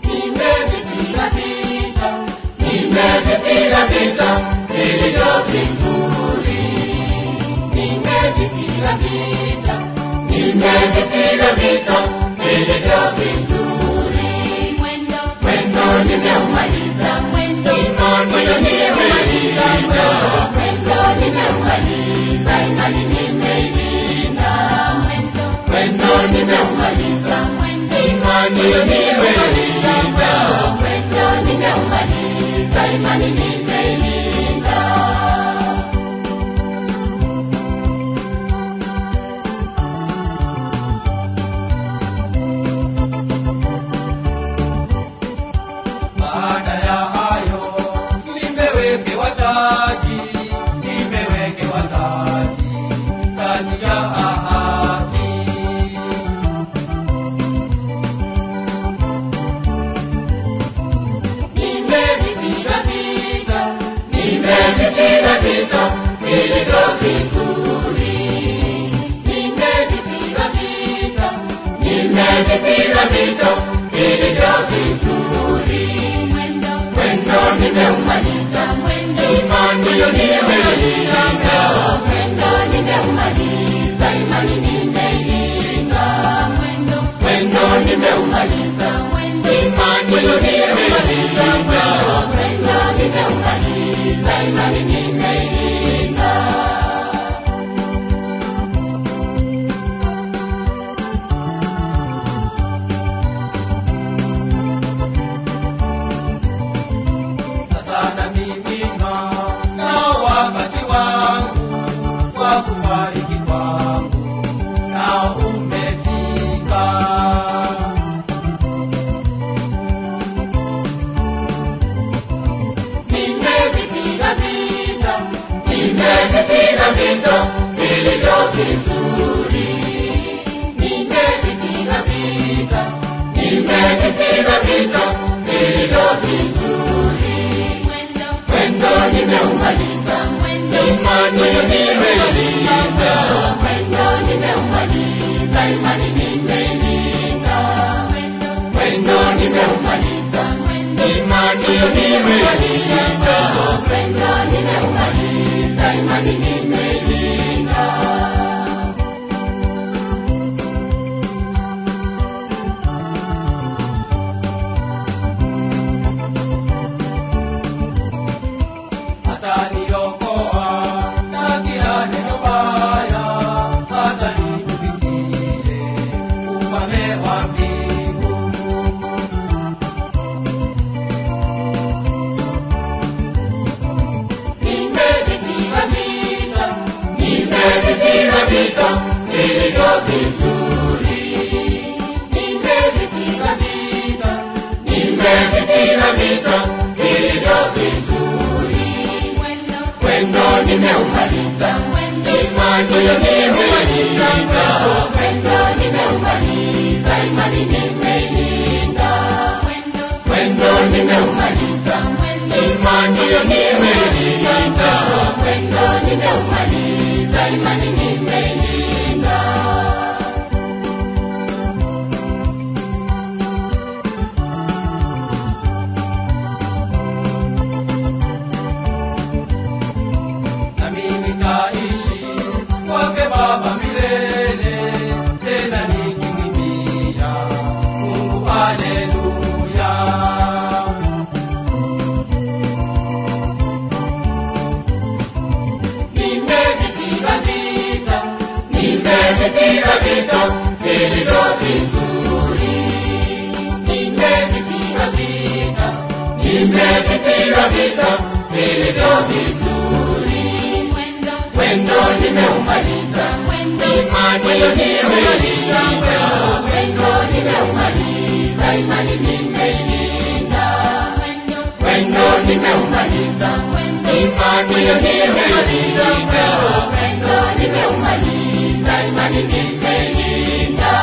Nimevipiga vita, nimevipiga vita vilivyo vizuri. Nimevipiga vita, nimevipiga vita vilivyo vizuri. Mwendo, Mwendo nimeumaliza, mwendo, imani nimeilinda, mwendo nimeumaliza, imani nimeilinda. Mwendo, Mwendo nimeumaliza, mwendo, imani nimeilinda, mwendo nimeumaliza, imani nimeilinda. Baada ya hayo nimewekewa taji, nimewekewa taji, taji ya ahadi. Nimevipiga vita, nimevipiga vita vilivyo vizuri. Nimevipiga vita, nimevipiga vita vilivyo vizuri. mwendo, Mwendo nimeumaliza, mwendo, imani nimeilinda, mwendo nimeumaliza, imani nimeilinda. Mwendo, Mwendo nimeumaliza, mwendo, imani nimeilinda, mwendo nimeumaliza, imani nimeilinda. Sasa namiminwa na wakati wangu wa kufariki kwangu nao umefika. Nimevipiga vita, nimevipiga vita vilivyo vizuri. Nimevipiga vita, nimevipiga vita vilivyo vizuri. mwendo, Mwendo nimeumaliza, mwendo, imani nimeilinda, mwendo nimeumaliza, imani nimeilinda. mwendo, Mwendo nimeumaliza, mwendo, imani nimeilinda, mwendo nimeumaliza, imani nimeilinda. Ataniokoa na kila neno baya, hata nikufikie ufalme wa mbingu. Nimevipiga vita, nimevipiga vita vilivyo vizuri. Nimevipiga vita, nimevipiga vita vilivyo vizuri. mwendo, Mwendo nimeumaliza, mwendo, imani nimeilinda, mwendo nimeumaliza, imani nimeilinda. mwendo, Mwendo nimeumaliza, mwendo, imani nimeilinda, mwendo nimeumaliza, imani nimeilinda. Nami nitaishi kwake Baba milele, tena nikimwimbia Mungu haleluya. Nimevipiga vita, nimevipiga vita vilivyo vizuri. Nimevipiga vita, nimevipiga vita vilivyo vizuri. mwendo, Mwendo nimeumaliza, mwendo, imani Imani nimeilinda, mwendo nimeumaliza, imani nimeilinda, mwendo nimeumaliza, imani nimeilinda, mwendo nimeumaliza, imani nimeilinda.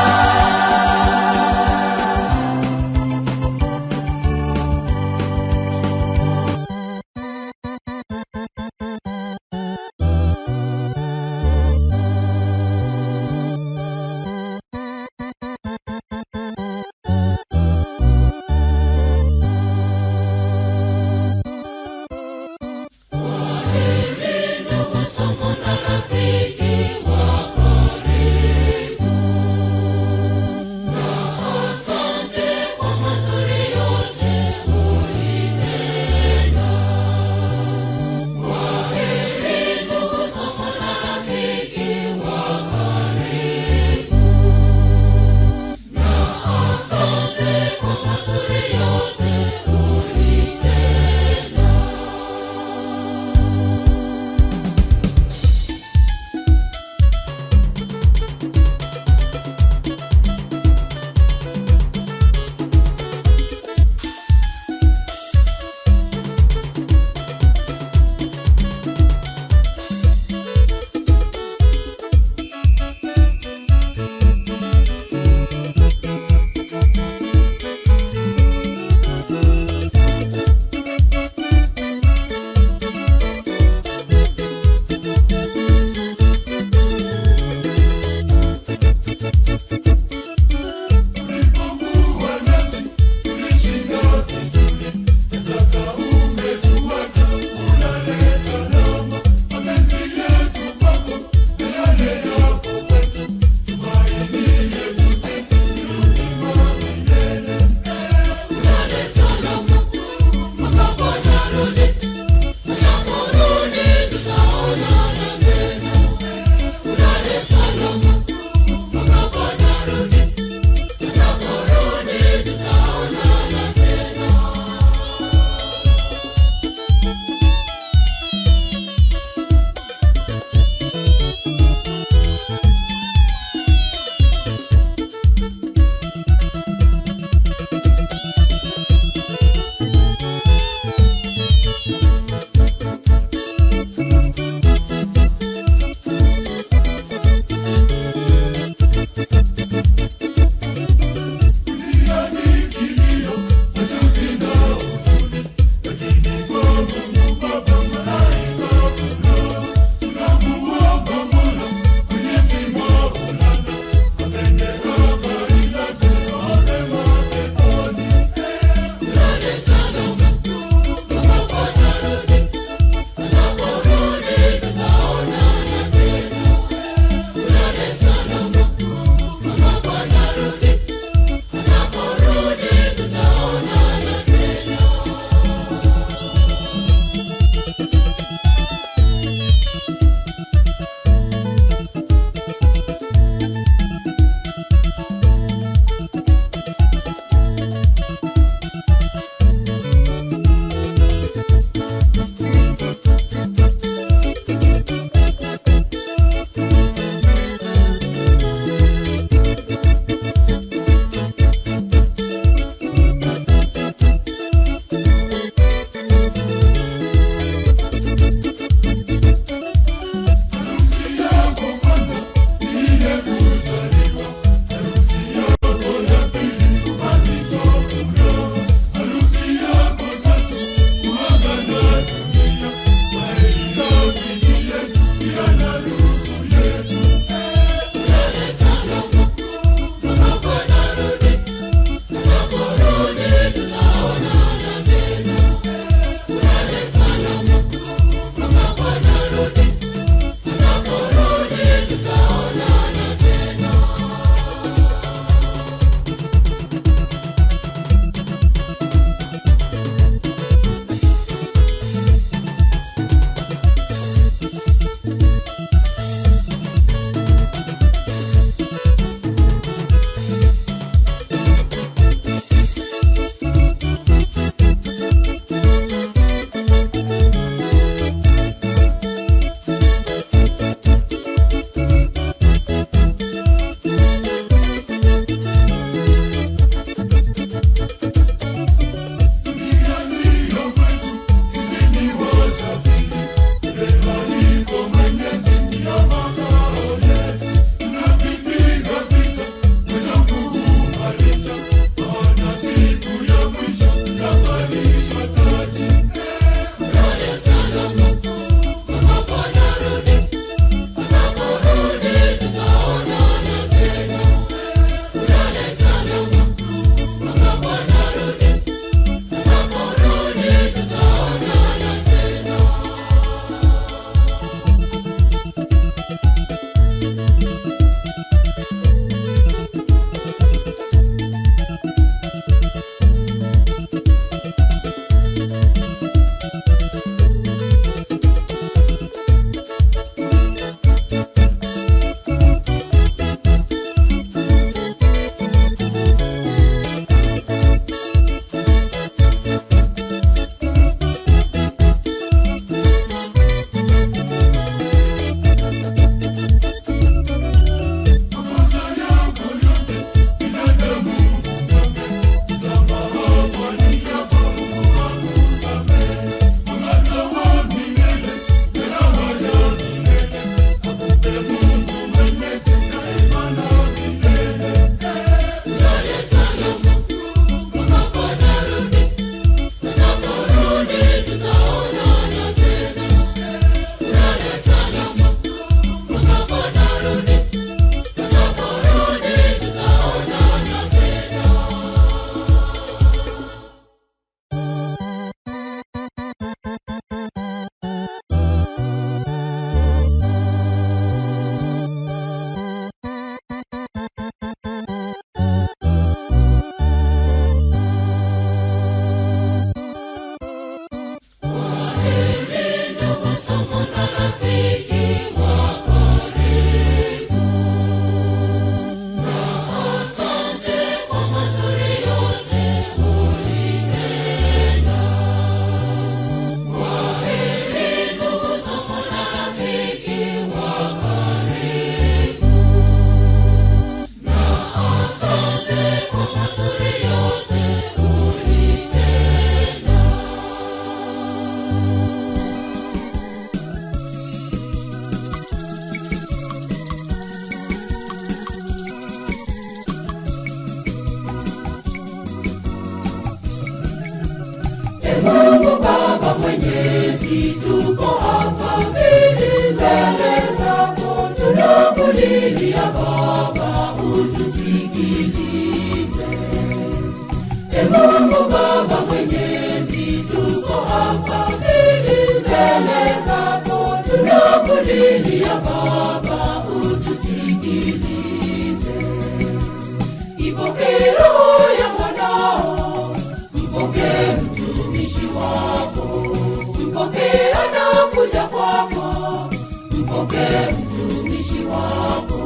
E Mungu Baba Mwenyezi, tuko hapa mbele zako, tunakulilia Baba, utusikilize. E Mungu Baba Mwenyezi, tuko hapa mbele zako, tunakulilia Baba, utusikilize. Ipokee roho ya mwanao, mpokee mtumishi wako, mpokee anakuja kwako, mpokee mtumishi wako.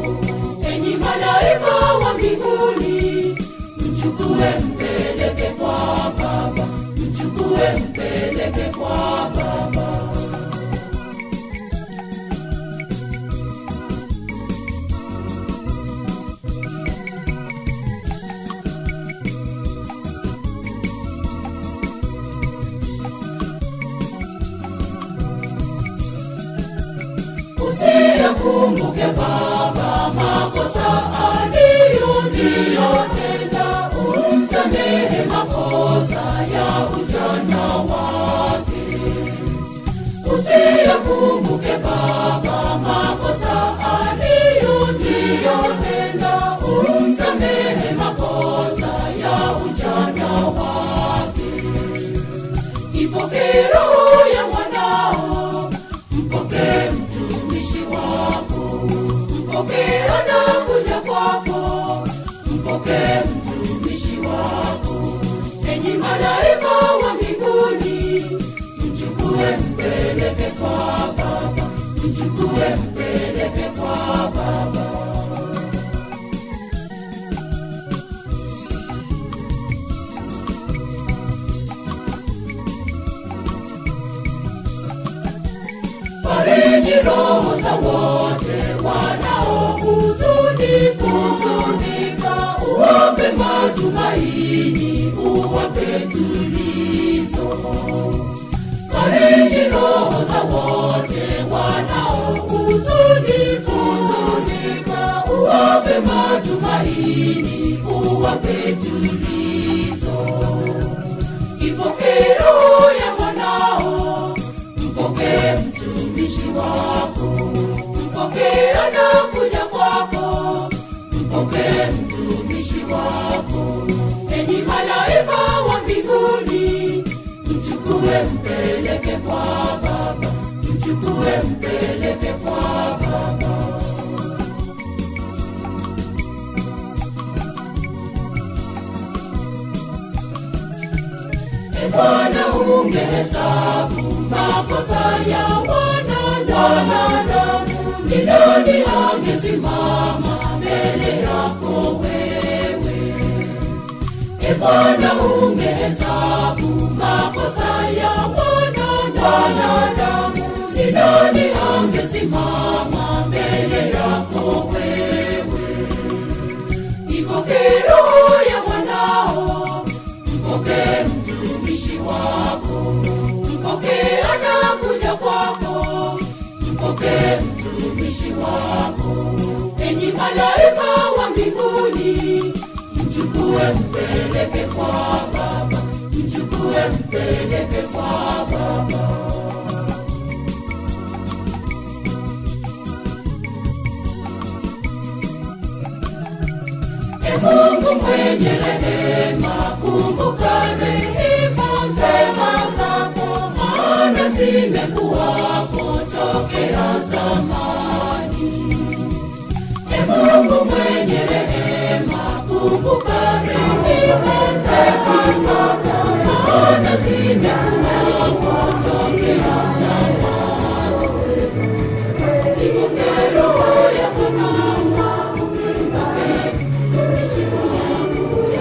Enyi malaika wa mbinguni, mchukue mpeleke kwa Baba, mchukue mpeleke kwa Baba. Usiyakumbuke Baba makosa aliyotenda, umsamehe makosa ya ujana wake. Usiyakumbuke Baba makosa aliyotenda, umsamehe makosa ya ujana wake. Ipokee roho ya mwanao, mpokee mtumishi wako, mpokee anakuja kwako, mpokee mtumishi wako. Enyi malaika wa mbinguni, mchukue mpeleke kwa Baba, mchukue mpeleke kwa Baba. Fariji roho za wote wanaohuzuni, huzunika, uwape matumaini, uwape tulizo. Fariji roho za wote wanaohuzuni, huzunika, uwape matumaini, uwape tulizo. Ipokee roho ya mwanao, mpokee mtumishi wako, mpokee anakuja kwako, mpokee mtumishi wako. Enyi malaika wa mbinguni, mchukue mpeleke kwa Baba, mchukue mpeleke kwa Baba. E Bwana, ungehesabu makosa ya wanadamu, ni nani angesimama mbele yako wewe? E Bwana, ungehesabu makosa ya wanadamu, ni nani angesimama mbele yako wewe? Ipokee roho ya mwanao, mpokee mtumishi wako, mpokee anakuja kwako, mpokee mtumishi wako. Enyi malaika wa mbinguni, mchukue mpeleke kwa Baba, mchukue mpeleke kwa Baba. E Mungu mwenye rehema, kumbuka rehema njema zako, maana zimekuwako tokea zamani. E Mungu mwenye rehema, kumbuka rehema njema zako, maana zimekuwako tokea zamani. Ipokee roho ya mwanao, mpokee mtumishi wako.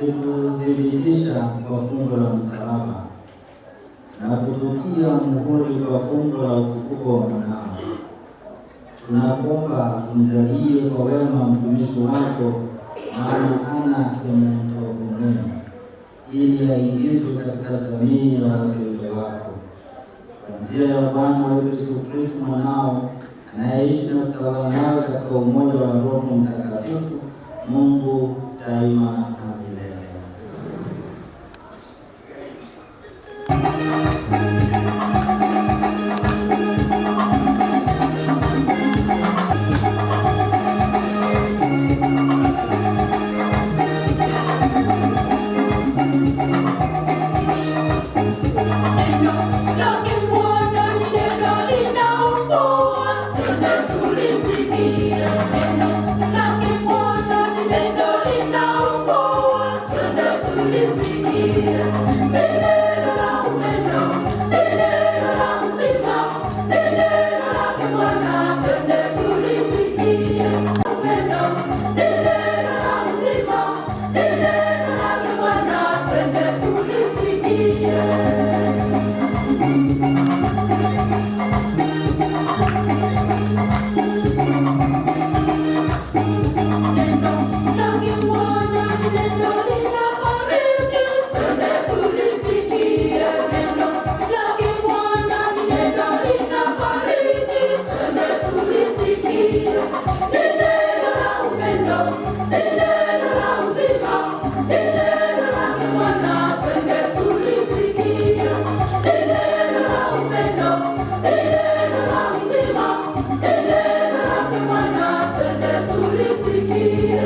Ulituthibitisha kwa fungo la msalaba na kututia muhuri kwa fungo la ufufuko wa mwanao. Tunakuomba umjalie kwa wema mtumishi wako, maana hana kinachomuhimu, ili aingizwe katika jamii ya wateule wako kwa njia ya Bwana wetu Yesu Kristo mwanao, anayeishi na kutawala nawe katika umoja wa Roho Mtakatifu, Mungu daima na milele. Neno lake Bwana ni neno linaokoa, twende tulisikie. Neno lake Bwana ni neno linaokoa, twende tulisikie. Ni neno la upendo, ni neno la uzima, ni neno lake Bwana, twende tulisikie. Upendo, ni neno la uzima, ni neno lake Bwana, twende tulisikie. Neno lake Bwana ni neno linafariji, twende tulisikie. Neno lake Bwana ni neno linafariji, twende tulisikie. Ni neno la upendo, ni neno la uzima, ni neno lake Bwana, twende tulisikie. Ni neno la upendo, ni neno la uzima, ni neno lake Bwana, twende tulisikie.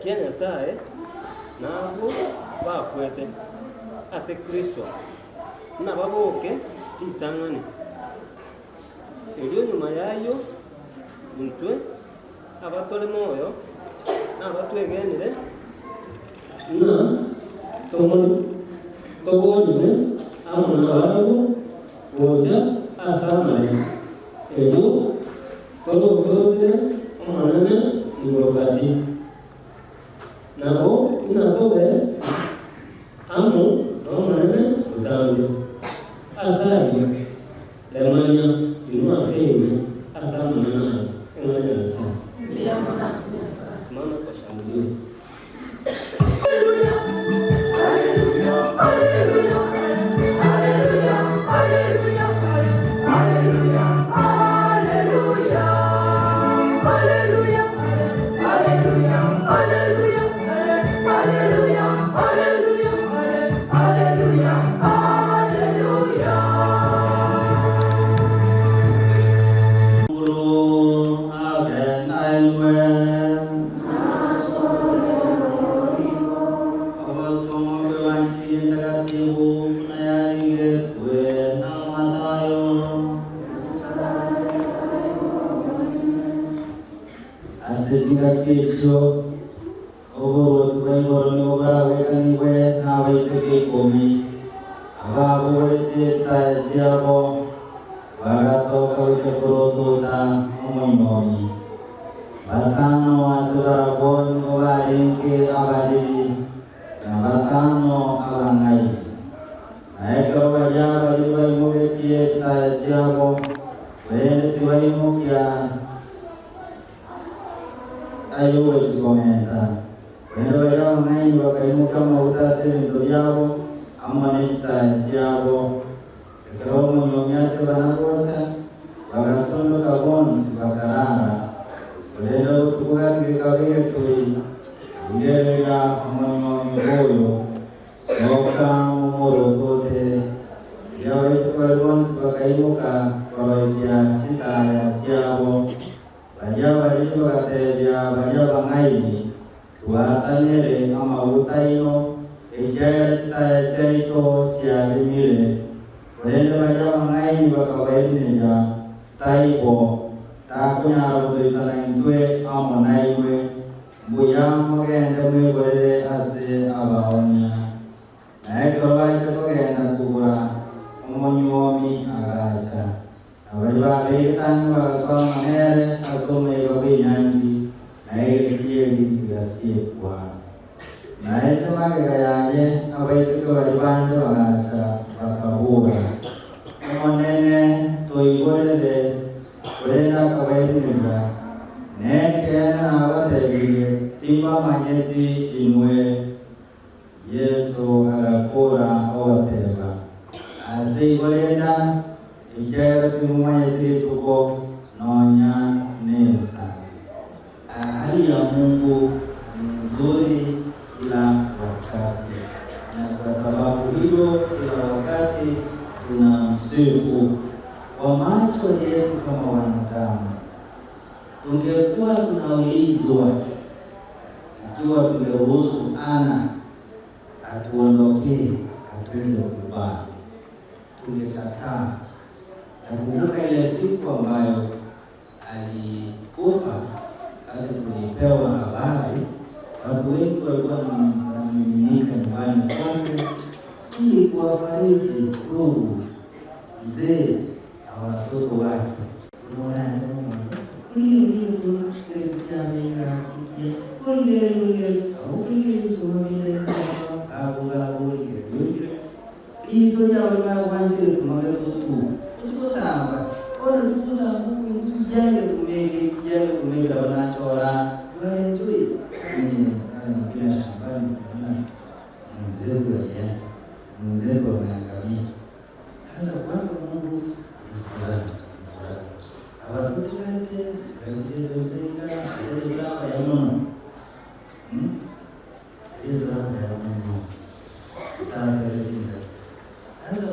Kia Nyasae nabwo bakwete ase Kristo, nababoke ritang'ani. Erio nyuma y'ayio intwe abatore moyo nabatwegenire ng'a toborigwe amo nabarabwo gocha ase amaya, erio torotorere Omonene igoro gati. Nabo inatobe amo n'Omonene botambe. Ase ayio, remania inwe ase inwe ase amang'ana aya, eng'ana ya Nyasae. Simama kwa shangilio. Nguru abe nainwe. Obosomo bw'Evanjili Ntakatifu buna yarigetwe na Mathayo. Ase chingaki echio, oborwoti bwa igoro nigo borabekanigwe n'abaiseke ikomi, ababogoretie chitaya chiabo, bagasoka gochia korotota omonyomi. Batano ase barabwo nigo barenge abariri, na batano abang'aini. Na ekero baria abariri baimogetie chitaya chiabo, korende tibaimokia ay'ogochikomenta, korende baria abang'aini bakaimokia amaguta ase ebinto biabo amo ne chitaya chiabo. Ekero omonywomi atebana gocha, bagasondoka bonsi, bakarara. Korende obotuko gati gekaba egeturi, Rigereria, omonywomi oyo, soka momorotote. Erio abaiseke baria bonsi bakaimoka koroisia chitaya chiabo. Baria abariri bagatebia baria abang'aini, Twatanere amaguta aino, ekiagera chitaya chiaito chiarimire. Korende baria abang'aini bakabairaneria, Taibo, takonyara gotoisana intwe amo nainwe, mbuya mogende mwegorere ase abaonia. Na ekero bachia kogenda kogora, omonyuomi agacha. Na baria babeire ang'e bagasoa amo nere ase omoyega bw'enyangi, na egesieri kegasiekwa. Naende magega yaye abaiseke baria bande bagacha, bakabora, Omonene, toigorere. Korende akabairaneria, Nekeene nabatebirie, timbamanyeti inwe. Yeso agakora ogoteba, Ase igo renda, ekiagera timomanyeti rituko nonya nensa. Hali ya Mungu ni nzuri kila wakati, na kwa sababu hilo kila wakati tunamsifu. Kwa macho yetu kama wanadamu tungekuwa tunaulizwa ikiwa tungeruhusu Ana atuondokee, hatungekubali, tungekataa. Nakumbuka ile siku ambayo alikufa, hata tulipewa habari, watu wengi walikuwa wanamiminika nyumbani kwake ili kuwafariji ndugu mzee na watoto wake. Sasa kwamba Mungu ni furaha, ni furaha. Abatutegerete ya muno. Turaba ya muno. Sana katika. Sasa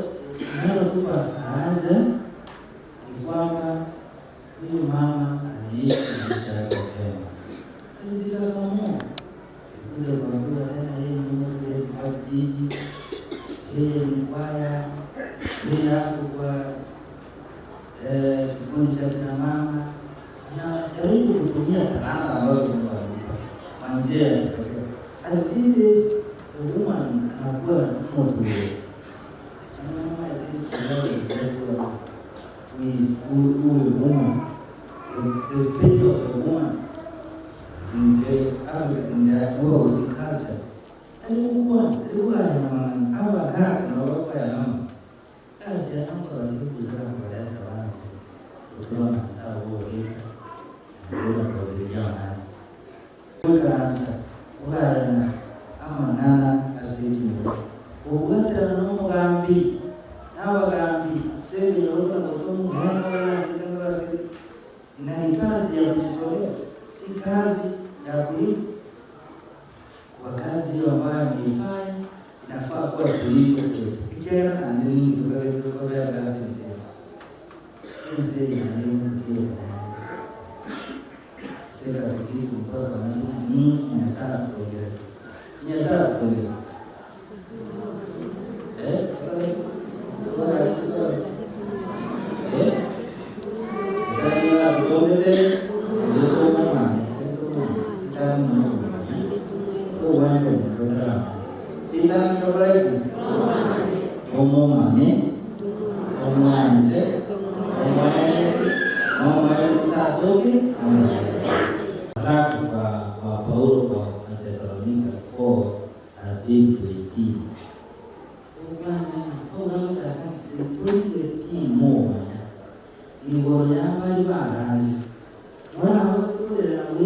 inalotupa faraja ni kwamba huyu mama aliishi maisha yake pema. Alijikakamua. Kuja kuambiwa tena yeye ni mtu wa kijiji, yeye ni kwaya, yeye hapo kwa kikundi cha kina mama, anajaribu kutumia talanta ambazo Mungu alimpa kwa njia ya kipekee. At this age, a woman anakuwa mtu lakini mama at least leo is just who is who a woman, the space of a woman in the Africa, in the West culture. Alikuwa alikuwa abaga na ya mama kazi ya mama wasikuza kwa leta wana kutoa mazao huo ndio kwa nazi sikaanza ugana amang'ana asekinyoro obwaterana n'omugambi n'abagambi sekinyoro na na ni kazi ya kujitolea, si kazi ya kulipa. Kwa kazi hiyo ambayo ameifanya inafaa kuwa tulizo kwetu. Ikiwa na nini tukaweza sense sense ya nini kile seka tukizi mposa wanajua ni nyasara kuongea nyasara kuongea eh eh sasa kuongea ndio mama ndio mama omomanye omwanje omwene omwene sasoke omwene.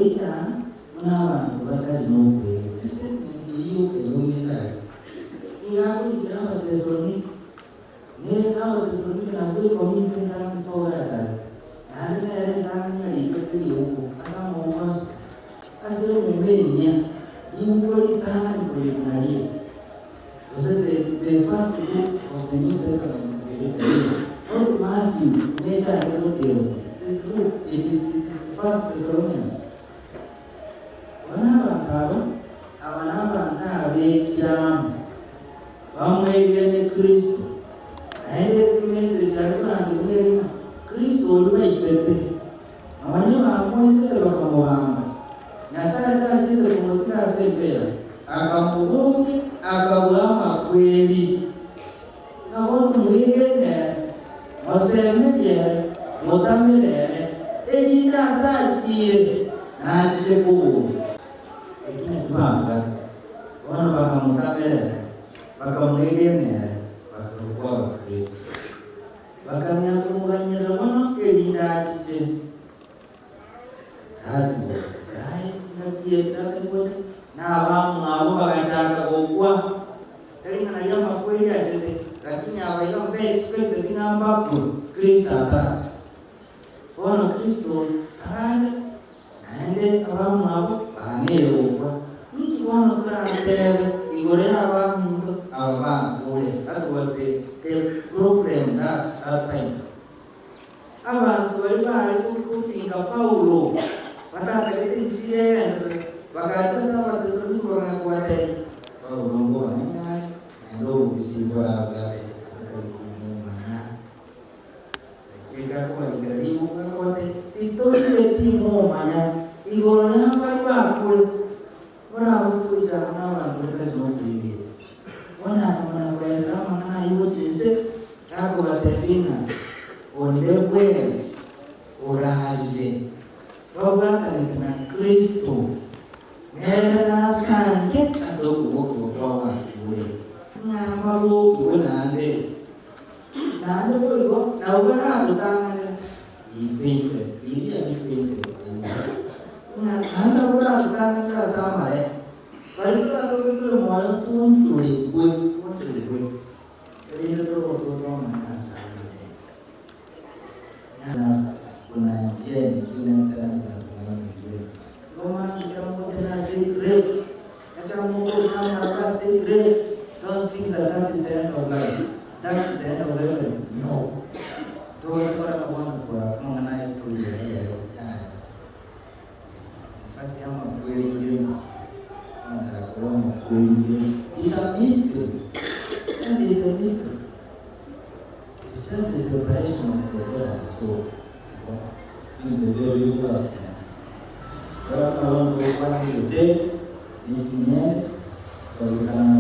Goika buna abanto batari nokwegena. Estatement eyio eyominto aye nigo akorikera Abatesalonike, ne Abatesalonike nabwo ekomiti entambe Paulo achagete, naende nere entang'ani arikete riuko ase amaboko ase ase emuma enyia, riuko ritang'ani korikwa nario, gose the the first book of the New Testament to be written, not Matthew, buna echagete goteba, it is Luke, it is it is First Thessalonians. Bono abanto aba, aba nabanto abekire amo, bamwegene Kristo, naende emessage aria korandia buna ere ng'a Kristo oria baitete, nonye bamoitete bakamobamba, Nyasae tachete komotiga ase embera, akamobokia, akabua amakweri. Ng'a bono mwegene ere, mosemerie ere, motamere ere, erinde ase achiire nachiche koboria. Eki nakio bamogaka. Bono bakamotamera ere, bakamwegena ere, bakarokwa Abakristo. Bakang'ea komoganyerera mono erinde achiche. Gati gocha, ekero engaki ekero atari gocha, na abamwabo bagachaka gokwa. Tari ng'a nario amakweri achete, lakini aba iga mbe expected ng'a mbakwe Kristo ataracha. Bono Kristo taracha, naende abamwabo bang'eire gokwa. Ninki bono toratebe igoro y'abaminto aba bakure? That was the the problem that that time. Abanto baria baare gopinga Paulo batatagete enchiri egenderere, bagacha ase Abatesaloniki bagakobatebia, Paulo nkobang'aina are, naende obobisi mborabwate abatari komomanya. Gaki akobarikera ribuku akobatebia, Titorigeti momanya igoro y'abaria bakure, morabase goichana nabanto batari nokwegena. Bono akamana koerera amang'ana ayio gochia inse, takobatebia ng'a onde bwensi orarire babwatanete na Kristo, nere nasange ase okobokigwa kw'abakure, ng'a mbabokigwe naende. Naende boigo nabwo baratotang'ane ripainted, riria ripainted ng'a naende nabwo baratotang'anere ase amare, baria torabe tore moyo toonchoregwe, toonchoregwe. Erinde torotoke Omonene ase amare. Na kuna njia nyingine tena kuna tumaini lingine. Igo mambia ekero mogotenena ase egrave, ekero mokoruta amaraba ase egrave, don't think that that is the end of life, that is the end of everything, no. Tobasa korora bono twa amang'ana aya estory eye yaya. In fact amakweri ngire omonto arakore amakweri ngire is a mystery. That is a mystery. It's just a separation of the body and soul. Igo ebinto ebio bikobwatana. Ekero abanto bakwanete ne ching'ende chikobekana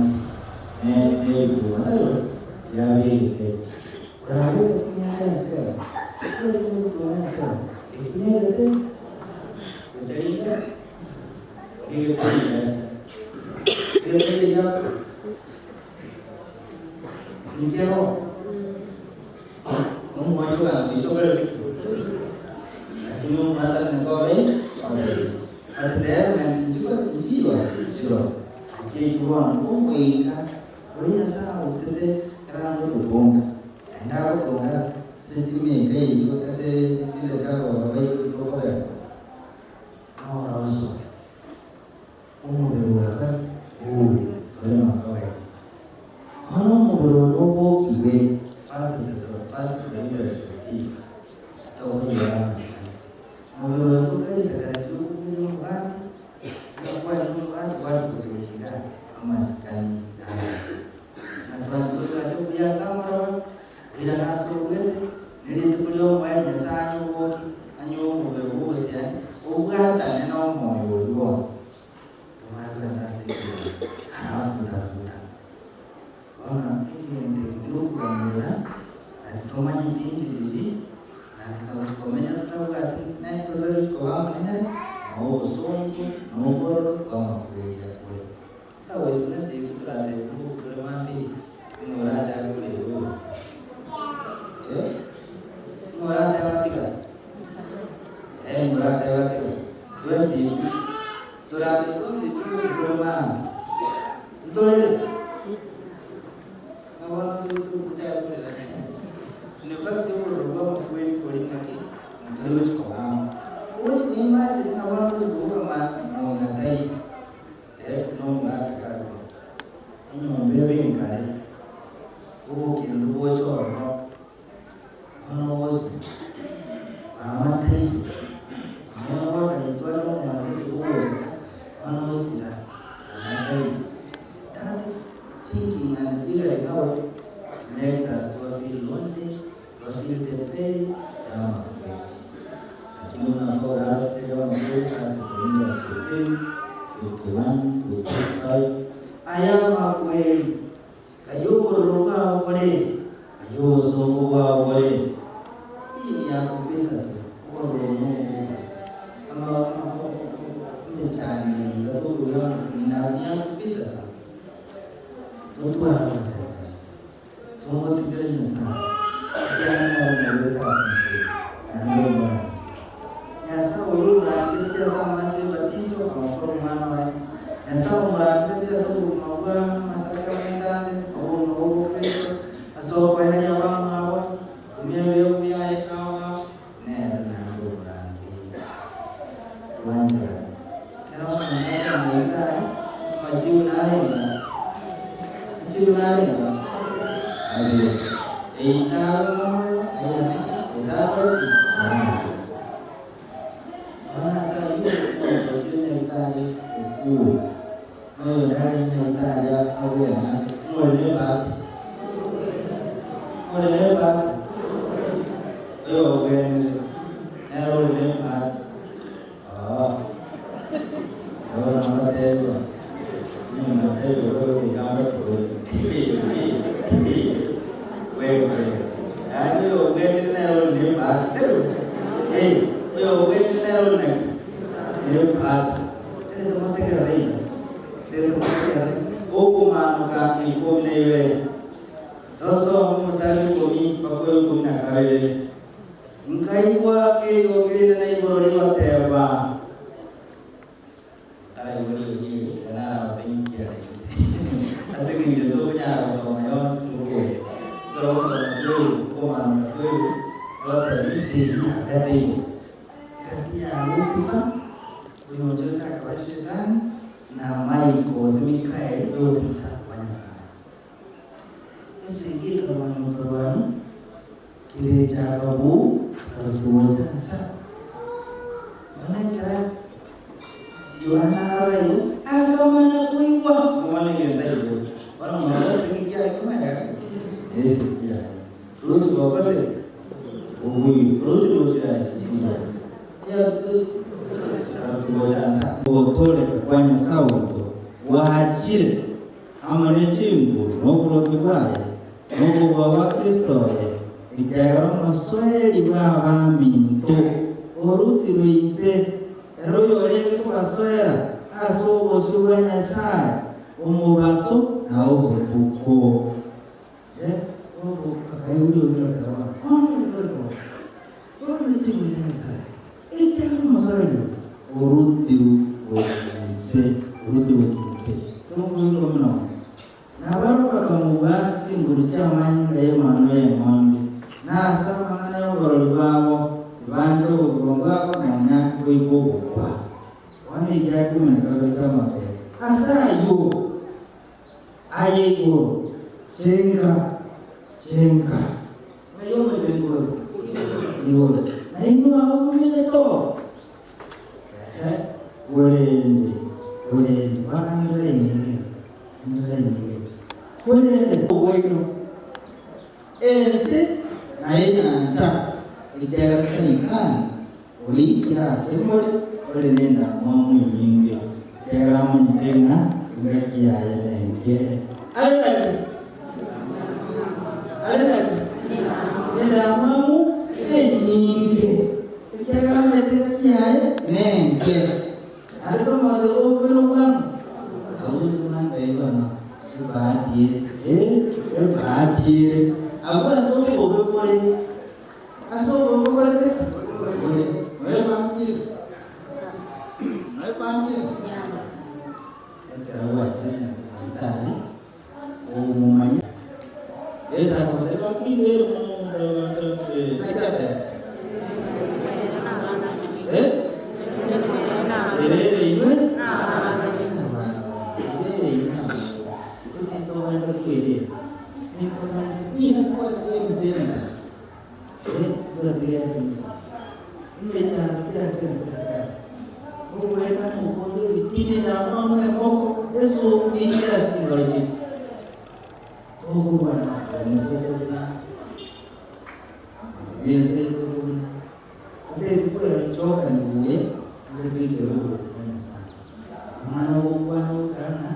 ne nebituma taibo biabeire. Orabeke ching'ende ensemo, obeke ebituma ensemo, eki negete Gotaika egetari ase egetari giako nkero omwoyo ogambe tokorete ki lakini omwatane kobe but the elements nchiko nchiyo nchiro lakini ekio bono omoika oria Nyasaye agotete ekero agototonga naende agotonga ase chimeika yaito ase chinda chia baba baito tokobekwa noroso omobere oyo oyo tore nokoerio. Bono omobere oyo nobokigwe, First Thessalonians, First Corinthians 15, tokonyora amasikani. Omobere oyo tokarisakara tiokoburia omogati, buna kwarenge omogati kware kotochiga amasikani aye. Na twantotwache buya ase amoraba, Oirane ase obuete, ne rituko ri'omoerio Nyasae anyobokie, anywe omobere bw'obosiani, obwatane nomoyo oyio bono. Tomanye kogenda ase ekiina, alafu totaruta. Bono egento eke gi'okoganderera, na titomanyeti inki riria, na totagochi komenya totabwati naintwe tori koba amo nere, na obosongo, na obororo bw'amakweri akure. Totagoiswa nase ekio toratebe ng'o tore mambia, ng'o orachake korera oyo? Eh? Ng'o orateba tiga? Eh, ng'o orateba tiga? Twensi eyio, torabe tonsi pi tore mambia, ntorere? Ng'a bono tochake korera. In fact obororo bwa amakweri kore ng'aki tori gochi koba amo. Ogochi ko imagine ng'a bono ogochi koboka mambia monga taiyo, eh, buna omogaka kare bono. Enyomba ebe enkare, obokendu boche ororo, bono ogosoa, mama taiyo, mama ogoaka intwe are omwang'iti ogochaka, bono osira, mama taiyo. That thinking and figuring out makes us to feel lonely, to feel the pain ya amakweri. Lakini buna Paulo agoteebia abakristo ase Korintho 15, 51 to 55, Aya amakweri, ng'ai obororo bwao bore? Ng'ai obosongo bwao bore? Hii ni ya kupita tu, obororo nobobe, ama emechando eye iga tokoruga amakweri ni ya kupita tu. Totware ogosemeria. Tomotigere Nyasae, ekiagera nere omoruete ase ense eye, naende omorange. Nyasae oria omorangeretie ase amache 'ebatiso akamokora omwana oye. Nyasae omorangeretie ase obogima bwa amasakramento ande, obogima bwa obokristo, ase okoeria abamwabo, tumia ebirogo biaye ao ao, nere naende omorangeire. Twancherane. Ekero omonto akomoika aye, amachibu narenge aa? Amachibu narenge aa? Abere. Eita abe moyo ayaneke, gose akore ki? Arabe. Bono ase ayio, omonto ochire nyagetari okure, na oyonde are nyagetari abwene ase more nebahati? More nebahati? Oyobwenire, nere ore nebahati. Tosome omosani ikomi mpaka oyo ikomi na kabere. Nkaigwa eriogi rinene igoro rigoteba, Ntaraigwa riogi eri, iga narababe inki arenge. Ase engencho tokonyara gosoma yonsi tokore. Ekero ogosoma tweigwe, okomanuka tweigwe, egoteba esegi yabete igoro. Egati ya Lusifa, oyonchorete akaba Shetani, na Maiko gose Mikaeli, oyogotenena kwa Nyasae. Esegi ekarwania okorwani. Kirechaka buu karutugocha nsa. Bono ekero Yohana arora igo, akamanya koigwa bono egento aigwete. Bono mwarorire ng'iki aye komanya gaki? Esegi yaye. Rusi gokorire ki? Oboyio. Oroche roche aye chinsa. Karutugocha nsa. Ogotooreka kwa Nyasae oito gwachire. Amo ne chinguru na oboronge bwaye, na okobua gwa Kristo oye, ekiagera omosoeri bw'abaminto orutirwe inse, ere oyorenge kobasoera ase obosio bwa Nyasae omobaso na obotuko. Nabarabwo bakamobua ase chinguru chi'amanyinga y'Emanwa y'Eng'ondi, na ase amang'ana y'oborori bwabo, tibancha obogima bwabo nonya goika ogokwa. Bono egia ikomi na kabere ki'amateebe, Ase ayio, Aye igoro, chenga, chenga. Ng'ai omochengo ore? Igoro. Na inwe abwo momenyete oo? Ehe, korende, korende, bono ndore inege, ndore inege. Korende obwaino, ense na enyancha, ekiagera Saitani oikire ase more ore nendamwamu enyinge, ekiagera amanyete ng'a engaki yaye nenke. Are naki? Are naki? Nendamwamu enyinge, ekiagera amanyete engaki yaye nenke. Naende tomote obobe nobwango, abwo simwantebi bono, ebahati ere, ee, ebahati ere, abwo ase obobe bore. Ase obobe okorete ki? Ore noebankire. Ebange. Ekero gwachire Nyasae omomanye. Yeso akamotebia, Gaki ndere mono omonto abanto naki ateba? Eh? Erere inwe nabana baino. Erere inwe nabana baino. Nigo tobwenerete kwerera. Nigo tobwenerete nigo twatigara inse y'emechando. Eh, twatigara inse y'emechando. Emechando kera kera kera kera ase. Ogoetana okonge ebitine na nonya emoko esumbi kera ase chingoro chiaito. Tokorwana omonto okobuna, ense etokobuna, totagete koechokani buya, totagete goikera oboruoti bwa Nyasae. Amang'ana ogokwana oka ng'a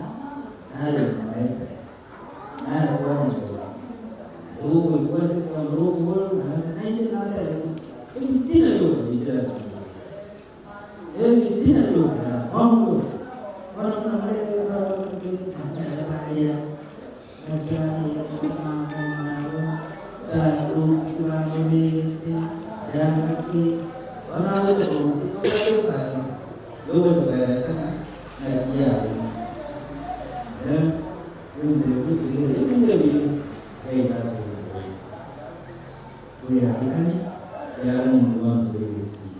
naye omanyete, naye kwanete obo, naye ogoikwa ase ekeombe okobora buna nate nainche natebete, ebitina bioka bichire ase igoro. Ebitina bioka na bono bono buna more barabwo barera. Naki arire mama omwabo, Sadoki tibamobegete yanga ki, bono agocha kogusika obwate ekanisa, yogocha koeresa ng'a naki yarenge. Eh, ebinto ebio bikorigereria ebinto ebinge biaito ase obogima bwaito. Tobiarigani, ekiagera nigo bono tore egetii.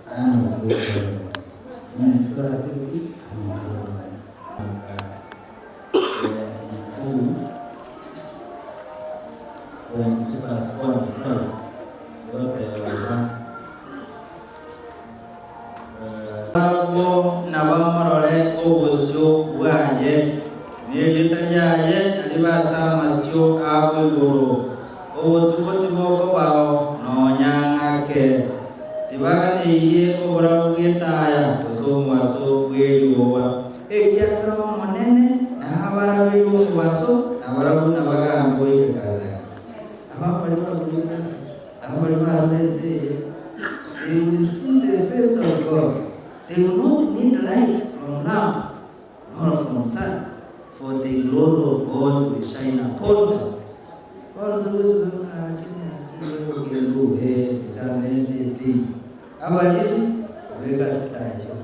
Sana okwo korora. Nindi tore ase egetii, nigo tore 22 verse 4 and 5 egoteba iga, Barabwo nabamorore obosio bwaye, na erieta riaye naribe ase amasio abo igoro. Obotuko tibokobao nonya ng'ake. Tibaganeirie oborabu bw'etaya gose omobaso bw'erioba. Ekiagera Omonene nabarabeire omobaso, na barabwo nabagambe goika kare na kare. Abamori barure abamori barure ense eye, they will see the face of God, they will not need light from lamp nor from sun, for the glory of God will shine upon them. Bono togochika ng'a gaki naki okenduhe echando ense eteiyo. Abariri kobeka sitachio.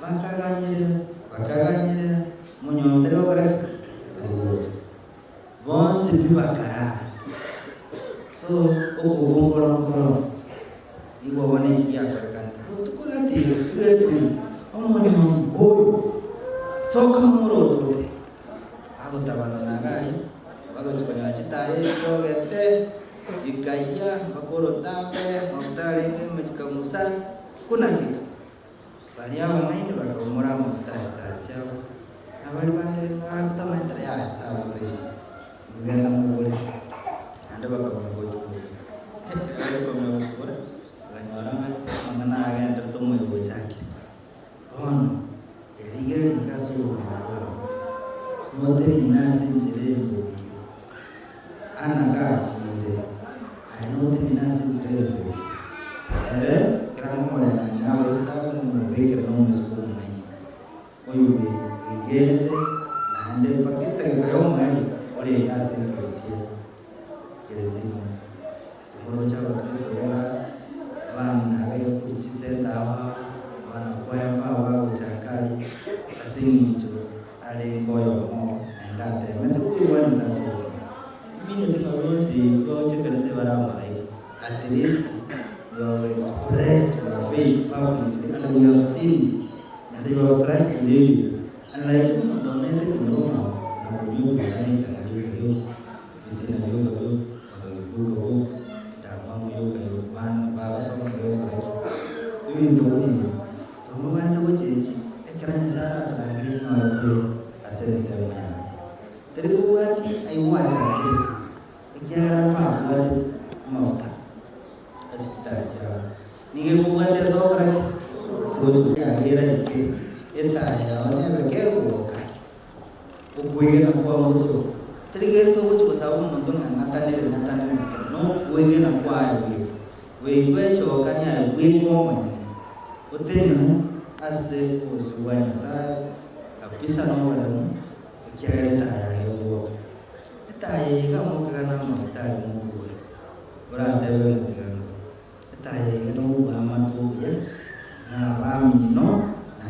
Bakaganyerera, bakaganyerera, monyontere ogokora ki? Tori gocha. Bonsi pi bakarara. So okobongora nkoro, nigo bono eki giakorekanete. Botuko gati iga egeturi, omonyongo oyo, soka momorotote. Agotabana na gari, bagochia konyora chitaya echiogete, chikayia, mpaka orotambe, amafuta arenge ime chikang'usa, kuna kitu. Baria abang'aini bakaumora amafuta ase chitaya chiabo, na baria bande batomaete yaya tagotoisa, genda mogore. Naende bakamanya gochia kogora. Bachia komanya gochia kogora, bakanyora ng'a amang'ana agenderete omoyega ochakire. Bono, erigereria rike ase obogima bwao, notenene ase enchera ere Ana gachiire, aye notenene ase enchera y'obobe. Ere ekero amomoreng'ania nabaiseke abwo nomobekera nomosiko omonene, oyobwegenete naende mpaka etageka y'omoerio ore ase ekeresia keresime. Timoroche abakristo iga abang'ina iga chisenta ao ao, abanakwaya mbao bagochaka aria ase eng'encho arenge oyomo naende ateemete koigwanera ase obogima. Timineti ng'a bonsi bagocha ekanisa ebare amalaika. At least you have expressed your faith publicly and we have seen it and you have tried to live it. Unlike omonto omanyete ekenyoro ng'a na konywa obuya ne echang'a rioka rioka, ebitina rioka rioka, bakagekuka bo, endamwamu yoka yoka, bana bagosoma bare gokora ki? Ebinto buna ebi. Tobwenerete gochenchia ekero Nyasae aratorangerie nyore tore ase ensemo yaye. Tari kobwati aye gwachakire, ekiagera mbabwate amafuta ase chitaya chiabo. Nigo ekobwatia ase ogokora ki? Ase ogochia ekiagera eke etaya yao nebe kegoka, okwegena kwao ngotoro. Tari gento ogochia gosaba omonto ng'a ng'atanere ng'atanere ng'atanere, nokwegena kwaye bweka. Goika echokani aye bweka omonyene, otenene ase obosio bwa Nyasae kabisa noboremu, ekiagera etaya yaye egwoka. Etaya eye iga mokegana amafuta aria mokogora, oratebe ng'a tiga nkore. Etaya eye nobwamate obuya, na abamino, na.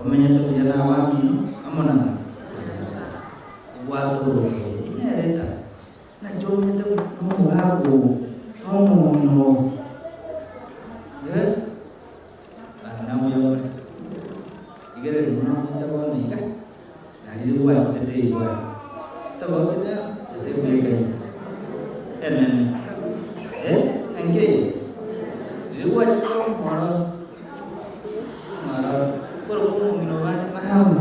Omenyete buya nabamino amo na Nyasae. Obwate oromoya. Inere tata, naki omenyete nomogaka oo, nomong'ina oo. Eh, bang'ina mbuya more. Rigereria buna omenyete bono iga, na riria gwachete teigwa aye. Tobauti nero, gose ebwekaine enene. Eh, enke Riria gwachete omwororo, omwororo, korokwa omong'ina obande mama.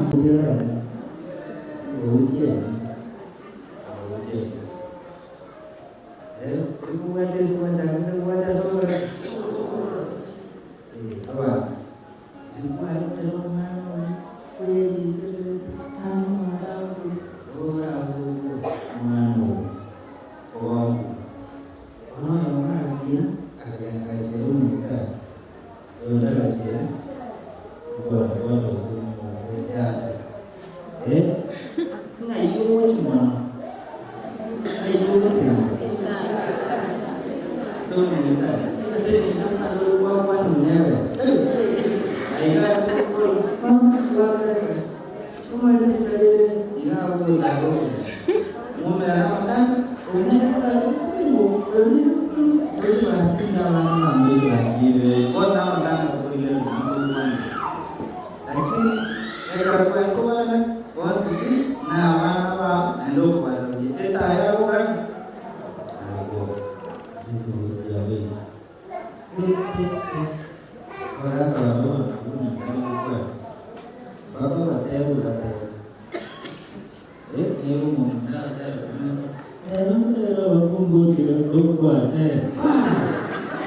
Ng'ai ogochia mono? Ng'ai ogosemba? Ase omonyagetari. Ase eng'encho buna tori gwakwana buna ebesa. Tari? Aiga ase okobora, mama twatereka. Omanyete enchara ere iga agocha agocha. Mwomerana amatanga, oyo nere twaterete emeremo, oyo nere ndoche bakire abana bandoche bakire. Bono amatanga torigereria nakorokwana. Lakini ekero kwekobana bonsi pi nabana bao naende okobaroria etaya yagokora ki? Yagokora. Rikororia boigo. Pi pi pi. Abagaka barabwo nabwo nintari gokora. Mpaka obatebe obatebe. Eh, nigo omonto ndagatebe buna Rero ndero abakungu tokwane.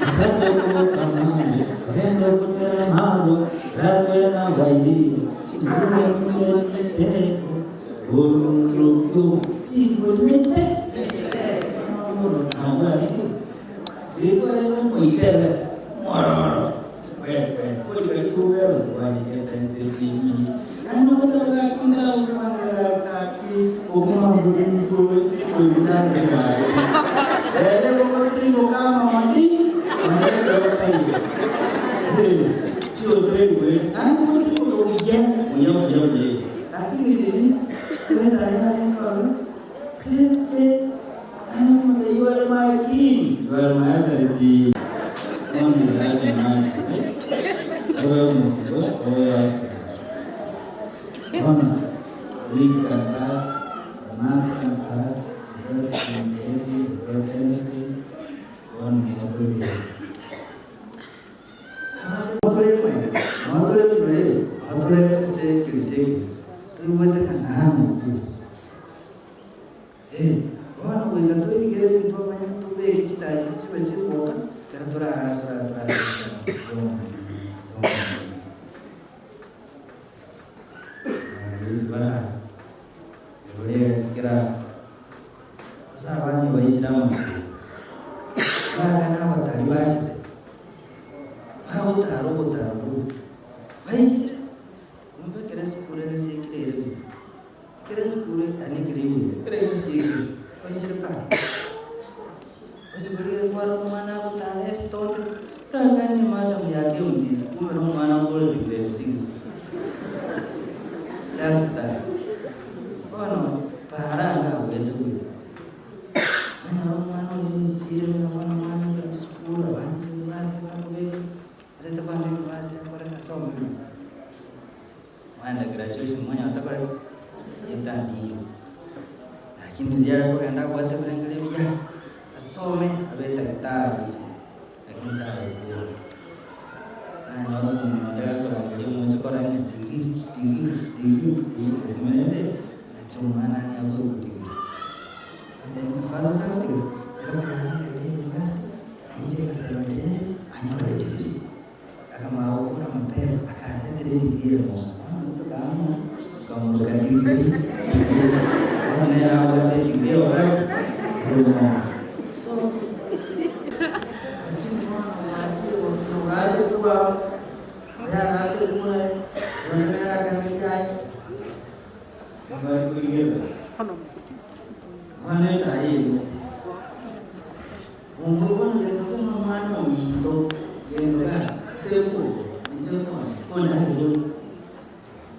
Osacha okoboka mambia, ogende okotera amarwa, orakwera nabairire,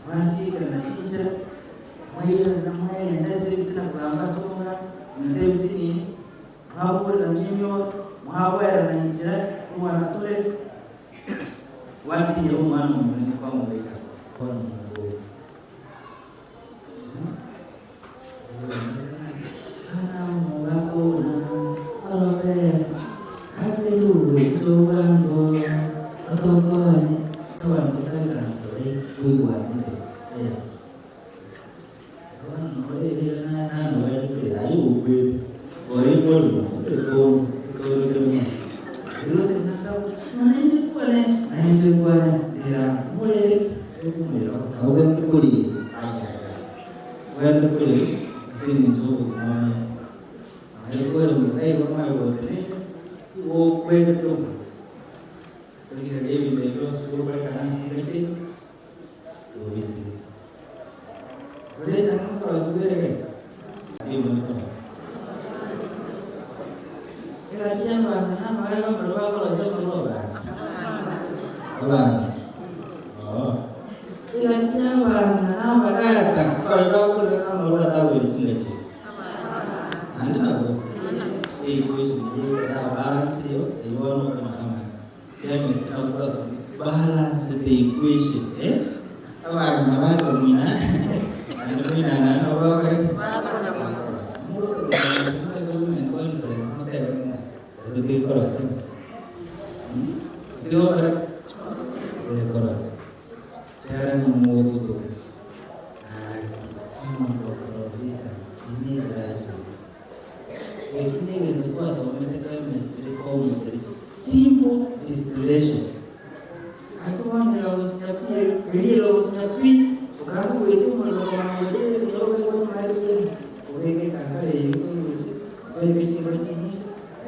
Mwasiikana chinchera, mwairana mwagenda ase ebitina kogamba ase omoganda, mwete ebisinini, mwaboorerana emioro, mwaboerana inchera, korwana tore. Gwatinyera omwana omonene kwamobeka ase bono omonto oyo. Ase engencho y'obogima bwane. Aye kore omoika igo mwaye gotenena, igo okwete omoika. Torigereria ebinto ebi bionsi bigokorekana ase enka chiaito, tobirige. Ore esang'u nkorosia bwereke, nigo nkorosia. Egati y'abanto na amagega y'omorero bakorosia omorero obange. Obange. Oo. Egati y'abang'ina na abagaaka baria bakorera ng'a amarwa atagwere chingaki echi. Naende nabo, equation eye ekero abalance eyo, eyio bono okonyora amansi. Chemistry nabo twasomete, balance the equation, eh? Abang'ina bare komina, naende moina naende nabo bagokora ki? Bakorosia. Moroche gose moroche women conference motebe ng'a gose totikorosia ng'a? Totigokora ki? Totikorosia. Ekiagera nigo mogotutuka, gaki omonto okorosia ekero ime egraduate. Eki negento twasomete chemistry form three, simple distillation. Gaki bono egagosinya pi, eria egagosinya pi, okanga goeta omorero komanya gocha ekenyoro obeke omorero kende, obeke ekangara eria koirusia, obeke chinko chinyinge,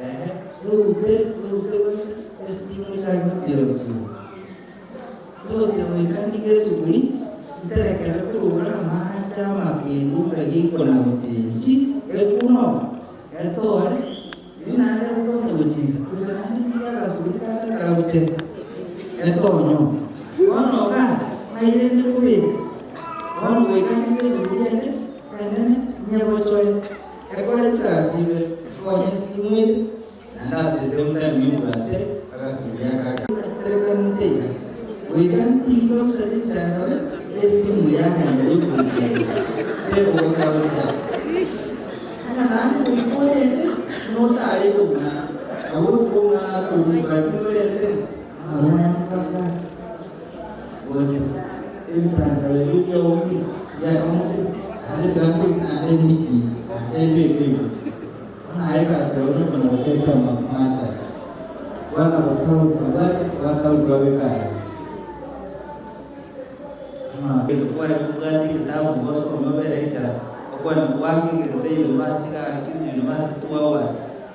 ehe, eutere, eutere kabisa, esteam echake gotira gochia igoro. Nogoteba goika ndige esuguri, nterekere korwa amaache amakendu mbe ginkona gochinchi ekuno, etore, riria naende gotonya gochinsa, goika naende ndige agasuguri kande akarabuche, etonyo. Bono iga, ng'ai rende nkobeka? Bono goika ndige esuguri ende enene, nyebochore, ekore chigasi ibere, nkonye esitimu ete, Naende at the same time nimbwate agasuri aka gaterekanete iga, goika ntinge kabisa chinsansabe estimu yang'ende yokorusia tegoka gochia. Ng'a naende goika orende notarete omwana, nabo ogotuga omwana akoruka lakini orendete ng'a amarwa aya mpaka gose ebitansabe ebio biaomire biakamokire naende tiga nkorusia naende mbiki naende mbeke ebisi. Bono aye egasi yao nokona gocheta amache aya, bwana gotauka bwate gwatauka babeke aye. Kware kobwata egetabu gosome obe lecturer, okwane goaka egento e university iga Kisii University 2 hours,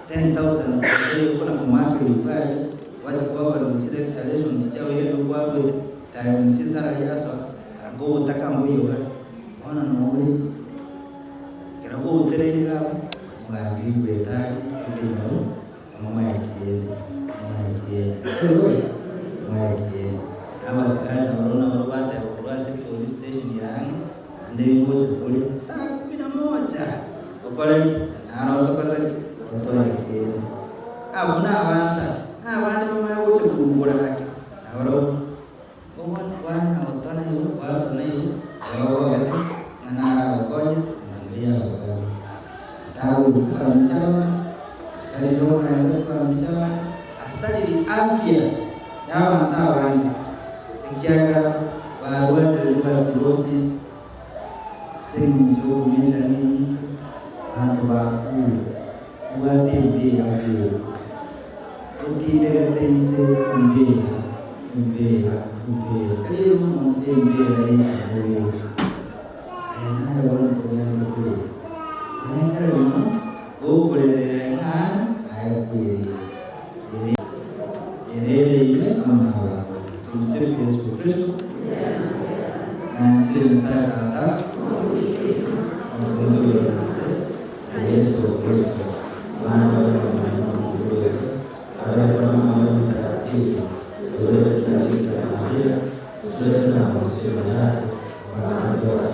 10,000 per day okona komoakera igo aye, gwacha kwabara gochia lecture lessons chiao iga igo kwaruete times esalary yasoa, anga obotaka mboiyo iga, bono nore. Ekero goutereire iga abwo, omogambi bw'etari ekenyoro amomoe ekieni, amomoe ekieni. Oyo amoe ekieni. Na abasikari nabarabwo nabo bateba korwa ase police station ya ang'e, naende ngocha tore saa kumi na moja tokore ki? Naro otokorere ki? Otoe ekieni. Abwo nabansari, na abande bamanye gocha korwa ake, nabarabwo. Obwo bwana gotona igoro, gwatona igoro, oyogogete, ng'a naragokonye, monto mbuya agokonye. Atagochi chifamiri chi'abanto, asarire omorembe ase chifamiri chi'abanto, asarire afya y'abanto abange, ekiagera barwarire liver cirrhosis ase eng'encho y'okonywa echai enyinge, abanto bakure, obwate embera bwoka. Otindegete inse embera, embera, embera, tari ere omonto embera y'echiamorero. Aye naye bono togende korera. Orengereria mono, gokorerera ng'a aye kwerire. Ere ere ere ime amo nabarabwo. Tumsifu Yesu Kristo. Nanchire Nyasaye Tata, omonto oyo nase. Na Yeso Kristo, Omwana oye Omonene Omonguru oito, aberekwe n'Omoyo Omotakatifu, oyoretwe na Bikira Maria, osuretwe na Mosio Pilato, Tunayo kutolea.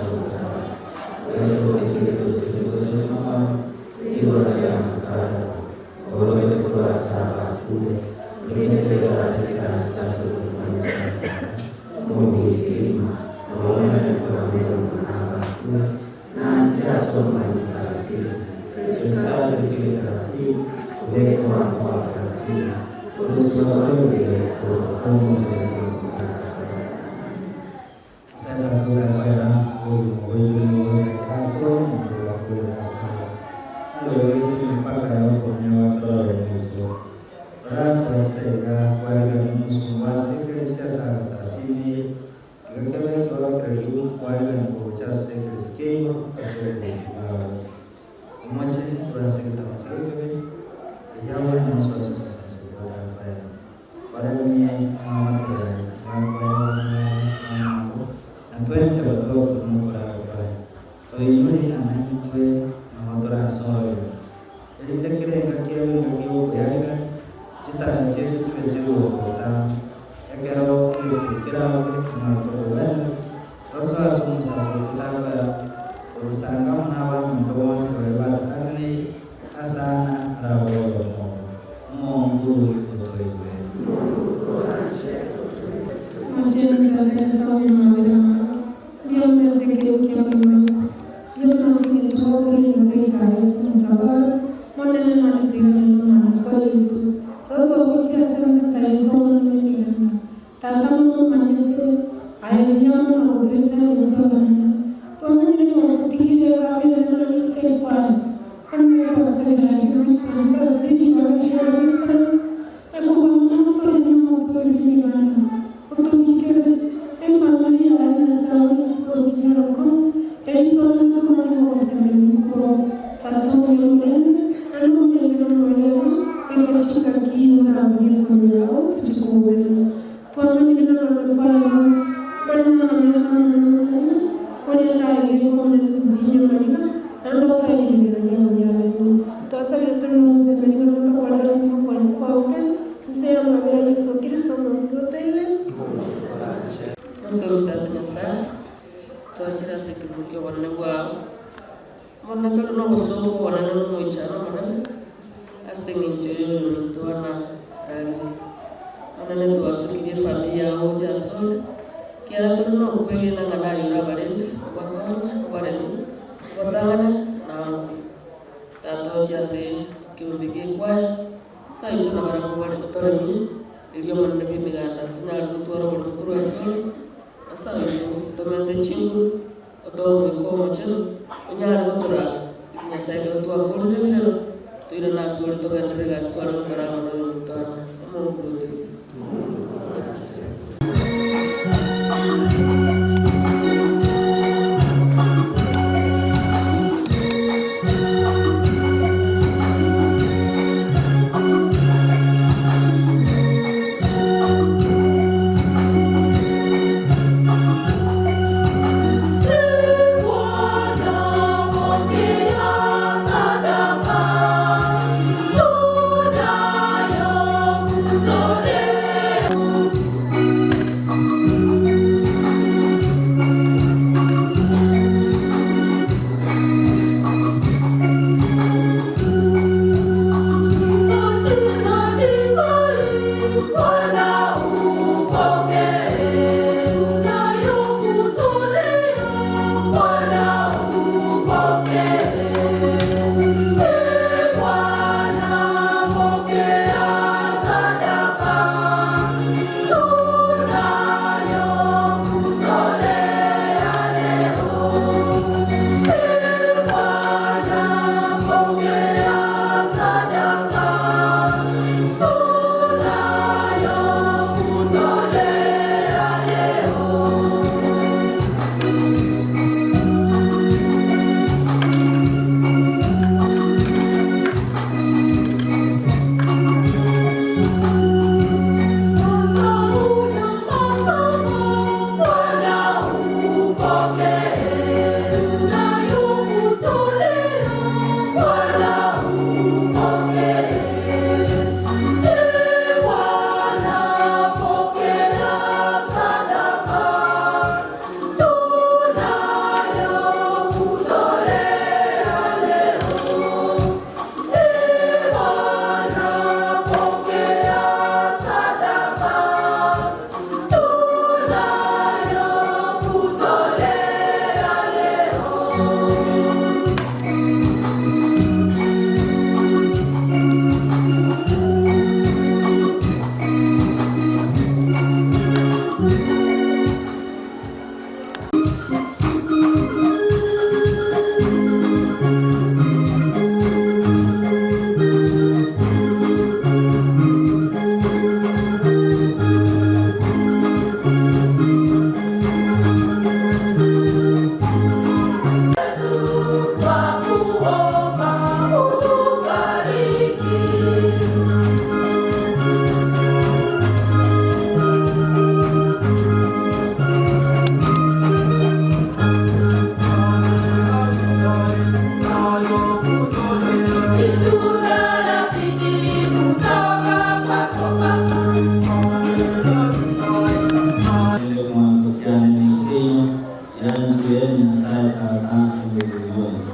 Yanchwe Nyasae Tata Omobui bwonsi.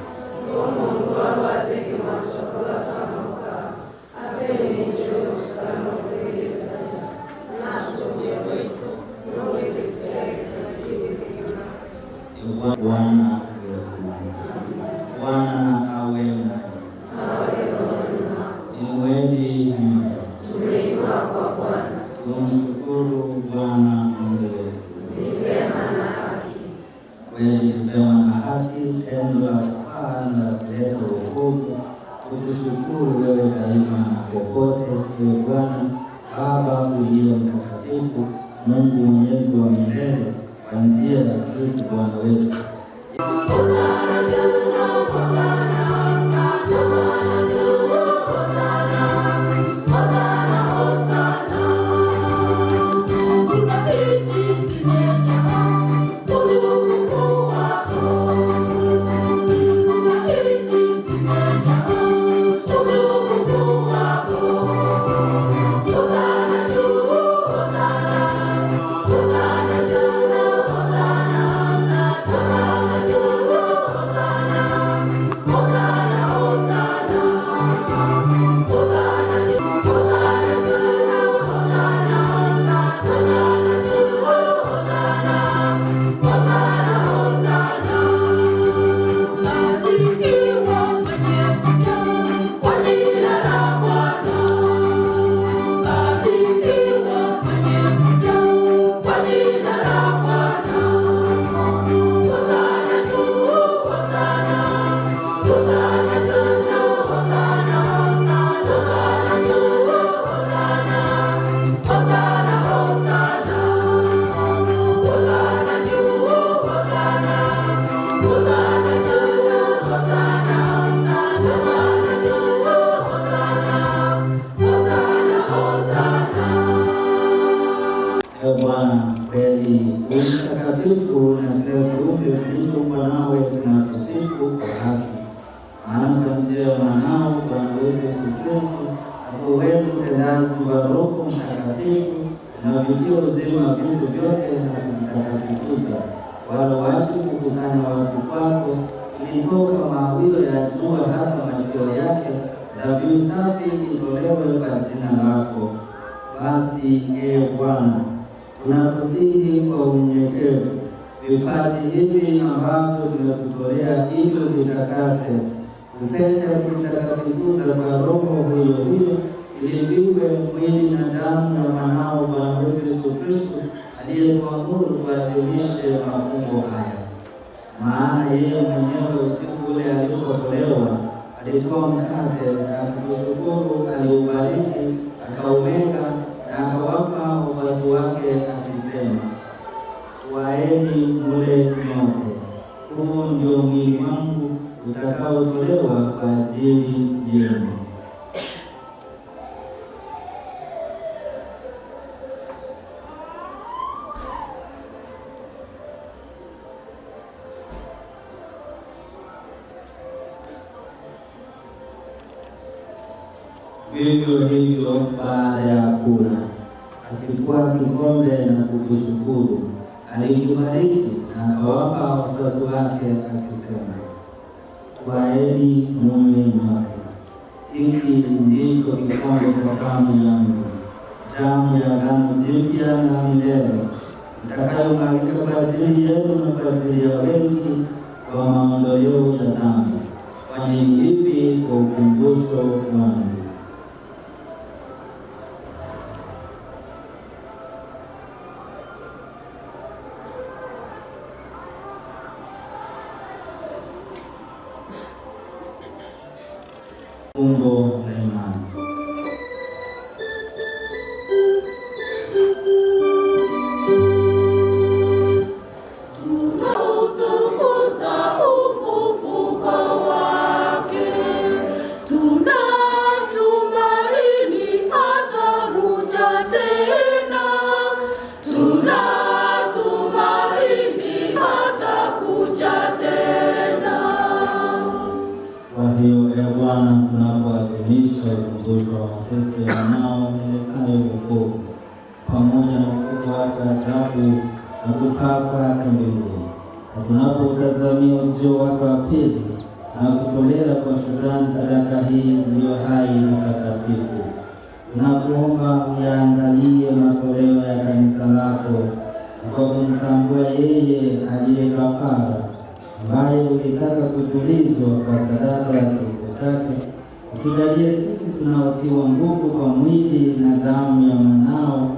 Bwana wetu. Bwana awe nanyi. Inueni mioyo. Tumshukuru Bwana Mungu wetu. Kweli ni vema na haki, tendo la kufaa na la kuleta wokovu, tukushukuru wewe daima na popote, ewe Bwana Baba uliye mtakatifu, Mungu mwenyezi wa milele, kwa njia ya Kristo Bwana wetu. Ee Bwana, kweli u mtakatifu na kila kiumbe kilichoumbwa nawe kinakusifu kwa haki. Maana kwa njia ya mwanao Bwana wetu Yesu Kristo na kwa uwezo utendaji wa Roho Mtakatifu unavitia uzima vitu vyote na kuvitakatifuza, wala waache kukusanya watu kwako, ili toka mawio ya jua hata machweo yake dhabihu safi itolewe kwa jina lako. Basi ee Bwana, tunakusihi kwa unyenyekevu vipaji hivi ambavyo tumekutolea ili uvitakase, upende kuvitakatifuza kwa Roho huyo huyo, ili viwe mwili na damu ya mwanao Bwana wetu Yesu Kristo, aliyetuamuru tuadhimishe mafumbo haya. Maana yeye mwenyewe usiku ule alipotolewa, alitwaa mkate na akakushukuru, aliubariki, akaumega na akawapa wafuasi wake akisema, Twaeni mle nyote, huu ndio mwili wangu utakaotolewa kwa ajili yenu. Vivyo hivyo baada ya kula, akitwaa kikombe na kukushukuru, alikibariki na akawapa wafuasi wake akisema, Twaeni munywe nyote, hiki ndicho kikombe cha damu yangu, damu ya agano jipya la milele, itakayomwagika kwa ajili yenu na kwa ajili ya wengi kwa maondoleo ya dhambi. Fanyeni hivi kwa ukumbusho wangu. Fumbo la imani. Tunautukuza ufufuko wake, tunatumaini ataruja tena, tunatumaini atakuja tena. Kwa hiyo ee Bwana, tunapoadhimisha ukumbusho wa mateso ya mwanao yaletayo wokovu, pamoja na ufufuko wake ajabu na kupaa kwake mbinguni, Na tunapoutazamia ujio wake wa pili, tunakutolea kwa shukrani sadaka hii iliyo hai na takatifu. Tunakuomba uyaangalie matoleo ya kanisa lako na kwa kumtambua yeye aliye kafara, ambaye ulitaka kutulizwa kwa sadaka ya kifo chake, utujalie sisi tunaotiwa nguvu kwa mwili na damu ya mwanao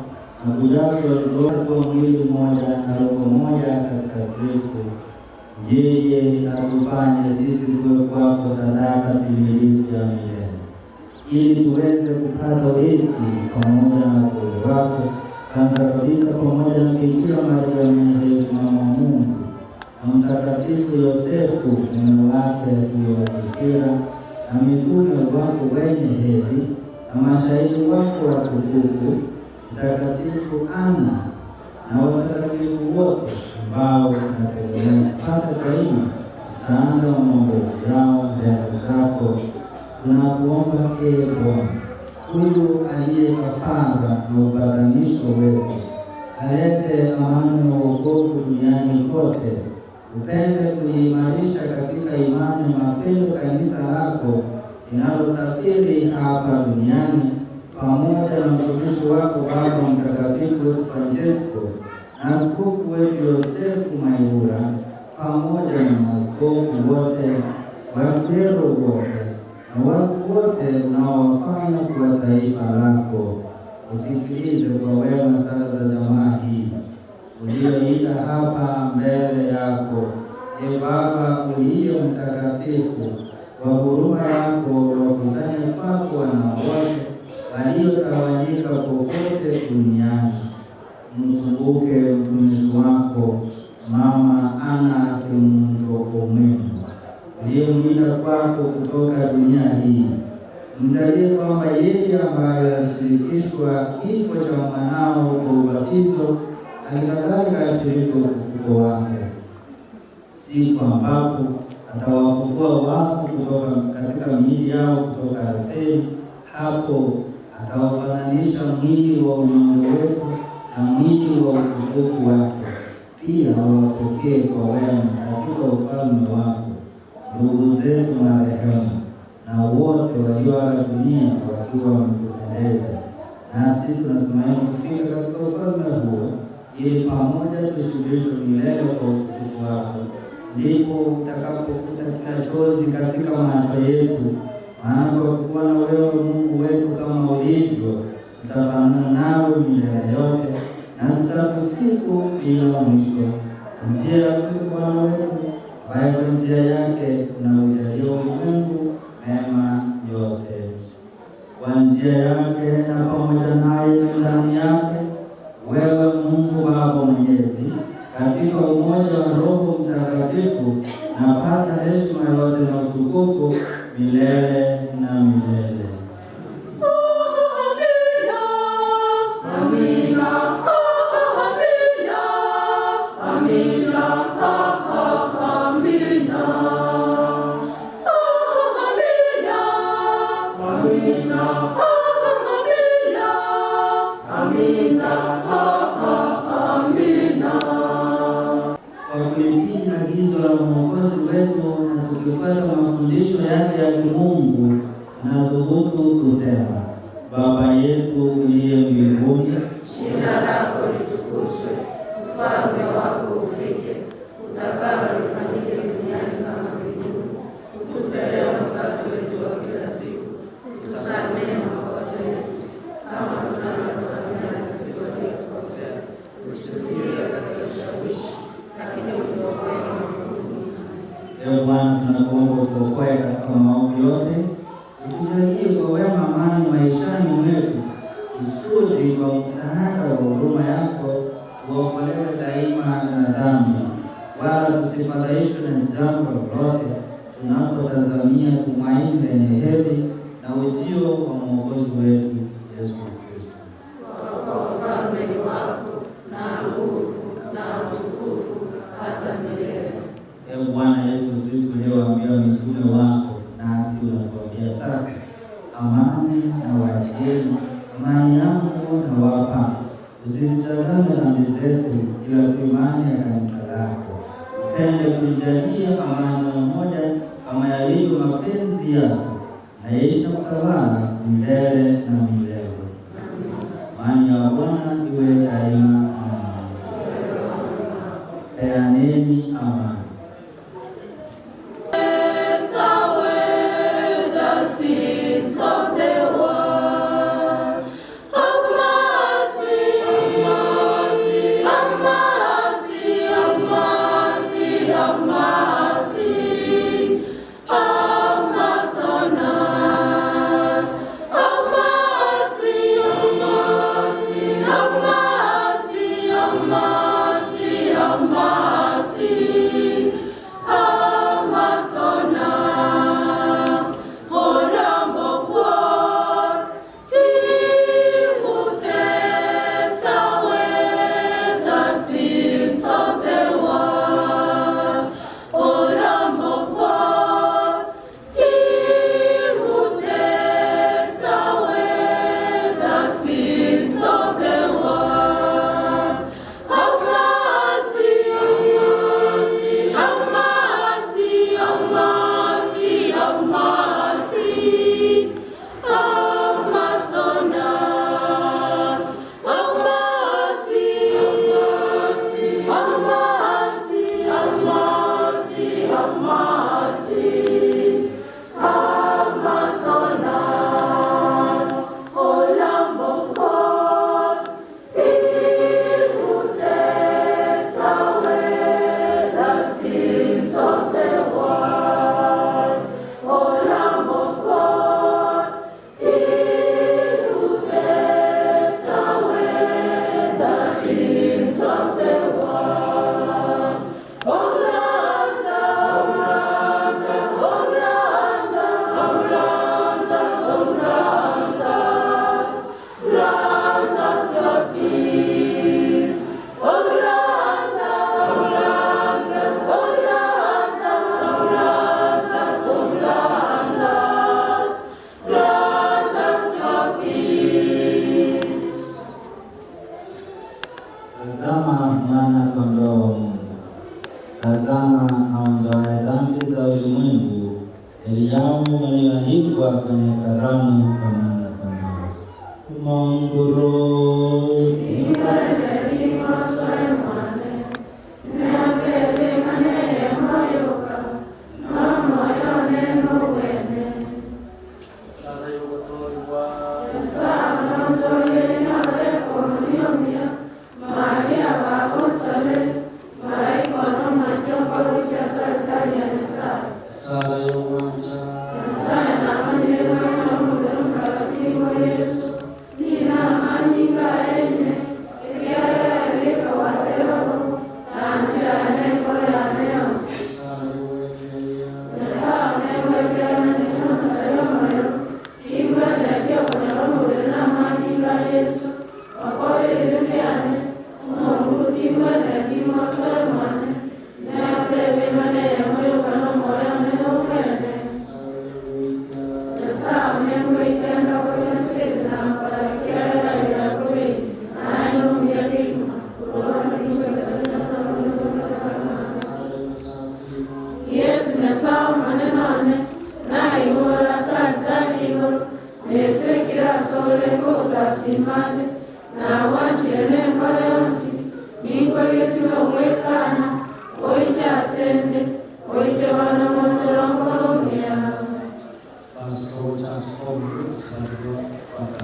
na kujazwa roho kwa mwili mmoja na roho moja katika Kristo. Yeye atufanye sisi tuwe kwako sadaka timilifu ya milele ili tuweze kupata urithi pamoja na wateule wako, kwanza kabisa pamoja na Bikira Maria mwenye mama wa Mungu na Mtakatifu Yosefu mume wake huyo Bikira na mitume wako wenye heri na mashahidi wako watukufu, Mtakatifu Ana na watakatifu wote ambao tunategemea kupata daima msaada wa maombezi yao mbele zako. Tunakuomba ee Bwana, huyu aliye kafara na upatanisho wetu, alete amani na wokovu duniani kote. Upende kuliimarisha katika imani na mapendo kanisa lako linalosafiri hapa duniani pamoja na mtumishi wako Baba Mtakatifu wetu Francesco na askofu wetu Yosefu Mairura pamoja na maaskofu wote, waklero wote na watu wote unaowafanya kuwa taifa lako. Usikilize kwa wema sala za jamaa hii uliyoita hapa mbele yako. E Baba uliye mtakatifu, kwa huruma yako wakusanye kwako wana wote waliotawanyika popote duniani. Mkumbuke mtumishi wako Mama Ana Kemundokomwenu uliyemwita kwako kutoka dunia hii. Mjalie kwamba yeye ambaye alishirikishwa kifo cha mwanao kwa ubatizo, halikadhalika ashiriki ufufuko wake, siku ambapo atawafufua wafu kutoka katika miili yao kutoka ardhini. Hapo atawafananisha mwili wa unyonge wetu na mwili wa utukufu wake. Pia wawapokee kwa wema katika ufalme wako ndugu zetu marehemu na wote walioaga dunia wakiwa wamekupendeza. Nasi tunatumaini kufika katika ufalme huo, ili pamoja tushibishwe milele kwa utukufu wako. Ndipo utakapofuta kila chozi katika macho yetu, maana kwa kuwa na wewe Mungu wetu kama ulivyo, tutafanana nawe milele yote na tutakusifu bila mwisho. Kwa njia ya Kristo Bwana wetu, ambaye kwa njia yake unaujalia ulimwengu mema yote. Kwa njia yake na pamoja naye na ndani yake, wewe Mungu Baba Mwenyezi, katika umoja wa Roho Mtakatifu, napata heshima yote na utukufu milele na milele. Amina, amina, amina, amina, amina, amina, amina, amina. Kwa kulitii agizo la Mwokozi wetu na tukifuata mafundisho yake ya kimungu, tunathubutu kusema: Baba yetu uliye mbinguni, Jina lako litukuzwe, ufalme wako ufike, utakalo lifanyike duniani kama mbinguni. Utupe leo mkate wetu wa kila siku, utusamehe makosa yetu kama tunavyosamehe sisi waliotukosea, usitutie katika ushawishi, lakini utuokoe na maovu. Ewe Bwana, tunakuomba utuokoe katika maovu yote, utujalie kwa wema amani maishani mwetu, kusudi kwa msaada wa huruma yako tuokolewe daima na dhambi, wala tusifadhaishwe na jambo lolote, tunapotazamia tumaini lenye heri na ujio wa Mwokozi wetu Yesu Kristo. Kwa ufalme ni wako na nguvu na utukufu hata milele. Ewe Bwana Yesu Kristo, uliyewaambia mitume wako, nasi unatuambia sasa, amani na waachieni, amani yangu nawapa, usizitazame dhambi zetu, ila tu imani ya kanisa lako. Upende kunijalia amani na umoja kama yalivyo mapenzi yako, naishi na kutawala milele na milele. Amani ya Bwana iwe daima nanyi. Peaneni amani. Tazama mwana kondoo wa Mungu, tazama aondoaye dhambi za ulimwengu. Heri yao walioalikwa kwenye karamu ya mwana kondoo. Monguru Sala y'obutoorwa. Sala y'obwanja. Sala y'obwekeya. Sala y'obwekeya. Sala y'obusasiro. Yesu nyasaye manenane nayiwola salitaliwo netekela sole kosasimane nawachile nenkola yonsi ninkoletile owekana oichasende oichewanong'oncholonkolomia. Pastor Charles Paul Sandro Papa.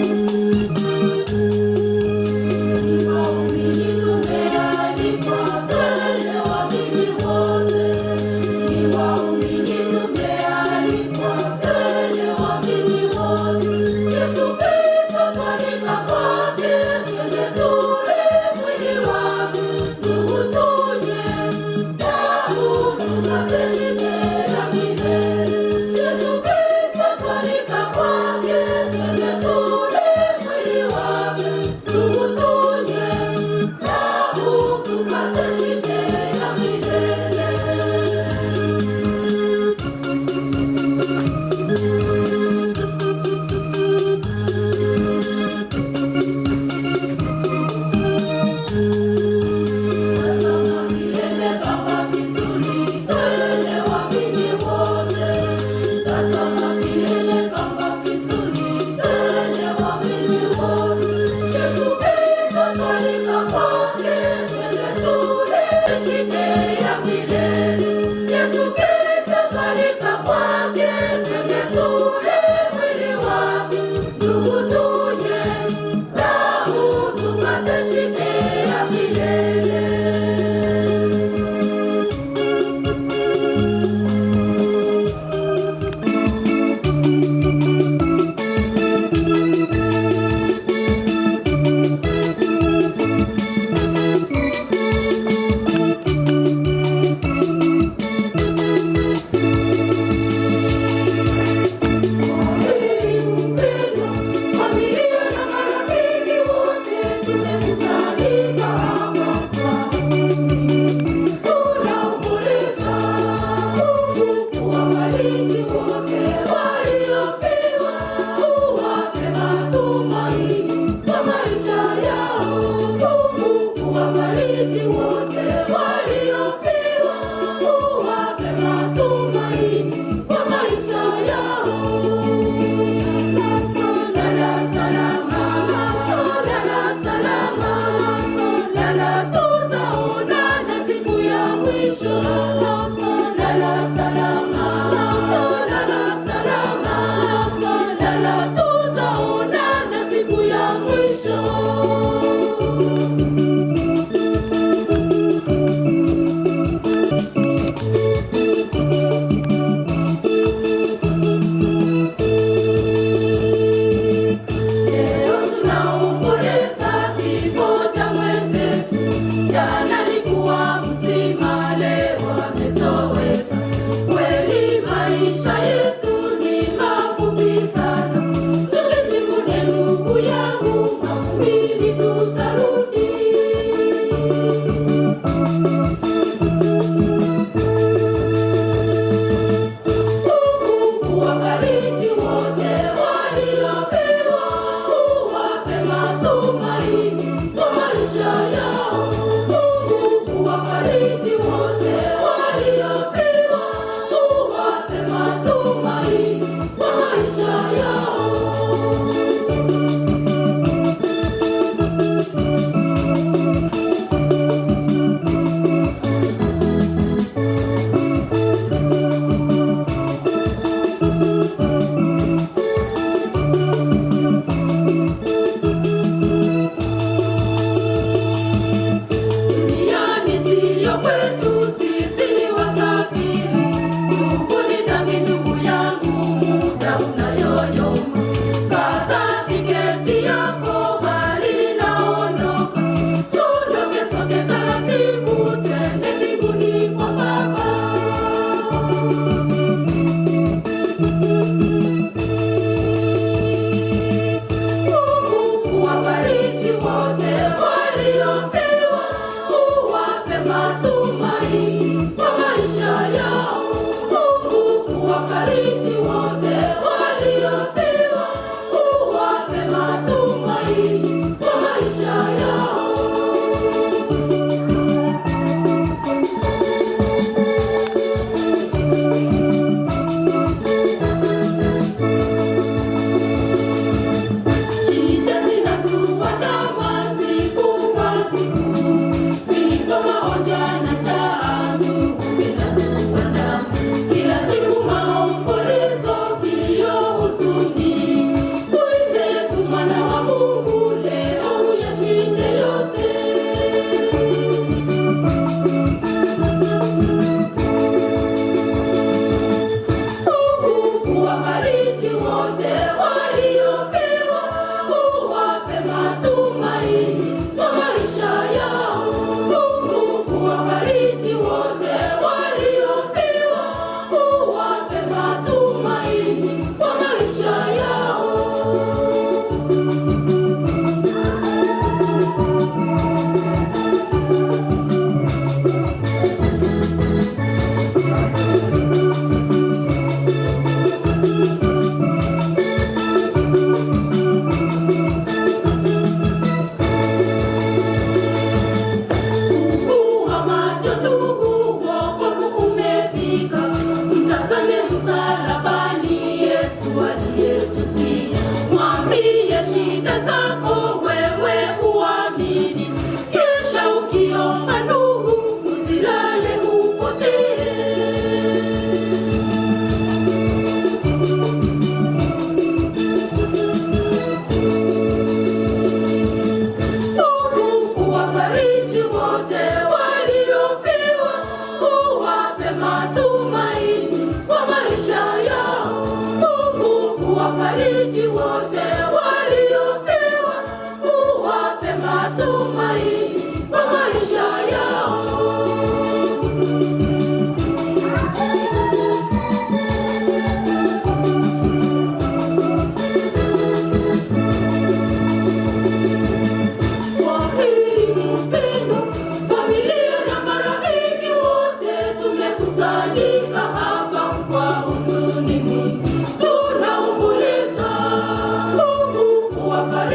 Thank you.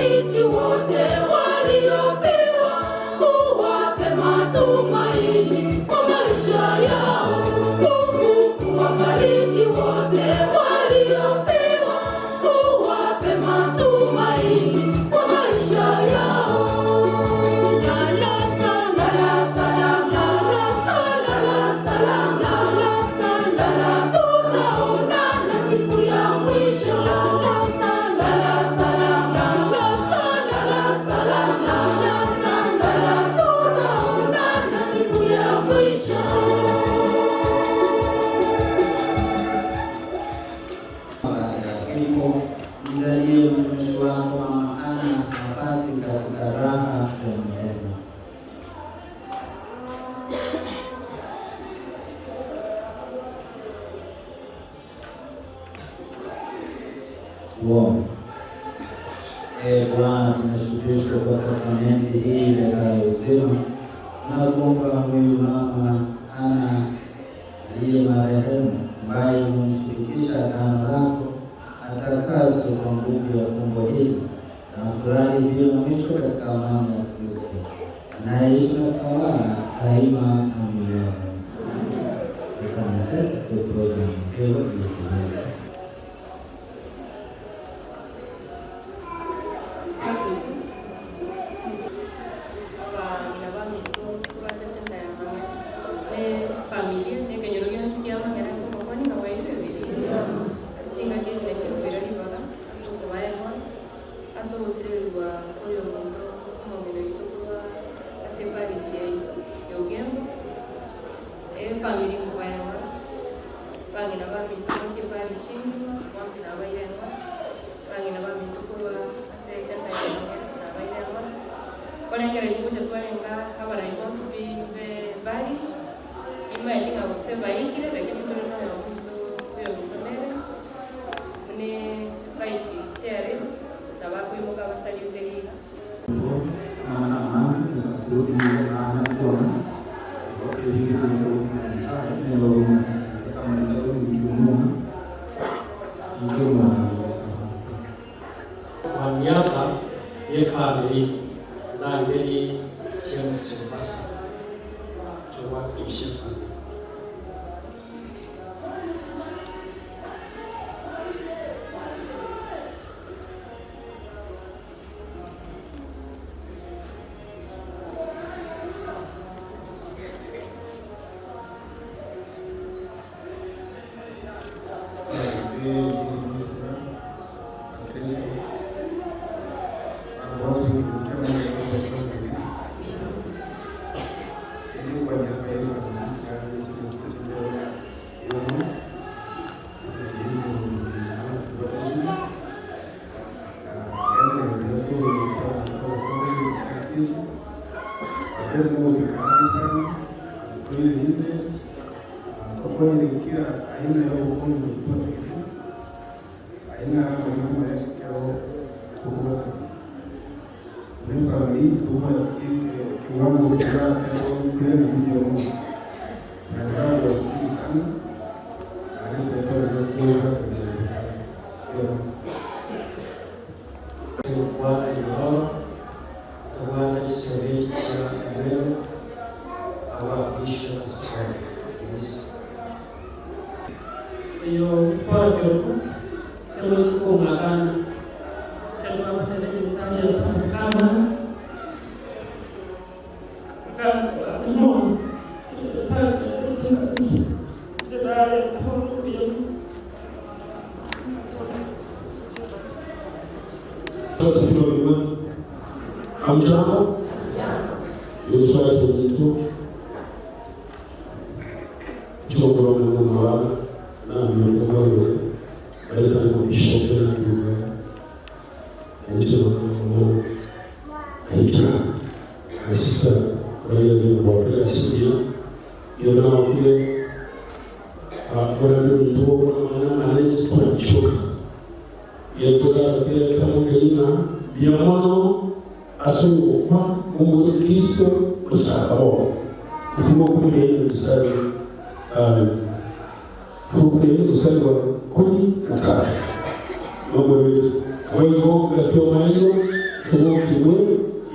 Kuwafariji wote waliofiwa, uwape matumaini kwa maisha yao. Mungu kuwafariji wote waliofiwa, uwape matumaini kwa maisha yao. Lala salama, salama, lala salama, lala tutaonana siku ya mwisho. Lala salama, lala salama, lala tutaonana siku ya mwisho. Baada ya kifo, mjalie mtumishi wako Mama Ana nafasi katika raha ya milele. Tuombe. Ee Bwana, tunashukuru kwa sakramenti hii iletayo uzima. Tunakuomba huyu mama Ana aliye marehemu, ambaye umemshirikisha agano lako, atakaswe kwa nguvu ya fumbo hili na furahi iliyo na mwisho katika amani ya Kristo, anayeishi na kutawala daima na milele. Tukanise program hiyo. Abana baminto basesenta ya mama ne familia nekenyoro gionsi kia amang'ana nkogokwa niga bwairwe ebere ase chingaki echi nachi ekobera ribaga ase okobaewa ase ogosirerwa oyo omonto omong'ina oito korwa ase eparish yaito ya Ogembo, efamiri nkobaewa bang'ina baminto ase eparish engima bonsi nabaireng'wa bang'ina baminto korwa ase esenta ya Magere nabaireng'wa korengera rigocha twarenga abarai bonsi be parish imaeni ng'a gose baikire lakini tore na oyominto oyominto nere mune vice chair nabakoimoka abasariute riga. Kwa niaba ya family Langeli James Mbasa tuwakilishe familia. Bwana Yohana Bwana Isabeti cha Leo awakilisha askofu Kanisa. Eyo siporo kyoku kyalosukumakana kyatukamateleekana Hamjambo, Yesu wetu chokoronamunawa namyokomawe balekanakuishokeladuga enjinonamu aita asista rayabimbwapelasikia yonawakule onabiuntuonamananechitwachoka yetogaatietamukelina byamono asungukwa umuri Kristo ochakabo Ufunuo 14 mstari Ufunuo 14 mstari wa 13. Mungu wetu wengo gakiwa maeneo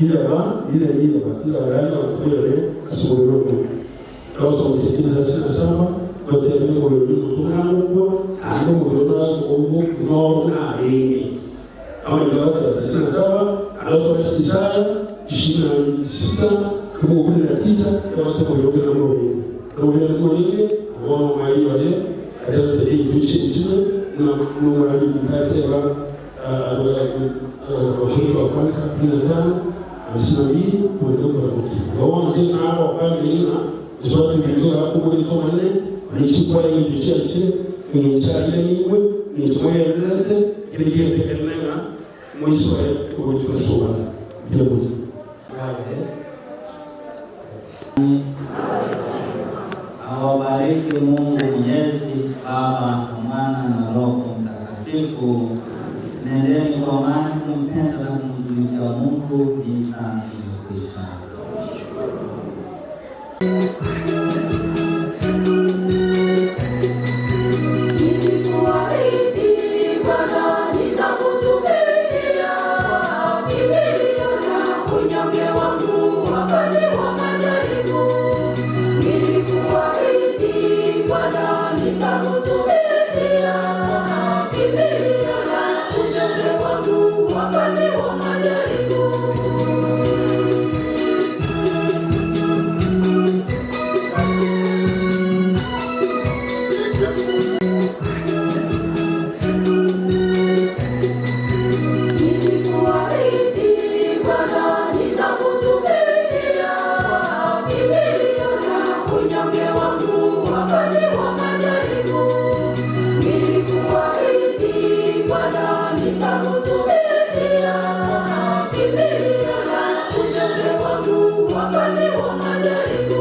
Ilaba, ila ilaba, ilaba yale wakubele asubiroko. Roso msikiliza sina saba, wote ni kwa yule mtu ando mwana obu no na ingi. Kama ni watu 37, alafu Isaya 26 kama 19 ya watu kwa yule na mwe. Kwa yule na mwe, kwa mali wale adela tedi yuchi chini na mungu alimtateba Wakorintho wa kwanza 15 52 kuendelea kwa wao tena hapo familia zote ndio hapo kwa kwa manne walichukua ile bicha ile ni cha ile ni ni tumoya ile ile ile ile mwisho wa kutoa ndio Awabariki Mungu Mwenyezi, Baba na Mwana na Roho Mtakatifu. Nendeni kwa amani kumpenda na kumtumikia Mungu. Misa imekwisha. Nilikuahidi Bwana nitakutumikia, kimbilio la unyonge wangu wakati wa majaribu. Nilikuahidi Bwana nitakutumikia, kimbilio la unyonge wangu wakati wa majaribu. Nilikuahidi Bwana nitakutumikia, kimbilio la unyonge wangu wakati wa majaribu. Nilikuahidi Bwana nitakutumikia, kimbilio la unyonge wangu wakati wa majaribu.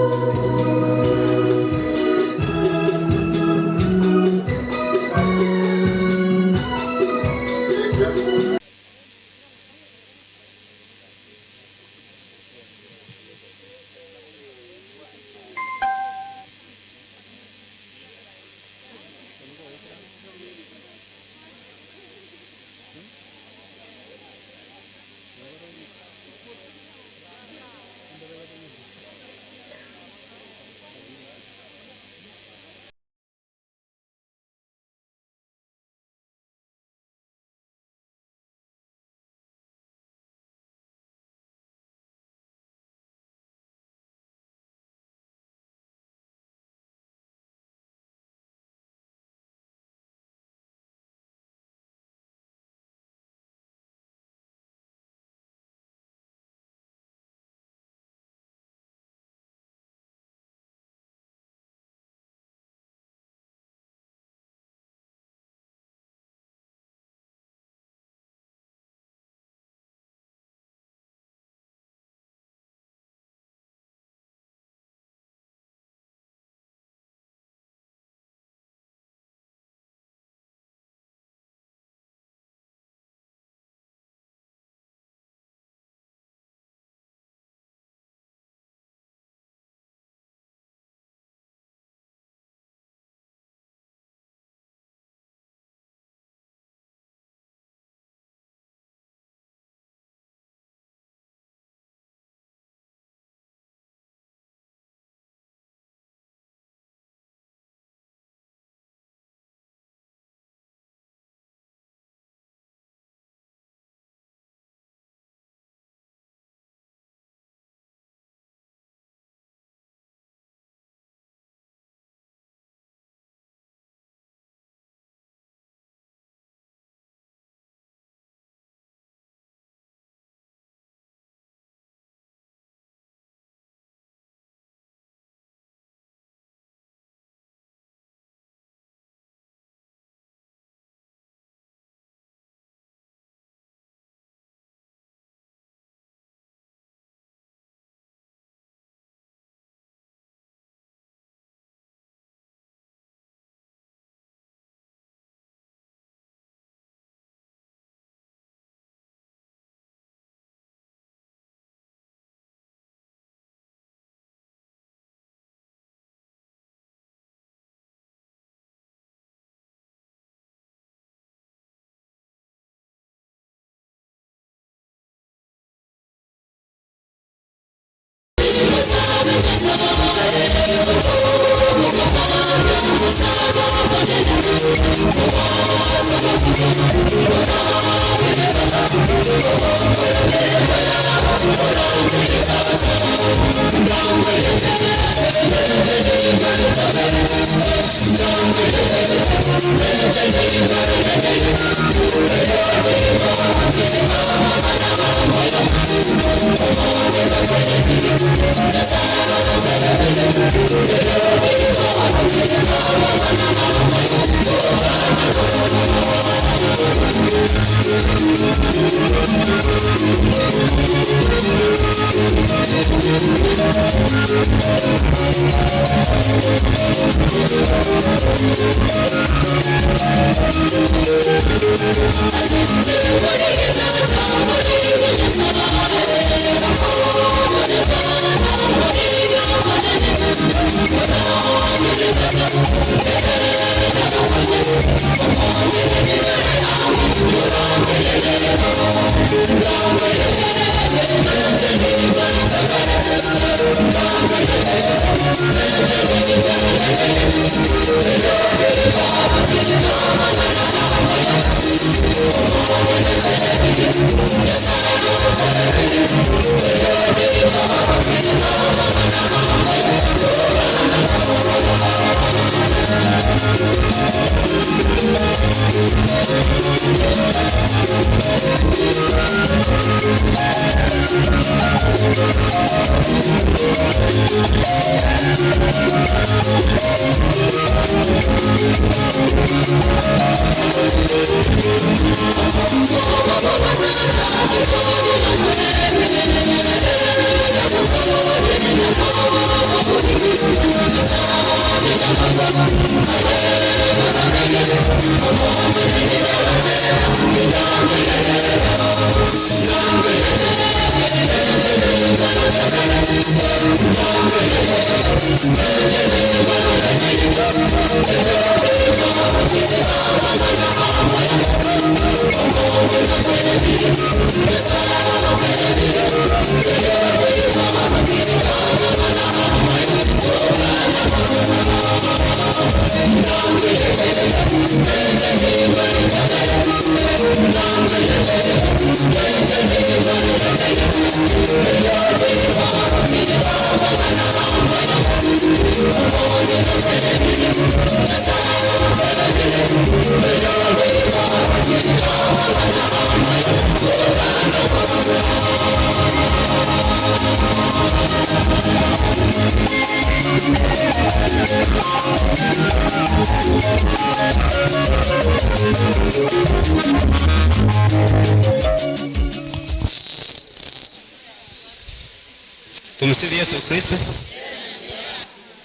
Tumsifu Yesu Kristo.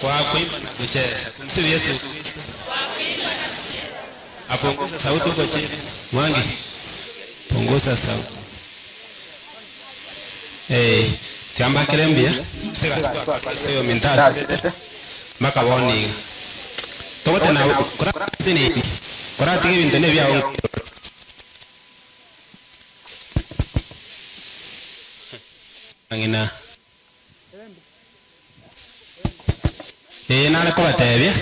Kwa kuimba na kucheza. Tumsifu Yesu Kristo. Apunguza sauti huko chini. Mwangi. Punguza sauti. Eh, tiamba kirembia. Sika sio mintasi. Maka woni. Tobote na kura sini. Kura tigi bintu ne bya ngina. Eh, nale kubatebia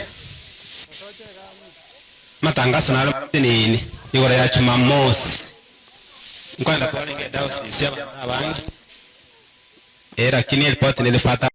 matangazo nalo nini igoro ya Jumamosi nkwenda twaringe diocese y'abantu abangi eh, lakini ripoti nilipata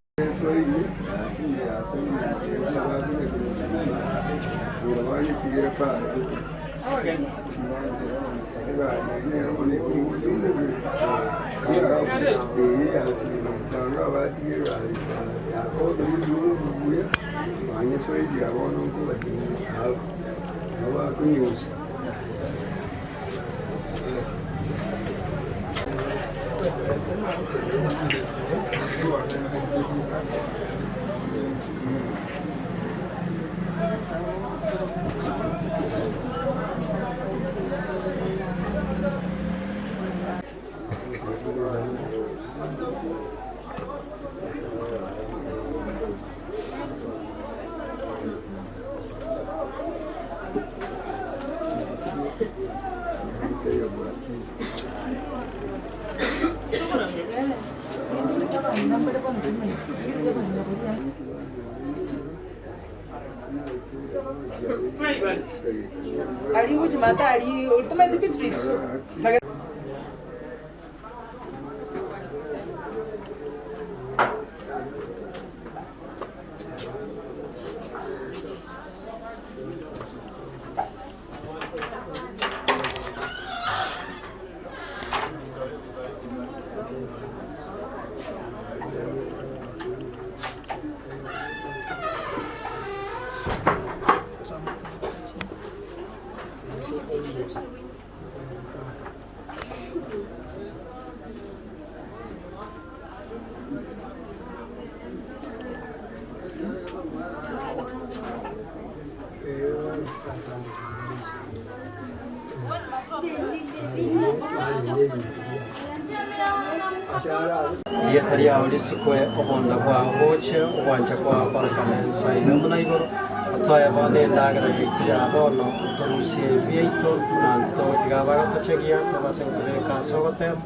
Rieta riao risikwe, obonda bwao boche, ogwancha kwao korekane ense iga buna igoro. Otoe bono endagera yaito ya bono, otorusie ebibe biaito, buna intwe togotiga abagatochegia, tobase gotobeka ase ogoteemwa,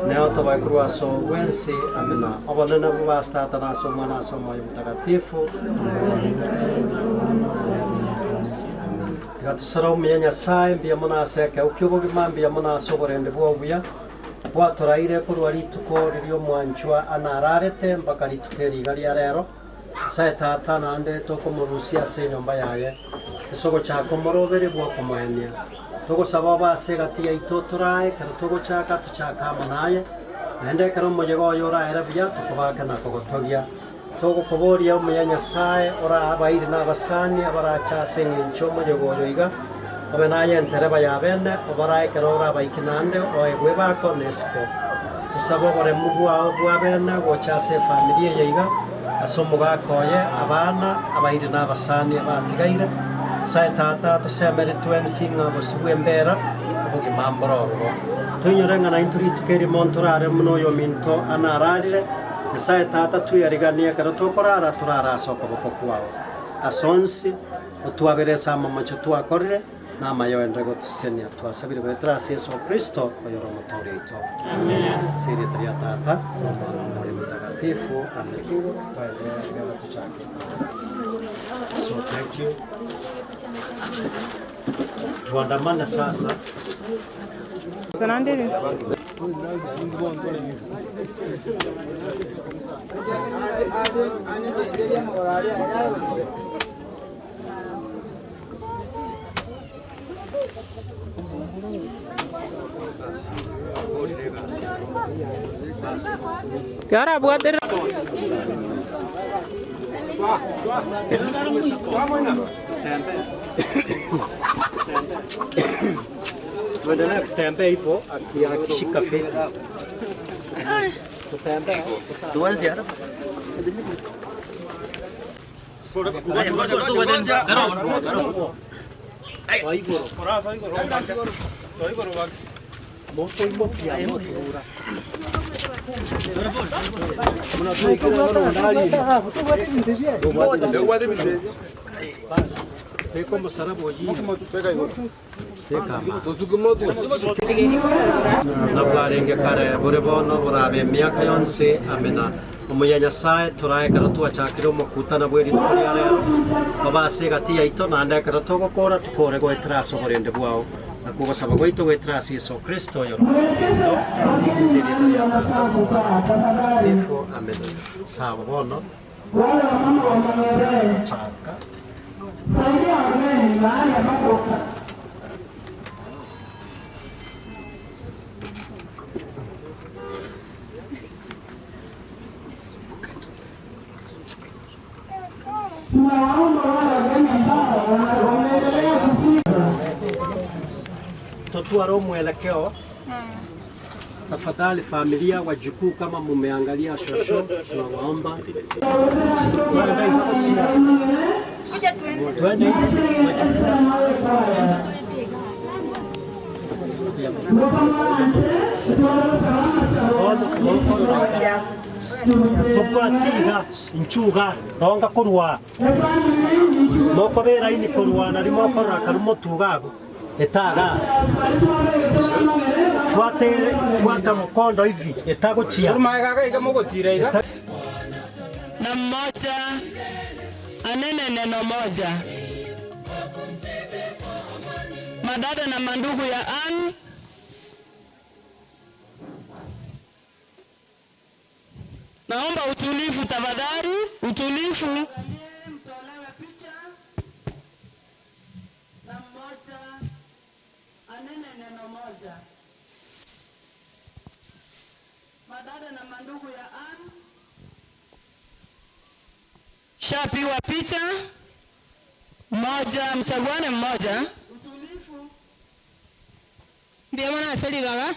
Neo tobae korwa ase obwensi. Amina. Obonene bobe ase Tata na ase Omwana na ase Omoyo Omotagatifu. Tiga tosore omuya Nyasae, mbuya mono ase ekeo ki'obogima, mbuya mono ase oborendi bwao obuya, bwatoraire korwa rituko riria omwanchwa anararete mpaka rituko eri iga ria rero. Nyasae Tata naende tokomorusia ase enyomba yaye, ase ogochaka omoroberi bw'okomoenia. Togosaba obe ase egati yaito torae ekero togochaka, tochake amo naye, naende ekero omoyega oye oraere buya, tokobake na kogotogia. Togokoboria omuya Nyasae, orae abairi na abasani abarache ase engencho y'omoyega oyo iga, obe naye entereba ya bene, oborae ekero orabaike naende oegwe ebako na esiko. Tosabe oboremu bwao bwa bene gocha ase efamiri eye iga, ase omogaka oye, abana, abairi na abasani abatigaire. Nyasae Tata, tosemeri twensi ng'a bosio bw'embeera, obogima mbore ororo. Toinyore ng'a naintwe rituko erimo ntorare buna oyominto anararire. Nyasae Tata, tweyariganie ekero tokorara, torare ase okoboko kwao. Ase onsi, otwabere ase amamocho twakorire, na amaya oenderere gotosesenia. Twasabire goetera ase Yeso Kristo, oyore Omotooria oito. Ase erieta ria Tata, na Omwana, na Omoyo Omotagatifu. Amen. Twaenderere tochake. So thank you. Tuandamane sasa. Tuendelee kutembea hivyo akishika fiti. Tutembee. Buna bwarenge kare, bore bono, borabe emiaka yonsi. Amina. Omuya Nyasae, torae ekero twachakire omokutano bwe rituko ria rero, obe ase egati yaito, naende ekero togokora, tokore goetera ase oborende bwao. Nakwo ogosaba gwaito goetera ase Yeso Kristo, oyore Omonene oito, ase erieta ria Tata, na Omwana, na Omotakatifu. Amina. Sawa bono. Chaka. Totware omwelekeo tafadhali, familia, wajukuu, kama mumeangalia shosho, tunawaomba twende hivi wajukuu. Tobwati iga inchuga ronga korwa mokobera ini korwa nari mokorora karu motuga ago etaga fuate fuata mkondo hivi etagochia Na mmoja Anene neno moja. Madada na mandugu ya Ann, naomba utulivu tafadhali, utulivu. Na mmoja anene neno moja. Madada na mandugu ya Ann, Shapiwa picha moja, mchaguane mmoja. Mbuya mono ase ribaga,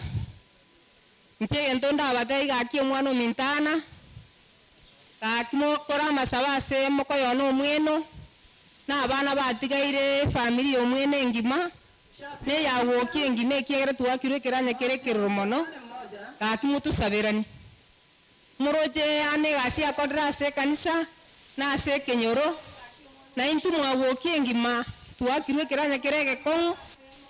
inche egento ndabatebie gaki omwana omintana, gaki mokore amasabo ase mokoyona omweno, na abana batigaire efamiri ya omwene engima, na eyagokia engima ekiagera twakirwe ekeranya kere ekeroro mono, gaki motosaberani. Moroche ane egasi yakorire ase ekanisa, na ase ekenyoro, na intwe mwagokia engima, twakirwe ekeranya kere egekong'u,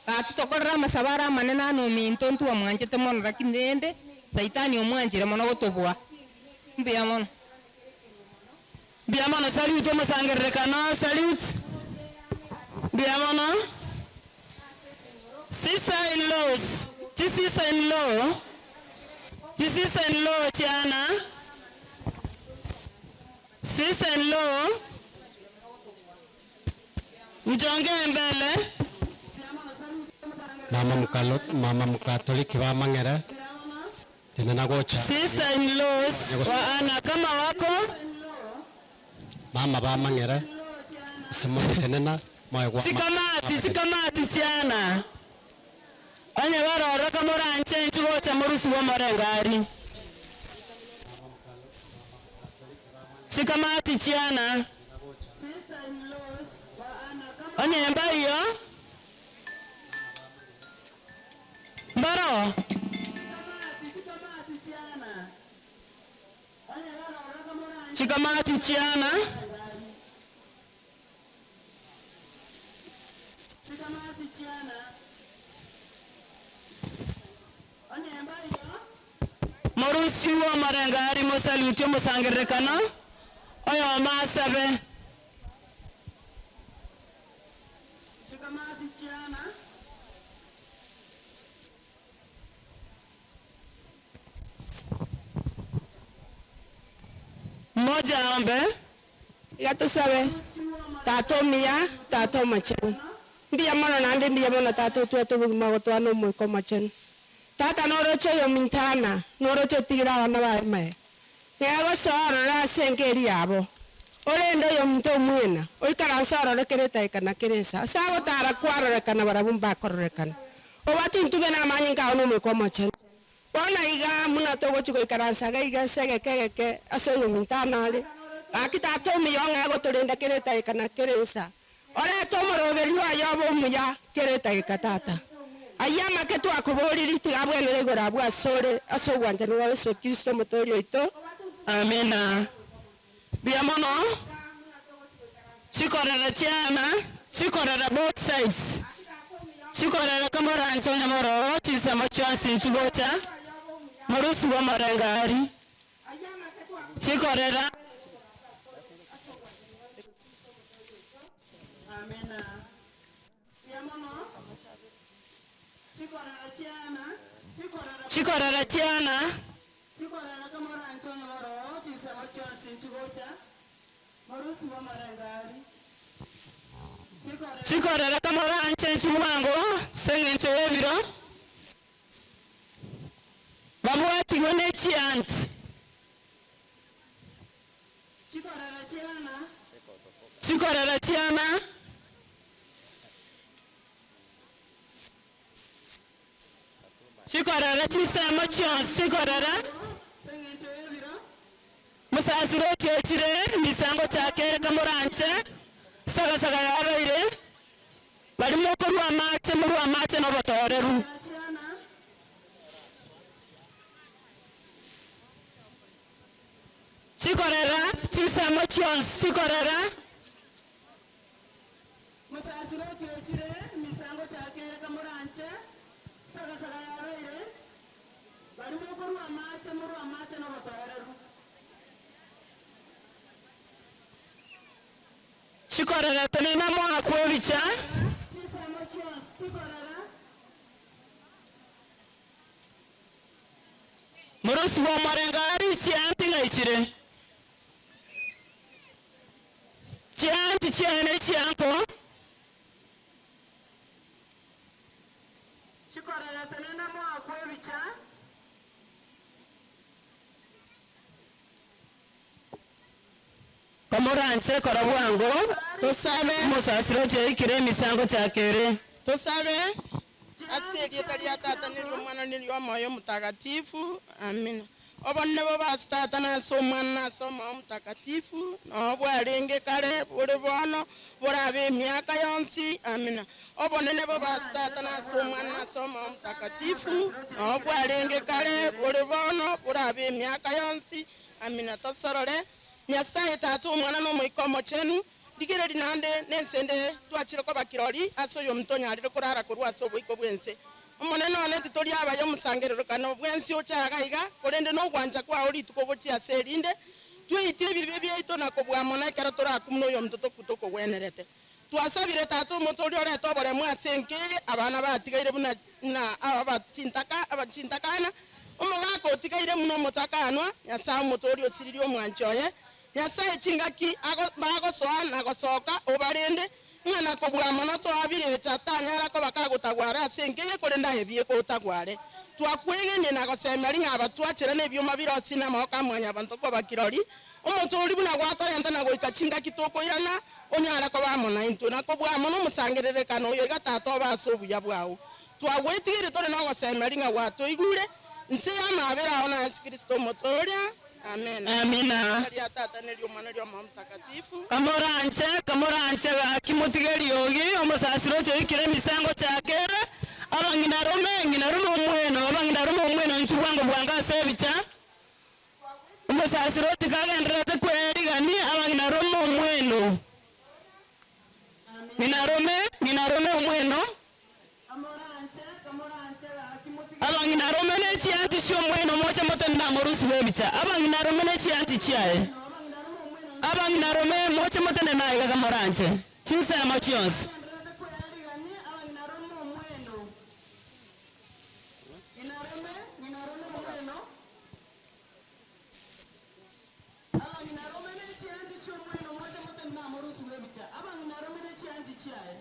gaki tokorere amasabo are amanene ane ominto intwe omwanchete mono lakini rende, saitani omwanchire mono gotobua. Mbuya mono. Mbuya mono, salute omosangererekano, salute. Mbuya mono. Sister in laws, chi sister in law, chi sister in law chiana. Sister in law, mjongee mbele. Mama mukalo, mama mukatoliki ba mang'ere tene nagocha Sister in laws wa Ana kama wako mama ba mang'ere simoni tenena moyo gwa chikamati chikamati chiana onye baroroka moranche nchigocha morusiwa morengari chikamati chiana onye mbaiyo mbaro chikamati chiana chikamati chiana. Onye mbayo, morusiwa morengari mosaluti omosangererekano oyo masabe chikamati chiana. mmoja aombe Iga tosabe tata omuya tata omochenu mbuya mono naende mbuya mono tata otwete obogima gotwana omoika omochenu tata noroche oyo mintana noroche otigire abana baye maye ngegosoa orore ase enka eri yabo orende oyo omonto omwena oikaranse orore kere etaika na kere esa ase agotara kwarorekana barabwo mbakororekana obatintube na amanyinga ao na omoika omochenu bono iga muna togochi goikaransa iga iga ase egeke egeke ase oyo mintana are gaki tata omuya ong'e gotorenda kere etaika na kere ensa orete omoroberi oyo obe omuya kere etaika tata ayia amake twakoboriri tiga abwenere igoro abwo ase ore ase obwanchani bwa Yesu Kristo omotori oito amina mbuya mono chikorera chiana chikorera both sides chikorera kamoranche onye mororo chinsemo chionsi nchigocha morusiwa morengari chikorera Amina. Mbuya mono. Chikorera chiana, chikorera chikorera chiana chikorera kamoranche onye moroo chinsemo chionsi nchigocha morusiwa morengari. chikorera kamoranche nchibwango seng'encho yebiro babwatigwe ne chianti Chikorera chiana, chikorera chiana chikorera chinsemo chionsi chikorera seng'encho yebiro, musasire otiochire misango chakere kamoranche sagasaga yabeire bari mokorwa amache morwa amache nobotoreru chiana. chikorera chinsemo chionsi chikorera Musasire otiochire misango chakere kamoranche sagasaga yabeire bari mokorwa amache morwa amache nobotoereru. Chikorera tenena moakwe ebicha. Morusigwe omoreng'o aria chianti ng'aichire. Chianti chiane chianko. Chikorera tenena moakwe ebicha. Komoranche kora bwango. Tosabe. Omosasiro ochoikire emisango chakere. Tosabe ase erieta ria Tata na eria Omwana na eria Omoyo Omotakatifu. Amina. Obonene bobe ase Tata na ase Omwana na ase Omoyo Omotakatifu, noo bwarenge kare, bore bono, borabe emiaka yonsi. Amina. Obonene bobe ase Tata na ase Omwana na ase Omoyo Omotakatifu, noo bwarenge kare, bore bono, borabe emiaka yonsi. Amina. Tosorore Nyasae Tata, Omwana na Omoika Omochenu. Rigereria naende nense ende twachire koba kirori ase oyominto onyarire korara korwa ase oboiko bw'ense. Omonene one, titori abaye omosangererekano bw'ense oche iga iga, korende nogwancha kwao rituko gochia ase erinde tweite ebibe biaito na kobua mono ekero torakumune oyominto tokogwenerete. Twasabire Tata omotoria orete oboremu ase enka eye, abana batigaire buna buna abachintaka abachintakana, omogaka otigaire buna omotakanwa, Nyasae omotoria osiririe omwanchi oye, Nyasae chingaki ago bagosoa na gosoka obarende, ng'a na kobua mono toabirecha tanyara koba kagotagwara ase enka eye korende aye bieka otagware. Twakwegenie na gosemeria ng'a abatwachera nebioma bire ase namaboko a mwanyabanto koba kirori, Omotoori buna gwatorenta na goika chingaki tokoirana, onyare koba amo naintwe, na kobua amo nomosangererekano oyo iga Tata obe ase obuya bwao. Twagwetigeire tore nogosemeria ng'a gwatoigure, inse y'amaabera ao na Yesu Kristo Omotooria. Amina. Amina. Erieta ria Tata, na eri'Omwana, na eri'Omoyo Omotakatifu. Kamoranche, kamoranche gaki motige eriogi, omosasiro ochoikire emisango chakere, abang'ina rome, ng'ina rome omweno, abang'ina rome omweno inchuo bwango bwango ase ebicha. Omosasiroti kagendererete kwerigania abang'ina rome omweno, ng'ina rome, ng'ina rome omweno, abang'ina rome ne chianti chi'omweno moche motenene amorusi bw'ebicha, abang'ina rome ne chianti chiaye, abang'ina rome moche motenene aiga kamoranche, chinsemo chionsi. Abang'ina arome ne chianti chi'omweno moche motenene amorusi bw'ebicha, abang'ina arome ne chianti chiaye.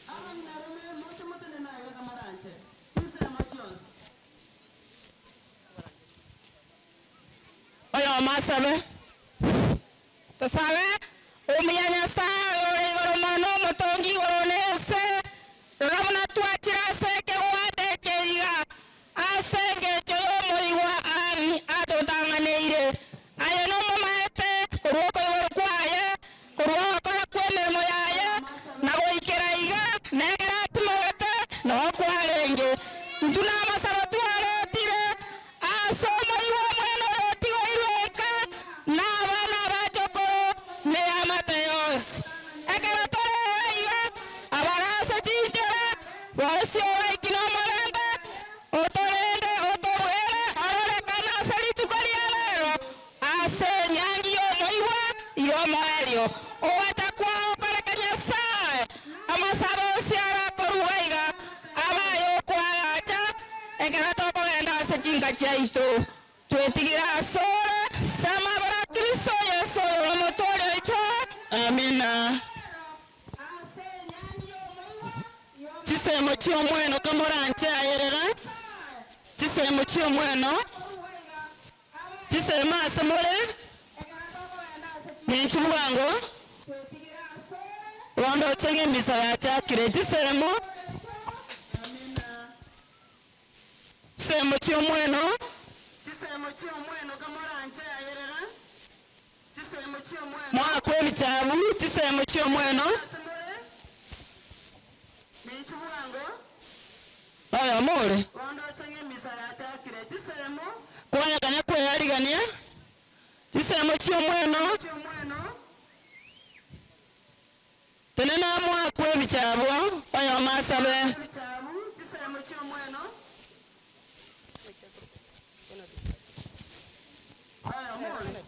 Abang'ina arome moche motenene aiga moranche, chinsemo chionsi. Oyomo asabe. Tosabe, Omuya Nyasae ore igoro mono, omotongi igoro na ense, rora buna twachire ase ekegwanda eke iga, ase engencho y'omoigwa Ann atotang'aneire. Aye nomomaete korwa okoiborwa kwaye, korwa ogokora kw'emeremo yaye, na goikera iga, na ekero atimogete, noo kwarenge. Intwe namasabo twaretire Ase omoigwa omwene oyo otigoirwe eka, na abana abachokoro, na eamate yonsi. Ekero tore iga, abare ase chinchera, bonsi obaiki nomorembe, otorende, otobwere, ororekane ase rituko ria rero, ase enyangi y'omoigwa y'omoerio. Ogocha kwao koreke Nyasae, amasabo onsi arakorua iga, abe ay'okoagacha, Ekero tokogenda ase chinka chiaito, twetigire asore ase amabera a Kristo Yeso oyore Omotooria oito. Amina. Chisemo chi'omweno komoranche ayerera, chisemo chi'omweno, chisemo ase more, ninchu bwango, bono ndoche ng'a emisa yachakire, chisemo. Chisemo chi'omweno. Chisemo chi'omweno kamoranche ayerera, chisemo chi'omweno. Moakwe ebichabu, chisemo chi'omweno. Ase more, ninchu bwango. Oyomo ore. Bondoche ng'emisa yachakire, chisemo. Kwayakanya kweyarigania, chisemo chi'omweno. Chi'omweno. Tenena moakwe ebichabu, oyomo asabe. Ebichabu, chisemo chi'omweno. Oyomo ore.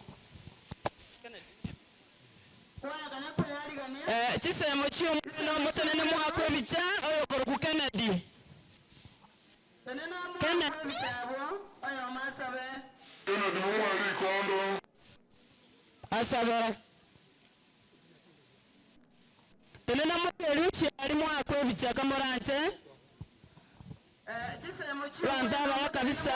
Eh, chisemo chi'omwana omotenene mwakwe ebicha oyokorokwa Kennedy. Kennedy. Asabe. Tenena moteri chiari mwakwe ebicha kamoranche. Bantu abaya kabisa.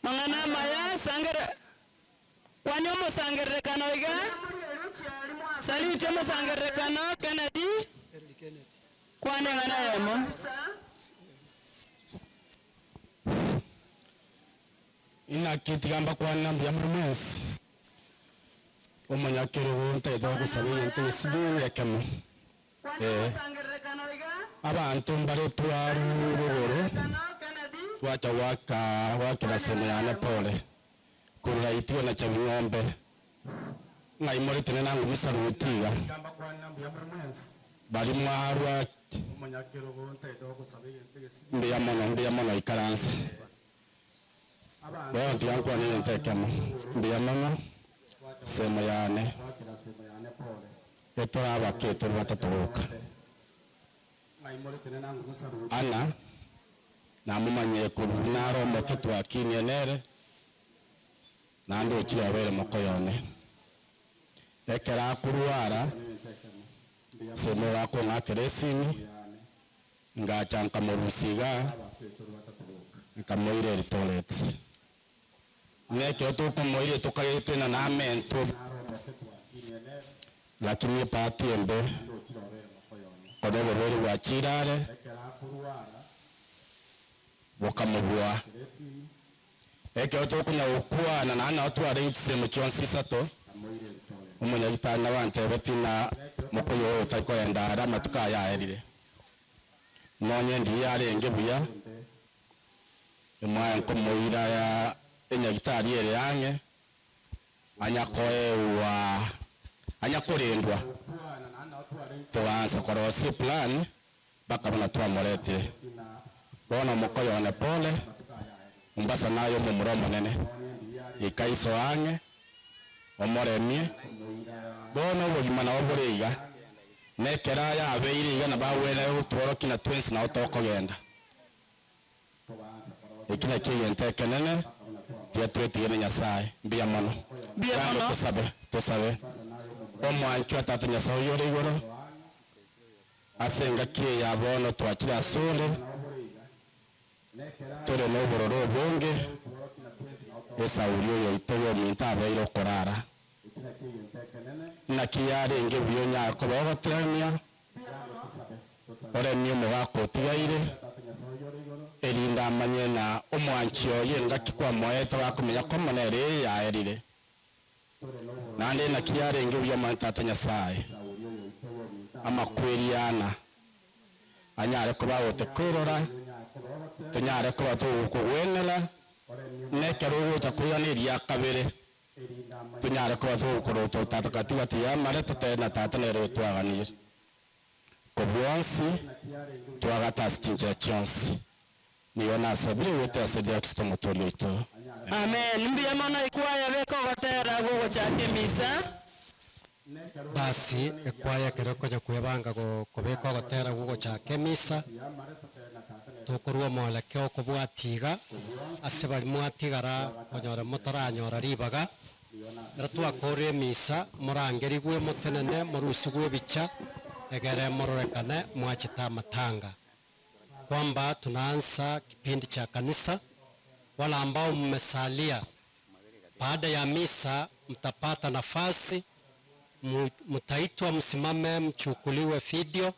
Mang'ana amaya sangere kwani omosangererekano iga salute omosangererekano Kennedy kwane ng'ana yemo inakitigamba kwana mbuya muri mwensi omonyakerogo ntaete gosaba egento esiduri ekemo eh abantu mbare twaruruguru twacha gwaka gwakera semo yane pole kurura itigo na cha ng'ombe ng'aimorete nangu musarutiga bari mwarwa mbuya mono mbuya mono ikaransa bono tigankwana egento ekemo mbuya mono semo yane etorabake turi batatogoka ana namumanyire kuru naromoke twakinie nere nande ochire awere moko yone ekera akurwara semo gakong'akera esimi ngacha nkamorusiga nkamoira eritoret nekero tukomoire tukagetena na namento lakini epati embe kono oborwaire bwachirare bukamubua ekero tokonya gokwana naende nabo tware chisemo chionsi isato omonyagitari nabantebe tina mokoyo oyo tarikoenda are amatuko aya aerire nonye ndiri yarenge buya emwaya nkomoira ya enyagitari ere yang'e anyakoewa anyakorendwa tugansa korosia plan bakabona twamoretire bono mokoyone pole Mombasa nayo mumuro omonene ikaiso ang'e omoremie bono obogima nabo bore iga nekera yabeire iga na bawere otworoki na twins nao tokogenda eki nakio egento ekenene tiga twetigere Nyasaye mbuya mono Mbuya Bono mono. tusabe tusabe omwancho tata Nyasaye oyore igoro ase engaki eye bono twakire asore tore na obororo obonge esauri oyo oito yominto abeire okorara naki yarenge buya onyakoba ogoterania oremie omogaka otigaire erinda amanye na omwanchi oyo engaki kwamoete bakomenya komona ere eye yaerire naende naki yarenge buya omanye tata Nyasaye amakweriana anyare koba gotekorora tonyare koba togokogwenera nekero ogocha koyana eria kabere tonyare koba togokorota tata katigati yamare totebe na tata nere otwaganire kobwonsi twagatasi chinchera chionsi nigo nasabire gwete ase Kristo omotori oito amen mbuya mono ikwaya bekogotera gogochaka emisa Basi ekwaya ekero konya kwebanga kobeka ogotera gogochaka emisa tokorwa omwelekeo okobwatiga ase bari mwatigara konyora motaranyora ribaga ekero twakorire emisa morangerigwe motenene morusigwe ebicha egere mororekane mwachete amatanga kwamba tunaanza kipindi cha kanisa. Wale ambao mmesalia baada ya misa mtapata nafasi, mtaitwa msimame, mchukuliwe video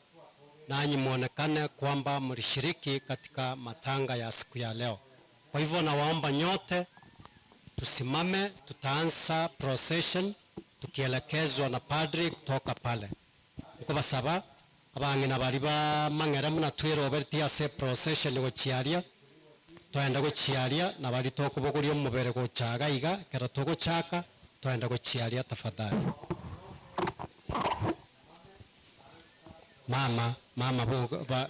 nanyi muonekane kwamba mlishiriki katika matanga ya siku ya leo. Kwa hivyo nawaomba nyote tusimame, tutaanza procession tukielekezwa na padri kutoka pale. Nkobasaba abang'ina bari bamang'ere muna twirobertie ase procession gochiaria twenda gochiaria na bari tokobogoria omobere gochaga iga ekero togochaka twenda gochiaria tafadhali. Mama, mama bo, ba.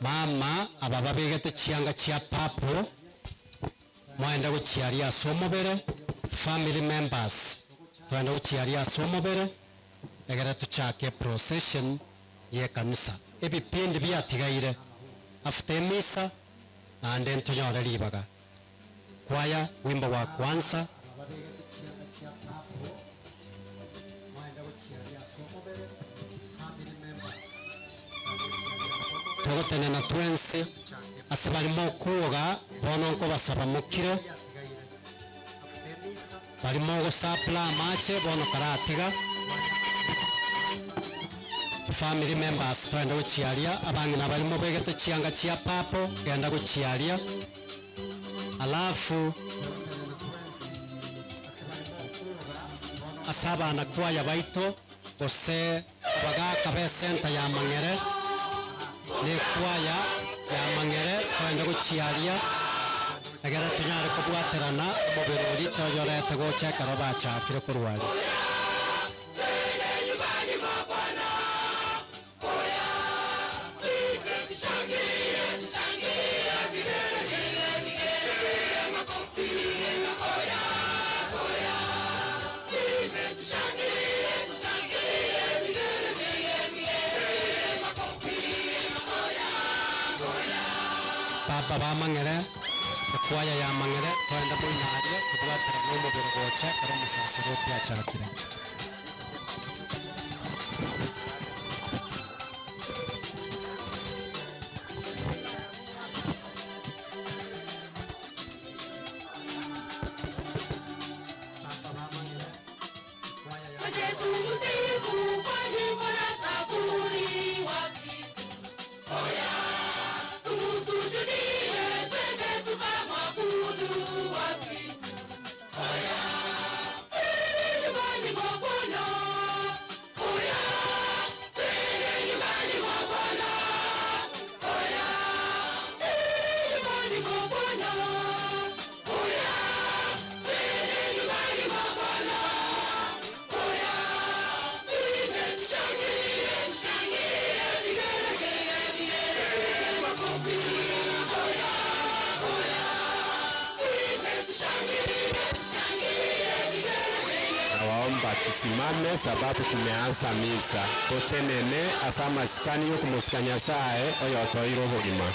Mama aba babegete chianga chia purple moende gochiaria ase omobere, family members toende gochiaria ase omobere egere tochake eprocession ye ekanisa. Ebipindi biatigaire after emisa naende ntonyore ribaga. Kwaya wimbo wa kwanza. Togotenena twensi ase baria mokwoga, bono nkobasaba mokire, baria mogosapla amache bono karatiga, chifamily members toende gochia aria, abang'ina baria mobegete chianga chia purple genda gochia aria, alafu ase abana kwaya baito gose Abagaaka b'esenta y'amang'ere na ekwaya y'amang'ere toende gochia aria, egere tonyare kobwaterana omobere oria toyorete gocha ekero bachakire korwa aria. Baba b'amang'ere, ekwaya y'amang'ere, toende moino aria kobwaterana omobere gocha ekero omosasiroti achakire. Nawaomba tusimame sababu tumeanza misa. Totenene ase amasikani y'okomosika Nyasae oyotoeire obogima.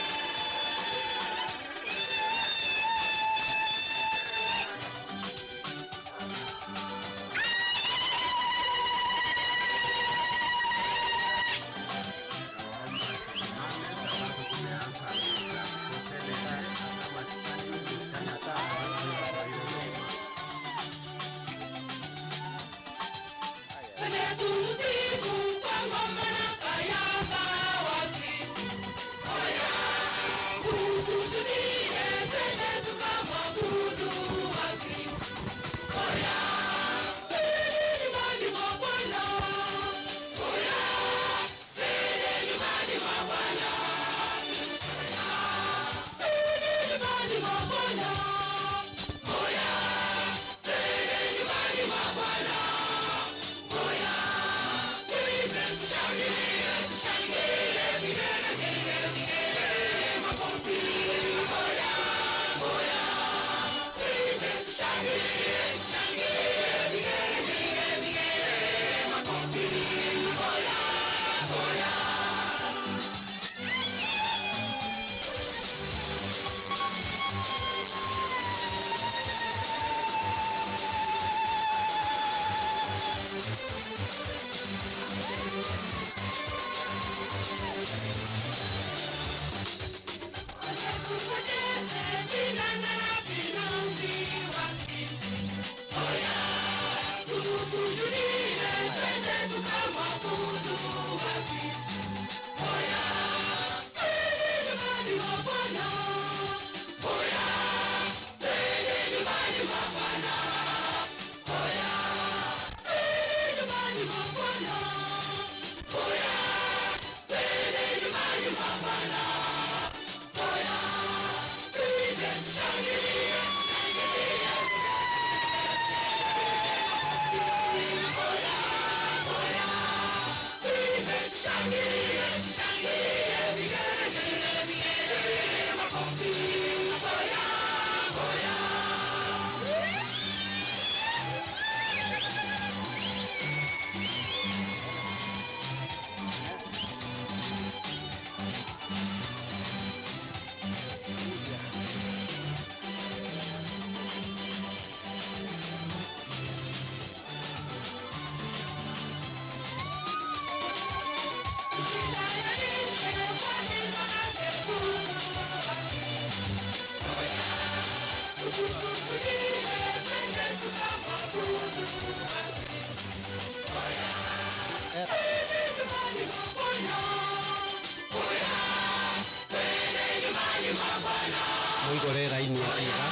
Moigore eraini eye iga,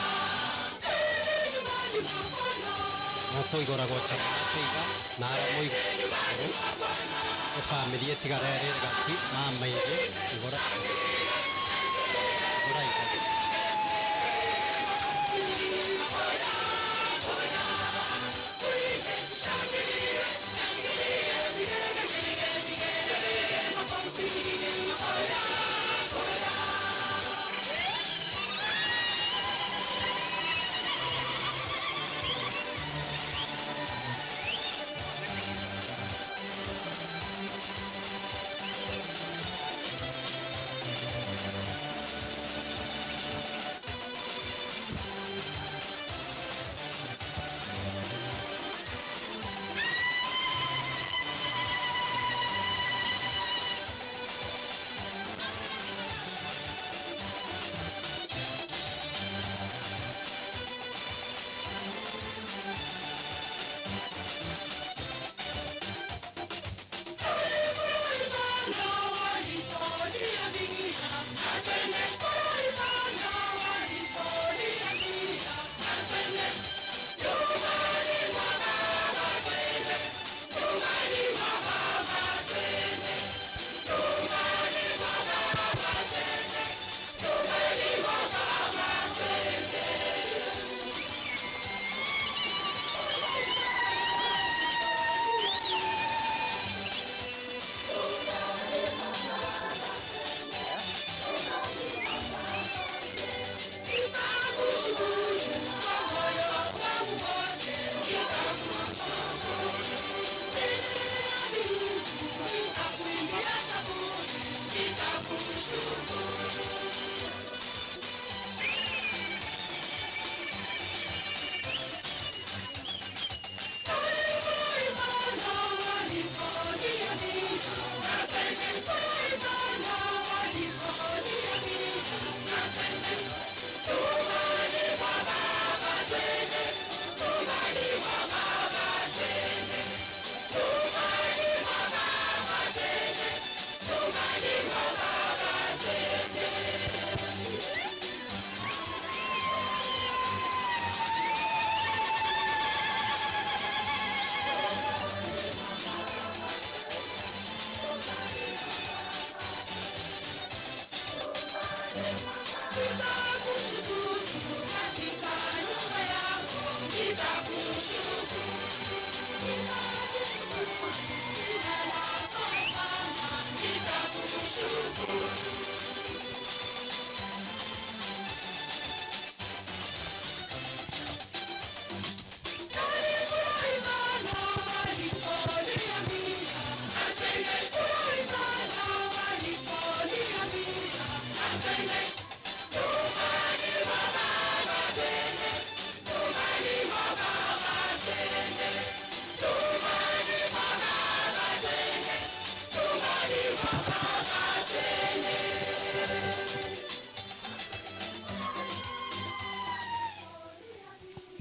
mokoigora gocha maate iga, naro moigore igoro, efamiri etigare ere ere gati, mama eye, igora igora iga.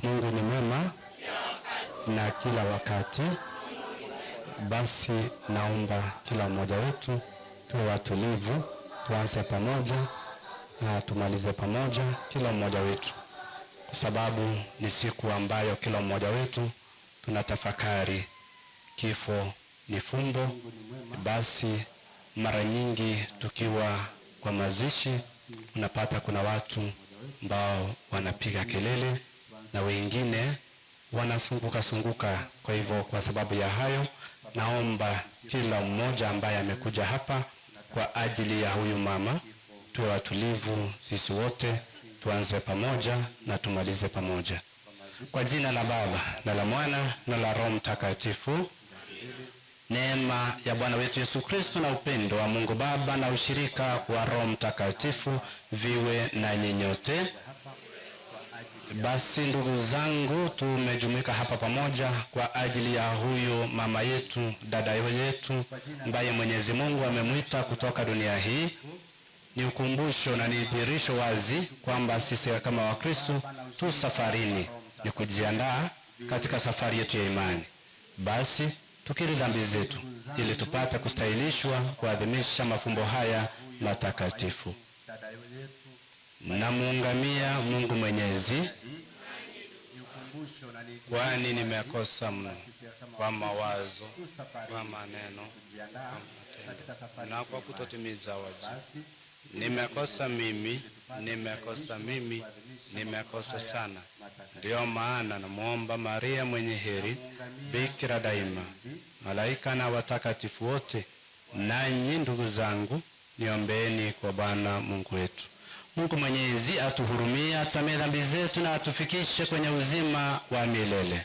Mungu ni mwema na kila wakati. Basi naomba kila mmoja wetu tuwe watulivu, tuanze pamoja na tumalize pamoja, kila mmoja wetu, kwa sababu ni siku ambayo kila mmoja wetu tunatafakari. Kifo ni fumbo. Basi mara nyingi tukiwa kwa mazishi, unapata kuna watu ambao wanapiga kelele na wengine wanasunguka sunguka. Kwa hivyo, kwa sababu ya hayo, naomba kila mmoja ambaye amekuja hapa kwa ajili ya huyu mama, tuwe watulivu sisi wote, tuanze pamoja na tumalize pamoja. Kwa jina la Baba na la Mwana na la Roho Mtakatifu. Neema ya Bwana wetu Yesu Kristo na upendo wa Mungu Baba na ushirika wa Roho Mtakatifu viwe na nyote. Basi ndugu zangu, tumejumuika hapa pamoja kwa ajili ya huyu mama yetu, dada yetu ambaye Mwenyezi Mungu amemwita kutoka dunia hii. Ni ukumbusho na ni dhihirisho wazi kwamba sisi kama Wakristo tu safarini, ni kujiandaa katika safari yetu ya imani. Basi tukiri dhambi zetu ili tupate kustahilishwa kuadhimisha mafumbo haya matakatifu. Namuungamia Mungu Mwenyezi, kwani nimekosa mno kwa mawazo, kwa maneno, kwa matendo na kwa kutotimiza wajibu. Nimekosa mimi, nimekosa mimi, nimekosa sana. Ndiyo maana namwomba Maria mwenye heri, bikira daima, malaika na watakatifu wote, nanyi ndugu zangu, niombeeni kwa Bwana Mungu wetu. Mungu Mwenyezi atuhurumie, atusamehe dhambi zetu na atufikishe kwenye uzima wa milele.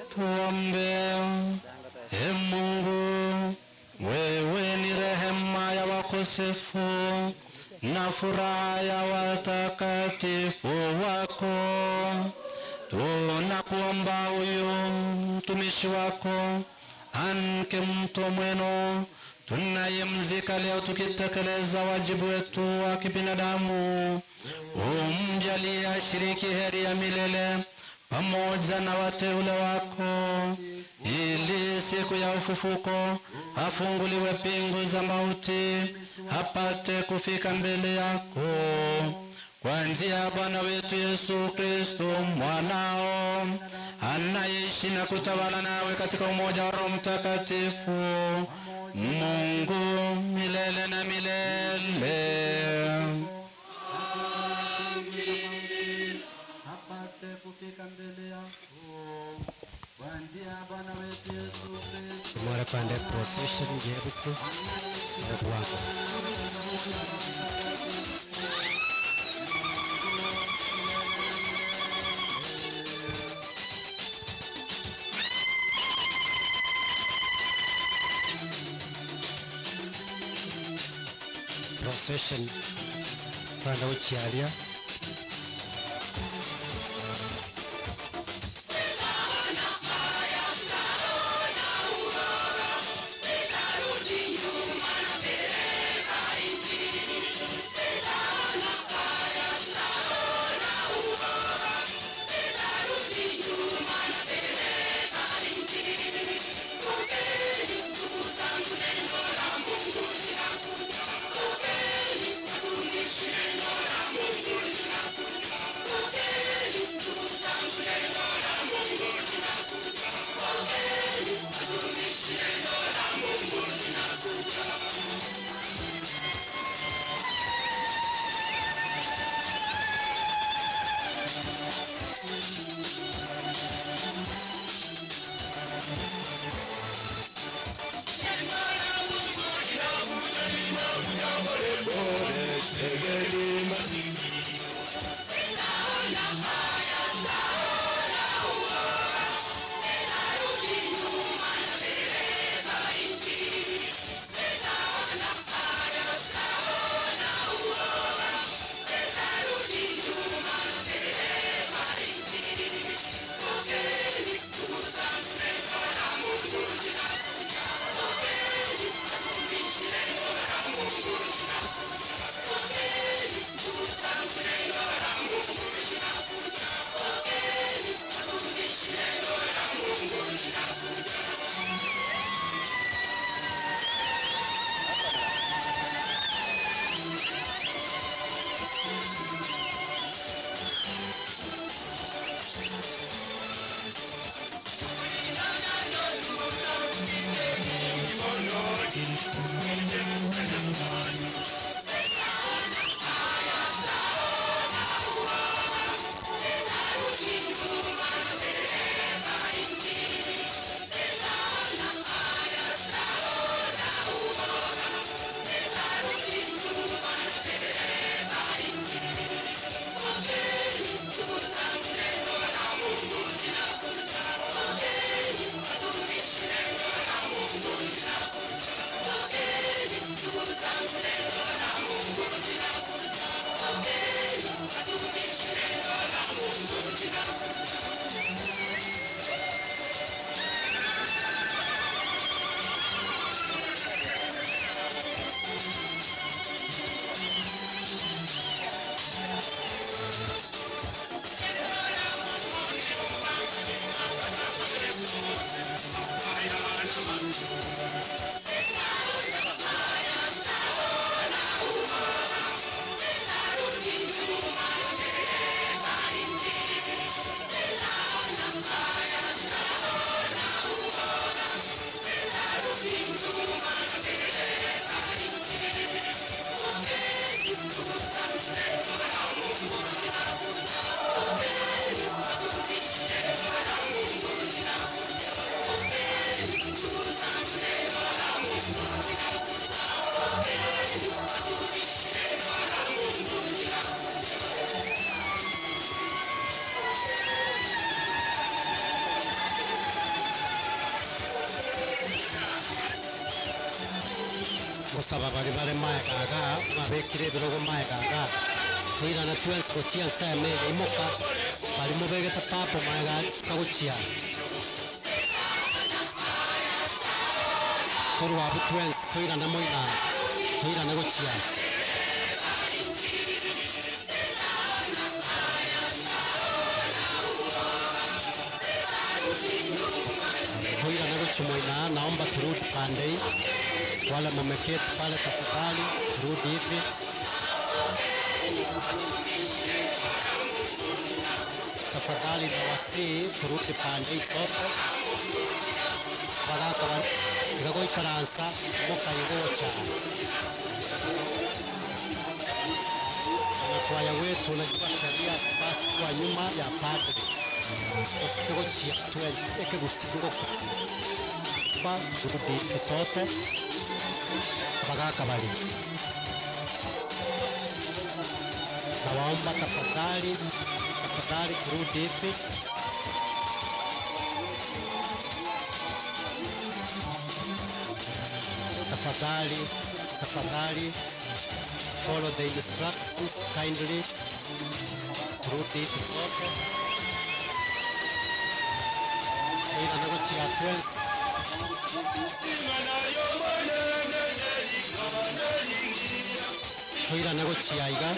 Tuombe. E Mungu, wewe ni rehema ya wakosefu na furaha ya watakatifu wako. Tunakuomba huyu mtumishi wako Anke mto mweno tunayemzika leo tukitekeleza wajibu wetu wa kibinadamu, umjalie ashiriki heri ya milele pamoja na wateule wako, ili siku ya ufufuko afunguliwe pingu za mauti, apate kufika mbele yako kwa njia ya Bwana wetu Yesu Kristo mwanao, anayeishi na kutawala nawe katika umoja wa Roho Mtakatifu, Mungu milele na milele. Tumore pande procession jeruku wako. Procession pande uchialia. Mungu Ngosaba baria bare maega iga, mwabekire ebirogo maega iga, toirane twensi gochia ensemo eye, imoka, baria mobegete papo maega aria suka gochia. Korwa abwo twensi toirane moina, toirane gochia. Toirane gochia moina, naomba turudi pande hii. Wale mumeketi pale tafadhali, turudi hivi. Tafadhali nawasihi turudi pande hii sote. Bagaka ba tiga goikaransa mokaigocha. Wanakwaya wetu, unajua sheria basi kwa nyuma ya padri. Tosike gochia twe ekegusigo ba turudi hivi sote. Bagaka bari. Nawaomba tafadhali, tafadhali turudi hivi. Tafadhali, tafadhali follow the instructions kindly. Turudi hivi sote. Toirane gochia twensi. Toirane gochia iga.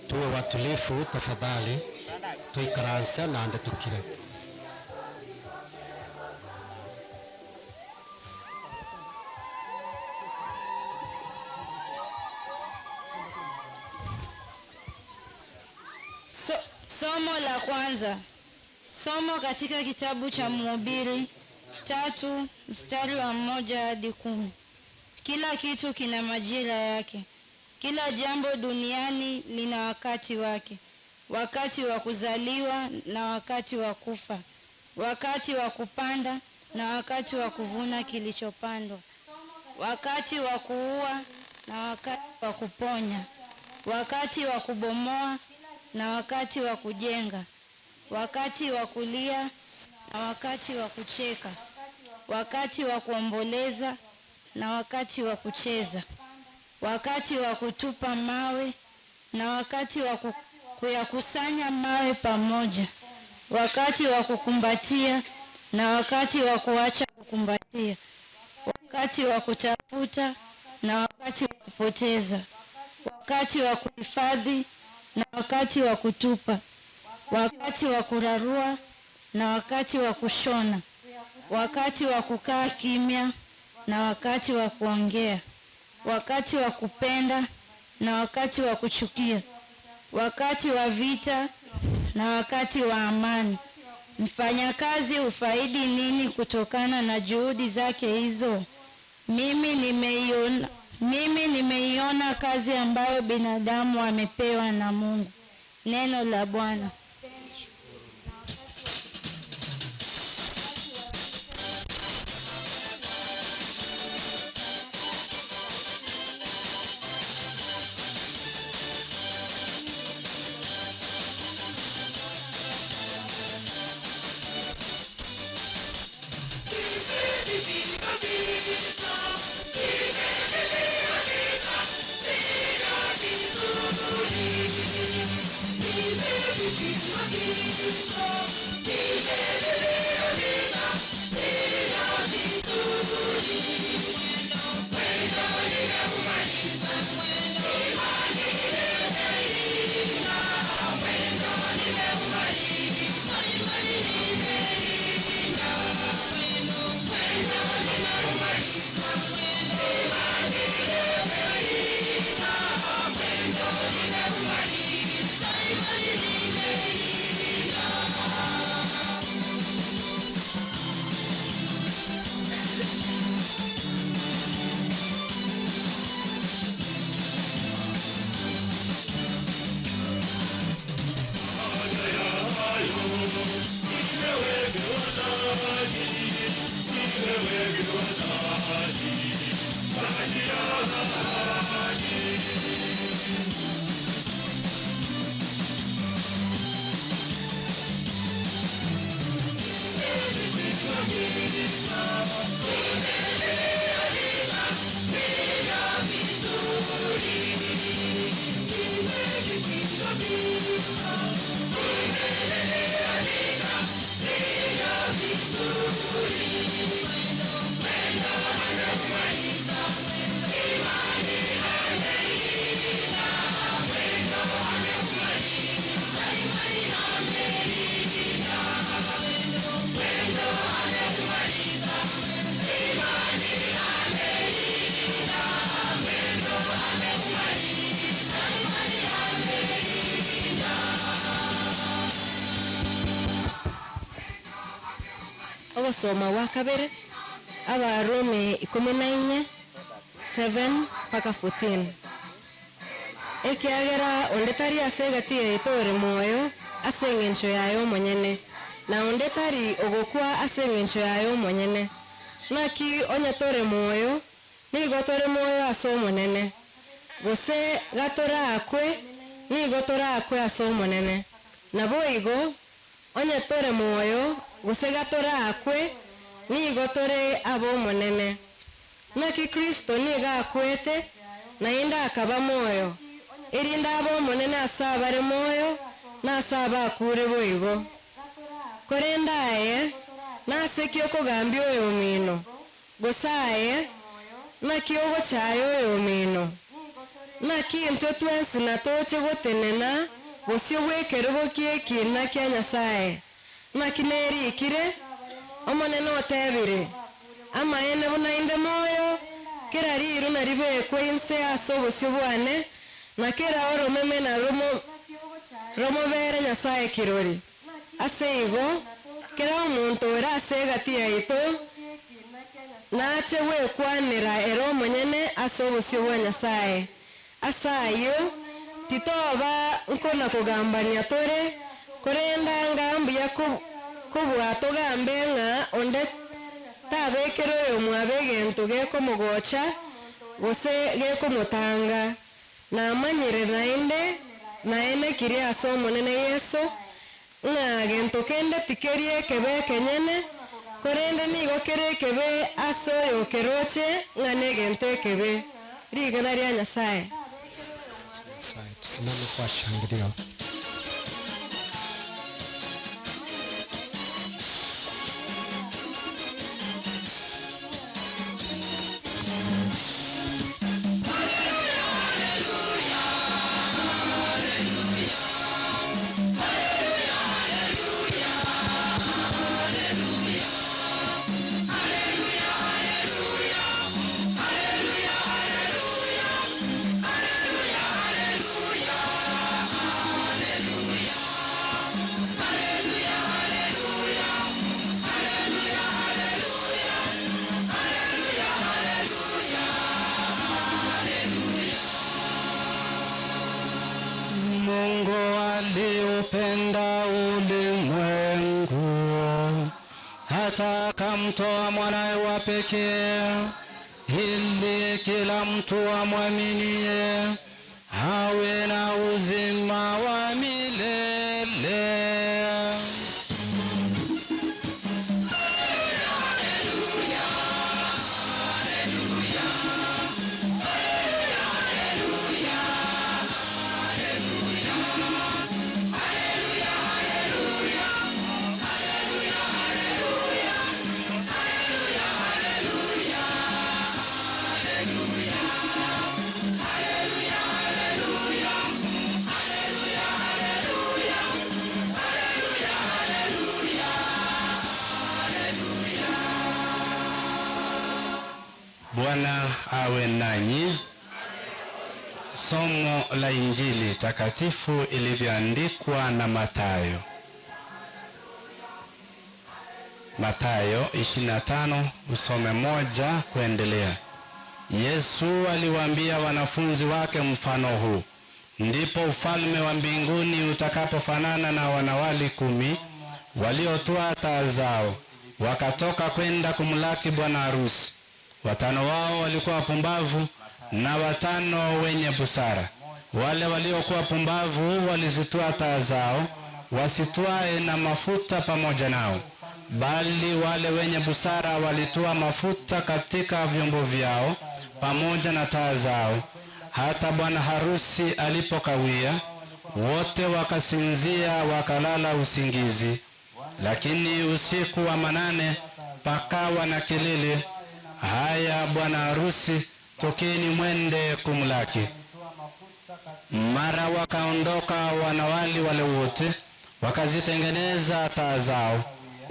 Tuwe watulifu tafadhali, tuikaranse nande tukire. So, somo la kwanza. Somo katika kitabu cha Mhubiri 3 mstari wa 1 hadi 10. Kila kitu kina majira yake. Kila jambo duniani lina wakati wake. Wakati wa kuzaliwa na wakati wa kufa. Wakati wa kupanda na wakati wa kuvuna kilichopandwa. Wakati wa kuua na wakati wa kuponya. Wakati wa kubomoa na wakati wa kujenga. Wakati wa kulia na wakati wa kucheka. Wakati wa kuomboleza na wakati wa kucheza. Wakati wa kutupa mawe na wakati wa kuyakusanya mawe pamoja. Wakati wa kukumbatia na wakati wa kuacha kukumbatia. Wakati wa kutafuta na wakati wa kupoteza. Wakati wa kuhifadhi na wakati wa kutupa. Wakati wa kurarua na wakati wa kushona. Wakati wa kukaa kimya na wakati wa kuongea. Wakati wa kupenda na wakati wa kuchukia. Wakati wa vita na wakati wa amani. Mfanyakazi hufaidi nini kutokana na juhudi zake hizo? Mimi nimeiona kazi ambayo binadamu amepewa na Mungu. Neno la Bwana. Ogosoma gwa kabere Abarumi 14 7 mpaka 14. Ekiagera onde tari ase egati yaito ore moyo ase eng'encho yaye omonyene, na onde tari ogokwa ase eng'encho yaye omonyene. Naki onye tore moyo, nigo tore moyo ase Omonene, gose gatorakwe, nigo torakwe ase Omonene. Naboigo, onye tore moyo, gose gatorakwe, nigo tore ab'Omonene. Naki Kristo nigo akwete, naende akaba moyo, erinde abe Omonene ase abare moyo na ase abakure boigo. Korende aye, nase ki okogambia oyomino? Gose aye, naki ogochaya oyomino? Naki intwe twensi natoche gotenena bosio bw'ekerogo ki'ekiina kia Nyasae. Naki nerikire, Omonene otebire, Amaene buna inde moyo, kera riru naribekwe inse ase obosio bwane, na kera oromeme naromobere Nyasae kirori. Ase igo, kera omonto ore ase egati yaito nache gwekwanera ere omonyene ase obosio bwa Nyasae. Ase ayio, titoba nkona-kogambania tore, korende anga mbuya kobua togambe ng'a onde tabekera oyomwabo egento gekomogocha gose gekomotanga. Namanyire naende naenekirie ase Omonene Yeso, ng'a gento kende tikeri ekebe ekenyene, korende nigo kere ekebe ase oyokeroche ng'a negento ekebe. Rigena ria Nyasae. Nyasaye, tusimame kwa shangilio. Mungu aliupenda ulimwengu hata akamtoa mwanawe wa pekee, ili kila mtu amwaminie awe na uzima wa milele. Bwana awe nanyi. Somo la Injili takatifu ilivyoandikwa na Mathayo. Mathayo 25 usome moja kuendelea. Yesu aliwaambia wanafunzi wake mfano huu: Ndipo ufalme wa mbinguni utakapofanana na wanawali kumi waliotwaa taa zao wakatoka kwenda kumlaki bwana harusi. Watano wao walikuwa wapumbavu na watano wenye busara. Wale waliokuwa pumbavu walizitwaa taa zao, wasitwae na mafuta pamoja nao, bali wale wenye busara walitoa mafuta katika vyombo vyao pamoja na taa zao. Hata bwana harusi alipokawia, wote wakasinzia wakalala usingizi. Lakini usiku wa manane pakawa na kelele, haya, bwana harusi, tokeni mwende kumlaki. Mara wakaondoka wanawali wale wote, wakazitengeneza taa zao.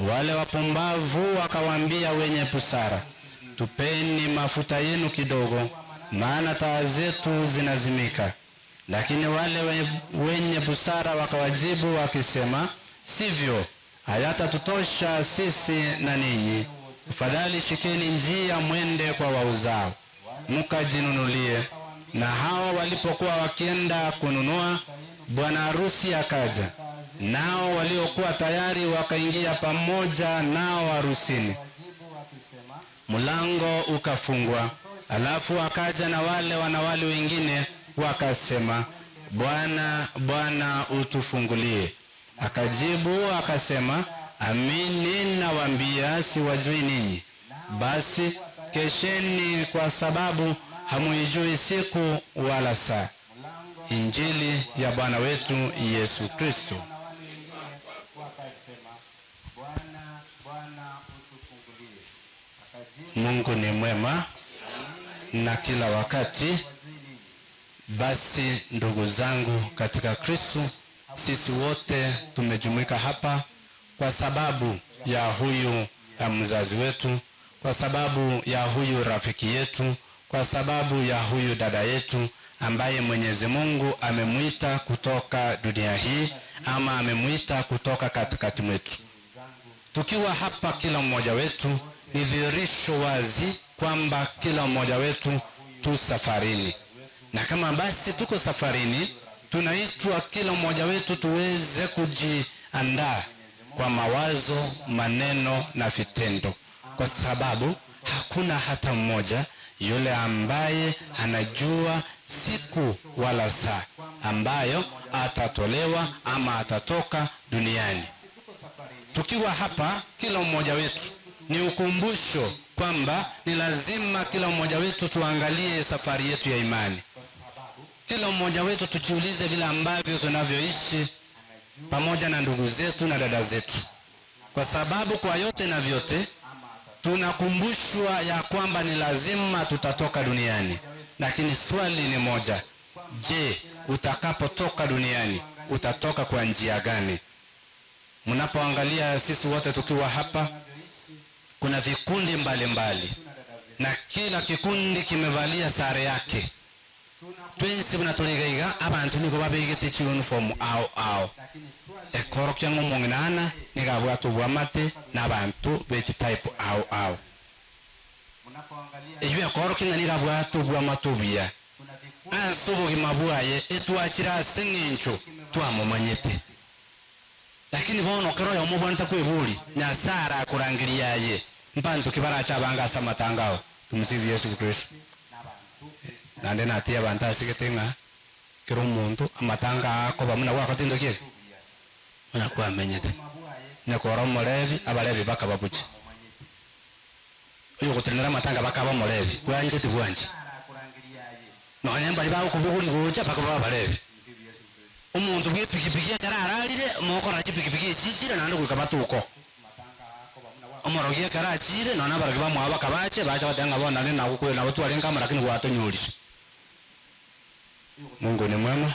Wale wapumbavu wakawaambia wenye busara, tupeni mafuta yenu kidogo, maana taa zetu zinazimika. Lakini wale wenye busara wakawajibu wakisema, sivyo, hayatatutosha sisi na ninyi. Afadhali shikeni njia mwende kwa wauzao, mkajinunulie. Na hao walipokuwa wakienda kununua, bwana harusi akaja, nao waliokuwa tayari wakaingia pamoja nao harusini. Mlango ukafungwa. Alafu akaja na wale wanawali wengine wakasema, Bwana, Bwana, utufungulie. Akajibu akasema, amini nawaambia, siwajui ninyi. Basi kesheni, kwa sababu hamuijui siku wala saa. Injili ya Bwana wetu Yesu Kristo. Mungu ni mwema na kila wakati. Basi ndugu zangu katika Kristo, sisi wote tumejumuika hapa kwa sababu ya huyu ya mzazi wetu, kwa sababu ya huyu rafiki yetu, kwa sababu ya huyu dada yetu ambaye Mwenyezi Mungu amemwita kutoka dunia hii ama amemwita kutoka katikati mwetu. Tukiwa hapa kila mmoja wetu ni dhihirisho wazi kwamba kila mmoja wetu tu safarini, na kama basi tuko safarini, tunaitwa kila mmoja wetu tuweze kujiandaa kwa mawazo, maneno na vitendo, kwa sababu hakuna hata mmoja yule ambaye anajua siku wala saa ambayo atatolewa ama atatoka duniani. Tukiwa hapa kila mmoja wetu ni ukumbusho kwamba ni lazima kila mmoja wetu tuangalie safari yetu ya imani. Kila mmoja wetu tujiulize vile ambavyo tunavyoishi pamoja na ndugu zetu na dada zetu, kwa sababu kwa yote na vyote tunakumbushwa ya kwamba ni lazima tutatoka duniani. Lakini swali ni moja, je, utakapotoka duniani utatoka kwa njia gani? Mnapoangalia sisi wote tukiwa hapa, kuna vikundi mbalimbali mbali, na kila kikundi kimevalia sare yake. Twensi bunatuligaiga abantu nigo babegete chiuniform ao ao ekoro kia ng'omong'inana nigabwatwo bwamate na abantu bechitype ao ao eywo ekoro king'a nigabwatwo bwamate obuya ase obogima bwaye etwachire ase eng'encho twamomanyete lakini bono kero oyomo obwanete kwebori nyasaye arakorangeria aye mbanto ki baracha abange ase amatanga ao. Tumsifu Yesu Kristo. Naende natia abanto asigete ng'a kera omonto amatanga akoba muna gwakotinde ki muna kwamenyete nyakora omorebi abarebi bakababucha oyo gotenera amatanga bakaba omorebi bwanche tibwanche nonya mbari bagokobogori gocha bakaba abarebi omonto bwa epikipiki ekero ararire mokora chipikipiki echichire naende goika batuko omorogi ekero achire nonya abarogi bamwabo bakabache bacha bateba ng'a bono naende nagokwera nabo twarenge amo lakini gwatonyorire. Mungu ni mwema.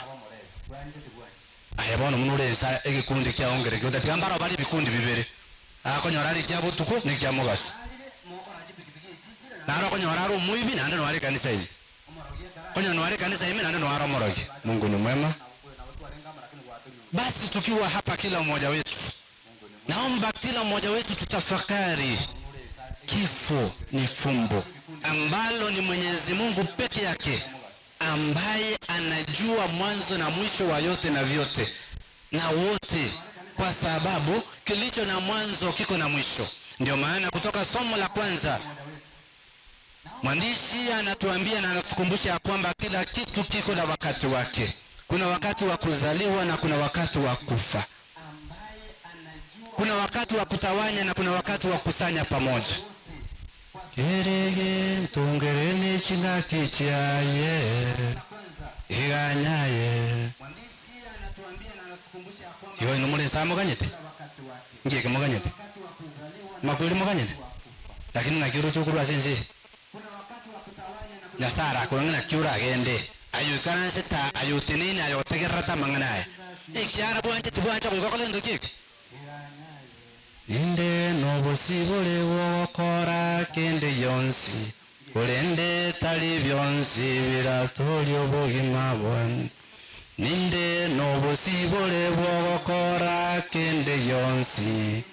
Aye bono muno ore ensa egekundi kiao ngerekio otatiga mbaro bare ebikundi bibere akonyora are ekia botuko na ekia mogaso. Naro okonyora are omoibi naende noare ekanisa ime. Onye noare ekanisa ime naende noare omorogi. Mungu ni mwema. Basi tukiwa hapa kila mmoja wetu, naomba kila mmoja wetu tutafakari, kifo ni fumbo ambalo ni Mwenyezi Mungu peke yake ambaye anajua mwanzo na mwisho wa yote na vyote na wote, kwa sababu kilicho na mwanzo kiko na mwisho. Ndio maana kutoka somo la kwanza mwandishi anatuambia na anatukumbusha ya kwamba kila kitu kiko na wakati wake. Kuna wakati wa kuzaliwa na kuna wakati wa kufa, kuna wakati wa kutawanya na kuna wakati wa kukusanya pamoja. Kerege ntungerene chingaki chaye iganyaye igo ino muri nsa muganyete ngieke muganyete makwiri muganyete lakini nakio rucho ase ense Nyasaye arakorwa ng'a naki oragende aye oikaranse ta aye oteneine aye otegererete amang'ana aya ekiara bwanche tibwancha goika okore gento ki eke inde nobosibore bwogokora kende gionsi korende tari bionsi biratoria obogima bwane ninde nobosibore bwogokora kende gionsi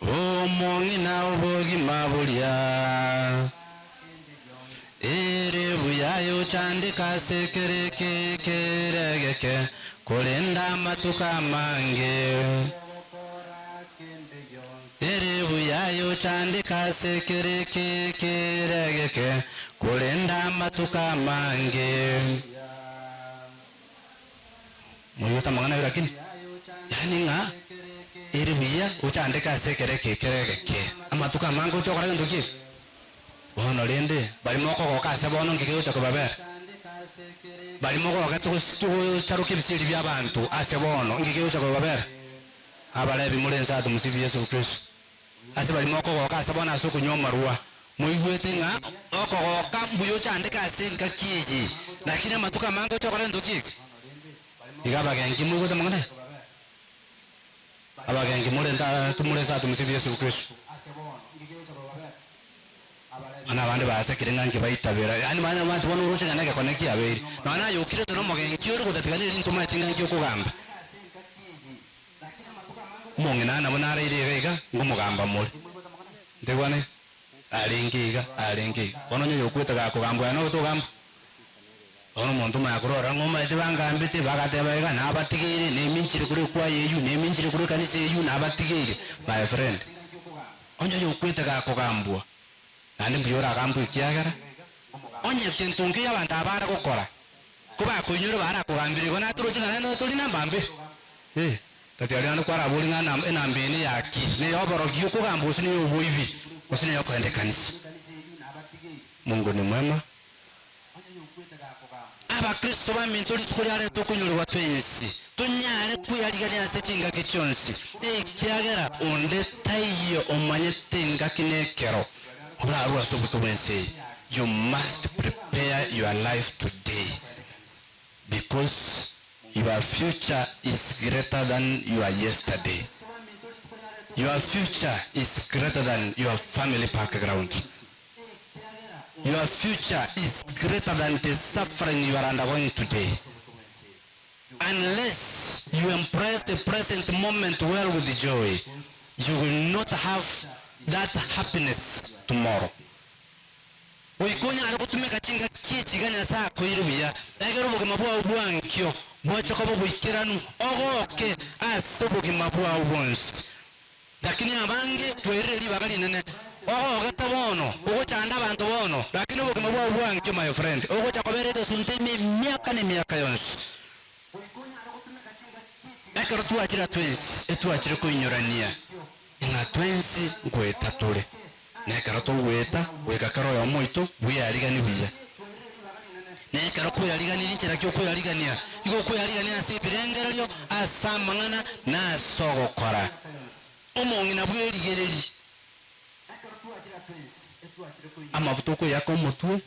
omong'ina obogima buria ere buyayo chandika sekereke keregeke korenda amatuko amange ere buyayo chandika sekereke keregeke korenda amatuko amange moyota mang'ana lakini yani ng'a ere buya ochandika sekereke keregeke amatuko amange ochokora gento ki bono rende barimo okogoka ase bono ngike gocha kobabera barimo goka tugocharuka ebisiri bia abanto ase bono ngike gocha kobabera abarebi muri ense tumusifu Yesu Kristo ase barimo okogoka ase bono ase okonywa amarwa moigwete ng'a okogoka mbuya ochandeka ase engaki eye lakini amatuko amange ochokora gento ki eke iga abagenki moigwete amang'ana aya abagenki murenta tumure ense tumusifu Yesu Kristo Ana abande basekire ng'a nkibaitabera yaani bana bantu bono oroche ng'a negekone kiabeire nonya nayokirete na omogenki ore gotatiganire rinto omanyete ng'a nki okogamba omong'ina nabo naraire iga iga ngomogamba more ntegwane arenge iga arenge iga bono onye oyokwete gakogambwa yaani ogotogamba bono omonto omanya korora ng'a omanyete bangambete bagateba iga nabatigeire neminchire kore ekwaya eywo neminchire kore ekanisa eywo nabatigeire my friend onye oyokwete gakogambwa naende mbuya oragambwe ekiagera onye kento nkeiyo abanto aba bare gokora kobakoinyora barakogambire igo natoroche ng'a naende tori namba mbe eh tati aria naende kwarabori ng'a enamba enamba eye neyaki neya oborogi okogamba gose neya oboibi gose neya okoenda ekanisa. Mungu ni mwema. Abakristo baminto rituko riareta okonyorigwa twensi tonyare kweyarigania ase chingaki chionsi ekiagera onde taiyo omanyete engaki na ekero orarwe ase obotuko bwa ense eye. You must prepare your life today because your future is greater than your yesterday. Your future is greater than your family background. Your future is greater than the suffering you are undergoing today. Unless you embrace the present moment well with joy, you will not have that happiness tomorrow. Goika onyare gotumeka chingaki echi iga Nyasae akoire buya, ekero obogima bwao bwankio bwacha koba oboikeranu, ogoke ase obogima bwao bwonsi. Lakini abange twairire ribaga rinene, ogogete bono, ogochanda abanto bono, lakini obogima bwao bwankio my friend, ogocha kobera egesunte ime emiaka na emiaka yonsi. Ekero twachire twensi, etwachire koinyorania ng'a twensi nkoeta tore. Na ekero togoeta, goika kera oyomo oito bweyariganie buya. Na ekero kweyariganirie nchera ki okweyarigania? Igo okweyarigania ase ebirengererio, ase amang'ana, na ase ogokora. Omong'ina bwerigererie amafuta okoyaka omotwe,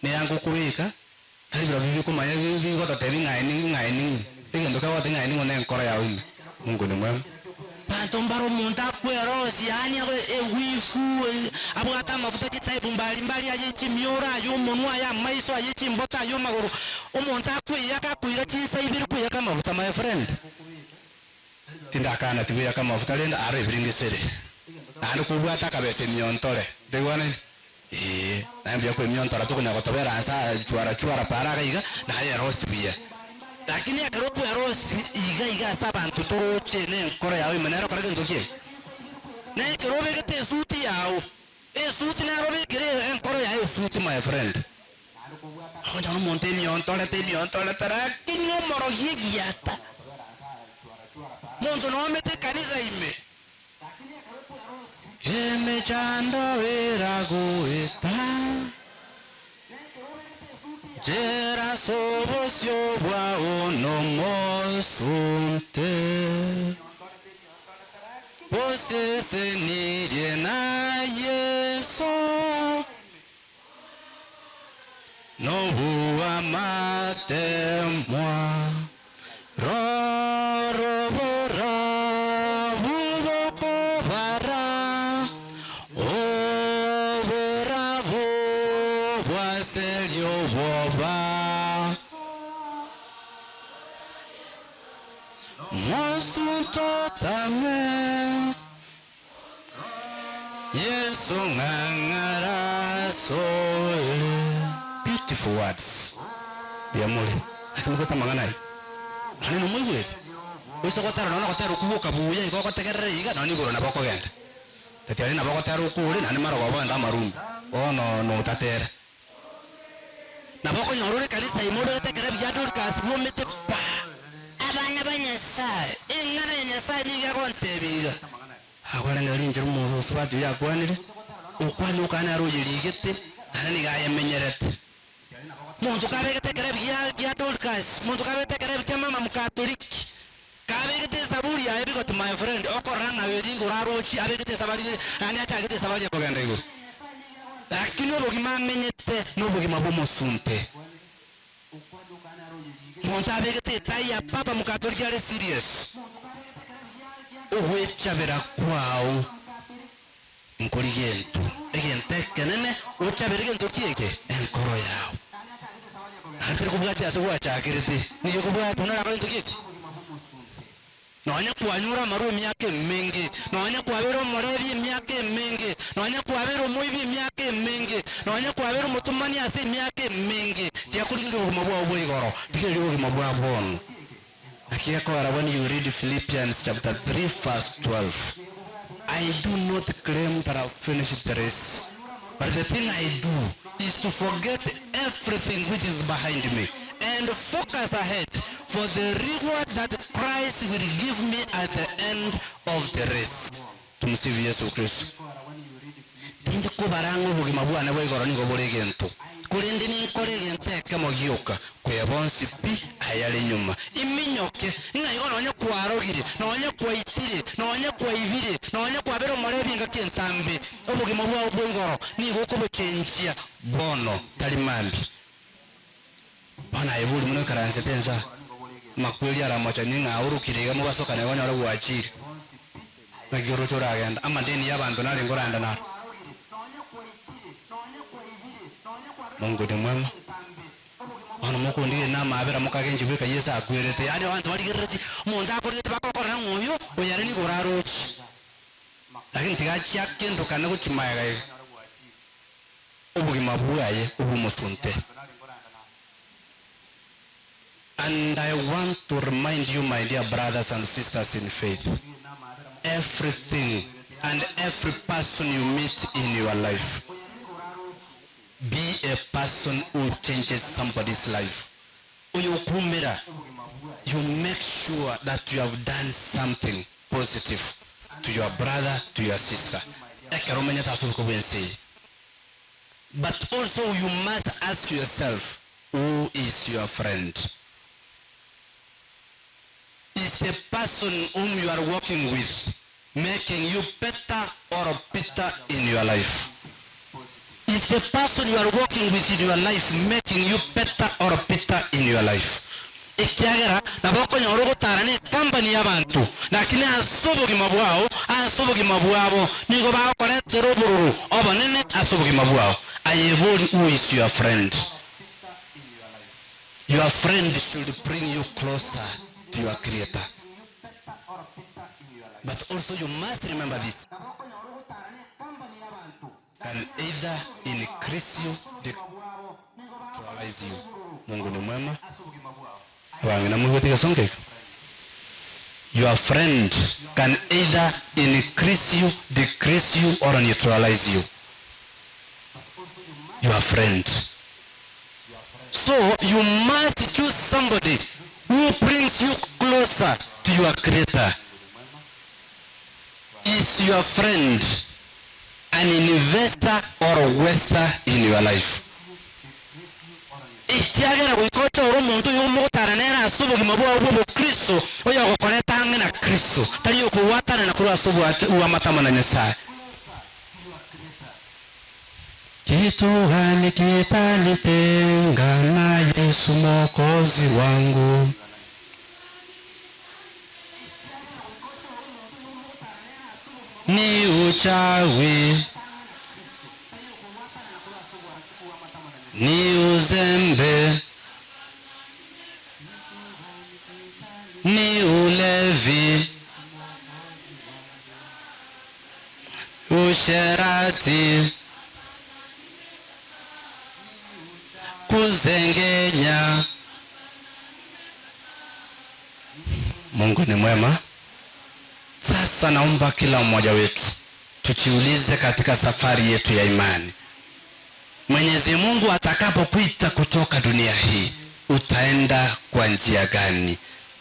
na eyanga okobeka, tari birobio bikomanya bigototebi ng'a aye ning'o, ng'a aye ning'o. Egento kegotebia ng'a aye ning'o na enkoro yao ime. Mungu ni mwema. Banto mbare omonto akwerosia, yaani ewifu, abwate amafuta chitype mbari mbari aye chimioro, aye omonwa, aye amaiso, aye chimboto, aye amagoro. Omonto akweyaka akoira chinsa ibere kweyaka amafuta my friend. Tindakana tibweyaka amafuta rende aro ebirengesere. Naende kobwate akabesa emiontore. Ntoigwanani? Ee, naye mbuya kwemiontora tokonya gotobera ase aya chwara chwara para iga iga, naye erosie buya. Lakini ekero okwerosia iga iga ase abanto toroche nenkoro yao ime nere okore gento ki? Na ekero obegete esuti yao, esuti nero obekere enkoro yaye esuti my friend. Okonyora omonto emiontorete emiontorete lakini omorogi egiata. Monto noomete ekanisa ime. Emechando eragoeta, Nchera ase obosio bwao nomosunte, Bosesenirie na Yeso, Nobw'amatemwa, Rorobora bw'okobara, Oborabu bw'aseria obwoba. Mosunte otame. Yeso ng'ang'ara asore. Beautiful words mbuya more naki mokwete amang'ana aya nonye nomoigwete oise gotera nonye nogotera okwo gwoka buya igo ogotegerera iga nonye igoro nabo okogenda teti aria nabo ogotera okore naende marogoba ogende amarumbe bono notatera nabo okonyora ore ekanisa ime obegete ekero buya Dorcas bwomete pa abana ba Nyasaye eng'ana ya Nyasaye nigo egontebia iga. Agwo renge rinchera omosubati oyio akwanire, okwana okana nere oyerigete, naende nigo ayemenyerete. Monto kabegete ekerebi gia gia Dorcas, monto kabegete ekerebi kia mama mokatoliki, kabegete esaburi yaye bigoti my friend, okorora ng'a eri igoro arochie abegete esabari yaani achagete esabari ya kogenda igoro. Lakini obogima amenyete nobogima bw'omosunte. Monto abegete etai ya papa mokatoliki are serious. Ogwechabera kwao nkori gento, egento ekenene ochabere gento ki eke? Enkoro yao. Naende teri kobwatia ase gwachakerete, nigo ekobwatia buna orakore gento ki eke? Nonya kwanyure amarwa emiaka emenge, nonya kwabeire omorebi emiaka emenge, nonya kwabeire omoibi emiaka emenge, nonya kwabeire omotomani ase emiaka emenge, tiakorigereria obogima bwao bwa igoro, rigereria obogima bwa bono. Naki gekogera when you read Philippians chapter 3 verse 12, I do not claim that I've finished the race, but the thing I do is to forget everything which is behind me and focus ahead for the reward that Christ will give me at the end of the race. Tumsifu Yesu Kristo. Tindi kobara ng'a obogima bwane bwa igoro nigo bore egento, korende ninkore egento ekemo gioka, kwebonsi pi ayare nyuma, iminyoke, ng'a igo nonye kwarogire, nonye kwaitire, nonye kwaibire, nonye kwabere omorebi engaki entambe, obogima bwao bwa igoro nigo okobochenchia bono, tari mambia. Bono aye bori mono oikaransete inse aa, amakweri aramochanie ng'a aorokire iga mobasokane igo onyore gwachire. Naki oroche oragenda, amadeni y'abanto narenge oragenda naro. Mungu ni mwema. Bono mokondigereria na amaabera mokagenchia bweka Yeso akwerete, yaani abanto barigereretie, omonto akorigetie bagokorera ng'a oyo, oyo ere nigo oraroche. Lakini tiga achia akendokane gochia magega iga. Obogima bwaye obw'omosunte. And I want to remind you my dear brothers and sisters in faith, everything and every person you meet in your life, be a person who changes somebody's life. Oyokoumera, you make sure that you have done something positive to your brother, to your sister, ekero omenyete ase oboiko bw'ense eye. But also you must ask yourself who is your friend? Is the person whom you are working with making you better or bitter in your life? Is the person you are working with in your life making you better or bitter in your life? Ekiagera nabo okonyora ogotara necompany y'abanto, lakini ase obogima bwao, ase obogima bwabo, nigo bagokoretera obororo obonene ase obogima bwao. Aye bori who is your friend? Your friend should bring you closer to your creator. But also you must remember this. Can either increase you, decrease you. Mungu ni mwema. Abang'ina moigwete egesongo eke? Your friend can either increase you, decrease you or neutralize you. Your friend. So you must choose somebody who brings you closer to your creator. Is your friend an investor or waster in your life? Ekiagera goika ochore omonto oyo omogotara nere ase obogima bwao bw'obokristo, oyogokoreta ang'e na Kristo, tari okogwatanana korwa ase obwamate amo na Nyasae. Kitu gani kitanitenga na Yesu Mwokozi wangu? Ni uchawi, ni uzembe, ni ulevi, usherati, kuzengenya. Mungu ni mwema. Sasa naomba kila mmoja wetu tujiulize katika safari yetu ya imani, Mwenyezi Mungu atakapokuita kutoka dunia hii utaenda kwa njia gani?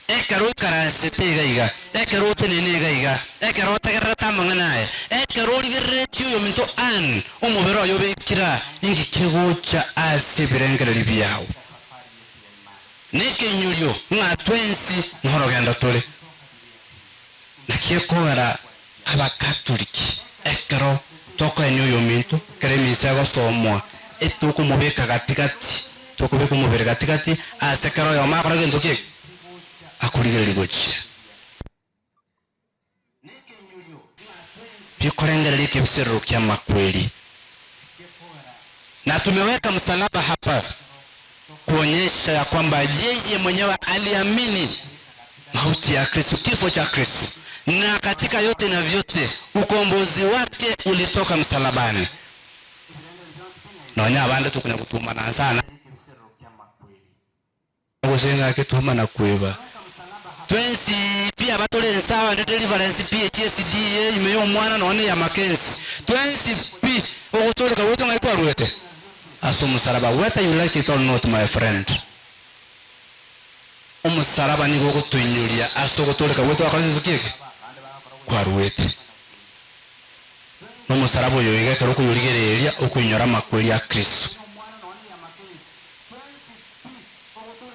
Ekero oikaransete iga iga, ekero otenene iga iga, ekero otegererete amang'ana aya, ekero origereretie oyominto Ann, omobere oye obekire aa, inki kegocha ase ebirengererio biao? Nekeinyorio ng'a twensi norogendo tore. Naki ekogera Abakatoliki ekero tokoenia oyominto, ekero emisa egosomwa, etokomobeka gati-gati, tokobeka omobere gati-gati, ase kera oyomo akore gento ki? Akorigereria gochia. Bikorengereria ekebiserero ki'amakweri. Na tumeweka msalaba hapa kuonyesha ya kwamba yeye mwenyewe aliamini mauti ya Kristo, kifo cha Kristo, na katika yote na vyote ukombozi wake ulitoka msalabani. Nonya abande tokonya gotumana sana gose ng'ake twamana kweba twensi pi abatore ense abande deliverance pi HSD ime y'omwana nonya ya Mackenzie twensi pi ogotoreka gwaito ng'ai kwarwete ase omosalaba whether you like it or not my friend. Omosalaba nigo ogotoinyoria ase ogotoreka gwaito gwakora gento ki eke kwarwete. Nomosalaba oyo iga ekero okoyorigereria okoinyora amakweri a Kristo.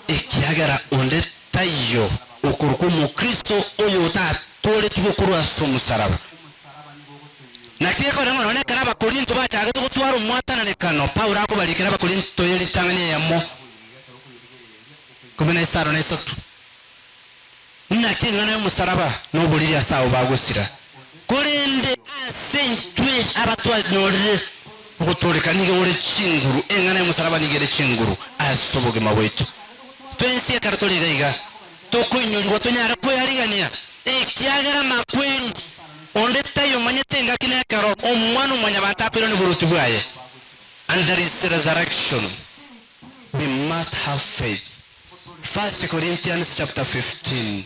Ekiagera onde taiyo okorokwa Omokristo oyo otatooretigwe korwa ase omosalaba. Naki gekogera ng'a nonya ekero Abakorinto bachagete gotwara omwatananekano, Paulo akobarikera Abakorinto ye ritang'ani eyemo, 15 na 3, Naki eng'ana y'omosalaba noboriri ase abo bagosira, korende ase intwe abatwanyorire ogotooreka nigo ore chinguru, eng'ana y'omosalaba nigo ere chinguru ase obogima bwaito. Twensi ekero tore iga iga, tokoinyorigwa tonyare kwearigania, ekiagera amakweri onde taiyo omanyete engaki na ekero Omwana-o-mwanyabanto akoirania oboruoti bwaye. And there is resurrection. We must have faith. First Corinthians chapter 15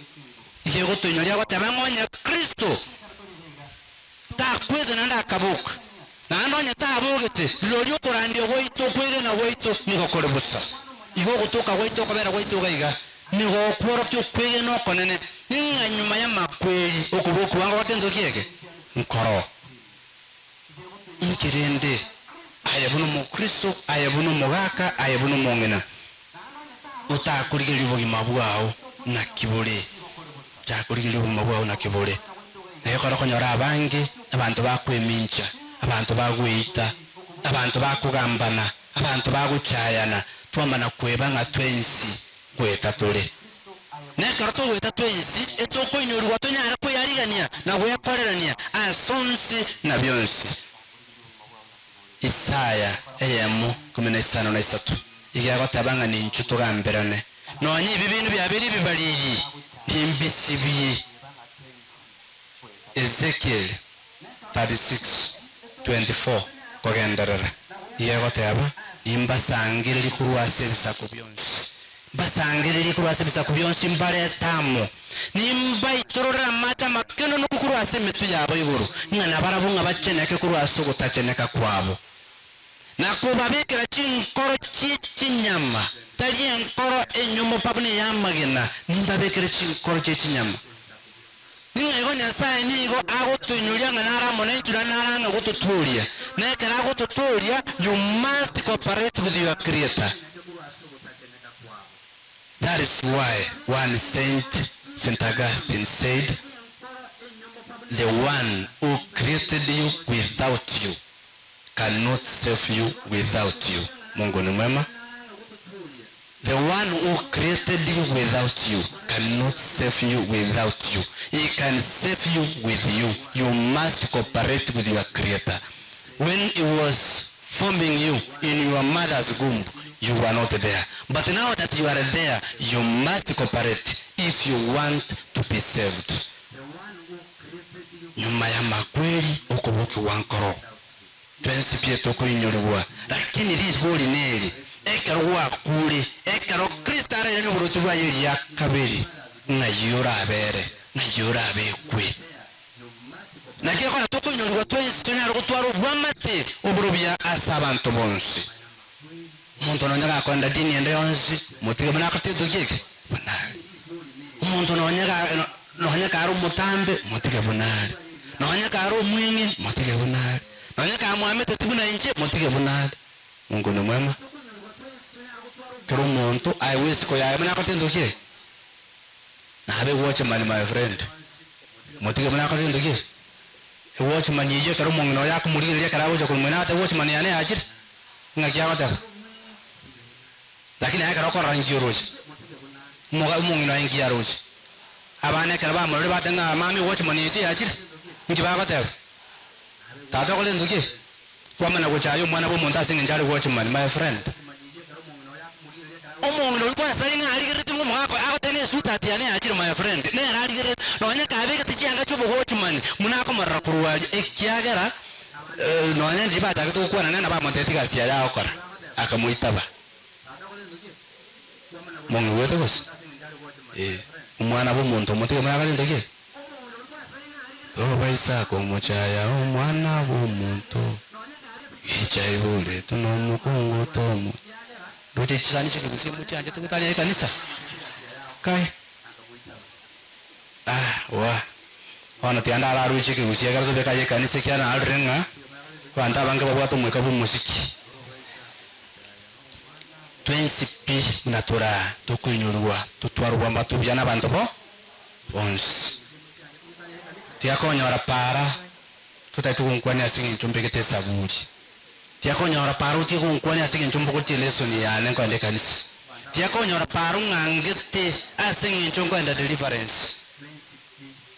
iga egotoinyoria goteba ng'a onye Kristo takwete naende akaboka, naende onye tabogete, rirorio okorandia gwaito okwegena gwaito nigo kore bosa. Igo ogotoka gwaito okobera gwaito iga iga nigo gokworokia okwegena okonene, ng'a nyuma y'amakweri okobokigwa ngoba kento ki eke? Nkoroo. Inki rende? Aye buna omokristo, aye buna omogaka, aye buna omong'ina, otakorigereria obogima bwao naki bore, otakorigereria obogima bwao naki bore. Na ekero okonyora abange, abanto bakwemincha, abanto bagweita, abanto bakogambana, abanto bagochayana, twamana kweba ng'a twensi ngoeta tore. Nekero togoeta twensi, etokoinyorigwa tonyare kweyarigania na gwekorerania ase onsi na bionsi. Isaya eyemo 53 iga egoteba ng'a ninchwe togamberane, nonya ebi binto biabeire ebibariri, nimbisibie. Ezekiel 36:24 kogenderera, iga egoteba, Nimbasangererie korwa ase ebisaku bionsi, mbasangererie korwa ase ebisaku bionsi, mbarete amo, nimbaitororere amache amakenonoku korwa ase emetwe yabo igoro, ng'a nabarabwo ng'a bacheneke korwa ase ogotacheneka kwabo, na kobabekera chinkoro chie chinyama, tari enkoro enyomo pa buna ey'amagena, nimbabekere chinkoro chie chinyama. Ng'a igo Nyasae nigo agotoinyoria ng'a nare amo naintwe naende nare ang'e gototooria. Na ekero agototooria, you must cooperate with your creator. That is why one saint, Saint Augustine said, The one who created you without you cannot save you without you. Mungu ni mwema. The one who created you without you cannot save you without you. He can save you with you. You must cooperate with your creator. When he was forming you in your mother's womb, you were not there. But now that you are there, you must cooperate if you want to be saved. Nyuma y'amakweri okobokigwa nkoro. Twensi pi tokoinyorigwa, lakini risibori neri, ekero gwakure, ekero Kristo arairanie oboroti bwaye eria kabere, ng'ai orabere? Ng'ai orabekwe? Naki ekero tokoinyorigwa twensi tonyare gotwara obwamate oborobia ase abanto bonsi. Omonto nonya gakoenda dini ende yonsi, motige buna agotetwe ki eke? Buna are. Omonto nonya ga nonya kare omotambe, motige buna are. Nonya kare omweng'e, motige buna are. Nonya kamwameteti buna inche, motige buna are. Mungu ni mwema. Kera omonto aegwe esiko yaye buna agotetwe ki eke? Nabe watchman my friend, motige buna agotetwe ki eke? Ewatchman eyio ekero omong'ina oye akomorigereria ekero agocha korwa mwene agote watchman yane yachire. Ng'aki agoteba? Lakini aye ekero okorora nki oroche? Omoga omong'ina oye nki aroche? Abana ekero bamororire bagoteba ng'a mami watchman yaito yachire, nki bagoteba? Tata okore gento ki? Kwamanya gochaya omwana bw'omonto ase eng'encho are watchman, my friend. Omong'ina oyio kwansa tari ng'a arigereretie ng'a omogaka oye agoteba ng'a esweetheart yane yachire my friend, nere arigerereti nonye kabegete chianga chi'obowatchman buna akomorora korwa aria ekiagera Nonya ndiria bachagete gokwana nere nabamotebetie egasi yaye agokora, akamoitaba. Mong'igwete gose? Ee, omwana bw'omonto omotige buna akare gento ki? Tobaisa komochaya omwana bw'omonto, gicha aiboretwe nomokungu tomo. Ndoche chisani chi'ekegusii mochianchete gotania ekanisa? Kai. Ah, wa. Bono tiga ndararuche ekegusii ekero tobeke aye ekanisa ekiagera narorire ng'a abanto abange babwate omoika bw'omosiki. Twensi pi buna tore aa tokoinyorigwa totware obwambato obuya nabanto bo bonsi. Tiga konyora para totagete gonkwania ase eng'encho mbegete esaburi. Tiga konyora para otige gonkwania ase eng'encho mbogotie lesoni yane nkoenda ekanisa. Tiga konyora para ong'angete ase eng'encho nkoenda deliverance.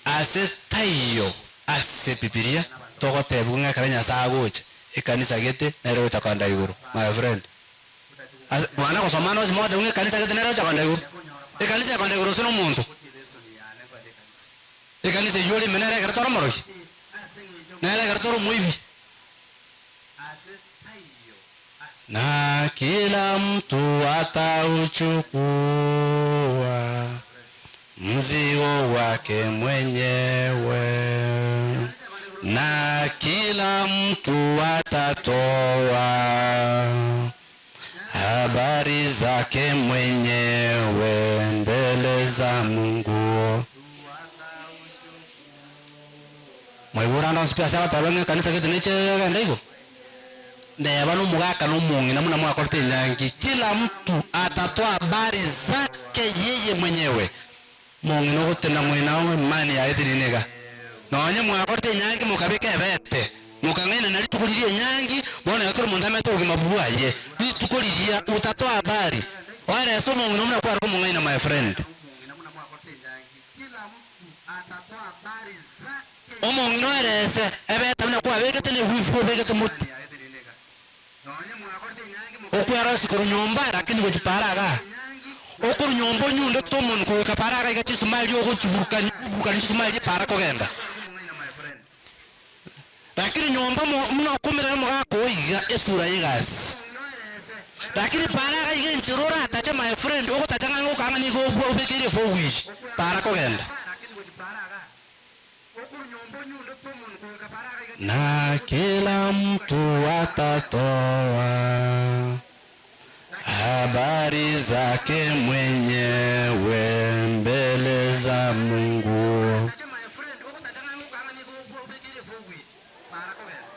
Ase taiyo ase Bibilia togotebigwa ng'a ekero Nyasae agocha, ekanisa gete nere ogocha kogenda igoro. My friend, ase mwana gosoma ande onsi mogotebigwa ng'a ekanisa gete nere ogocha kogenda igoro. Ekanisa ekogenda igoro gose nomonto? Ekanisa eyio ore ime nere ekero tore omorogi? Nere ekero tore omoibi? Na kila mtu atauchukua mzigo wake mwenyewe, na kila mtu atatoa habari zake mwenyewe mbele za Mungu. Mwaigure ande onsi pi ase agateba ng'a ekanisa gete neche egende igo? Neba nomogaka na omong'ina buna mwakorete enyangi, kila mtu atatoa habari zake yeye mwenyewe. Mong'ina ogotena moina oo imani yaye teri niga. Nonye mwakorete enyangi mokabeka ebete, mokang'ainana rituko riria enyangi, bono iga kera omonto amete obogima bwaye, rituko riria utatoa habari, oerese omong'ina oo buna kware komong'aina my friend. Omong'ina oerese ebete buna kwabegete na ewifu obegete motwe. Okwerosia korwa nyomba lakini gochia paara igaa. Okorwa nyomba onyundete omonwe kogoika paara iga iga chisumari ogochiburukania oburukanie chisumari epaara kogenda. Lakini nyomba mo buna okomerera omogaka oo iga esura y'egasi. Lakini paara iga iga enchera oratache my friend ogotacha ng'a ngokanga nigo obwo obekeire efowili paara kogenda. Na kila mtu atatoa habari zake mwenyewe mbele za Mungu.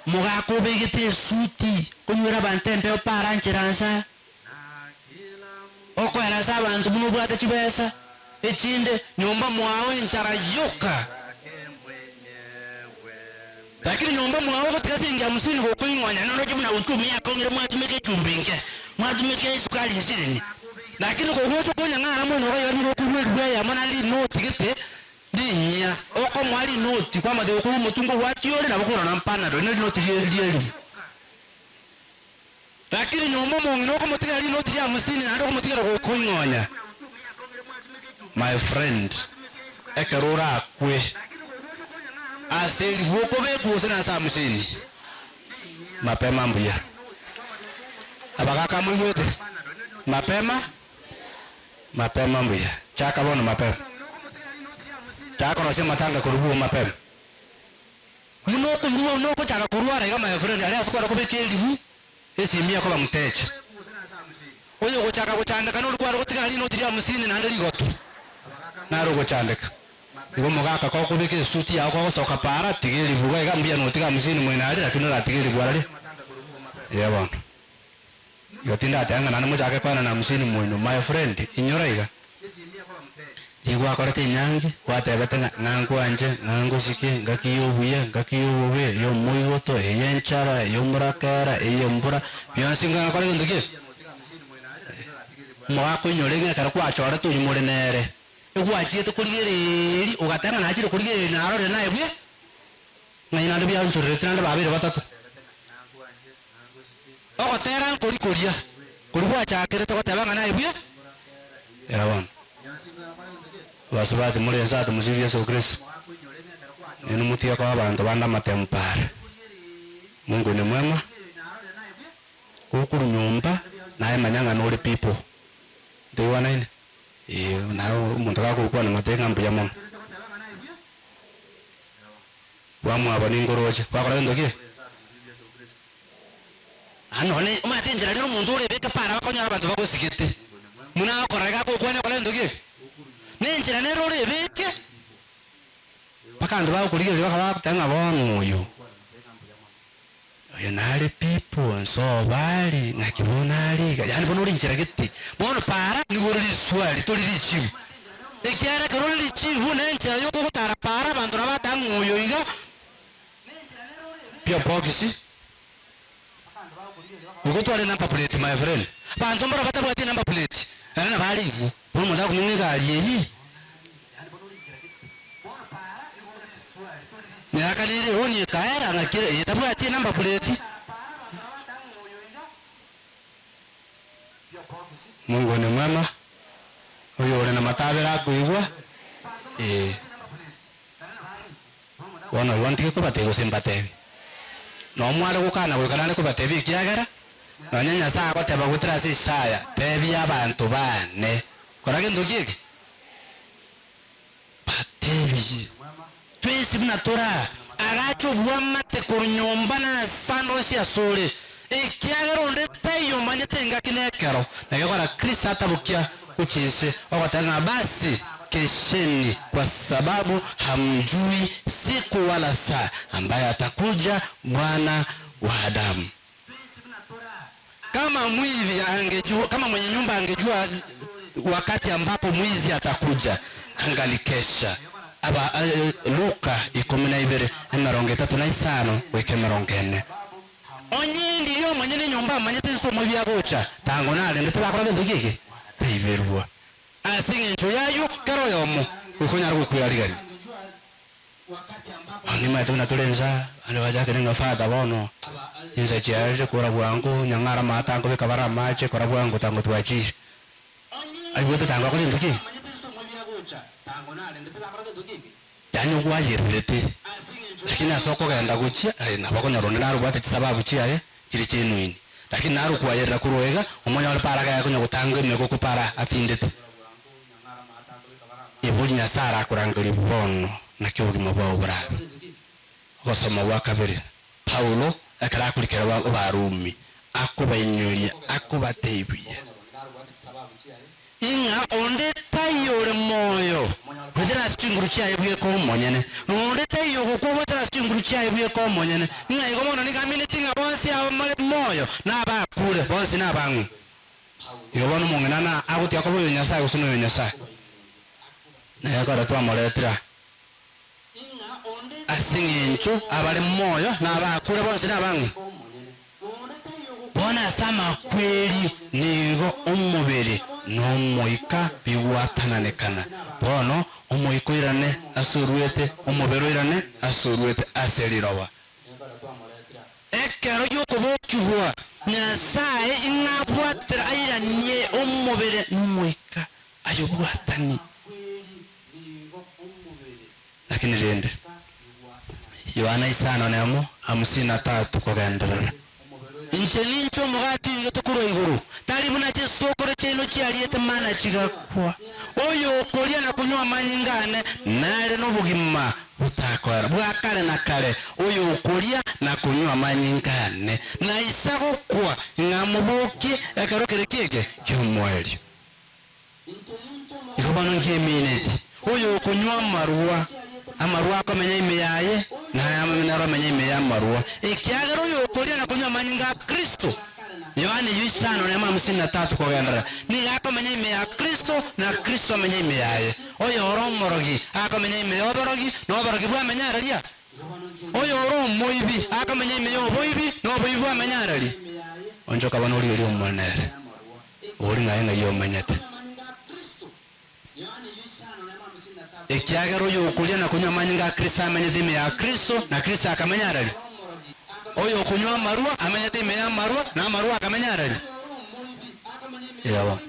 Mogaka obegete esuti onywere abanto embeo para nchera nsa okoeresa abanto buna obwate chibesa echinde nyomba mwao enchara yoka. Lakini nyomba mwao ogotiga siringi hamsini gokoing'onya noroche buna uchumi yakong'ire mwatumeka echumbi nke, mwatumeka esukari nsinini. Lakini kogocha okonyang'ara mono iga iga nigo okorua eribu eyemo naende rinoti gete rinyia, okomoa rinoti kwamanya gokorwa omotungo gwatiore nabo okorora mpanado rinde rinoti rie rierimu. Lakini nyomba omong'ina okomotigera rinoti ria hamsini naende okomotigera gokoing'onya. My friend, ekero orakwe ase eribu okobekwa gose nase hamsini, mapema mbuya. Abagaka moigwete? Mapema, mapema mbuya. Chaka bono mapema. Chaka korosia amatanga korwa bwo mapema. Buna okoirwa buna ogochaka korwara iga my friend aria ase kware kobeka eribu esimi ekoba mtecha. Oyo ogochaka gochandeka noria kware gotigara rinoti ria hamsini naende rigotu naro ogochandeka. Igo omogaka kogokobeka esuti yao kogosoka paara tiga eribu iga iga mbuya notiga hamsini moino aria lakini oratiga eribu araria. Eeh bono. Igo tindateba ng'a naende mochake koenana hamsini moino my friend inyora iga. Rigwakorete enyangi, gwatebete ng'a ng'a nkwanche, ng'a ngosike, ngaki y'obuya, ngaki y'obobe, ey'omoigoto, ey'enchara, ey'omorakera, ey'embura, bionsi ng'a ngakora gento ki? Omogaka oinyore ng'a ekero kwachorete oyio more nere, egwachiete korigereria, ogateba ng'a nachire korigereria narorire naye buya, ng'ai naende bianchorerete naende babeire batato. Ogotera nkori koria, koria gwachakerete goteba ng'a naye buya, era bono. Abasubati more inse aa tumusifu Yeso Kristo. Inwe motige koa abanto bande amatemu paara. Mungu ni mwema, gokorwa nyomba naye manya ng'a nore people. Ntoigwanaine? Eeh naye omonto gakogokwana ng'a ng'a mbuya mono. Bwamwabo ningoroche, gwakora gento ki? Naende nonye omanyete enchera rero omonto orebeke para bakonyora abanto bagosigete, buna agokora iga agokwania okora gento ki? Nenchera nere orebeke, mpaka abanto bagokorigereria bakaba bagoteba ng'a bono oyo, oyo nare pipo, nsobo are, ng'aki bono are iga, yaani bono ore inchera gete. Bono para nigo ore riswali tori richibu, ekiagera ekero ore richibu na enchera yoka ogotara para abanto nabo bagoteba ng'a oyo iga, Pio box, Igo otware number plate my friend. Abanto mbaro batabwati number plate naende nabo are igo. Bono omonto akumenya ng'a egari eye miaka nere ehoni ekaera ng'aki eye tabwati enumber plate. Mungu ni mwema, oyore na matabera akoigwa, ee. Bono igo ntige kobatebia gose mbatebie? Nomware gokana goika nare kobatebia ekiagera nonya Nyasae agoteba goetera ase Isaya, Tebia abanto baane. Kora gento ki eke? Batebie. Twensi buna tore aa, agache obwamate korwa nyomba na ase ande onsi asore, ekiagera onde taiyo omanyete engaki na ekero, na gekora Kristo atabokia gochia inse, ogoteba ng'a basi kesheni, kwa sababu hamjui siku wala saa ambayo atakuja Bwana wa Adamu. Kama mwivi angejua, kama mwenye nyumba angejua wakati ambapo mwizi atakuja, angalikesha. Aba Luka ikomi na ibere, emerongo etato na isano goika emerongo ene. Onye ndiria omonyene enyomba amanyete inse omoibi agocha, tango narendete bakora gento ki eke? Taiberwa. Ase engencho y'ayio kera oyomo goika onyare gokweriarigania. Bono nimanyete buna tore insa, abande bachakire ng'a father bono, chinsa chiarire kora bwango, nyang'ara amato ankobeka bare amache, kora bwango tango twachire. Aigwete tango akore gento ki? Yaani ogwayererete, lakini ase okogenda gochia, aye nabo okonyora onde naro obwate chisababu chiaye chire genuine, lakini naro okwayerera korwa iga, omonyore para gaya konya gotanga emegoko para atindete. Ebori Nyasae arakorangerie bono, naki obogima bwao borabe. Ogosoma gwa kabere, Paulo ekero akorikera Abarumi, akobainyoria, akobatebia, Ing'a onde taiyo ore moyo goetera ase chinguru chiaye bweka omonyene, na onde taiyo ogokwa goetera ase chinguru chiaye bweka omonyene. Ng'a igo bono nigo amineti ng'a bonsi abamare moyo na abakure, bonsi nabang'u. Igo bono omong'ina na agotiga koba oyo Nyasae gose noyo Nyasae. Naye ekero twamoretire aa, ase eng'encho abare moyo na abakure bonsi nabang'u. Bono ase amakweri nigo omobere na omoika bigwatananekana. Bono omoika oirane ase oruete, omobere oirane ase oruete ase riroba. Ekero gi'okobokigwa, Nyasae ing'abwatera airanie omobere na omoika ayobwatanie. Lakini rende, Yohana isano nemo, hamsini na tatu kogenderera. Inche ninche omogati oigete korwa igoro, tari buna chisokoro chiaino chiariete mana chigakwa. Oyokoria na konywa amanyinga ane nare nobogima botakoera bwa kare na kare, oyokoria na konywa amanyinga ane naisa gokwa, ng'a mobokie ekero kere kiege ki'omoerio. Igo bono nkimineti, oyokonywa amarwa, amarwa akomenya ime yaye, na nere omenye ime y'amarwa. Ekiagera oyokoria na konywa amanyinga a Kristo, Yohana eyio isano nemo hamsini na tatu kogenderera, nigo akomenya ime ya Kristo, na Kristo amenye ime yaye. Oyore omorogi akomenya ime y'oborogi, na oborogi bwamenya araria. Oyore omoibi akomenya ime y'oboibi, na oboibi bwamenya araria. Onchoka bono origererie Omonene. Ori ng'ai ng'ai omenyete? Ekiagera oyokoria na konywa amanyinga a Kristo amenyete ime ya Kristo, na Kristo akamenya arari. Oyokonywa amarwa amenyete ime y'amarwa, na amarwa akamenya arari. Iga bono.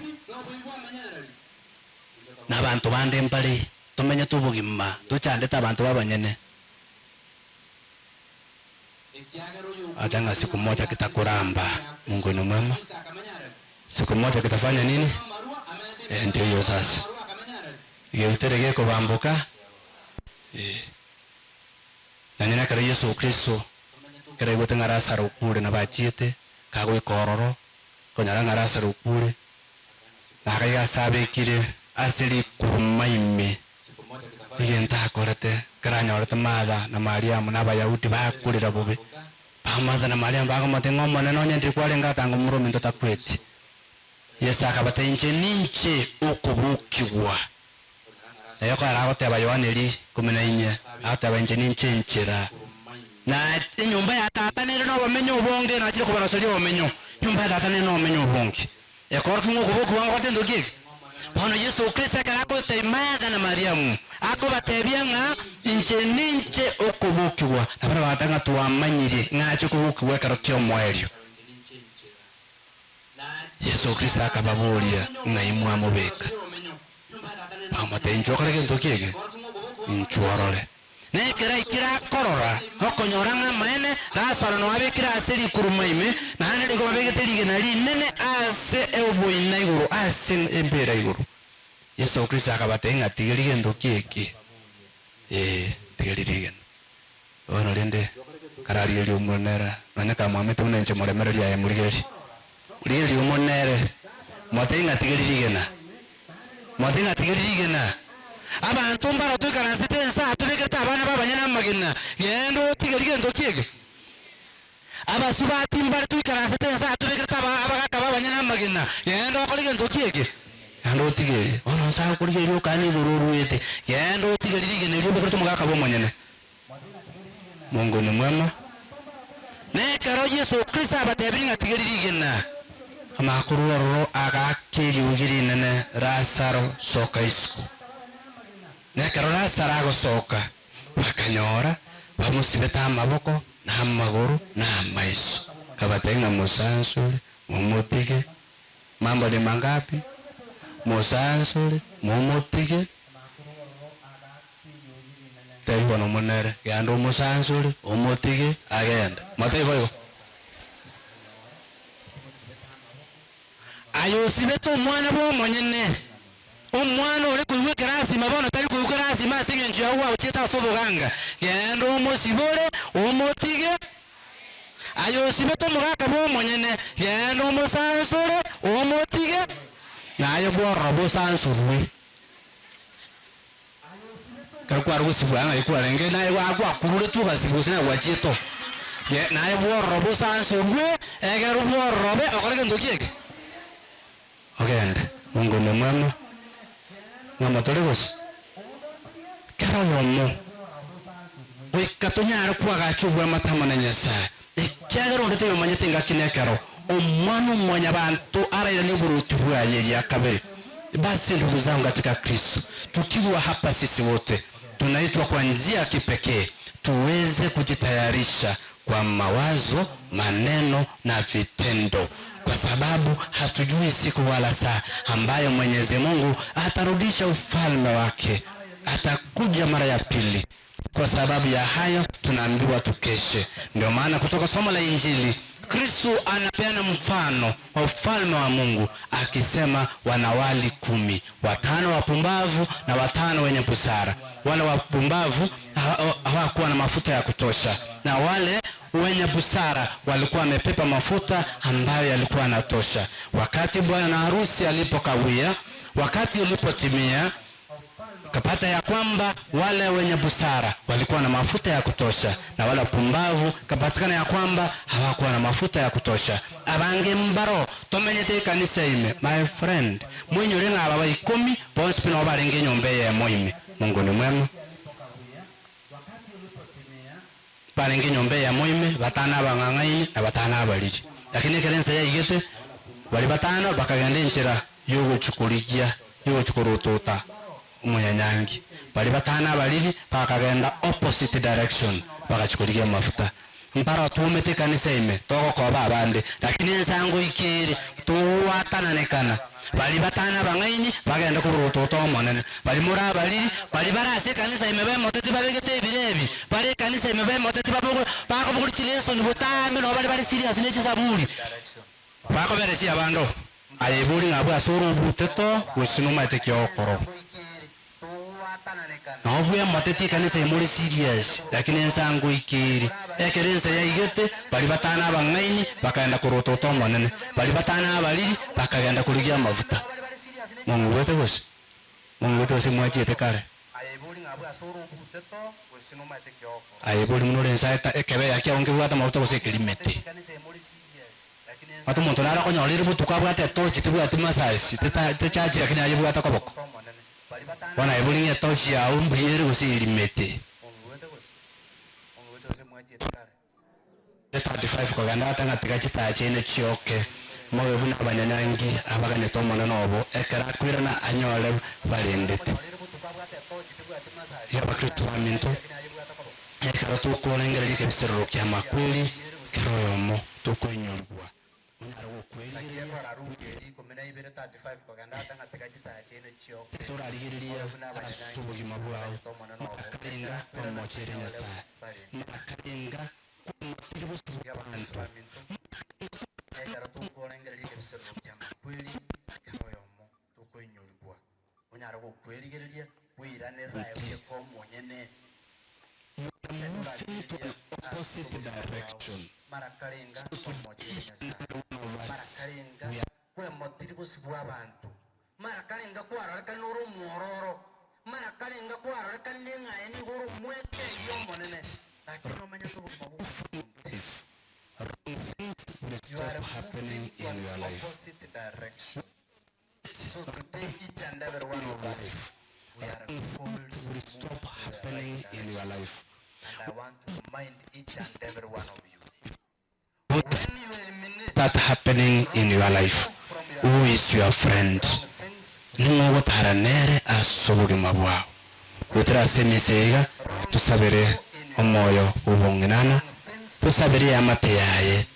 Na abanto bande mbare tomenyete obogima tochandete abanto b'abanyene. Acha ng'a siku moja kitakuramba. Mungu ni mwema. Siku moja kitafanya nini? Eh, ndio hiyo sasa. Geutere gekobamboka. Eh. Na nina ekero Yeso Kristo ekero aigwete ng'a Lazaro okure nabo achiete, kagoika ororo, konyora ng'a Lazaro okure, na akaiga ase abekire ase rikuruma ime. Egento akorete, ekero anyorete Martha na Mariamu na Abayahudi bakorera bobe, ba Martha na Mariamu bakamotebia ng'a Omonene, onye ndiri kwarenge atanga omorwa ominto takweti. Yeso akabatebia, Inche ninche okobokigwa. Naye okonyora agoteba Yohana eri ikomi na inye, agoteba, Inche ninche enchera, na enyomba ya Tata nere nobomenyo obonge, nachire kobaroseria obomenyo. Enyomba ya Tata nere nobomenyo obonge. Ekorokia ng'a okobokigwa ngogote ntoki eke. Bono Yeso Kristo ekero agotebi Martha na Mariamu, akobatebia ng'a inche ninche okobokigwa, na barabwo bagateba ng'a twamanyire ng'a ache kobokigwa ekero ki'omoerio. Yeso Kristo akababoria, Ng'ai mwamobeka? Bakamotebia, Inchuo okore gento ki eke? Inchuo orore. Na ekero aikire akorora, okonyora ng'a amaene, Lazaro noabekire ase rikuruma ime, naende nigo babegete rigena rinene ase oboina igoro, ase embeera igoro. Yeso Kristo akabatebia ng'a tigeria gento ki eke? Ee, tigeria rigena. Bono rende, kararigereria omonere, nonya kamwamete buna inche moremereria aye morigererie. Morigererie omonere, motebie ng'a tigeria rigena. Motebie ng'a tigeria rigena. Abanto mbaro toikaransete ense aa tobekerete abana b'abanyene amagena, genda otigerie gento ki eke? Abasubati mbare toikaransete ense aa tobekerete abagaka b'abanyene amagena, genda okore gento ki eke? Genda otigerie. Bono nse agokorigereria okane igoro oruete, genda otigerie rigena erio obekerete omogaka bw'omonyene. Mungu ni mwema. Na ekero Yeso Kristo abatebirie ng'a tigeria rigena, akamanya korwa ororo agaaka eriogi rinene, Lazaro, soka isiko. Na ekero Lazaro agosoka, Bakanyora bamosibete amaboko na amagoro na amaiso. Akabatebia ng'a mosansore, momotige. Mambo ni mangapi? Mosansore, momotige. Tebia bono omonere, genda omosansore, omotige, agende. Motebie boigo. Aye osibete omwana bw'omonyene, omwana ore koigwa ekerasima bono tari koigwa kerasima ase engencho yao gwagochiete ase oboganga, genda omosibore, omotige. Aye osibete omogaka bw'omonyene, genda omosansore, omotige, naye bwororo bosansorwe. Ekero kware gosibwa ng'ai kwarenge, naye gwakururetwe ogasibwa gose naye gwachiete oo. Naye bwororo bosansorwe, ekero bwororobe okore gento ki eke? Ogende. Mungu ni mwema, ng'ama tore gose? Kera oyomo goika tonyare koagacha oboamate amo na Nyasae, ekiagera onde toyomanyete engaki na ekero Omwana-o-mwanyabanto arairanie oboruoti bwaye eria kabere. Basi ndugu zangu katika Kristo, tukiwa hapa sisi wote tunaitwa kwa njia ya kipekee tuweze kujitayarisha kwa mawazo, maneno na vitendo, kwa sababu hatujui siku wala saa ambayo Mwenyezi Mungu atarudisha ufalme wake, atakuja mara ya pili. Kwa sababu ya hayo tunaambiwa tukeshe. Ndio maana kutoka somo la Injili Kristo anapeana mfano wa ufalme wa Mungu akisema, wanawali kumi, watano wapumbavu na watano wenye busara. Wale wapumbavu hawakuwa na mafuta ya kutosha, na wale wenye busara walikuwa wamepepa mafuta ambayo yalikuwa yanatosha. Wakati bwana harusi alipokawia, wakati ulipotimia kapata ya kwamba wale wenye busara walikuwa na mafuta ya kutosha, na wale wapumbavu kapatikana ya kwamba hawakuwa na mafuta ya kutosha. Abange mbaro tomenyete ekanisa ime, my friend, mwinyore ng'a aba ba ikomi bonsi pi nabo barenge enyomba eyemo ime. Mungu ni mwema. Barenge enyomba eyemo ime, batano abang'ang'aini na batano abariri. Lakini ekero ensa yaigete, baria batano bakagenda enchera y'ogochia korigia, y'ogochia korotota omonyanyangi. Baria batano abariri bakagenda opposite direction, bagachia korigia amafuta. Mparo twomete ekanisa ime, togokoba abande, lakini ensa ngoika ere, togwatananekana. Baria batano abang'aini bagende koborotota Omonene. Baria more abariri, baria bare ase ekanisa ime bemoteti babegete ebirebi, bare ekanisa ime bemoteti babogo bakobogoria chilesoni botambe nabo baria bare serious ne chisaburi. Bakoberesia abande oo. Aye ibori ng'a abwo ase ore obuteto, gose nomaete ki ogokora. Nabo bwemoteti ekanisa ime ore serious, lakini ensa ngoika ere. Ekero ensa yaigete, baria batano abang'aini bakagenda korotota Omonene, baria batano abariri bakagenda korigia amafuta. Mong'igwete gose? Mong'igwete gose mwachiete kare? Aye bori buna ore ensa eta ekebeya kiao nkebwate amafuta gose ekerimete. Ase omonto nare okonyora ere botuko abwate etochi tebwati masasi, teta techachi lakini ayebwate koboko. Bono aye bori ng'a etochi yao mbuya ere gose erimete. 35 kogenda ata ng'a tiga chitaya chiaino chioke, mobe buna abanyanyangi abaganyete Omonene obo, ekero akoirana anyore barendete. Iga Abakristo baminto, ekero tokorengereria ekebiserero ki'amakweri, kera oyomo tokoinyorigwa, onyare gokwerigereria Titorarigereria ase obogima bwao, makarenga kwamochere Nyasae, makarenga kwamotire bosio bw'abanto, You are moving to an opposite direction. So today each and every one of us, we are. Life, wrong things will stop happening in your life. In your life, wrong things will stop happening in your life. Start happening in your life. Who is your friend? Ning'o ogotara nere ase obogima bwao? Goetera ase emisa iga. Tusabere omoyo bw'obong'inana, tusabere eamate yaye,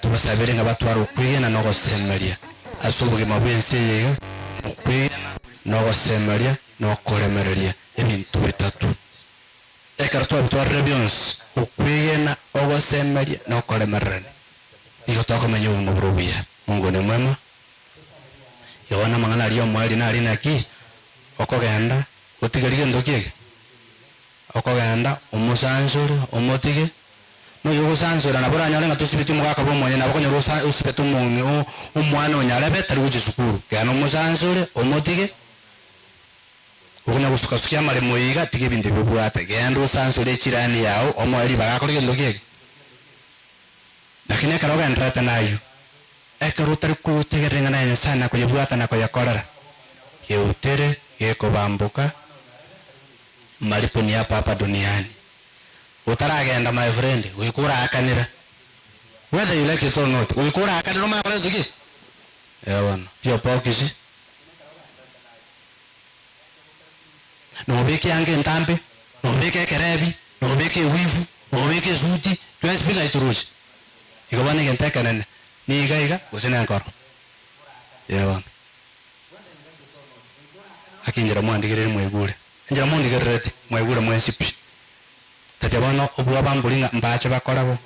tubasabere ng'a batware okwegena na ogosemeria ase obogima bw'ense eye iga, okwegena, na ogosemeria, na okoremereria, ebinto bitato. Ekero twabitwarire bionsi, okwegena, ogosemeria, na okoremererania, nigo tokomenya obogima bore obuya. Mungu ni mwema. Igo bono amang'ana aria omoerio nari naki? Okogenda, otigerie gento ki eke? Okogenda, omosansore, omotige, na oyo ogosansora nabo oranyore ng'a tosibeti omogaka bwa omonyene, nabo okonyora osa osibete omong'i o omwana onyarebe tari gochia esukuru. Genda omosansore, omotige, okonya gosukasukia amaremo iga, tiga ebinto ebi obwate, genda osansore echirani yago, omoe ribaga akore gento ki eke? Lakini ekero ogendererete nayio, ekero otari kotegerera eng'ana ya Nyasae na koyebwata na koyekorera, geutere gekobamboka malipo ni hapa hapa duniani. Otaragenda my friend, goika oraakanera, whether you like it or not, goika oraakanera omanye gokora gento ki? Eeh bono, P.O. Box, nobeke eanga entambe, nobeke ekerebi, nobeke ewivu, nobeke esuti, bionsi pi ng'ai toroche. Igo bono egento ekenene, niga iga gose nenkoro. Ee bono. Gaki enchera mwandigereire mwaigure, enchera mondigerereti mwaigure mwensi pi. Tatia bono obwoba mbori ng'a mbache bakore bo.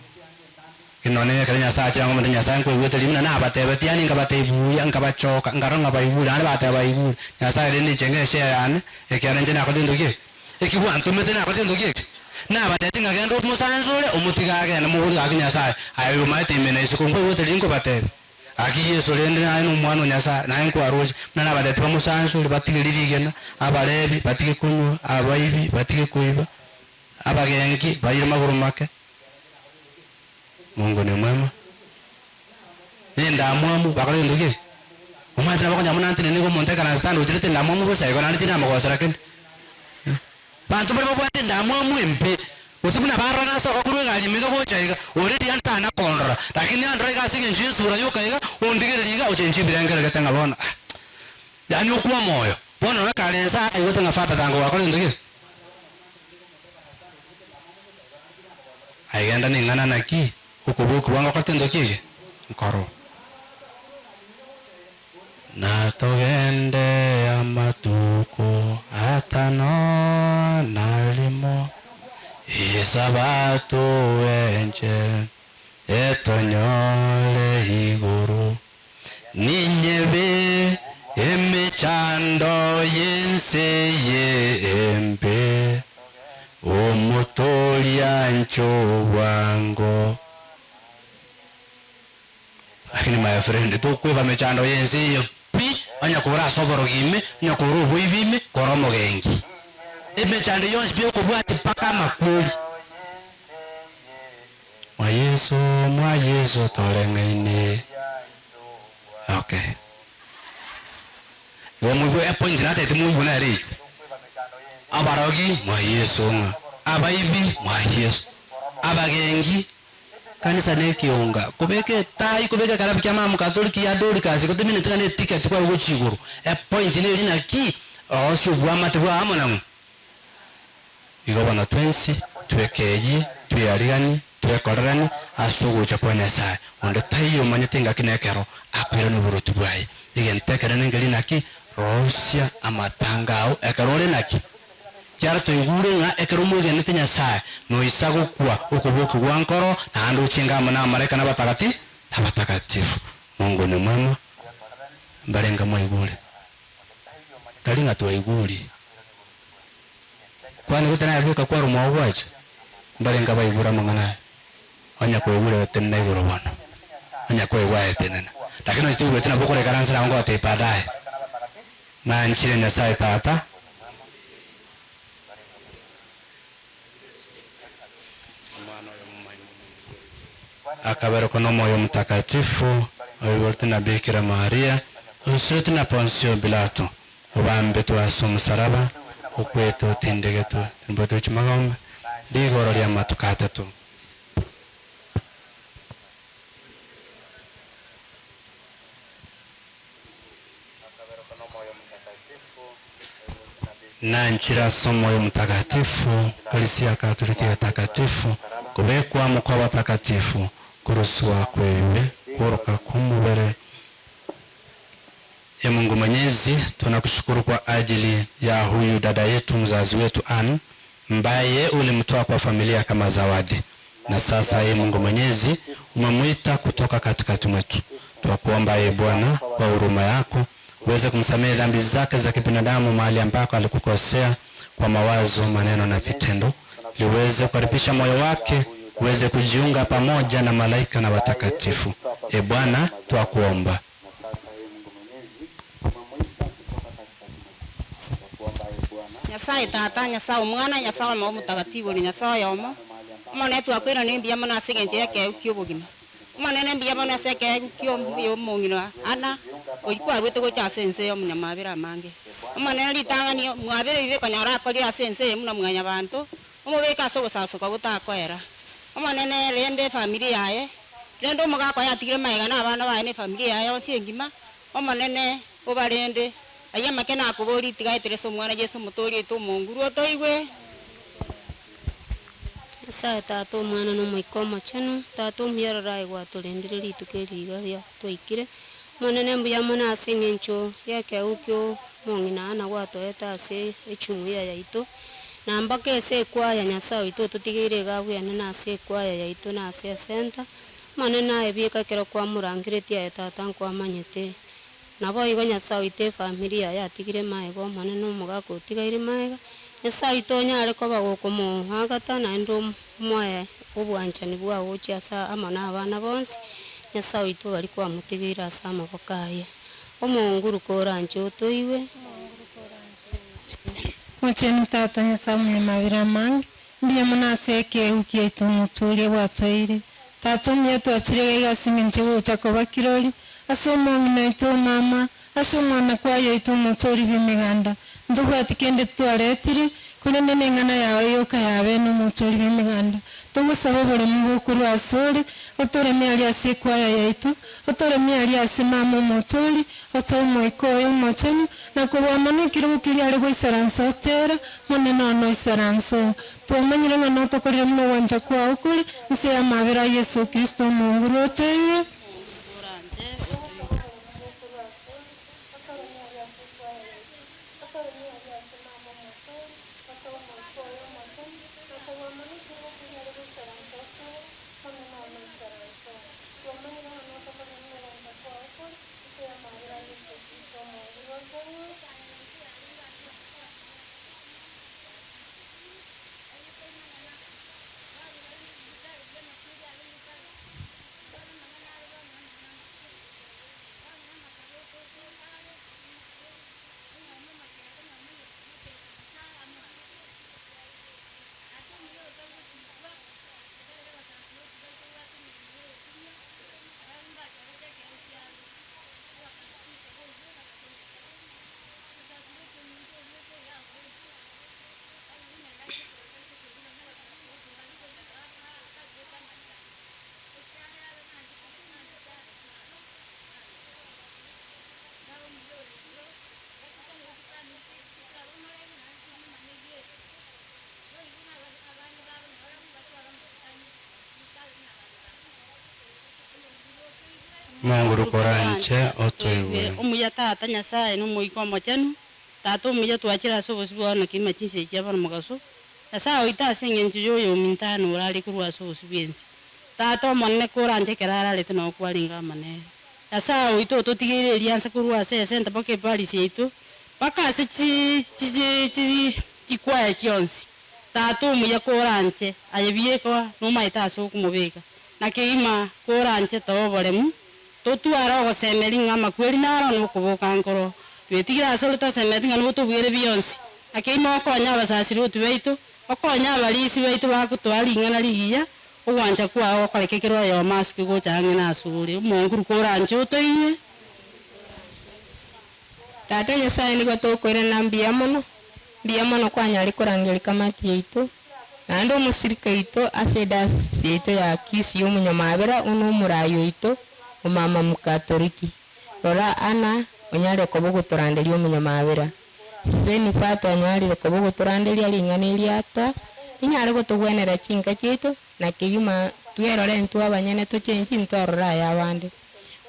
Lakini nonye ekero Nyasae achire ang'omete Nyasae nkoigwete ribu, na nabatebetie yaani nkabatebia buya, nkabachoka, nkarora ng'a baigure, naende bateba baigure. Nyasae rende inche ng'a eshare yane, ekiagera inche nakorete gento ki eke? Eki gwantomete nakorete gento ki eke? Nabatebetie ng'a genda omosansore, omotige agende, moborie gaki Nyasae, aye oyomaete ime na isiko, nkoigwete riria nkobatebia. Gaki Yeso rende naye nomwana o Nyasae, naye nkwaroche, buna nabatebetie bamosansore, batige ririgena, abarebi batige konywa, abaibi batige koiba, abagenki baire magoro make. Mungu ni mwema. Nendamwamu bakore gento ki? Omanyete nabo okonyora buna ntenene nigo omonto ekaranse tandocherete endamwamu bosa igo naende tindamogosera kende. Banto baria babwate endamwamu embe, gose buna barora nasoka korwa egari ime iga gocha iga, already yaani tana kondora, lakini andora iga ase eng'encho y'esura yoka iga, ondigereria iga, ochenchie ebirengererio ng'a bono ah, yaani okwa omoyo. Bono ore kare inse aa aigwete ng'a father tango gwakora gento ki? Aye genda ning'ana naki, okobokigwa ngokora gento ki eke? Nkorwa. Natogende amatuko atano na rimo, Esabato enche etonyore igoro. Ninyebe emechando y'ense eye embe, Omotoria inche obwango. Lakini my friend, tokweba mechando y'ense eye pi, onye kore ase oborogi ime, onye kore oboibi ime, kore omogenki. Emechando yonsi pi okobwatia mpaka amakweri. Mwa Yeso, mwa Yeso toreng'aine. Okay. Igo moigwe epoint natete moigwe nere eyio. Abarogi, mwa Yeso ng'a. Abaibi, mwa Yeso. Abagengi, kanisa ne ekionga. Kobeka etai, kobeka ekarabu kia mama Katoliki ya Dorcas, gotemineti ng'a ne eticket kware gochia igoro. Epoint neri naki, rosia obwamate bwao amo nang'o. Igo bono twensi twekeyie, tweariganie, twekoreranie ase ogocha kwa Nyasae. Onde taiyo omanyete engaki na ekero akoirana oboruoti bwaye. Egento ekenene nkeria naki, rosia amatanga ao ekero ore naki. Kiara toigure ng'a ekero omwegenete Nyasae, noisa gokwa okobokigwa nkoro, naende ochenge amo namalaika na abatagati abatakatifu. Mungu ni mwema, mbarenge mwaigure? Tari ng'a twaigure. Kwani gose naye bweka kwaromwa ogwacha? Mbarenge abaigure amang'ana aya? Onye kwaigure gotenena igoro bono, onye kwaigwa aye tenena. Lakini onye toigweti nabo okorekaransera agwo ngogotebia baadaye. Nanchire Nyasae Tata. Akaberokwa n'Omoyo Omotakatifu, oiboretwe na Bikira Maria, osiretwe na Ponsio Pilato, obambetwe ase omosalaba, okwete otindegetwe, otimboetwe chimagombe, rigoro ri'amatuko atato. Nanchire ase Omoyo Omotakatifu, Eklisia Katoliki Etakatifu, kobekwa amo kw'abatakatifu, koroswa kw'ebibe, kworoka kw'omobere. Ee Mungu Mwenyezi, tunakushukuru kwa ajili ya huyu dada yetu mzazi wetu Ann mbaye ulimtoa kwa familia kama zawadi, na sasa ee Mungu Mwenyezi umemwita kutoka katikati mwetu. Twakuomba ee Bwana, kwa huruma yako uweze kumsamehe dhambi zake za kibinadamu mahali ambako alikukosea kwa mawazo, maneno na vitendo, liweze kukaribisha moyo wake uweze kujiunga pamoja na malaika na watakatifu. E Bwana, twakuomba. Nyasaye tata nyasaye omwana nyasaye omo omotagatifu ore nyasaye omo omonene twakwira na mbuya mono ase eng'encho ya ekeegu kia obogima omonene mbuya mono ase ekeegu kia omong'ina ana oywo kwarwete gocha ase ense ya omonyamabere amange omonene ritang'ani mwabere ebibe konyora akorire ase ense eye buna mwanyabanto omobeke ase ogosasoka gotakoera omonene rende efamiri yaye rende omogaka oye atigire magega na abana baye na efamiri yaye yonsi engima omonene obarende aywo amake nakoboria tigaetere ase omwana Yeso omotoori oito omonguru otoigwe. Nyasae Tata, Omwana, na Omoika Omochenu, Tata omuya rora aye gwatorendire rituko eri iga ria twaikire. Omonene mbuya mono ase eng'encho y'ekeegwa ki'omong'ina Anna gwatoete ase echumuiya yaito, na mpaka ase ekwaya Nyasae oito ototigeire iga abweene ase ekwaya yaito na ase esenta. Omonene aye bieka ekero kwamorangeretie aye Tata nkwamanyete. Naboigo Nyasae oito efamiri yaye atigire magega Omonene omogaka otigaire magega, Nyasae oito onyare koba gokomoagata naende omoe obwanchani bwao gochia ase amo nabana bonsi, Nyasae oito baria kwamotigeire ase amaboko aye. Omonguru koranche otoigwe. Mochenu Tata Nyasae Omonyamabera amange, mbuya mono ase ekeegu kiaito omotuuria bwatoeire. Tata omuya twachire iga iga ase engencho gocha koba kirori ase omong'ina oito omama, ase omwana kwaye oito omotoori bw'emeganda. Ntobwati kende twaretire, korende neng'ana yao yoka yabeene omotoori bw'emeganda. Togosaba oboremu bokorwa asore, otoremie aria ase ekwaya yaito, otoremie aria ase mama omotoori, otoe Omoika oye Omochenu, na kobua mono ekerogo keria are goisaransa otera, Monene one oisaransa oo. Twamanyire ng'a notokorire buna ogwancha kwao kore, inse y'amabera a Yeso Kristo Omonguru otoigwe. Omonguru koranche otoigwe. Omuya Tata Nyasae na Omoika Omochenu, Tata omuya twachire ase obosio bwao naki kegima chinsa echi chia bono mogaso, Nyasae oito ase eng'encho ya oyominto ane orare korwa ase obosio bw'ense. Tata omonene koranche ekero ararete nao kwarenge amo nere. Nyasae oito ototigeire eriansa korwa ase esenta mpaka eparisi yaito, mpaka ase chi chi chi chikwaya chionsi. Tata omuya koranche aye bieka nomaete ase okomobeka, na kegima koranche tobe oboremu, totware ogosemeria ng'a amakweri naro na okoboka nkoro. Twetigire asore tosemetie ng'a notobwere bionsi, na kegima okonye abasasiroti baito, okonye abarisi baito bagotoa ring'ana rigiya, ogwancha kwao gokoreke kera oyomo asuke gocha ang'e nasore. Omonguru koranche otoinywe. Tata Nyasae nigo tokoirana mbuya mono, mbuya mono kwanyare korangeria kamati yaito, naende omosirika oito ase edayosisi yaito ya Kisii omonyamabera one omorai oito omama Mkatoriki. Rora Anna onyare koba ogotoranderia omonyamabera. Seseni twanyarire koba ogotoranderia ring'ana eriatwa rinyare gotogwenera chinka chiaito na kegima twerore intwe abanyene tochenchi ntorora aya abande.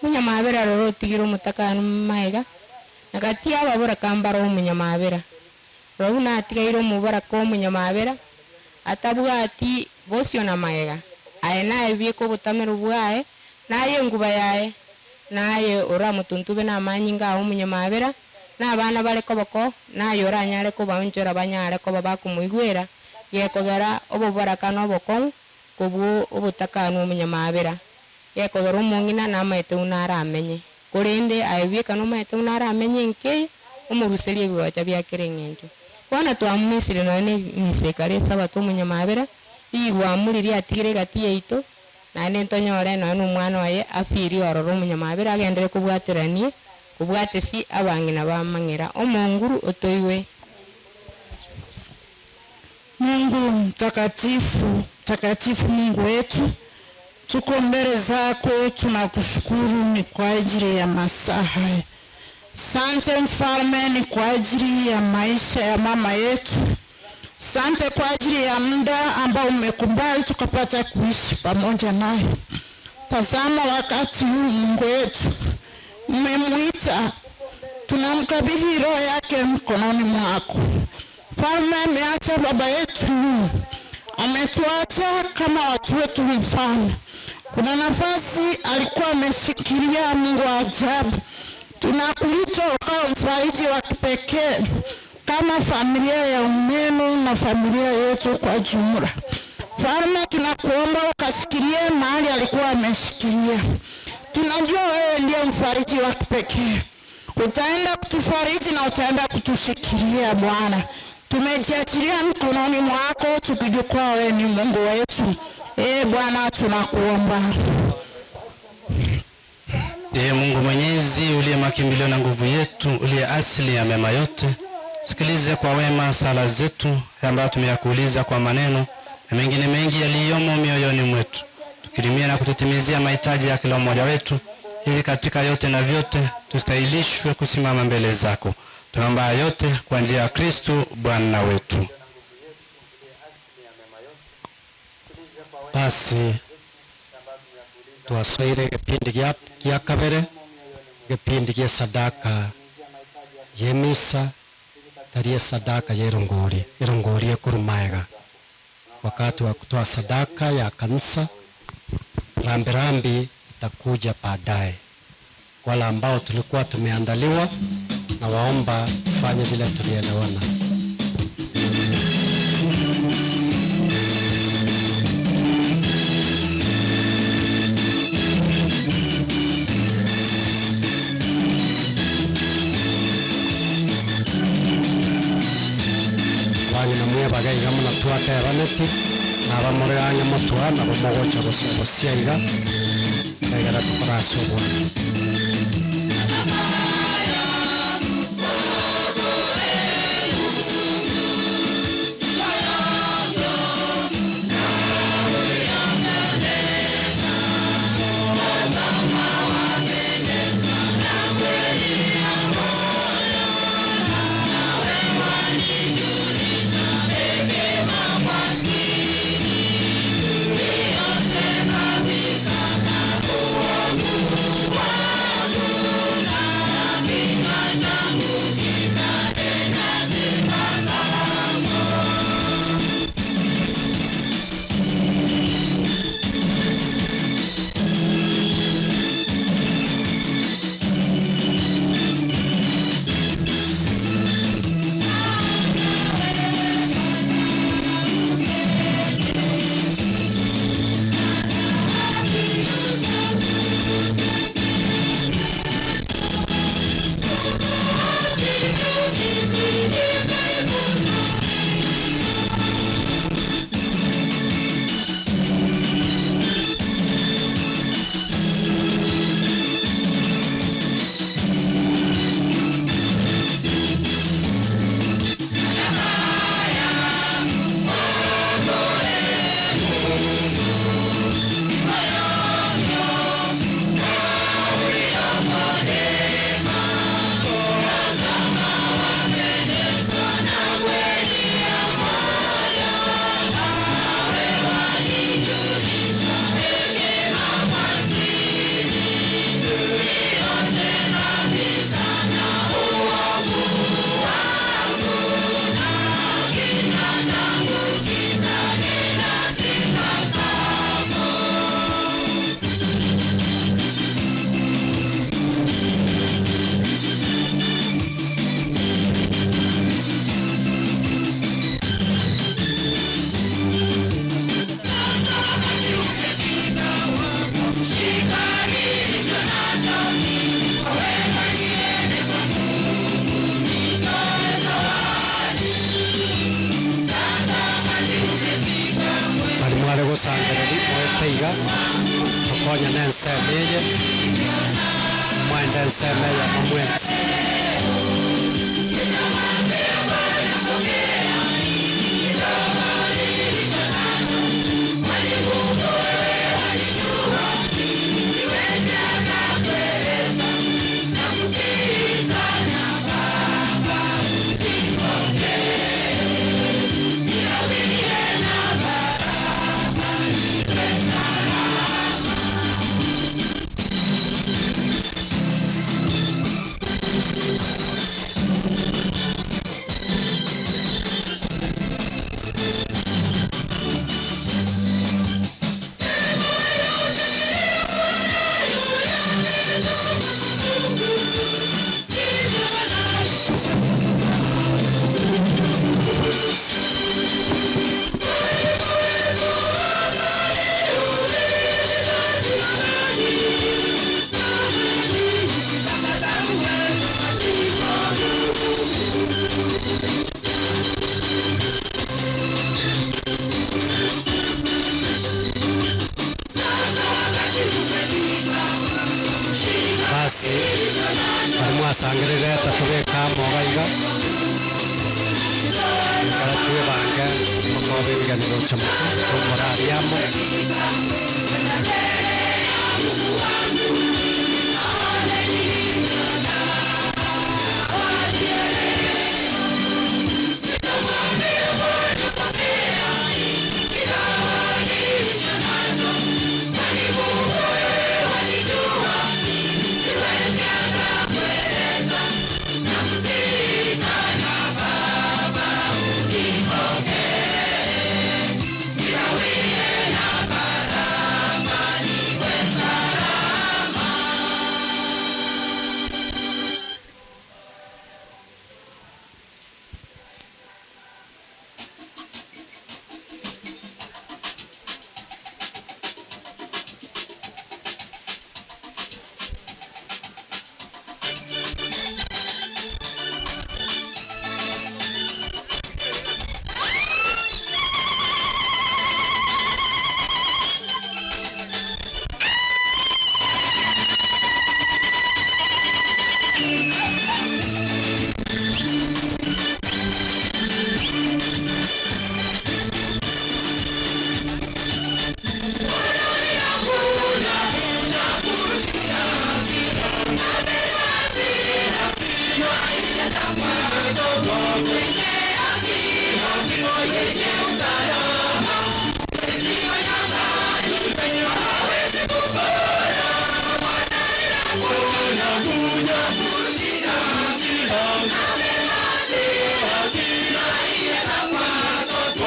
Omunyamabera roro otigire omotakanu maega, na gati ababoraka mbaro omunyamabera. Rora buna atigaire omoboraka omunyamabera, atabwati bosio na maega. Aye naye bieka obotamero bwaye, naye enguba yaye, naye oramotuntube na amanyinga ago omunyamabera, na abana bare koboko, naye oranyare kobaonchora banyare koba bakomoigwera, gekogera oboboraka na obokong'u kobwo obotakanu omunyamabera. Gekogera omong'ina namaete buna aramenye. Korende aye bieka nomaete buna aramenye enkeye, omoruserie ebigocha biakera eng'encho. Bono twamumisire nonya na emisa ekare esabato omunyamabera, rigwamu riria atigire egati yaito, naende ntonyore nonya na omwana oye afirie ororo omunyamabera agendere kobwateranie, kobwatesi abang'ina bamang'era. Omonguru otoiwe. Mungu mtakatifu, mtakatifu Mungu wetu, tuko mbele zako, tunakushukuru ni kwa ajili ya masaa haya. Sante mfalme, ni kwa ajili ya maisha ya mama yetu. Sante kwa ajili ya muda ambao umekubali tukapata kuishi pamoja naye. Tazama wakati huu Mungu wetu umemwita, tunamkabidhi roho yake mkononi mwako. Mfalme ameacha baba yetu nyuma, ametuacha kama watu wetu. Mfalme, kuna nafasi alikuwa ameshikilia. Mungu wa ajabu, tunakuita ukawa mfariji wa kipekee kama familia ya Umeno na familia yetu kwa jumla. Mfalme, tunakuomba ukashikilie mahali alikuwa ameshikilia. Tunajua wewe ndiye mfariji wa kipekee, utaenda kutufariji na utaenda kutushikilia Bwana. Tumejiachilia mkononi mwako tukijua wewe ni Mungu wetu. Ee Bwana, tunakuomba. Ee Mungu Mwenyezi, uliye makimbilio na nguvu yetu, uliye asili ya mema yote, sikilize kwa wema sala zetu ambayo tumeyakuuliza kwa maneno na mengine mengi yaliyomo mioyoni mwetu, tukirimia na kututimizia mahitaji ya kila mmoja wetu, ili katika yote na vyote tustahilishwe kusimama mbele zako. Tunaomba yote kwa njia ya Kristo Bwana wetu. Basi twasoire gipindi gia kabere, gipindi gia sadaka ye misa tari sadaka ya irongori, irongori ekurumaega. Wakati wa kutoa sadaka ya kanisa, rambirambi itakuja baadaye. Wale ambao tulikuwa tumeandaliwa, na waomba tufanye vile tulielewana. Bang'ina mwebaga iga muno twatebaneti, naba muri ang'e motwa, nabo mogocha gosia iga, egera tukora ase obwana. Thank you. Mosangereri moete iga tokonya na ensemo eye mwende ensemo eyemo mwensi. Basi bari mwasangerere tatubeka moga iga bara twebange mukobe ebiganiro chamuku tumorariamo.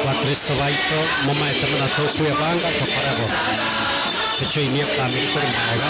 Bakristo baito momaete muna tokwebanga tokorebo tuchoinie family kuri maega.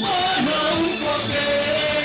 Bwana upokee.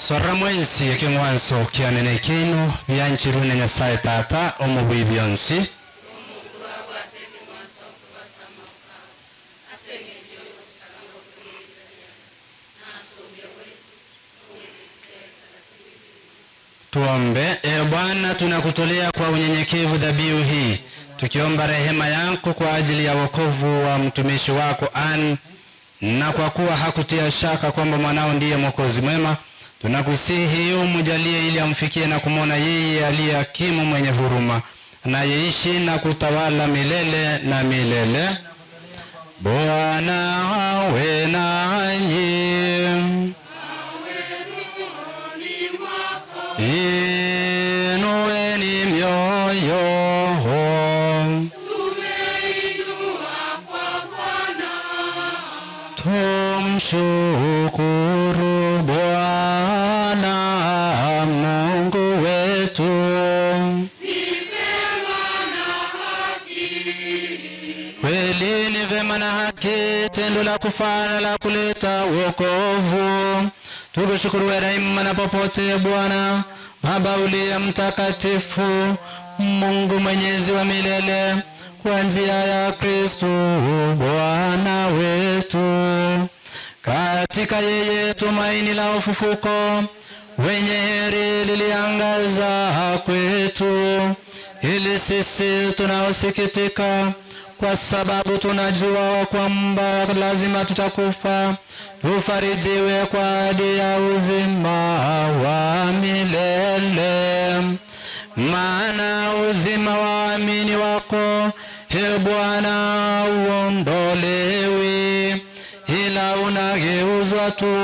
Sorora mwensi ekeng'wanso kiane na ekiaino, bianchirwe na Nyasae Tata, Omobui bionsi. Tuombe. E Bwana, tunakutolea kwa unyenyekevu dhabihu hii, tukiomba rehema yako kwa ajili ya wokovu wa mtumishi wako Ann, na kwa kuwa hakutia shaka kwamba mwanao ndiye Mwokozi mwema, tunakusihi umjalie ili amfikie na kumwona yeye aliye hakimu mwenye huruma, anayeishi na kutawala milele na milele. Bwana awe nanyi. Inueni mioyo. Tumshukuru Bwana Mungu wetu. Kweli ni vema na haki, tendo la kufana la kuleta wokovu. Tukushukuru daima na popote Bwana, Baba uliye mtakatifu, Mungu mwenyezi wa milele, kwa njia ya Kristo Bwana wetu. Katika yeye tumaini la ufufuko wenye heri liliangaza kwetu, ili sisi tunaosikitika kwa sababu tunajua kwamba lazima tutakufa, tufarijiwe kwa ahadi ya uzima wa milele. Maana uzima wa waamini wako, e Bwana, uondolewi, ila unageuzwa tu,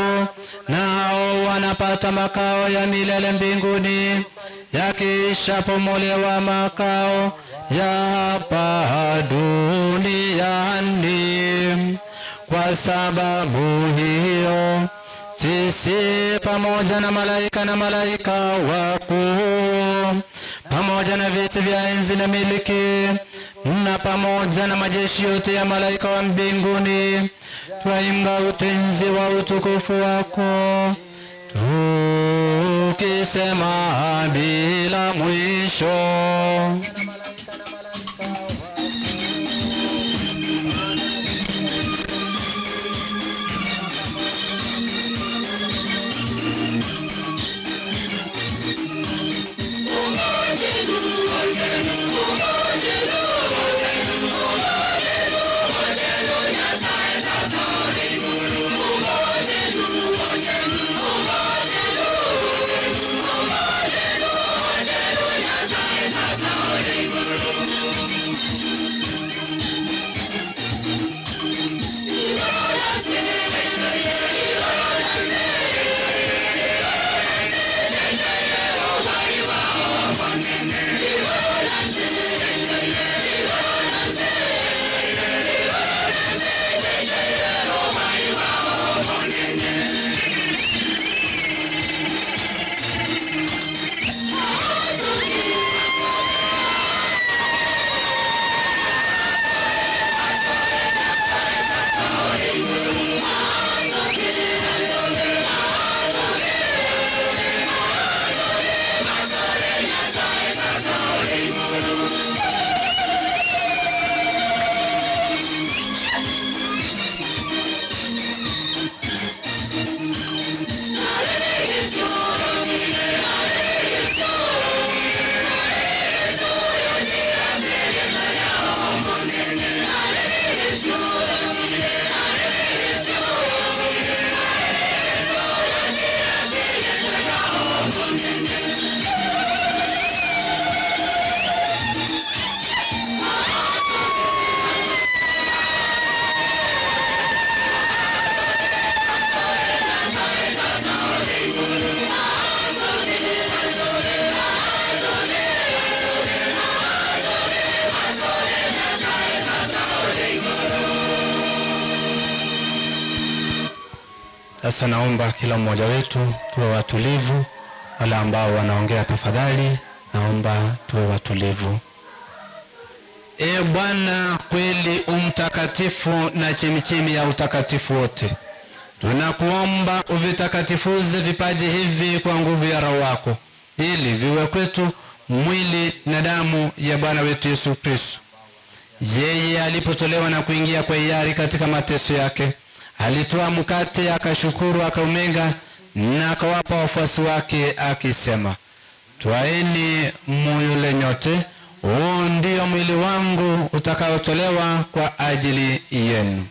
nao wanapata makao ya milele mbinguni, yakishapomolewa makao ya hapa duniani. Kwa sababu hiyo sisi pamoja na malaika na malaika wakuu, pamoja na viti vya enzi na miliki, na pamoja na majeshi yote ya malaika wa mbinguni, twaimba utenzi wa utukufu wako, tukisema bila mwisho. Thank you. Sasa naomba kila mmoja wetu tuwe watulivu. Wale ambao wanaongea tafadhali, naomba tuwe watulivu. E Bwana, kweli umtakatifu na chemichemi ya utakatifu wote, tunakuomba uvitakatifuze vipaji hivi kwa nguvu ya Roho wako, ili viwe kwetu mwili na damu ya Bwana wetu Yesu Kristo. Yeye alipotolewa na kuingia kwa hiari katika mateso yake, alitoa mkate, akashukuru, akaumega na akawapa wafuasi wake akisema, Twaeni muyule nyote, huu ndio mwili wangu utakaotolewa kwa ajili yenu.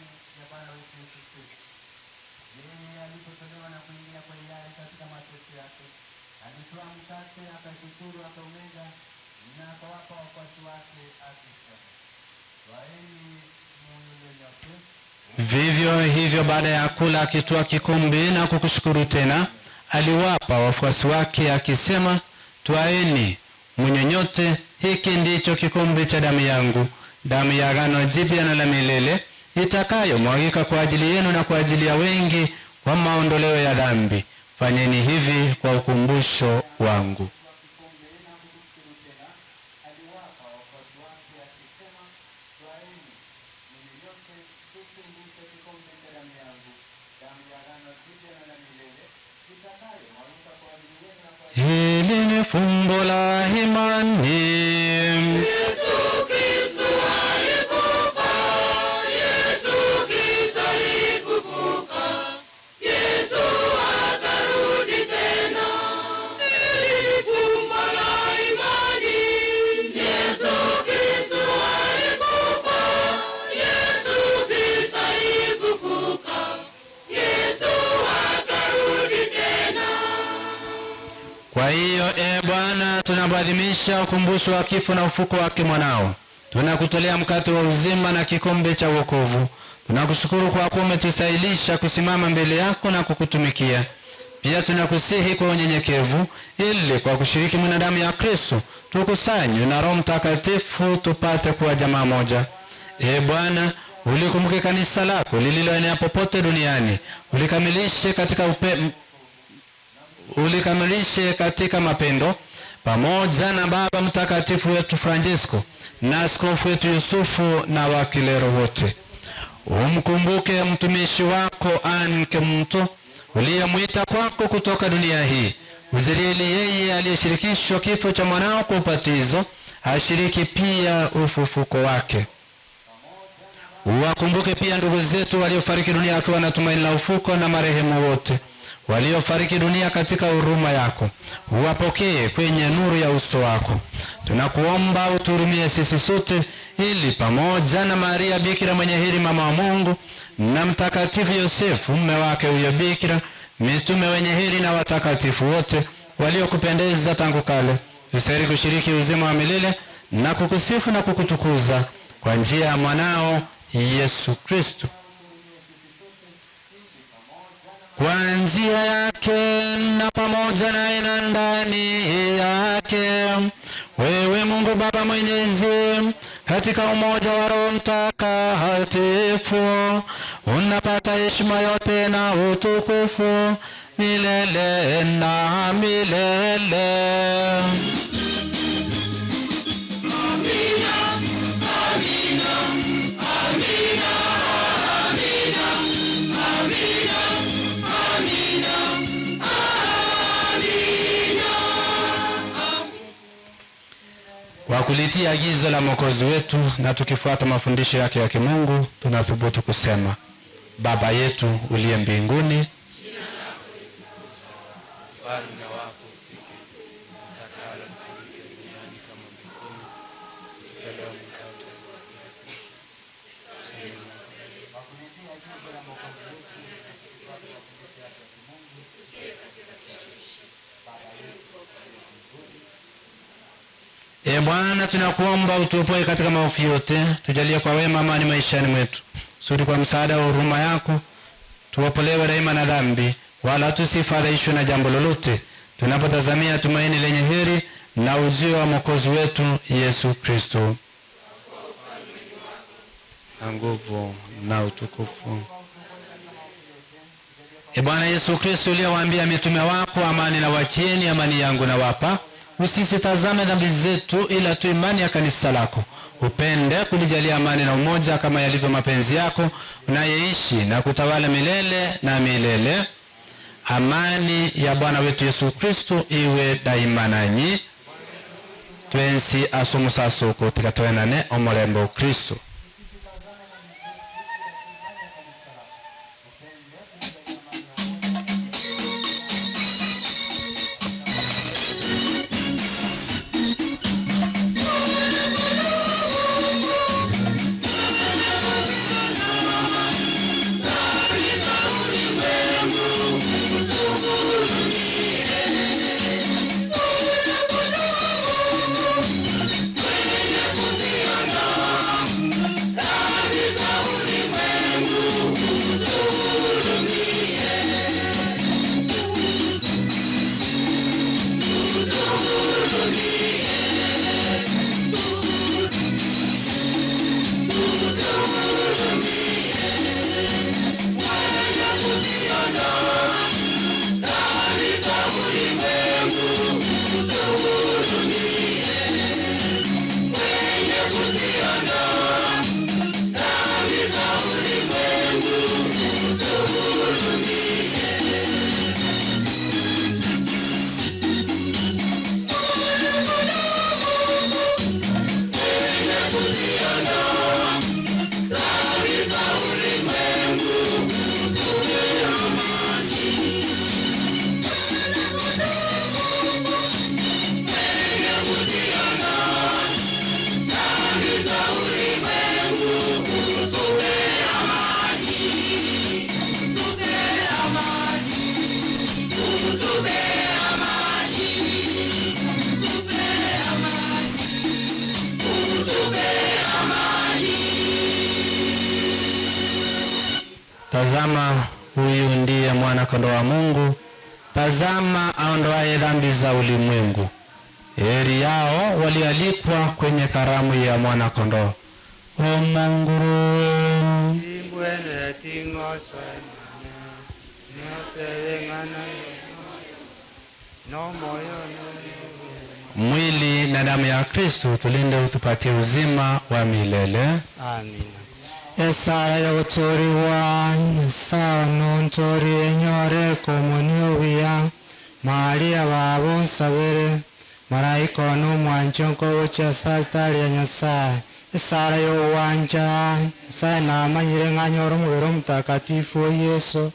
Vivyo hivyo baada ya kula, akitwaa kikombe na kukushukuru tena, aliwapa wafuasi wake akisema, Twaeni mnywe nyote, hiki ndicho kikombe cha damu yangu, damu ya agano jipya na la milele, itakayomwagika kwa ajili yenu na kwa ajili ya wengi kwa maondoleo ya dhambi. Fanyeni hivi kwa ukumbusho wangu. Hili ni fumbo la imani. Yesu Kristo alikufa, Yesu Kristo alifufuka, Yesu atarudi tena. Hili ni fumbo la imani. Yesu Kristo alikufa, Yesu Kristo alifufuka, Yesu atarudi tena. Kwa hiyo e Bwana, tunapoadhimisha ukumbusho wa kifo na ufuko wake mwanao, tunakutolea mkate wa uzima na kikombe cha wokovu. Tunakushukuru kwa kuwa umetustahilisha kusimama mbele yako na kukutumikia. Pia tunakusihi kwa unyenyekevu, ili kwa kushiriki mwili na damu ya Kristo tukusanywe na Roho Mtakatifu tupate kuwa jamaa moja. E Bwana, ulikumbuke kanisa lako lililoenea popote duniani, ulikamilishe katika upe, ulikamilishe katika mapendo pamoja na Baba Mtakatifu wetu Francisco na askofu wetu Yusufu na wakilero wote. Umkumbuke mtumishi wako Anke Mto uliyemwita kwako kutoka dunia hii. Ujalie yeye aliyeshirikishwa kifo cha mwanao kwa ubatizo ashiriki pia ufufuko wake. Wakumbuke pia ndugu zetu waliofariki dunia wakiwa na tumaini la ufuko na marehemu wote waliofariki dunia katika huruma yako, uwapokee kwenye nuru ya uso wako. Tunakuomba utuhurumie sisi sote, ili pamoja na Maria Bikira mwenye heri, mama wa Mungu, na Mtakatifu Yosefu mume wake huyo Bikira, mitume wenye heri na watakatifu wote waliokupendeza tangu kale, tustahili kushiriki uzima wa milele na kukusifu na kukutukuza kwa njia ya mwanao Yesu Kristo. Kwa njia yake na pamoja naye na ndani yake, wewe Mungu Baba Mwenyezi, katika umoja wa Roho Mtakatifu, unapata heshima yote na utukufu milele na milele. Amina, amina, amina, amina, amina, amina, amina. Kwa kulitia agizo la Mwokozi wetu na tukifuata mafundisho yake ya kimungu, tunathubutu kusema: Baba yetu uliye mbinguni, Ufalme wako ufike, utakalo lifanyike duniani kama mbinguni. Utupe leo mkate wetu wa kila siku. Utusamehe makosa yetu E Bwana, tunakuomba utuopoe katika maovu yote, tujalie kwa wema amani maishani mwetu, kusudi kwa msaada wa huruma yako tuopolewe daima na dhambi, wala tusifadhaishwe na jambo lolote, tunapotazamia tumaini lenye heri na ujio wa Mwokozi wetu Yesu Kristo. Na nguvu na utukufu. E Bwana Yesu Kristo, uliyewaambia mitume wako, amani na wachieni, amani yangu nawapa, usisitazame dhambi zetu, ila tu imani ya kanisa lako. Upende kulijalia amani na umoja kama yalivyo mapenzi yako, unayeishi na kutawala milele na milele. Amani ya Bwana wetu Yesu Kristo iwe daima nanyi. Twensi asomusasuku tikatoenane omurembe Kristo. Tazama, huyu ndiye mwana kondoo wa Mungu, tazama aondoaye dhambi za ulimwengu. Heri yao walioalikwa kwenye karamu ya mwana kondoo. Omonguru mwili na damu ya Kristo tulinde, utupatie uzima wa milele. Amina. Esara yogotoriwa nyasaye nontori enyore komunio buya Maria babo nsabere maraika one omwancho nkogochia ase altari ya Nyasaye. Esara yogwancha Nyasaye namanyire ng'anyore omobere omutakatifu o Yesu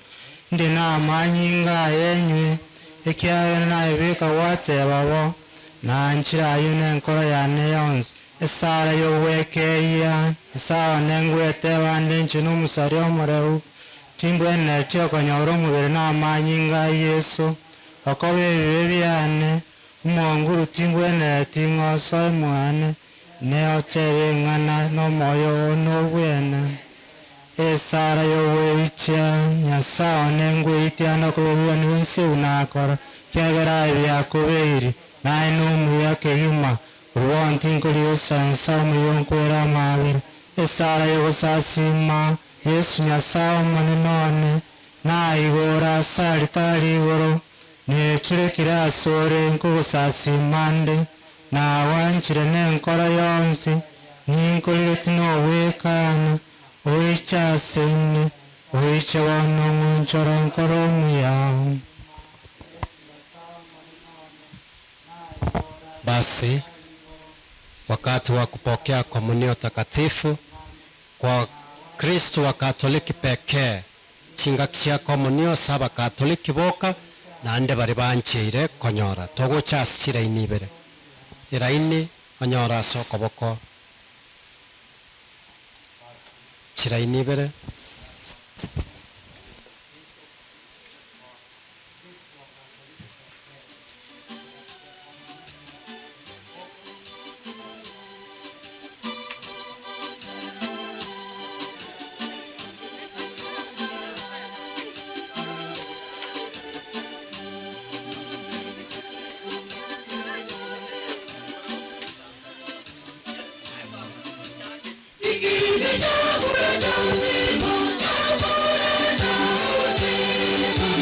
ndi namanyinga ayenywe ekiagera naebeka gwateba bo nanchire aywo na enkoro yane yonsi. Esara yogwekeia Nyasaye one ngwete bande inche na omusari omoreu timbwenereti okonyora omobere na amanyinga a Yesu okoba ebibe biane omonguru timbwenereti ng'osoe mwane neotebe eng'ana na omoyo one obwene. Esara yogweitia Nyasaye one ngweitia na okobebirani bwensi nakora kiagera ebiakobeiri naye na omuya kegima urwonti nkoriosansa omuyo nkwera amabere. Esara yogosasima Yesu Nyasaye omonene one naigora ase alitari igoro neturekire ase ore nkogosasima nde nawanchire na enkoro yonsi ninkorigeti nobwekana oiche ase inde oiche bono ng'onchora nkoro omuya. Basi wakati wa kupokea komunio takatifu kwa Kristo wa Katoliki pekee chinga chia komunio saba Katoliki boka naende bari bancheire konyora togocha ase chiraini ibere iraini onyora ase okoboko chiraini ibere. Chakula cha uzima, chakula cha uzima.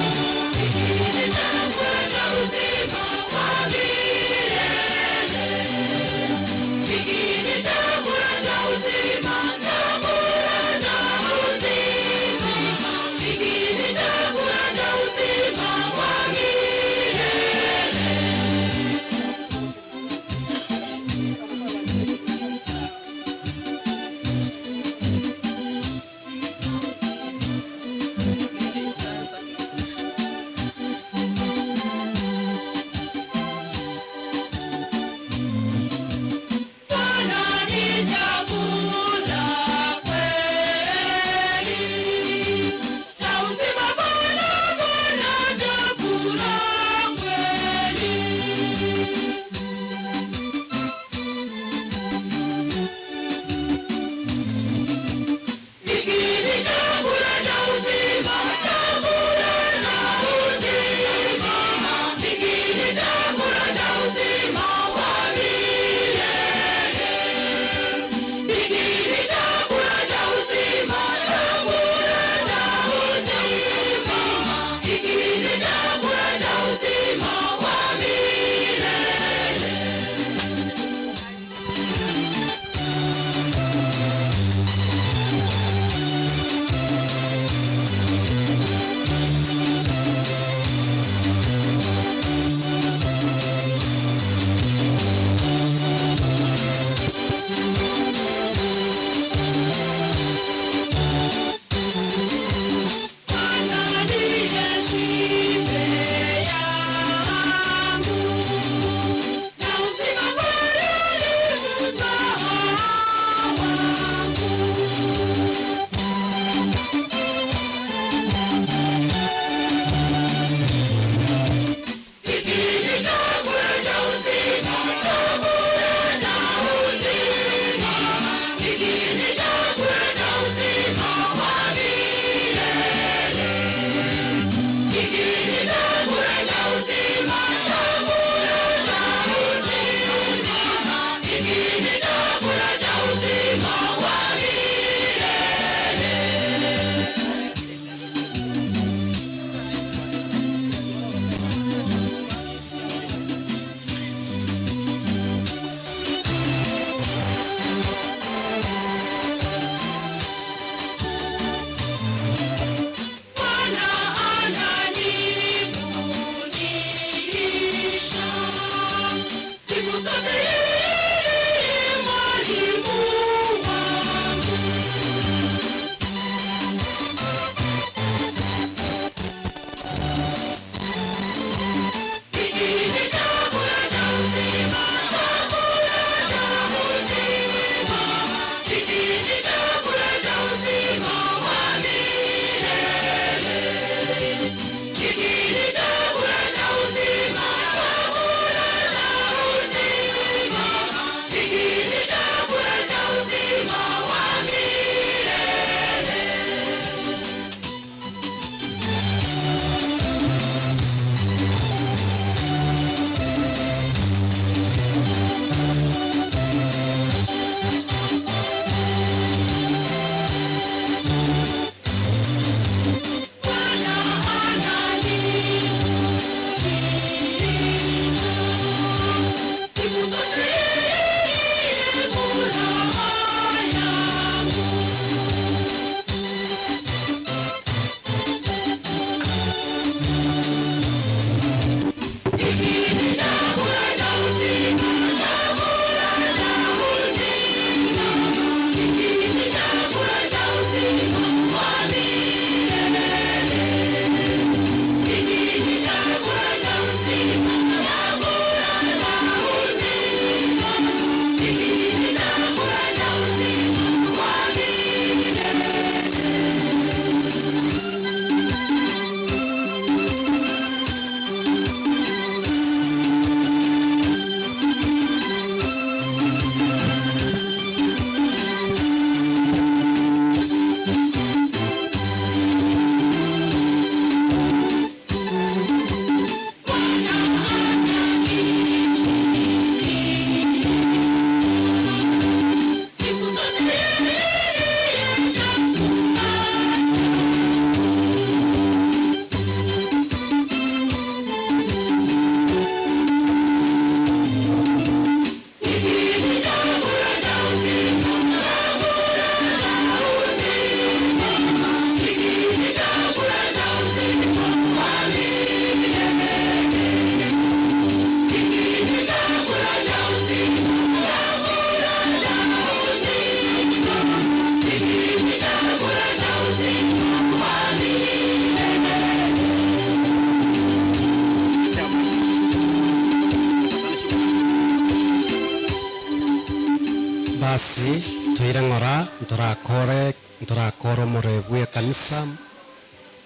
Basi toire ng'ora ntorakore ntorakora omoroi bwa ekanisa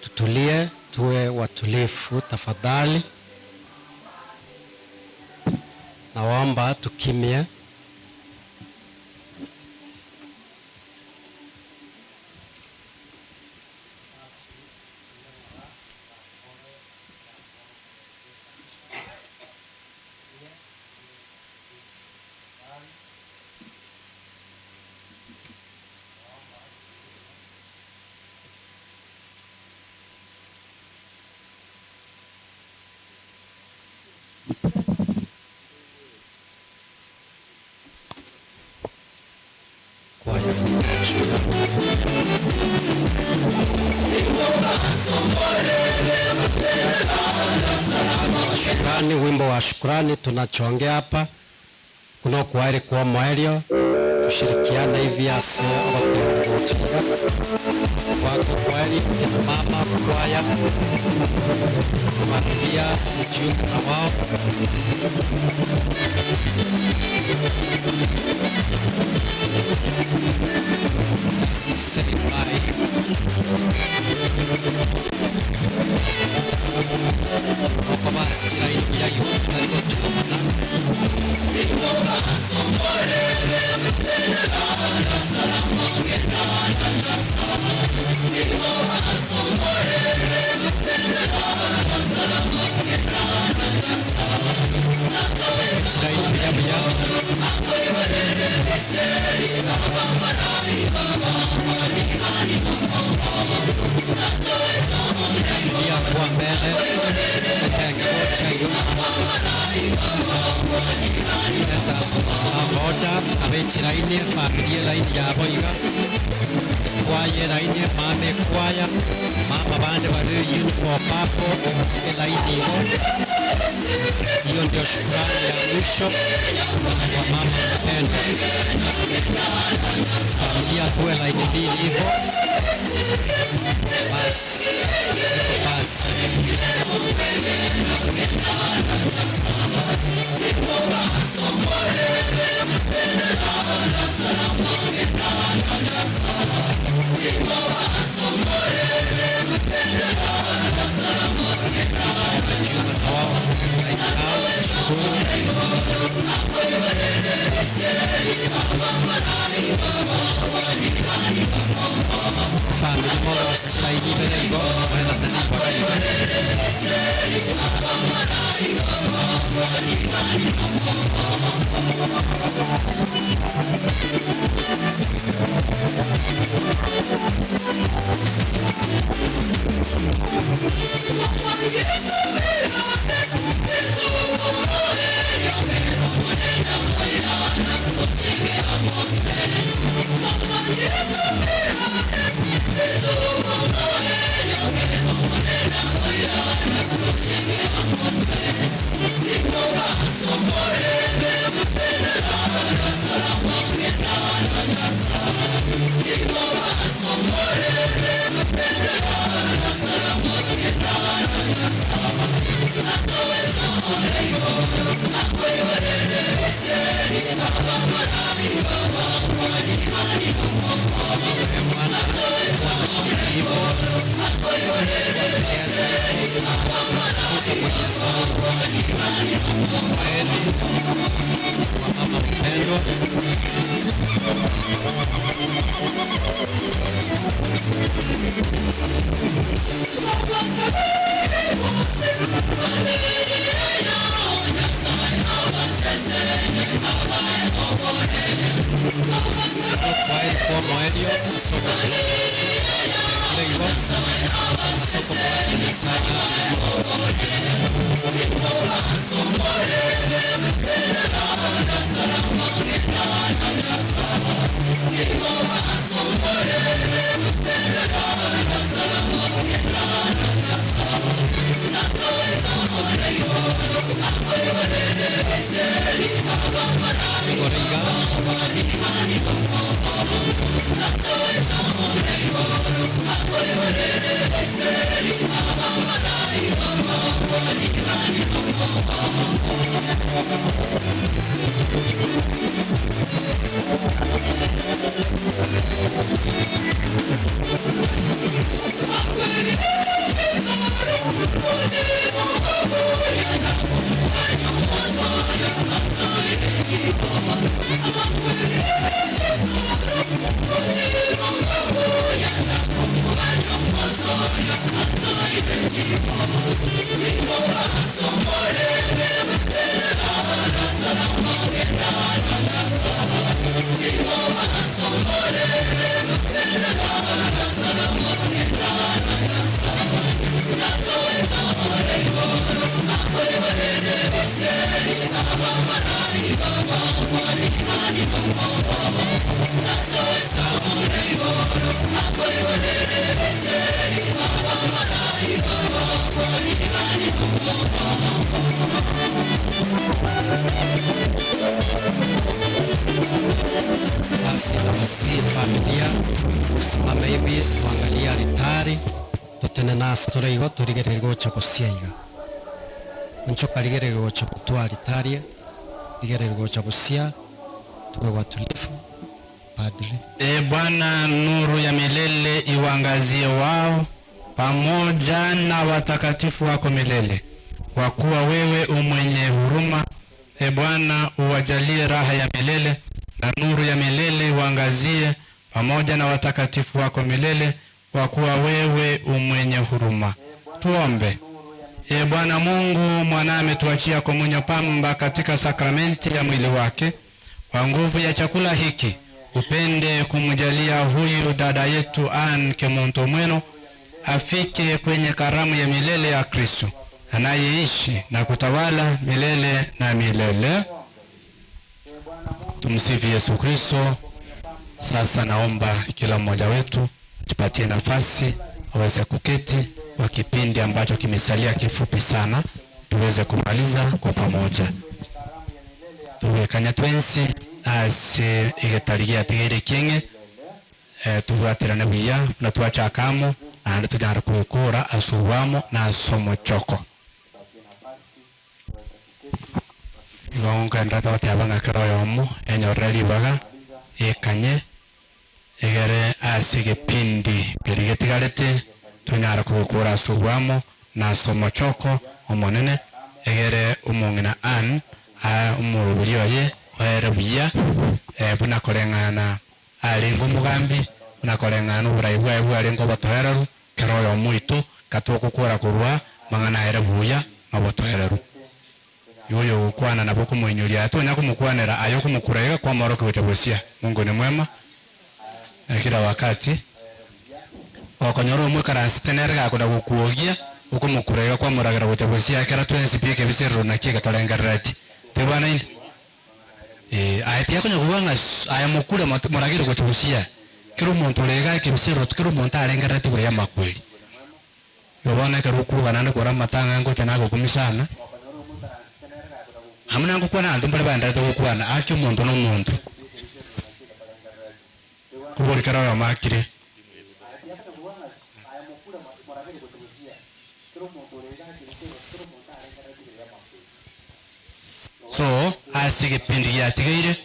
tutulie tuwe watulifu tafadhali. Nawaomba tukimie. Shukrani, wimbo wa shukrani tunachongea hapa kuno kwari kwa mwaelio tushirikiane hivi ase ogotengochira wako kwari kina mama kwaya familia ujiunge na wao. Say bye. Kuwa mbele boda abechiraine familia laini yabo iga kwaye laini mame kwaya mama bande bari uniform papo elaini igo. Hiyo ndio shukrani ya mwisho kwa mama mpendwa. Familia tuwe laini mbili hivyo basi, iko basi. Family moros laini bere igo horretateni baka igo. Basi nawasihi familia usimame hivi tuangalie alitari totene nase tore igo torigererie gocha gosia iga onchoka rigererie gocha gotwa alitari rigererie gocha gosia tuwe watulifu padri. E Bwana, nuru ya milele iwaangazie wao pamoja na watakatifu wako milele, kwa kuwa wewe umwenye huruma. E Bwana, uwajalie raha ya milele na nuru ya milele iwaangazie pamoja na watakatifu wako milele, kwa kuwa wewe umwenye huruma. Tuombe. E Bwana Mungu, mwana ametuachia komunyo pamba katika sakramenti ya mwili wake. Kwa nguvu ya chakula hiki upende kumjalia huyu dada yetu Ann Kemunto Mweno afike kwenye karamu ya milele ya Kristo anayeishi na kutawala milele na milele. Tumsifu Yesu Kristo. Sasa naomba kila mmoja wetu tupatie nafasi aweze kuketi kwa kipindi ambacho kimesalia kifupi sana, tuweze kumaliza kwa pamoja. Tugwikanya twensi ase igetari giatigaire king'e tubwatirane buya buna twachaka amo naende tonyare kogokora ase obwamo na ase omochoko. Igo nkoendera togoteba ng'a kera oyomo enyorere ribaga ekanye egere ase egepindi keria getigarete tonyare kogokora ase obwamo na ase omochoko omonene egere omong'ina Ann omorobori oye oere buya buna koreng'ana arenge omogambi buna koreng'ana oborai bwaye bwarenge obotoereru kera oyomo oito katogokora korwa mang'ana aere buya na obotoereru. Yoyo gokwana nabo komoinyoria tonya komokwanera aye okomokura iga kwamorokia gocha bosia. Mungu ni mwema na kila wakati okonyora omwekaransete nere gakoda gokwogia okomokura iga kwamoragera gocha bosia ekero twensi pi ekebiserero naki egetorengerereti tibwanaine. Aye tiakonya kobua ng'a aye mokure moragere gocha bosia kera omonto ore iga ekebiserero kera omonto arengerereti igoro ya amakweri. Igo bono ekero okoruga naende kore amatanga ngocha nagokumia sana amo nangokwana abanto mbare baenderete gokwana ake omonto na omonto kobori kera oyomo akire. So ase egepindi giatigaire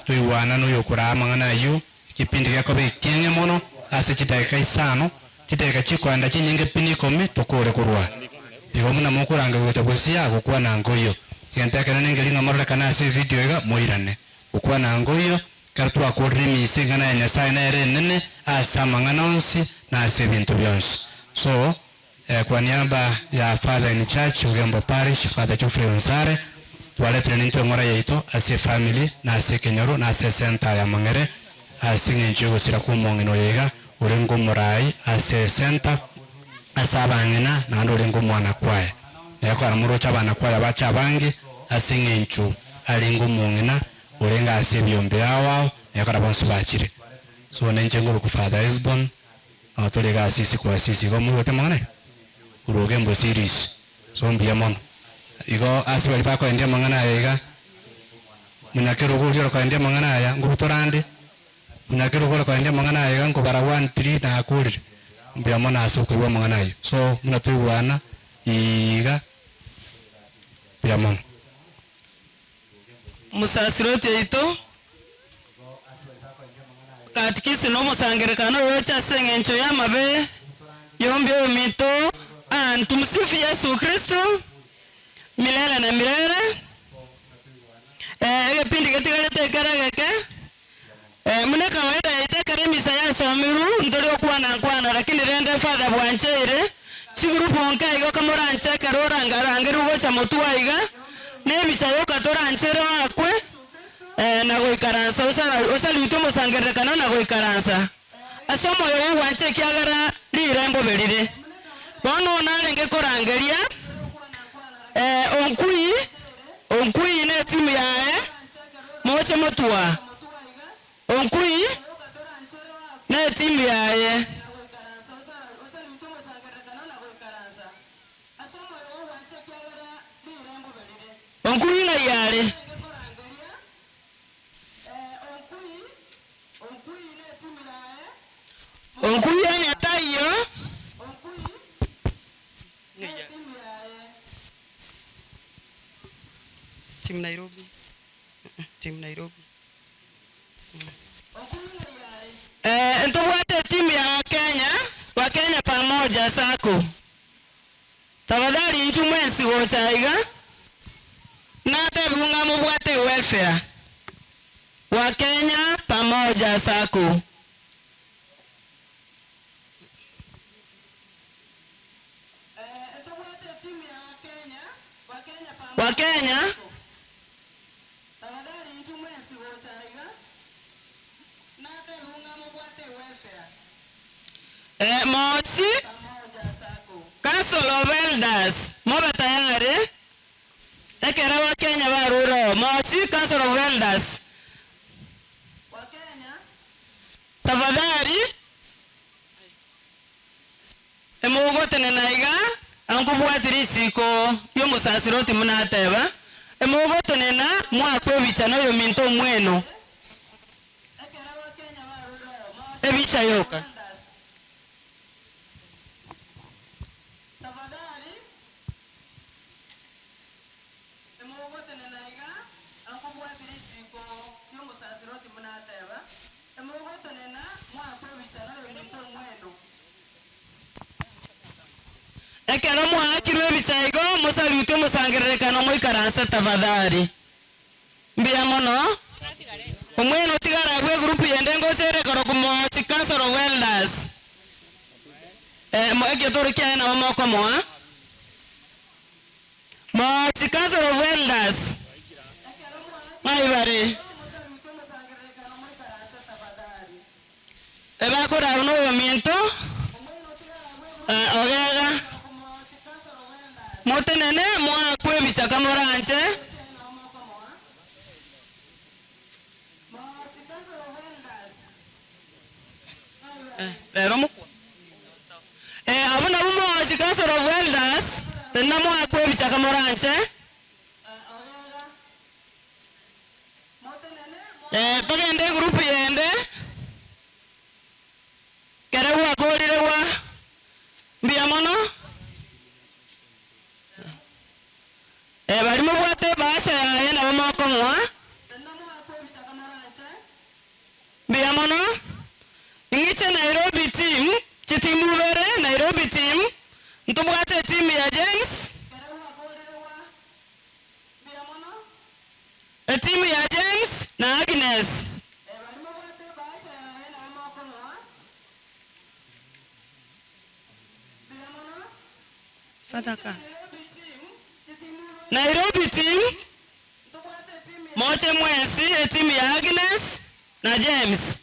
toigwana na oyokoraa amang'ana aywo ekepindi gekoba ekieng'e mono ase chidakika isano chidakika chikoenda chinyinge pi na ikomi tokore korwa. Igo buna mokoranga gocha bosia gokwana nkoiyo egento ekero nengeri ng'a mororekane ase evideo iga moirane. Gokwana nkoiyo ekero twakorire emisa eng'ana ya Nyasaye nere enene ase amang'ana onsi na ase ebinto bionsi. So kwa niaba ya Father in Church Ogembo Parish Father Geoffrey Onsare twaretire nintwe eng'ora yaito ase efamily na ase ekenyoro na ase esenta ya Mang'ere ase eng'encho y'ogosira kwa omong'ina oyo iga orenge omorai ase esenta ase abang'ina naende orenge omwana kwaye. Naye kora moroche abana kwaye abache abange ase eng'encho arenge omong'ina orenge ase ebiombe ao ao naye kora bonsi bachire. So ninche ngoroku Father Hesbon nabo tore iga ase isiko ase isiko igo moigwete amang'ana aya? Korwa Ogembo series. So mbuya mono. Igo ase baria bakoendia amang'ana aya iga, monyakerogo oria orokoendia amang'ana aya ngobutorande, monyakerogo orokoendia amang'ana aya iga nkobara one three nakorire, mbuya mono ase okoigwa amang'ana aywo. So buna toigwana iga, mbuya mono. Mosasiroti oito, katikisi na omosangererekano oyoche ase eng'encho y'amabe yombi oyominto, aa tumsifu Yesu Kristo milele na milele. Egepindi getigarete. ekere egeke, buna ekawaida yaito ekero emisa yasomirwe, ntori gokwana nkwana lakini rende Father bwancheire, chigroup nka igo kamoranche ekero orangarangerwe gocha motwe aiga, na ebicha yoka toranchere oakwe, na goikaransa osalute omosangererekano na goikaransa ase omoyo bw'ogwancha ekiagera riire mbobe rire. Bono narenge korangeria Onkui, Onkui ne etimu yaye, moche motwa. Onkui ne etimu yaye. Onkui ng'ai are? Onkui onye taiyo. Team Nairobi. Team Nairobi. Ntobwate etimu ya Wakenya, Wakenya Pamoja Sacco. Tafadhali inchuo mwensi gocha aiga, natebigwe ng'a mobwate ewelfare. Wakenya Pamoja Sacco. Wakenya Mochi Council of Elders mobe tayari ekero Abakenya barure oo. Mochi Council of Elders tafadhali emogotenena iga ankobwati risiko ri'omosasiroti buna ateba, emogotenena mwakwe ebicha na oyominto omweno. Ebicha yoka. Ekero mwaakirwe ebicha igo, mosalute omosangererekano moikaranse tafadhali. Mbuya mono. Omwene otigare abwo egroup yende ngocha ere korokwa Mochi Council of Elders. Egetoro kiaye nabo mokomoa. Mochi Council of Elders. Ng'ai bare? Ebakorarwa noyominto ogega, motenene moakwe ebichaka moranche. Rero mokwa. Abwo nabwo Mochi Council of Elders, tenena moakwe ebichaka moranche. Togende egroup yende, kere gwakorire gwa mbuya mono. Baria mobwate ebahasha yaye nabo mokong'oa. Mbuya mono. Ing'iche Nairobi team, chitimu ibere, Nairobi team, ntobwate etimu ya James, Etimu ya James na Agnes. Nairobi team, moche mwensi etimu ya Agnes na James.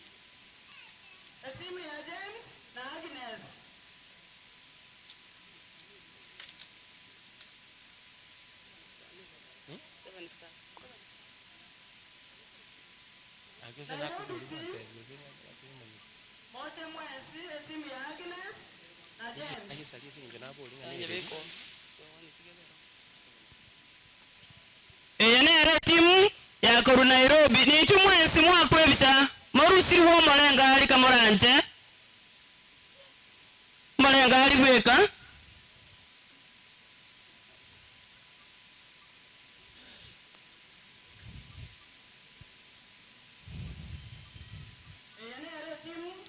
Eye nere etimu ya korwa Nairobi. Ninchu mwensi mwakwebisa morusirwe omorengo aria kamoranche omorengo aria bweka.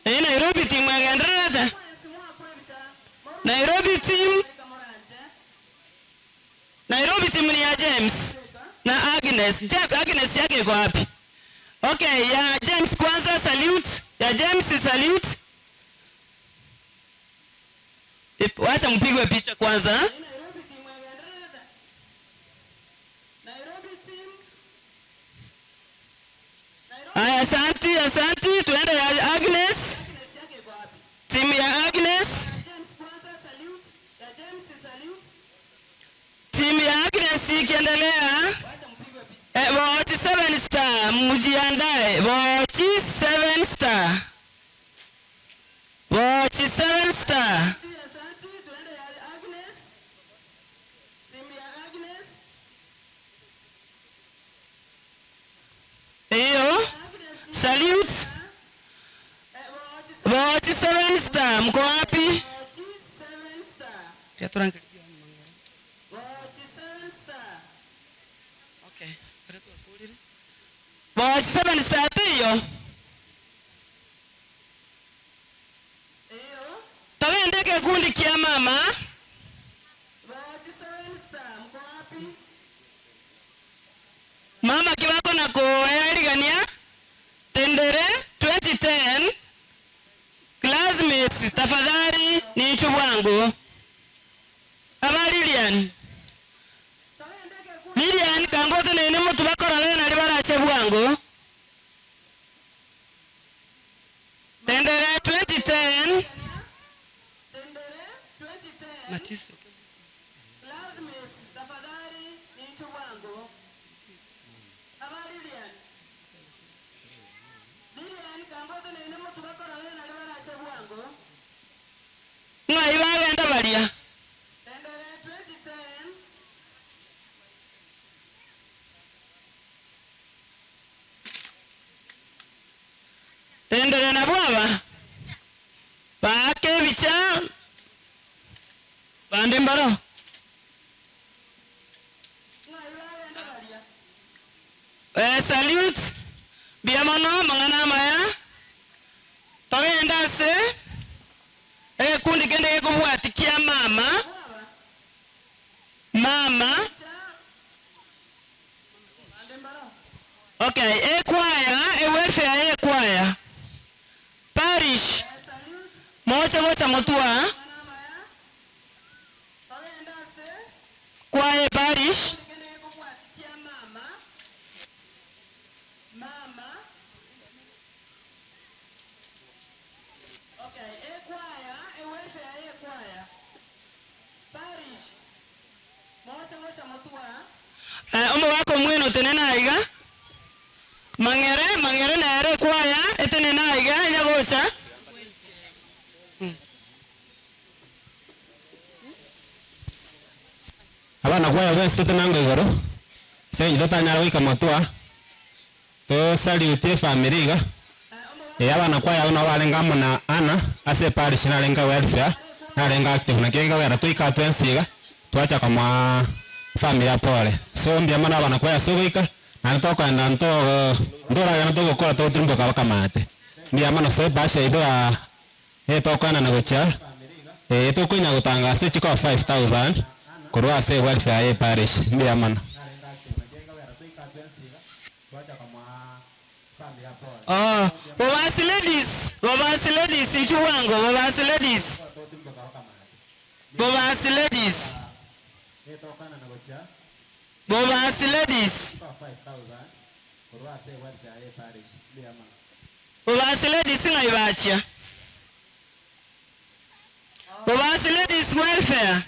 Eye Nairobi team egendererete. Nairobi team, Nairobi team ni ya James na Agnes. James, Agnes yake iko wapi? Okay, ya James kwanza salute. Ya James salute. Wacha mpigwe picha kwanza. Aya, asanti, asanti. Tuende ya Agnes. Timu ya Agnes. Timu ya Agnes ikiendelea. Vote 7 star, mjiandae. Vote 7 star. Vote 7 star. Hiyo. Salute. Vote 7 star, mko wapi? Vote 7 star tiyo. Togende kikundi kia mama. Mama kibako na koerigania Tendere 2010 classmates tafadhali ni bwangu. Aba Lilian. Lilian kangote nene mutu bakora lena libarache bwangu. Tendere 2010 Matiso. Ng'ai bagenda baria. Tendere na bwaba baake ebicha bande mbaro. Salute biamono mang'ana amaya togenda ase egekundi kende gekobwati kia mama mama. Okay, ekwaya ewelfare ekwaya parish mocha gocha motua kwaye parish. Omo wako mwino tenena iga mang'ere mang'ere nere kwaya etenena iga nyagocha. Abana kwaya bensete nango igoro se totanyara goika matua tosalutie family iga. Abana kwaya nabo barenge amo na Anna ase parish narenga welfare narenga active na kienga wera toika twensi iga twacha kama family pole. So mbia mana abana kwaya so goika na tokwenda ntoragana togokora togotirimboka bakamate mbia mana so basha ido ya tokwana na gocha tokonya gotangasa chiko 5000 korwa ase welfare ya parish mbia mana. Oh, Bobasi ladies, Bobasi ladies, ichuwango, Bobasi ladies. Bobasi ladies. Bobasi ladies. Bobasi ladies ng'aibachia. Bobasi ladies welfare.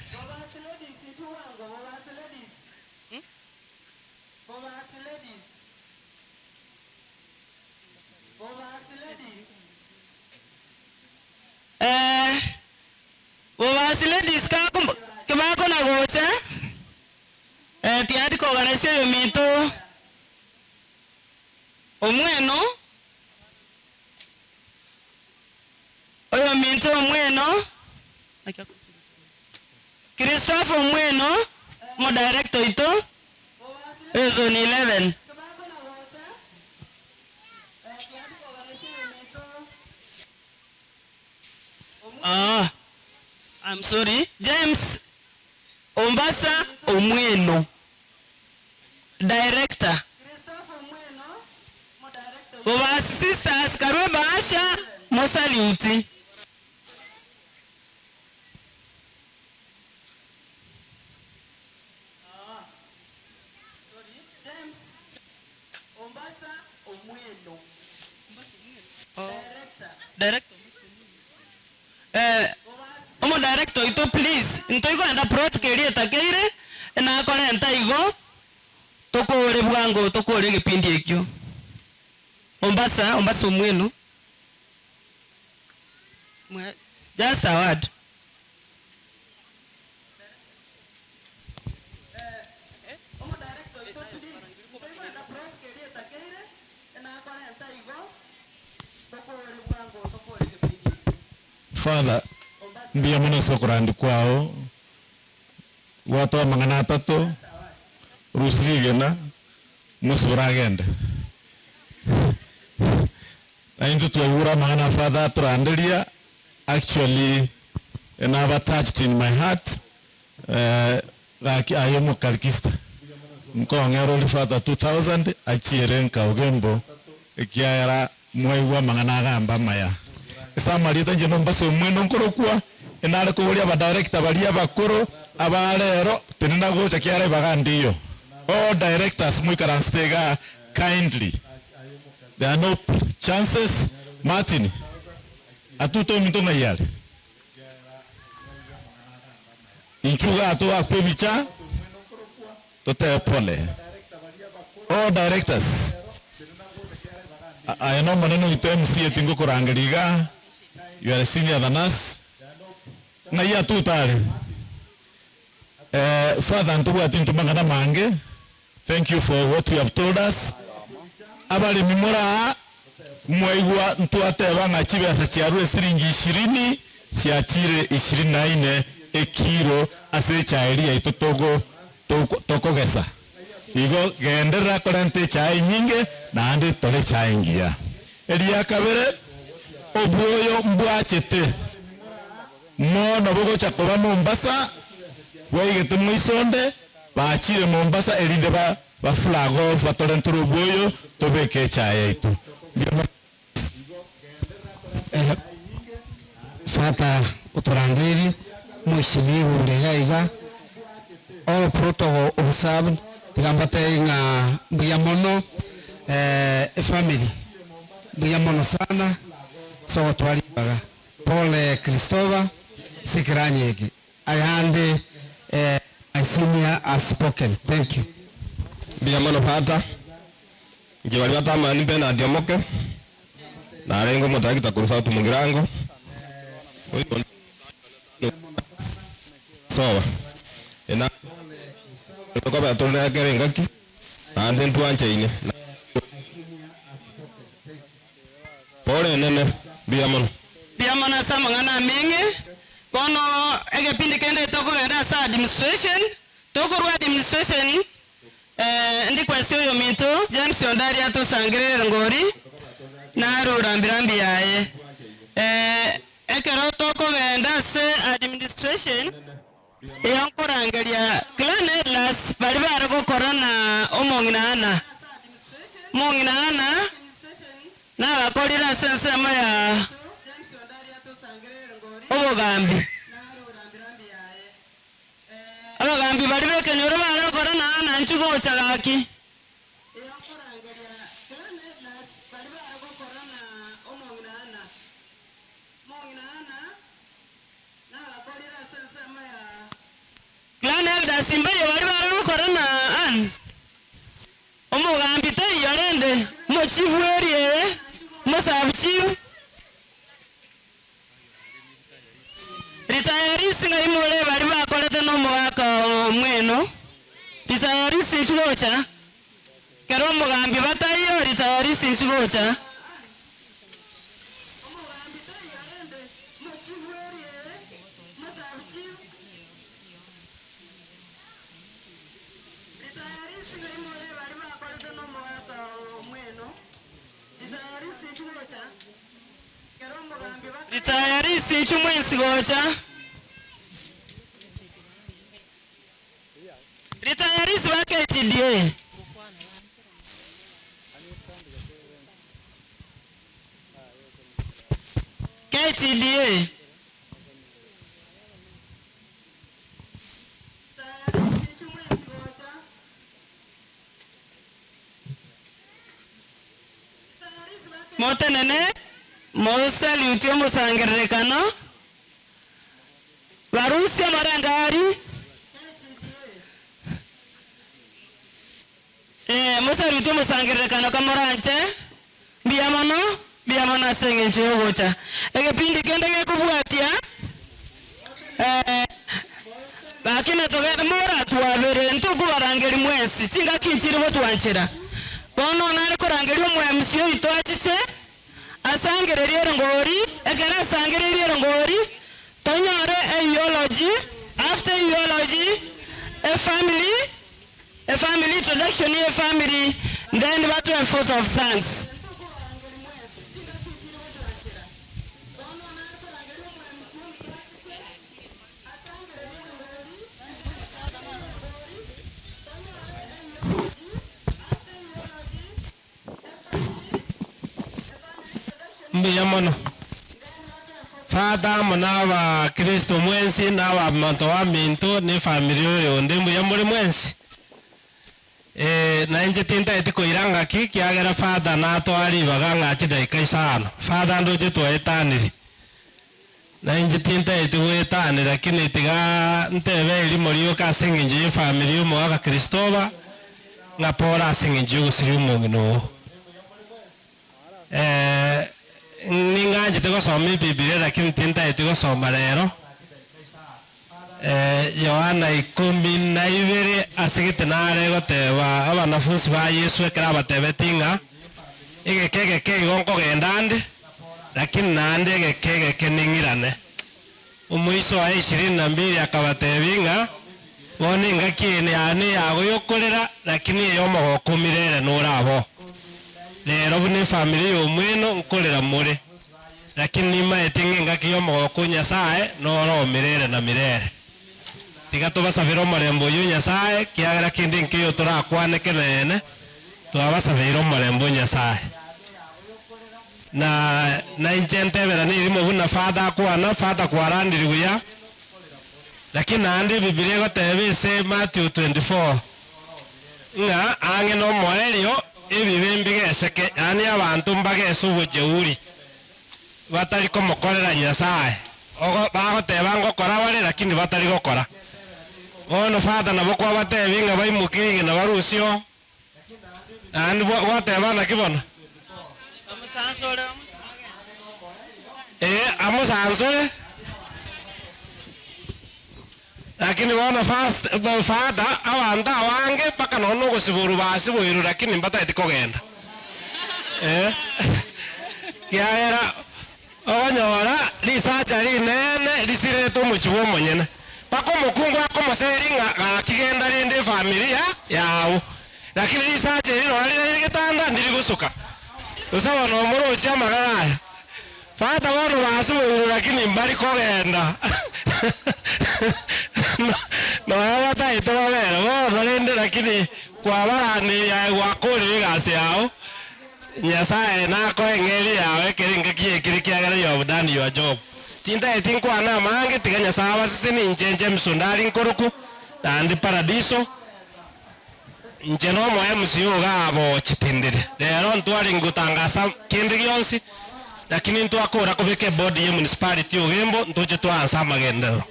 Bobasi ladies kibako na gocha. Tiari koganesia oyo minto omweno oyo minto omweno Christopher omweno mo director ito zone 11. I'm sorry. James Ombasa Omweno. Director. Caritas Sisters karwe bahasha mosaluti. Director. Eh, omo director oito please, ntoigwenda plot keria etakeire, nakorenta igo, tokore bwango tokore egepindi ekio. Ombasa, Ombasa omwenu. Just a word. Father, mbuya mono ase okorandi kwao, gwatoa amang'ana atato, rusia rigena, mosibore agende. Na intwe twaigure amang'ana a Father atoranderia, actually naba touched in my heart, eh, gaki aye omokalikista, nkong'era ori Father 2000 achiere nka Ogembo, ekiagera mwaigwa amang'ana agamba amaya. Ase amarieta inche nombase omwene nkorokwa, enare koboria abadirector baria abakoro aba rero, tenena gocha kiara ebaga ndiyo. All directors moikaransete igaa kindly. There are no chances. Martin, atuta ominto ng'ai are? Inchuo igaa togakwa ebicha, totebe pole. All directors, aye nomonene oito MCA tingokorangeria igaa, you are senior than us. Ng'ai atuta are? Eh, Father ntobwati intwe mang'ana mange, thank you for what you have told us. Abaremi more aa, mwaigwa ntwateba ng'a chibesa chiarure siringi ishirini, chiachire ishirini na ine ekiro ase echae eria yaito togo tokogesa. Igo genderera korenta echae enyinge naende tore echae engiya. Eria kabere, obwoyo mbwachete mono bogocha koba Mombasa, bwaigete moisonde, bachire Mombasa erinde ba ba flag off batorentere obwoyo tobeke echae yaito. Mbuya mono. Fata otorandeiri mweshimiwa ore iga iga all protocol observed tiga mbatebie ng'a mbuya mono efamily mbuya mono sana ase ogotoa ribaga. Pole Christopher ase ekeranya eke ayande my senior has spoken thank you. Mbuya mono Fata, inche baria batamani Bernard Omoke, narenge omotarakita korwa South Mugirango, soba ena tokobera tore na kera engaki naende ntwanchaine pore enene mbuya mono. Mbuya mono ase amang'ana ameng'e. Bono egepindi kende tokogenda ase administration, tokorwa administration Ndikwestie oyominto James Ondari atosangerere ngori naro rambirambi yaye. Ekero tokogenda ase administration eyo nkorangeria clan elders baria bare gokora na omong'ina Anna. Omong'ina Anna nabakorire ase ensemo ya obogambi. Abagambi baria b'ekenyoro baare gokora na Ana inchuo gocha gaki. Clan elders mbaye baria baare gokora na Ann. Omogambi taiyo rende, omochifu eria eye, omosabuchifu. Retirees ng'ai more baria bakorete nomogaka omweno? Retirees inchuo gocha. Kero omogambi bataiyo, retirees inchuo gocha. Retirees inchuo mwensi gocha. Retirees ba KTDA. KTDA. Motenene, mosalutie omosangererekano, barusie amarangari, eh, mosalutie omosangererekano kamoranche, mbuya mono, mbuya mono ase eng'encho y'ogocha. Egepindi kende gekobwatia, eh, lakini togende moratwabere, ntokobarangeria mwensi, chingaki nchiri gotwanchera. Bono nare korangeria omoemsi oito achiche, asangererie erongori, ekero asangereirie erongori, tonyore eulogy, after eulogy, efamily, efamily, introduction ya efamily, then batwe vote of thanks. Mbuya mono. Father amo na abakristo mwensi na abamonto baminto na efamiri oyonde mbuya more mwensi. Eh, na inche tintageti koira ng'aki ekiagera Father natoa ribaga ng'a chidaika isano. Father ndoche twaetanire. Na inche tintageti goetania lakini tiga ntebe erimo rioka ase eng'encho ya efamiri ya omogaka Christopher ng'a pore ase eng'encho ya ogosiria omong'ina oo. Eh, ning'anchete gosoma Ebibilia lakini tintageti gosoma rero. Eh, Yohana ikomi na ibere ase gete nare goteba abanafunsi ba Yesu ekero abatebetie ng'a egeke egeke igo nkogenda ande, lakini naende egeke egeke ning'irane. Omoiso aye ishirini na mbili akabatebia ng'a bono engaki eye yane eyago y'okorera, lakini ey'omogoko omirere nore aboo. Rero buna efamiri y'omweno nkorera more, lakini nimaete ng'a engaki y'omogoko o Nyasae noro o mirere na mirere. Tiga tobasabere omorembe oyio o Nyasae, ekiagera kende nkeiyo torakwane keneene, twabasabeire omorembe o Nyasae. Na nainche nteberane erimo buna Father akwana, Father kwarandiri buya, lakini naende Ebibilia egoteba ase Matthew 24, ng'a ang'e nomoerio ebibe mbigeseke, yaani abanto mbagese obojeuri, batari komokorera Nyasae, ogo bagoteba ngokora bare lakini batari gokora. Bono Father nabo kwabatebia ng'a baimoke rigena barusie oo, naende bwa gwateba naki bono? Ee, amosansore. Lakini bono first, father, abanto abange mpaka nonya na ogosiborwa basiboirwe lakini mbatageti kogenda. Eh, kiagera okonyora risacha rinene risirete omochie bwa omonyene, mpaka omokungu akomoseri ng'a gaki genda rende efamilia yago. Lakini risacha eri nonya riraire getanda ndiri gosuka. Gose bono omorochie amagara aya. Tata bono basiboirwe lakini mbari kogenda nonya bataete babere bono rende lakini kwabaraneirie aye gwakorire egasi yao Nyasaye nakoe eng'eria yao ekero engaki yaikire ekiagera you have done your job. Tintageti nkwane amange tiga Nyasaye abasesenie inche James Ondari nkorokwo naende Paradiso. Inche nomoe mosio iga abochitindire. Rero ntwarenge gotangasa kende gionsi, lakini ntwakora kobeka ebodi ye municipality Ogembo ntoche twaansa amagenderero.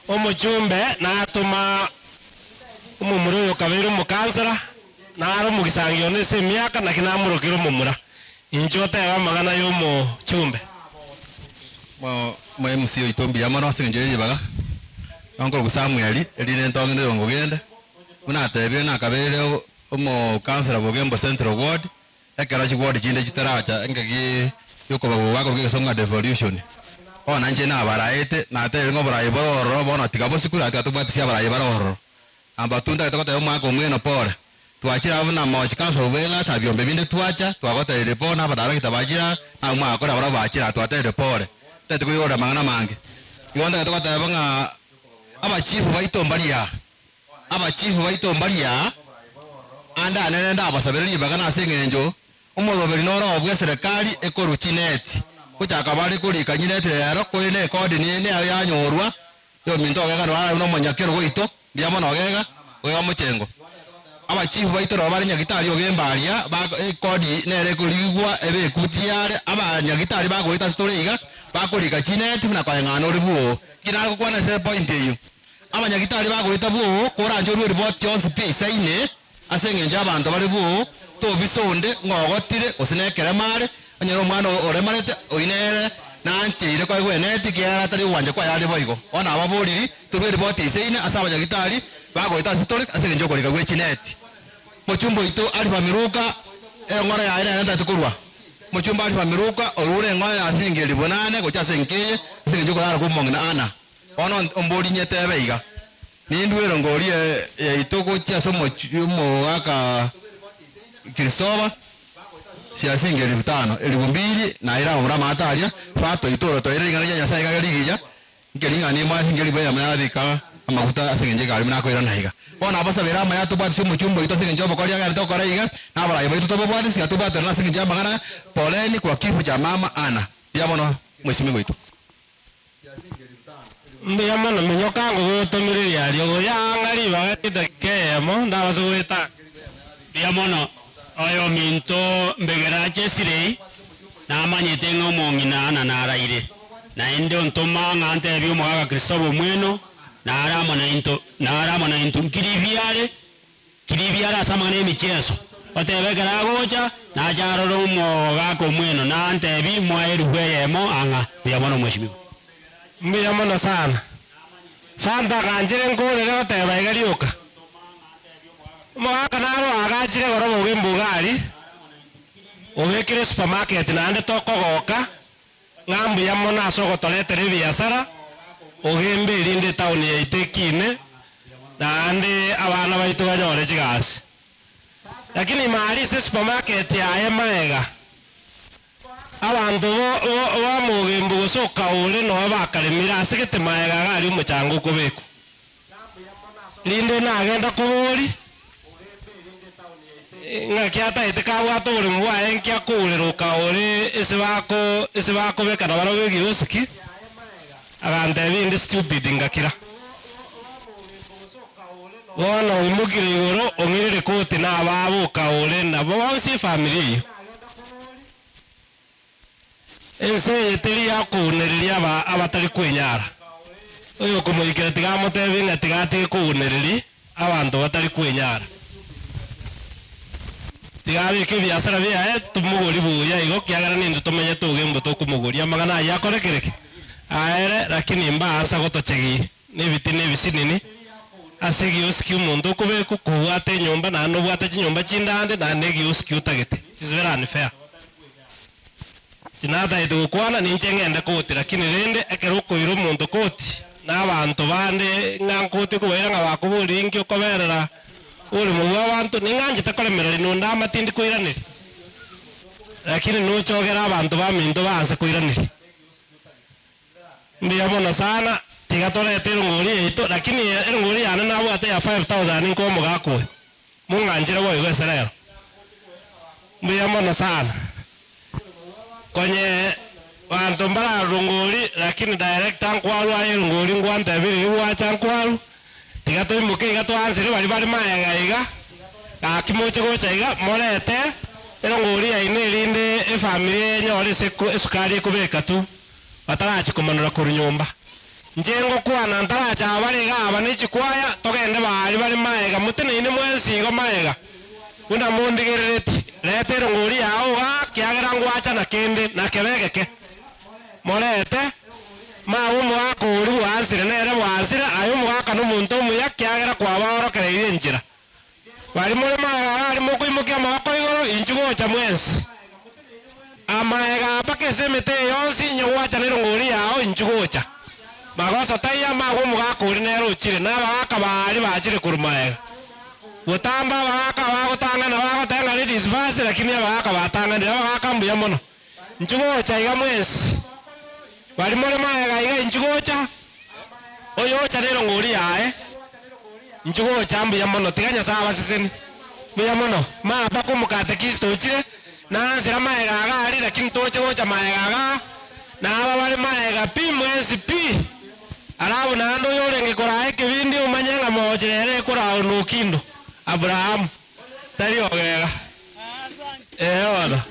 Omochumbe natoma omomura oyo okabeire omokansela, nare omogisangi one ase emiaka naki namorokire omomura. Inche otebe amang'ana y'omochumbe. Moe MC oito mbuya mono ase engencho ye ribaga. Nonkorokwa Samuel, erinde ntong'ende rongo gende. Buna atebire nakabeire omokansela bw'Ogembo Central Ward, ekero chiward chinde chitaracha engaki yokobagwa gwakorwa egesongo devolution. Bono nainche nabaraete, natebire ng'a oborai bore ororo bono tiga bosikwe na tiga tobwatisie abarai bare ororo. Number two ntagete goteba omwaka omweno pore, twachire abwo buna mochi council bweng'acha na biombe binde twacha, twagotebirie pore na abadarekita bachire aa, na abwo mwagakorire barabwo bachire aa twatebirie pore. Ntagete koigorera amang'ana amange. Igo ntagete goteba ng'a abachifu baito mbaria. Abachifu baito mbaria ande anene ndabasabere ribaga nase engencho omoroberi noro bw'eserekari ekorwa chineti. Gochaka bare korika nyineti rero, korende ekodi neyao yanyorwa, yominto ogega noro are buna omonyakerogo oito, mbuya mono ogega, ogega mochengo. Abachifu baito nabo bare nyagitari ogemba aria, ba ekodi nere ekorigigwa ebe ekuti yare, abanyagitari bagoeta ase tore iga, bakorika chineti buna koeng'ana ore bwoo. Inki nare gokwana ase epoint eyio? Abanyagitari bagoeta bwoo, koranche orue eripoti yonsi pi eisaine, Ase engencho y'abanto bare bwoo, tobisa onde ng'a ogotire, gose nekerema are, onye nomwana oremarete, oyio nere nancheire koegwa eneti, ekiagera atari ogwancha kwaye are boigo. Bono ababoriri, torue eripoti eisaine ase abanyagitari bagoeta ase tore ase engencho y'okorika gwe chineti. Mochumba oito Alifa Miruka, eng'ora yaye nere ntagete korua. Mochumba Alifa Miruka orure eng'ora ya siringi elifu nane gochia ase enka eye ase engencho y'okorara kw'omong'ina Anna. Bono ombori nyetebe iga, Nindue erongori yaito gochia ase omogaka Kristoba, chiasinge elifu tano, elifu mbili, na aire amamura amato aria, batoitore otoire ring'ana ria Nyasae iga rigiya, inke ring'ana imo ase inke elifu eyemo yabika amaguta ase engencho y'egari buna akoirana iga. Bono abasabere amaya atobwatisi omochumba oito ase engencho y'obokori agenderete gokora iga, na abarai baito tobabwatisi, atobwaterane ase engencho y'amang'ana, poleni kwa kifo cha mama Anna. Mbuya mono, mweshimiwa oito. Mbuya mono, minyoka ngogotomireria aria ogoyang'a ribaga ridakika eyemo ndabase goetanga. Mbuya mono, oyominto mbegera Chesirei, namanyete ng'a omong'ina Ana naraire, naende ontoma ng'a ntebie omogaka Kristobo omweno, nare amo nainto, nare amo naintwe. Nkiribia are, kiribia are ase amang'ana y'emichieso, otebe ekero agocha, nache arore omogaka omweno, nantebie, moe erubu eyemo ang'a. Mbuya mono mweshimiwa. Mbuya mono sana. Fanta aganchire nkorere goteba iga rioka. Omogaka naro oagachire igoro bobe embugari, obekire supermarket naende tokogoka ng'a mbuya mono ase ogotoretera ebiasara, ogembe erinde etown yaito ekine, naende abana baito banyore chigasi. Lakini ime aria ase esupermarket yaye maega, Abanto b'omogembo gose okaure noo bakaremire ase gete magega iga aria omochanga okobekwa. Rinde nagenda koboria, ng'aki atagete kabwate oboremo bwaye nki akourera okaure ase bako ase bakobeka nabarabwo egiosiki, agantebia inde stupid ngakira. Bono oimokire igoro ong'irire koti na ababo okaure nabo bonsi efamiri eyio. Ense eye teri yakounereria aba abatari kwenyara. Oyokomoikera tiga amotebie ng'a tiga atige kounereria abanto batari kwenyara. Tiga abeke ebiasara biaye tomogorie buya igo kiagera nintwe tomenyete ogembo tokomogoria amang'ana ayio akore kere ki? Aere lakini mbaansa gotochegia nebitina ebisinini ase egiosi omonto okobekwa kobwate enyomba naende nobwate chinyomba chinde ande naende egiosi otagete. It's very unfair. Tinatagete gokwana ninche ng'ende koti lakini rende ekero okoira omonto koti na abanto bande ng'a nkoti okobaira ng'a bakoboria inki okoberera oboremo bwa abanto ning'anchete koremereria nonde ama tindi koiraneria lakini nochogere abanto baminto baanse koiraneria. Mbuya mono sana, tiga torete erongori yaito, lakini erongori yane nabwate ya 5000 inko omogaka oyo. Mong'anchire boigo ase rero. Mbuya mono sana. Konye banto mbararongori, lakini director nkwarwa aye erongori ngwantebi riria gwacha nkwarwa, tiga toimoke iga toansere baria bare magega iga, gaki moche gocha iga, morete erongori yaino erinde efamiri enyore ase esukari ekobeka tu. Batarachi komanora korwa nyomba. Inche ngokwana ntaracha abare iga aba ne chikwaya, togende baria bare maega, moteneine mwensi igo maega, buna mondigerereti. Reta erongori yao igaa, kiagera ngwacha na kende, na kebe egeke. Morete, mawe omogaka oria bwansire nere bwansire, aye omogaka nomonto omuya, kiagera kwabaorokereirie enchera. Baria more magega iga aria mokoimokia amaboko igoro, inchuo gocha mwensi. Amaega mpaka ase emete eye yonsi, inye gwacha nerongori yao, inchuo gocha. Magoso taiyo amagwe omogaka oria nere ochire, na abagaka baria bachire korwa magega. Botambe abagaka abagotang'ana bagoteba ng'a ladies first, lakini abagaka batang'anire. Abagaka mbuya mono. Inchuo gocha iga mwensi. Baria more magega iga, inchuo gocha. Oyocha nerongori yaye. Inchuo gocha mbuya mono, tiga Nyasae abasesenie. Mbuya mono. Mapa komokatekista ochire, na ansera maega iga aria, lakini toche gocha maega igaa. Na aba bare maega pi mwensi pi. Alafu naende oyo orenge koraa ekebindi omanye ng'a mogochera ere ekoraa onokindo. Abrahamu. Tari ogega. Eh bono.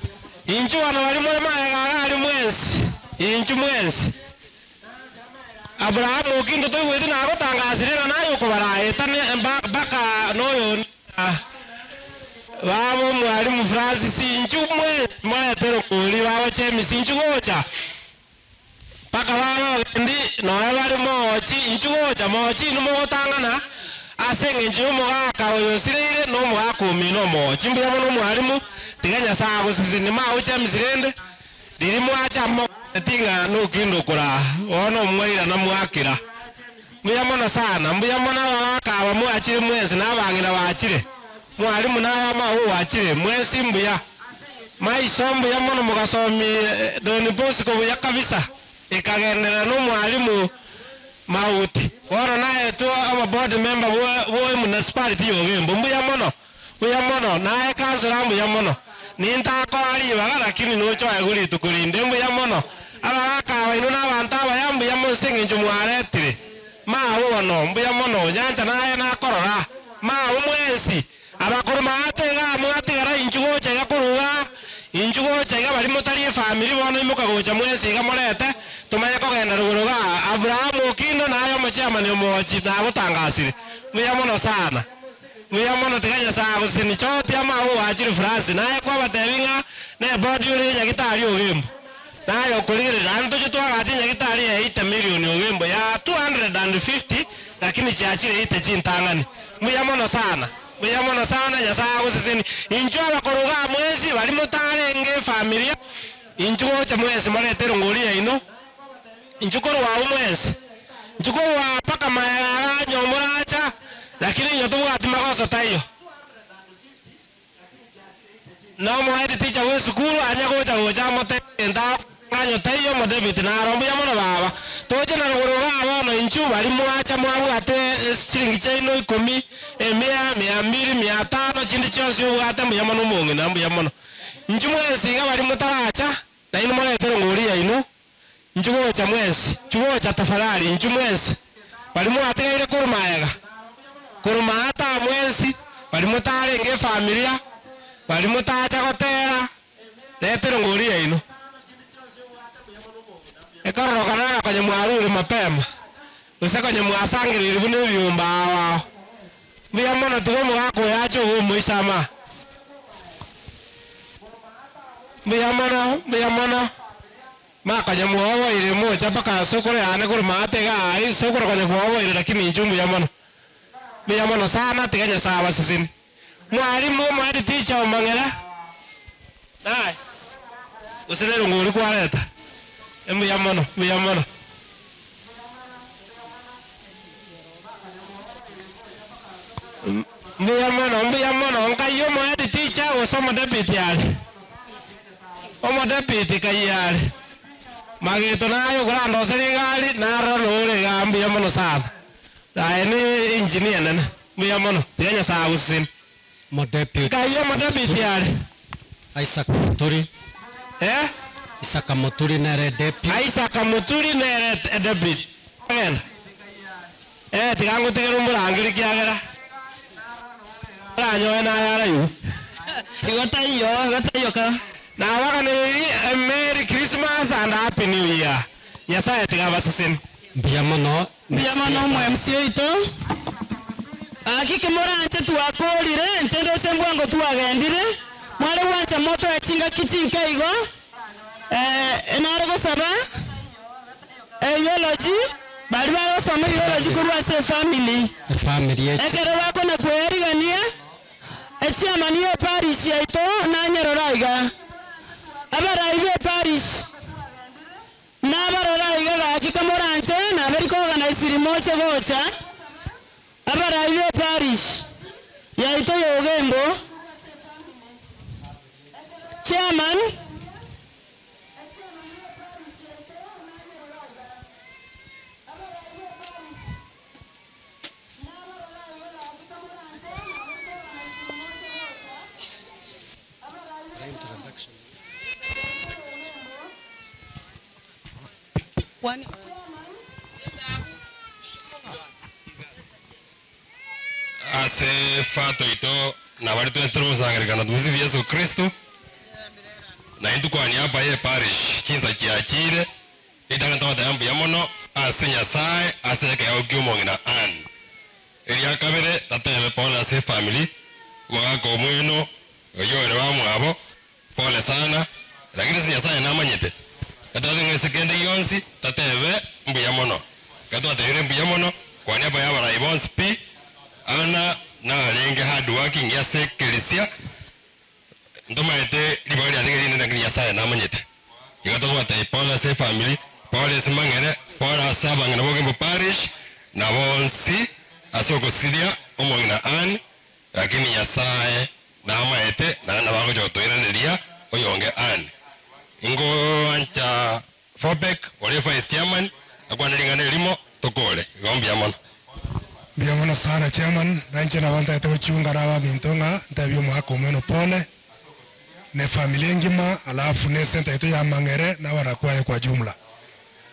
Inchu bono bari more maega iga aria mwensi. Inchu mwensi. Abrahamu okindo toigwete nagotangasire ng'a naye okobaraetane mpaka noyo babo mwalimu Francis inchu mwensi morete rokori babo James inchu gocha. Mpaka baba ogendi noe bare moochi inchu gocha moochi inwe mogotang'ana ase eng'encho ya omogaka oyo osireire na omogaka omino omoochi. Mbuya mono omwalimu, tiga Nyasaye agosesenie. Magocha James rende, riria mwacha mogotebi ng'a nokende okoraa, bono omwairana mwakira. Mbuya mono sana, mbuya mono abagaka aba mwachire mwensi na abang'ina bachire. Mwalimu naye amao gwachire, mwensi mbuya. Maiso mbuya mono mogasomi Don Bosco buya kabisa, ekagenderera na omwalimu Mauti. Bono naetwe obo board member bwa emunicipality ya Ogembo, mbuya mono, mbuya mono, naye councillor mbuya mono. Nintakoa ribaga lakini nochoegwe rituko rinde, mbuya mono. Abagaka aba inwe na abanto abaya mbuya mono ase eng'encho mwaretire. Mao bono, mbuya mono, nyancha naye nakorora. Mao mwensi, abakoro maate igaa mwatigara inchu gocha iga korwa igaa, inchu gocha iga baria motari efamiri bono imoka gocha mwensi iga morete, tomanye kogenda rogoro igaa. Abrahamu Okindo naye omochairman omogochi nagotangasire. Mbuya mono sana. Mbuya mono tiga Nyasaye agosesenie. Chotia mao gwachire France naye kwabatebi ng'a nebodi ore nyagitari Ogembo. Naye okorigereria, naende toche twagache nyagitari ya 80 million Ogembo ya 250 lakini chiachire 80 chintang'ani. Mbuya mono sana, mbuya mono sana, Nyasaye agosesenie. Inchuo abakoro igaa mwensi baria motarenge efamilia, inchuo gocha mwensi morete erongori yaino, inchuo korwa abwo mwensi, inchuo korwa mpaka magega igaa onye moracha, lakini onye tobwati magoso taiyo. Na omohead teacher bw'esukuru anya gocha gocha amotebie egento agokong'anya taiyo omodebiti naro mbuya mono baba. Toche na rogoro igaa bono inchuo baria mwacha mwabwate chiringi chiaino ikomi, emia, mia mbiri, mia tano chinde chionsi obwate mbuya mono omong'ina mbuya mono. Inchuo mwensi iga baria motaracha nainwe morete erongori yaino inchuo gocha mwensi, inchuo gocha tafadhali inchuo mwensi baria mwatigaire korwa magega, korwa maata mwensi baria motarenge efamilia. Baria motacha gotera, reta erongori yaino. Ekororokana ng'a konya mwarure mapema, gose konya mwasangereire buna ebiomba ao ao. Mbuya mono tiga omogaka oyo ache obe omoisama. Mbuya mono, mbuya mono. Makonya mwoboire mocha mpaka sokoro yane korwa maate iga aye, sokoro konya bwoboire lakini inche mbuya mono. Mbuya mono sana tiga Nyasaye abasesenie. Mwalimu omohead teacher omong'era naye gose nerungu oria kwareta mbuya mono mbuya mono. Mbuya mono mbuya mono nkai omohead teacher gose omodepity are omodepity kai are mageto naye okorandoseria egari narora nore igaa mbuya mono sana. Aye ne engineer nene. Mbuya mono. Tiga Nyasaye agosesenie. Modepute. Nkai omodepute are. Isaac Muturi. Eh? Isaac Muturi nere deputy. Isaac Muturi nere deputy. Genda. Eh, tiga ngotigere omorangeri kiagera oranyoe naye araigwe. Igo taiyo, igo taiyo ka. Nabaganereiri a Merry Christmas and Happy New Year. Nyasaye tiga abasesenie. Mbuya mono. Mbuya mono omo MC oito. Gaki kimoranche twakorire, inche ndose mbwango twagendire, mware gwancha motoe chingaki chinke igo, nare gosaba eulogy, baria bagosoma eulogy korwa ase efamily. Efamily eche. Ekero bakona kweyarigania, echiamani ye eparish yaito nanyerora iga. Abarai be eparish. Nabarora iga gaki kamoranche naberi koorganiseria moche gocha abarai be parish yaito ya Ogembo, chairman, Kwani Ase fato ito nabari twensi tore gosangererekana tumusifu Yesu Kristo, na intwe kwa niaba ye parish chinsa chiachire, ritang'ani togoteba mbuya mono ase Nyasaye ase ekeegwa kia omong'ina Ann. Eria kabere tatebe pole ase efamiri, omogaka omweno oyio ore bamwabo, pole sana, lakini ase Nyasaye namanyete, gatwate ng'a ase kende gionsi tatebe mbuya mono. Ekero twatebire mbuya mono kwa niaba y'abarai bonsi pi, Anna narenge hard working ase ekerisia, ntomaete ribaga riatige rinene lakini Nyasaye namanyete. Igo togobatebia pole ase efamiri, pole ase mang'ere, pole ase abang'ina b'Ogembo Parish, na bonsi ase ogosiria omong'ina Ann, lakini Nyasaye namaete naende nabo agocha gotoiraneria oyonge Ann. Ingoancha Fobek ore vice chairman akwane ring'ana erimo tokore. Igo mbuya mono. Mbuya mono sana chairman, nainche nabo ntagete gochiunga na abaminto ng'a ntebie omwaka omweno pole, ne efamiri engima alafu ne esenta yaito ya Mang'ere na abarakwaye kwa jumla.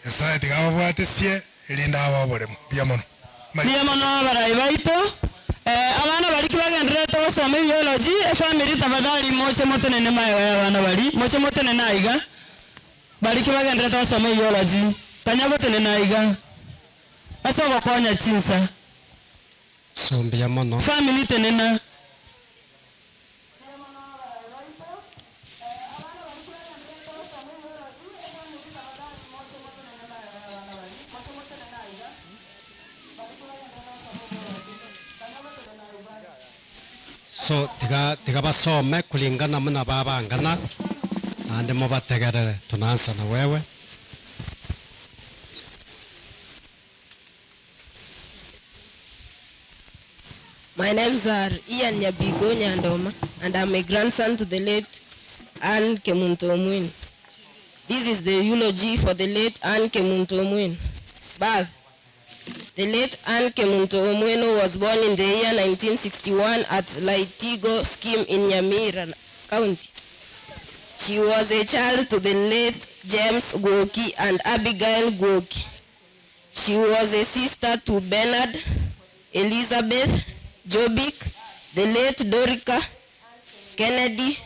Nyasaye tiga ababwatesie erinde abae oboremu. Mbuya mono. Mbuya mono abarai baito. Abana baria kibagendererete gosoma ebiology, efamiri tafadhali moche motenene magega ya abana baria, moche motenene aiga. Baria kibagendererete gosoma ebiology, kanya gotenena aiga ase ogokonya chinsa. So mbuya mono. Family tenena. So tiga tiga basome kulingana muna babangana naende mobategerere. Tunaanza na wewe. My names are Ian Nyabigo Nyandoma, and I'm a grandson to the late Anne Kemunto Omwino. This is the eulogy for the late Anne Kemunto Omwino. Birth. The late Anne Kemunto Omwino was born in the year 1961 at Laitigo Scheme in Nyamira County. She was a child to the late James Gwoki and Abigail Gwoki. She was a sister to Bernard, Elizabeth, Jobik, the late Dorica, Kennedy,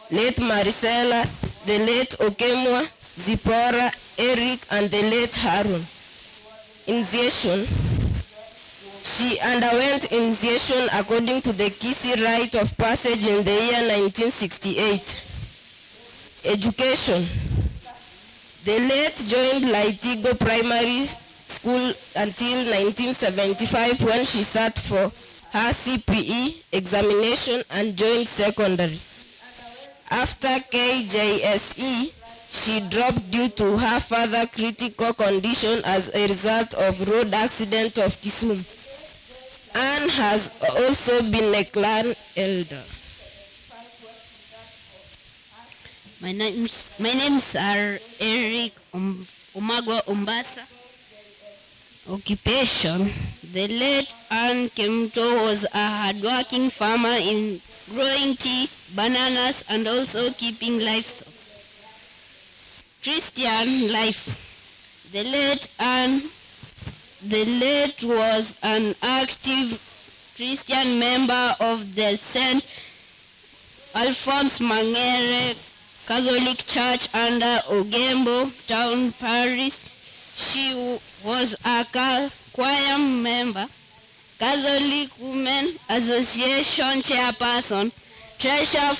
late Maricela, the late Okemwa, Zipporah, Eric, and the late Harun. Initiation. She underwent initiation according to the Kisii rite of passage in the year 1968. Education. The late joined Laitigo Primary School until 1975 when she sat for her CPE examination and joined secondary. After KJSE, she dropped due to her father critical condition as a result of road accident of Kisumu. Anne has also been a clan elder. My names are Eric Omagwa Ombasa. Occupation. The late Anne Kemunto was a hardworking farmer in growing tea, bananas, and also keeping livestock. Christian life. The late was an active Christian member of the Saint Alphonse Mangere Catholic Church under Ogembo Town Parish. She was a choir member, Catholic Women Association chairperson, treasurer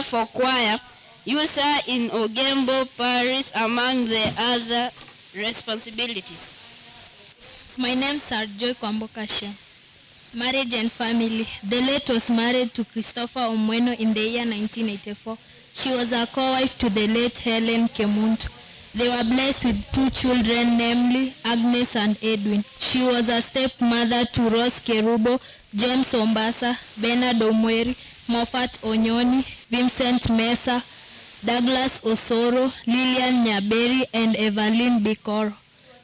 for choir, user in Ogembo Parish, among the other responsibilities. My name's are Joy Kwambokasha. Marriage and family. The late was married to Christopher Omweno in the year 1984. She was a co-wife to the late Helen Kemunto. They were blessed with two children, namely Agnes and Edwin. She was a stepmother to Rose Kerubo, James Ombasa, Bernard Omweri, Moffat Onyoni, Vincent Mesa, Douglas Osoro, Lillian Nyaberi, and Evelyn Bikoro.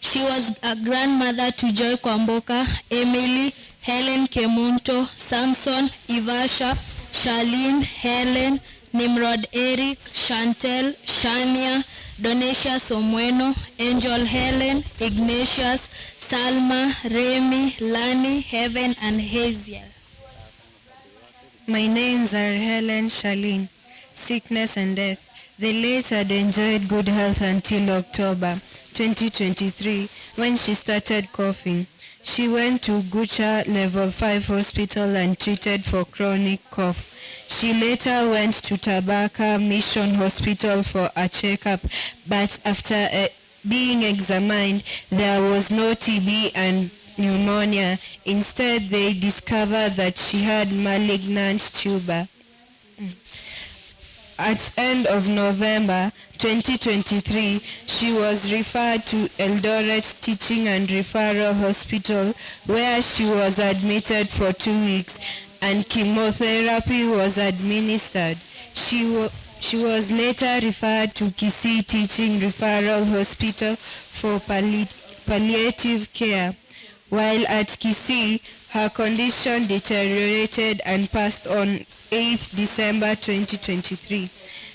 She was a grandmother to Joy Kwamboka, Emily, Helen Kemunto, Samson, Ivasha, Charlene, Helen, Nimrod Eric, Chantel, Shania, Donatius Omweno, Angel Helen, Ignatius, Salma, Remy, Lani, Heaven, and Haziel. My names are Helen Charlene. Sickness and death. The late had enjoyed good health until October 2023 when she started coughing. She went to Gucha Level 5 Hospital and treated for chronic cough. She later went to Tabaka Mission Hospital for a checkup, but after being examined, there was no TB and pneumonia. Instead, they discovered that she had malignant tuber. At end of November 2023, she was referred to Eldoret Teaching and Referral Hospital, where she was admitted for 2 weeks and chemotherapy was administered. She, she was later referred to Kisii Teaching Referral Hospital for palliative care. While at Kisii, her condition deteriorated and passed on 8th December 2023.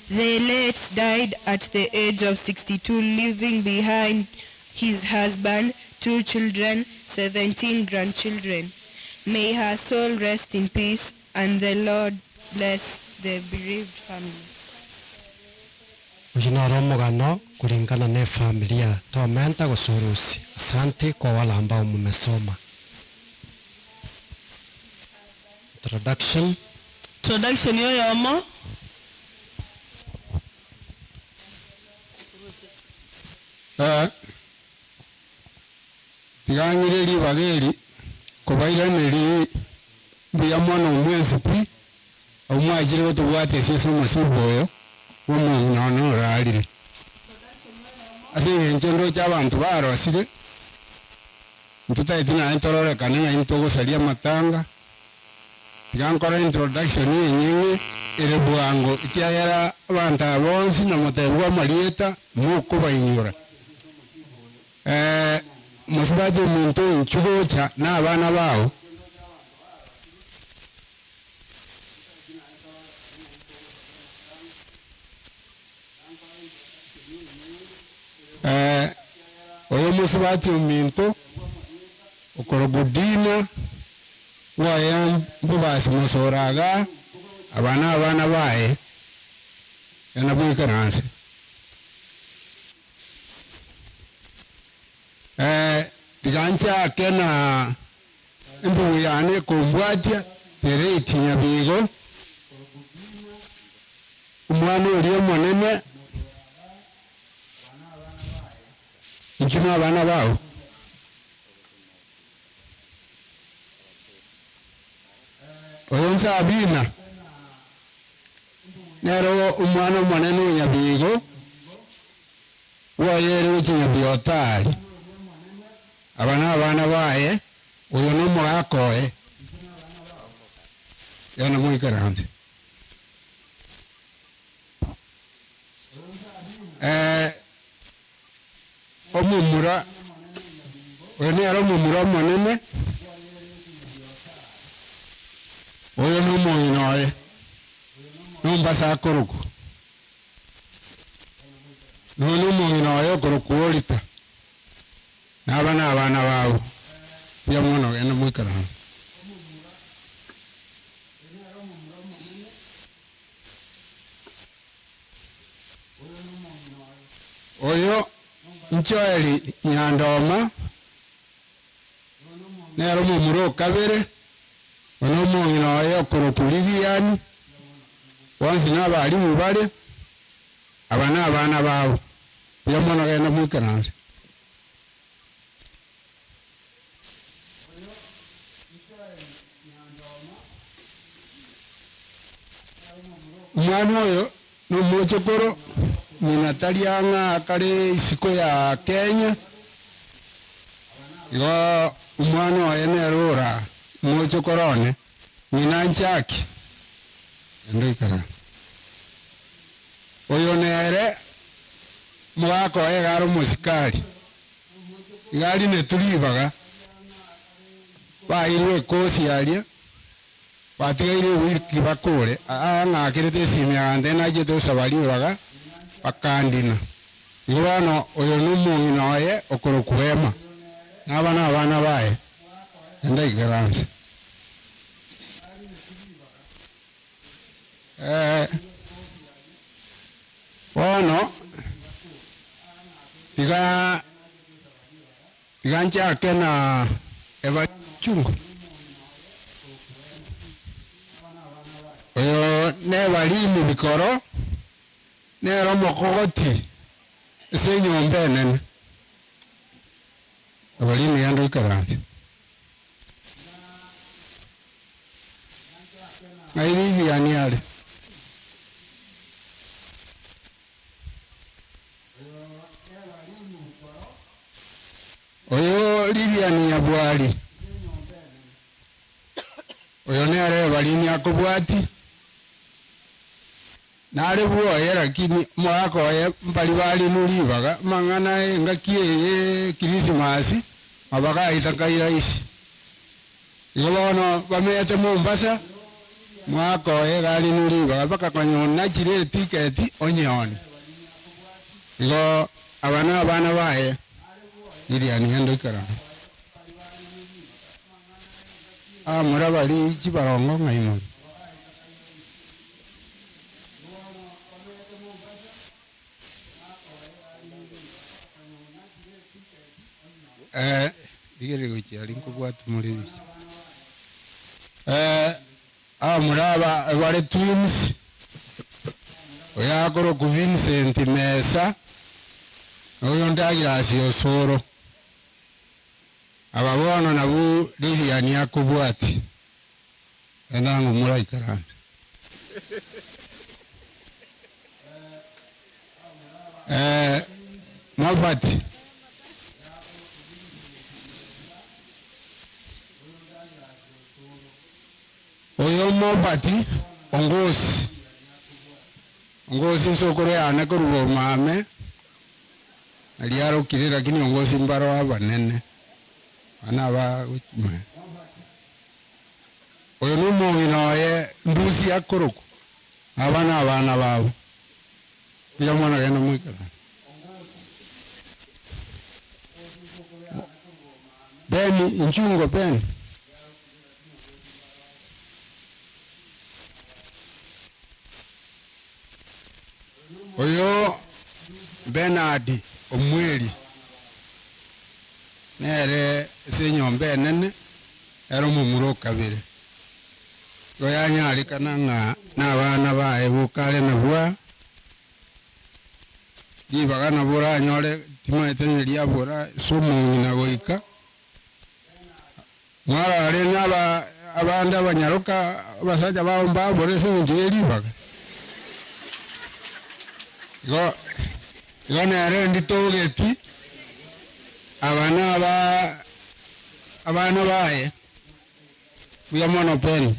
The late died at the age of 62, leaving behind his husband, 2 children, 17 grandchildren. May her soul rest in peace, and the Lord bless the bereaved family. Uyu noro omogano kulingana na familia twamenta gosurusi. Asante kwa wale ambao mmesoma. Introduction. Introduction yoyomo. Tigang'ire ribaga eri kobairaneri mbuya mono omwensi pi omwachire gotobwata ase ase omosiba oyo omong'ina one orarire ase eng'encho ndoche abanto barosire ntotagete naye ntororekane ng'ai ntogosaria amatanga tiga nkora introduction enying'e ere bwango ekiagera abanto aba bonsi na motebwa amarieta mokobainyora mosubati omonto oinchugocha na abana bao oyo mosubati ominto okorogudina waya mbubasi mosoraga abana abana bae yanabwikaranse tigancha kena embugu yane kumbwatia tereti nyabigo omwana oria omonene inchuna abana bao oyo nsabina nero omwana omonene onyabigo wayere kinyabiotari abana abana bae oyo nomogakoe yana moikarante omomura oyo nero omomura omonene oyo nomong'ina oye nombasa akoroku noyo nomong'ina oye okoroku orita n'abana abana bao bia mono genda moikarante oyo nchoeri nyandoma nero omomura okabere ono omong'ina oye okoroku Lilian bonsi na abarimu bare aba na abana babo bia mono genda moikaranse omwana oyo nomochokoro nyina tari ang'a akare isiko ya Kenya igo omwana oye nere ora mochokoro one nyina nchaki endoikara oyo nere mogaka oye iga are omosikari iga ari neturibaga bairwe ekosi aria batigaire ewiki bakore ang'akerete esimi agante nachete osaba ribaga bakandina Igo bono oyo na omong'ina oye okorokwa Emma, na aba nabana baye, enda ikaranse. Eh, bono tiga tiga nchake na Eva Chungu. Oyo nebarimi bikoro, nere omokogoti ase enyomba enene. Ebarimi genda oikaranse. Ng'ai Lilian are? Oyo Lilian Nyabwari, oyo nere Ebarimi akobwati, nare bwoye lakini omogaka oye mbari barinu ribaga, amang'ana engaki eye Krismasi, mabagaita kai rahisi. Igo bono bamenyete Mombasa, omogaka oye iga arinu ribaga mpaka konya onachire etiketi onyeone. Igo aba na abana baye, Lilian genda oikaranse. Abamura baria chibarongo ng'ai more? Eh, rigereria gochia aria nkobwati more ebicha. Eh, abamura aba bare twins, oyo akorokwa Vincent Mesa, na oyo Douglas Osoro. Aba bono nabwo Lilian akobwati, enda ng'o moraikaranse. Eh, Moffat. Oyo Moffat Ongosi. Ongosi nsokoro yane korwa omame, naria arokire lakini Ongosi mbaro abanene. Bana aba gochima. Oyo na omong'ina oye Ndusi akorokwa, aba na abana babo. Mbuya mono genda moikarane. Ben, inchungo Ben. Oyo Bernard Omweri nere ase enyomba enene ere omomura o kabere. Igo yanyarekana ng'a nabana baye boka are nabwo aa, ribaga nabo oranyore timaete onye riabora ase omong'ina goika, mwarora rende aba abande abanyaroka abasacha bao mbabore ase eng'encho ye ribaga. Igo igo nere nditogeti aba naba abana baye buya mono Penny.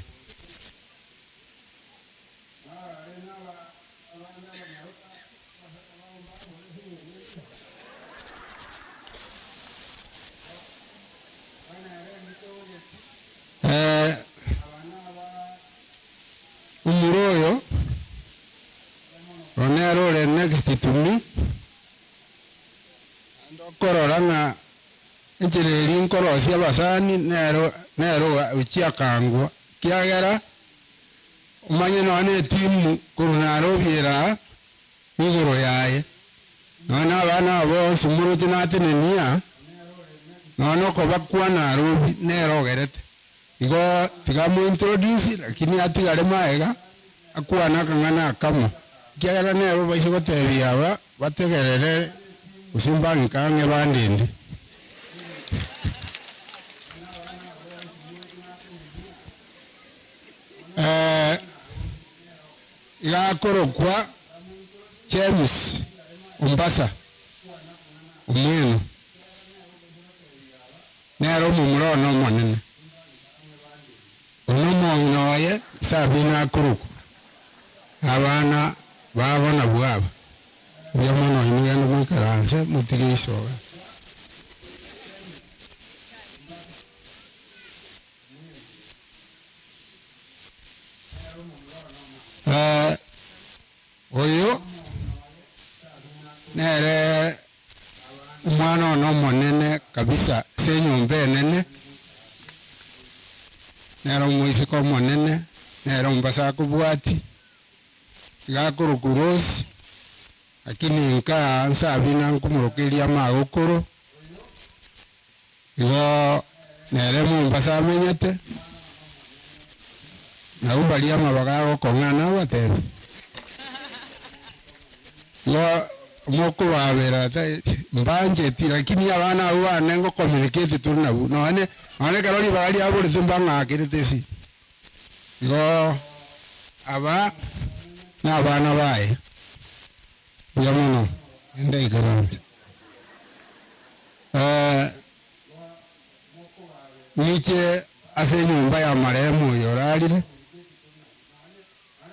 Eh, omura oyo oyo nere ore next to me, naende okorora ng'a enchera eria nkorosia abasani nero nere ochia akangwa, ekiagera omanye nonya na etimu korwa Nairobi ere aa, igoro yaye. Nonya na abana aba bonsi moroche natenenia, nonya na okobakwa Nairobi nere ogerete. Igo tiga amointroduce lakini atigare magega, akwane akang'ana akamo, ekiagera nere obaise gotebia aba bategerere gose mbang'ike ang'e bandende. Eh, iga akorokwa James Ombasa Omweno, nere omomura one omonene. Oyo nomong'ina oye Sabina akorokwa, na abana babo nabwo aba. Mbuya mono inwe genda moikaranse motige isoga. Eh, oyo nere Omwana omonene kabisa ase enyomba enene, nere omoiseke omonene, nere ombasa akobwati, iga akorokwa Rose, lakini nkaa nsabina nkomorokeria amagokoro, igo nere Mombasa amenyete, nabwo baria amabaga agokong'a nabatebi. Igo mokobabera ta mbancheti lakini abana abwo bane ngocommunicate tore nabwo nonye nonye ekero ribaga riaborete mbang'akerete esimi. Igo aba na abana baye, mbuya mono, ende ikaranse. Ng'iche ase enyomba ya marehemu oyo orarire,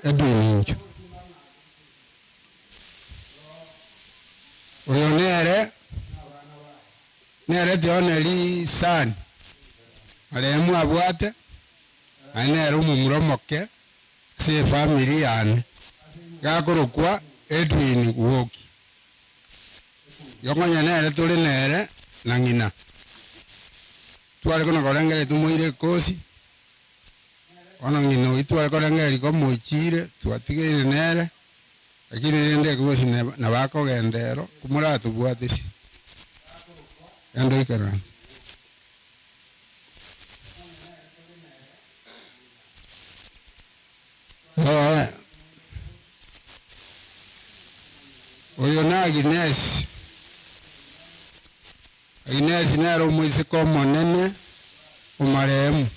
Edwin incho. Oyo nere, nere the only son marehemu abwate, naende nere omomura omoke ase efamiri yane, gakorokwa Edwin Gwoki. Igo konya nere tore nere na ng'ina. Tware kona korengereria tomoire ekosi, bono ng'ina oyio tware korengereria komoichire, twatigeire nere, lakini rende ekosi nabo akogenda ero, komoratobwate ase. Genda oikaranse. Oyo na Agnes. Agnes nere omoiseke omonene omarehemu.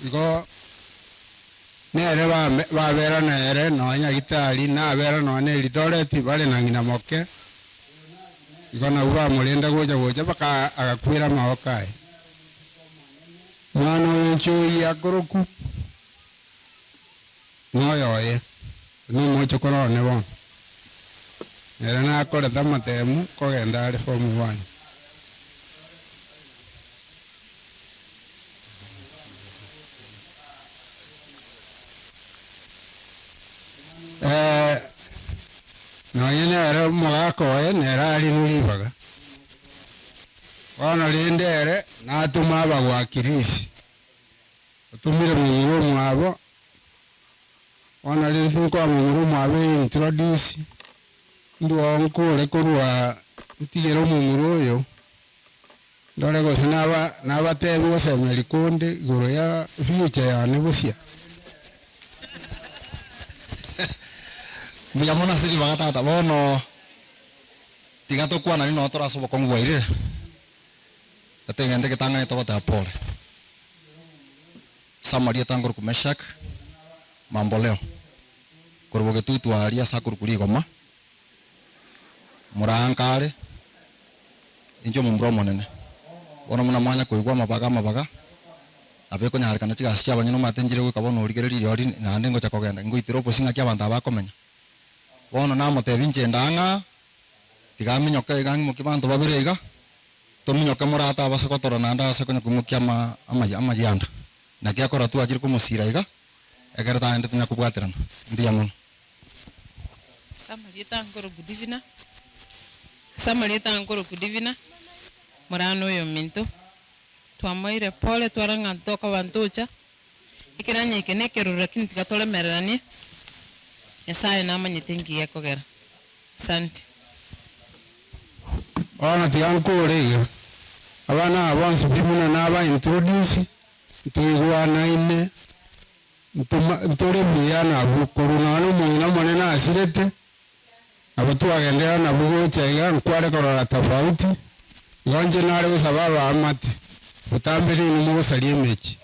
Igo nere babera nere nonya nyagetari, nabera nonya Eldoret bare na ng'ina moke, igo nabwo bamorenda gocha gocha mpaka agakwera amaboko aye. Mwana oyo nchoyi akoroku, noyoye, nomochokoro one bono. Nere nakorete amatemu kogenda are form one. Nonye nere omogaka oye nere arinu ribaga. Bono rende ere natoma abagwakirisi, otomire momura omwabo, bono rende tinkoa momura omwabo eintroduce, ndwo nkore korwa ntigere omomura oyo, ndore gose naba nabatebi gosemeri konde igoro ya future yane bosia. Mbuya mono ase ribaga tata, bono tiga tokwanani noo tore ase obokong'u bwairire, etogente getang'ani togoteba pole. Ase amarieta nkorokwa Meshack Mamboleo, korwa bogetutu aria ase akorokwa rigoma, moranka are, inche omomura omonene. Bono buna mwanya koigwa amabaga amabaga, nabo ekonyarekana chigasi chia abanyene omanyete nchire goika bono origereria riori naende ngocha kogenda, ngoitera obosie ng'aki abanto aba bakomenya. Bono namotebia inche ndang'a, tiga aminyoke iga ng'imokie banto babere iga, tominyoke morate abase gotora naende ase konya koimokia ama amayianda. Naki akora twachire komosira iga, ekero taende tonya kobwaterana, mbuya mono. Samarieta nkoroku Divina, Samarieta nkoroku Divina, morano oyo minto, twamoire pole twarang'a tokoba ntocha, ekero eke na ekeroro lakini tiga toremereranie, Nyasaye namanyete nki gekogera. Asante. Bono tiga nkore iga, abana aba bonsi pi buna naba introduce, ntoigwanaine, ntore buya nabwo korwa nonya omong'ina omonene asirete, nabo twagenderera nabwo gocha iga, nkware korora tofauti, igo inche nare gosaba abaamate, botambe rino mogosaria emechi.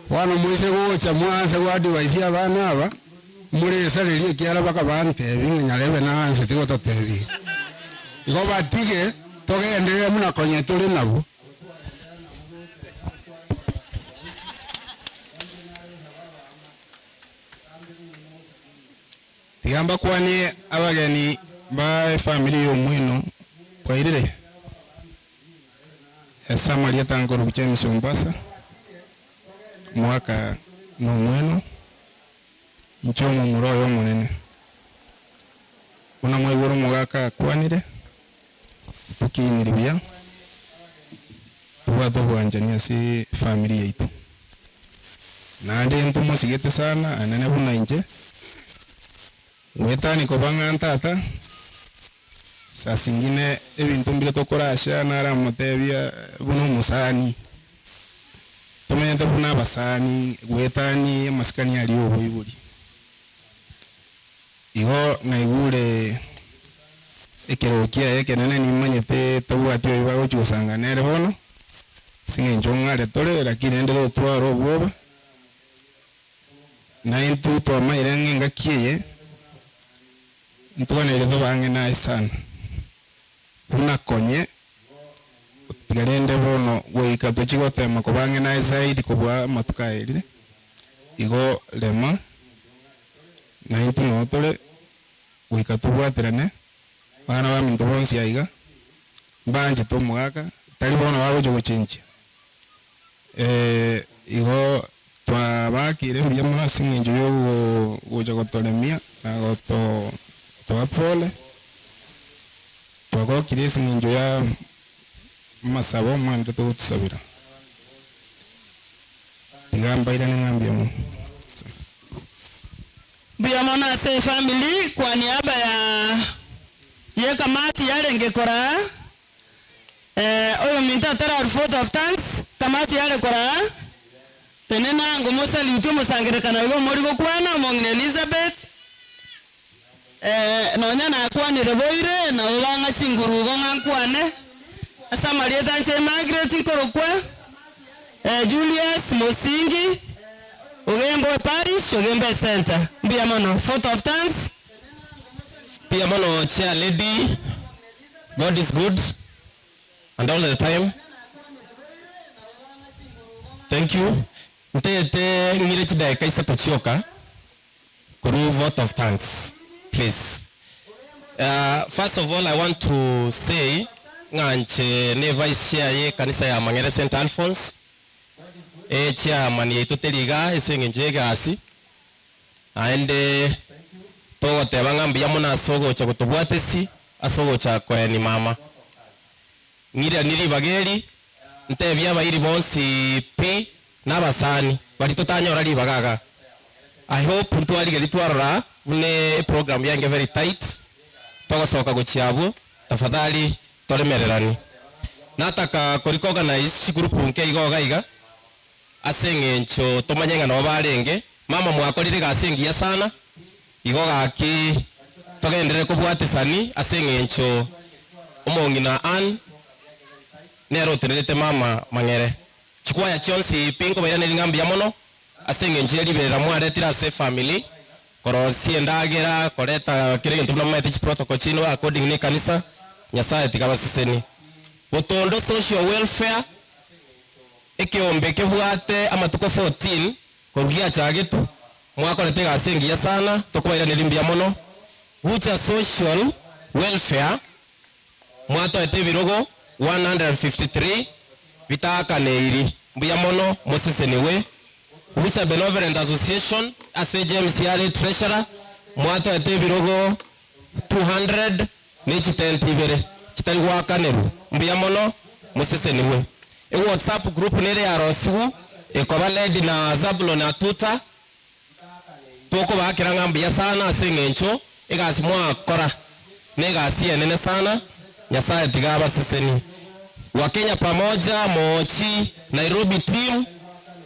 Bono moise gocha mwanse goadvise abana aba, moresarerie ekiara bakabantebi ng'a nyarebe naanse tigototebi. Igo batige, togenderere buna konya tore nabwo. Tiga mbakwanie abageni ba efamiri ya omwino bwairire, ase amarieta nkorokwa James Ombasa, omwaka na omweno, inche omomura oyo omonene. Buna mwaigure omogaka akwanire, tokiniri buya, tobwate obwanchani ase efamiri yaito. Naende ntomosigete sana anene buna inche, goetania koba ng'a ntata, saa zingine ebinto mbire tokorasha naramotebia buna omosani, tomenyete buna abasani goetania amasikani aria ya oboibori. Igo naigure ekerogo kiaye ekenene nimanyete tabwati oyo bagochia gosanga nere bono, ase eng'encho ng'are tore lakini rende totware obwoba, na intwe twamaire ng'a engaki eye, ntoganeire tobe ang'e naye sana, buna konye, gotiga rende bono goika tochie gotema koba ang'e naye zaidi kobua amatuko aerire, igo rema, na intwe noo tore, goika tobwaterane, abana baminto bonsi aiga, mbanchete omogaka, tari bono bagochia gochenchia. Igo twabakire mbuya mono ase eng'encho ya ogocha gotoremia na gotoa pole, twagokire ase eng'encho ya amasabo mwanderete gotusabera. Tiga mbairane ng'a mbuya mono. Mbuya mono ase efamiri kwa niaba ya yekamati yarenge koraa. Oyominto atara vote of thanks, kamati yare koraa, tenena ango mosalute omosangererekano igo omori gokwana, omong'ina Elizabeth, nonya nakwanire boire, nabo bang'a chinguru igo ng'a nkwane, ase amarieta anche Margaret nkorokwa, Julius Mosingi, Ogembo eparish, Ogembo ecenter. Mbuya mono. Vote of thanks. Mbuya mono chair lady, God is good and all the time. Thank you. Ntete ng'ire chidaeka isato chioka korwa vote of thanks please. First of all I want to say ng'a nche ne vice chair ye ekanisa ya Mang'ere St. Alphonse, echairman yaito teri igaa ase eng'encho ya egasi, Naende togoteba ng'a mbuya mono ase ogocha gotobwata esi ase ogocha koeni mama. Ng'iranie ribaga eri, ntebie abairi bonsi pi na abasani baria totanyora ribaga igaa. I hope ntwarigereria twarora buna eprogram yaenge very tight, togosoka gochia abwo, tafadhali toremereranie. Nataka korecognise chigroup nke igo iga iga, Ase engencho tomanye ng'a nabo barenge, mama mwakorire egasi engiya sana, igo gaki togenderere kobwatisani ase engencho omong'ina Ann nere otenerete mama mang'ere. Chikwaya chionsi pi nkobairaneria ng'a mbuya mono ase engencho ye riberera mwaretire ase efamily, korosia endagera, koreta kera egento buna momaete chiprotocol chiaino according ne ekanisa, Nyasaye tiga abasesenie. Botondo Social Welfare. Ekeombe kebwate amatuko 14 korwa giachagetwe, mwakorete egasi engiya sana, tokobairaneria mbuya mono. Gucha Social Welfare mwatoete ebirogo 153 bitaakaneiri, mbuya mono mosesenigwe. Gucha Benevolent Association ase James are treasurer, mwatoete ebirogo 200 ne chitenti ibere chitari goakanerwa. Mbuya mono, mosesenigwe. Ewhatsapp group nere yarosigwe ekoba led na Zabulon Atuta. Tokobaakera ng'a mbuya sana ase eng'encho egasi mwakora negasi enene sana. Nyasaye tiga abasesenie. Wakenya Pamoja, Moochi, Nairobi team,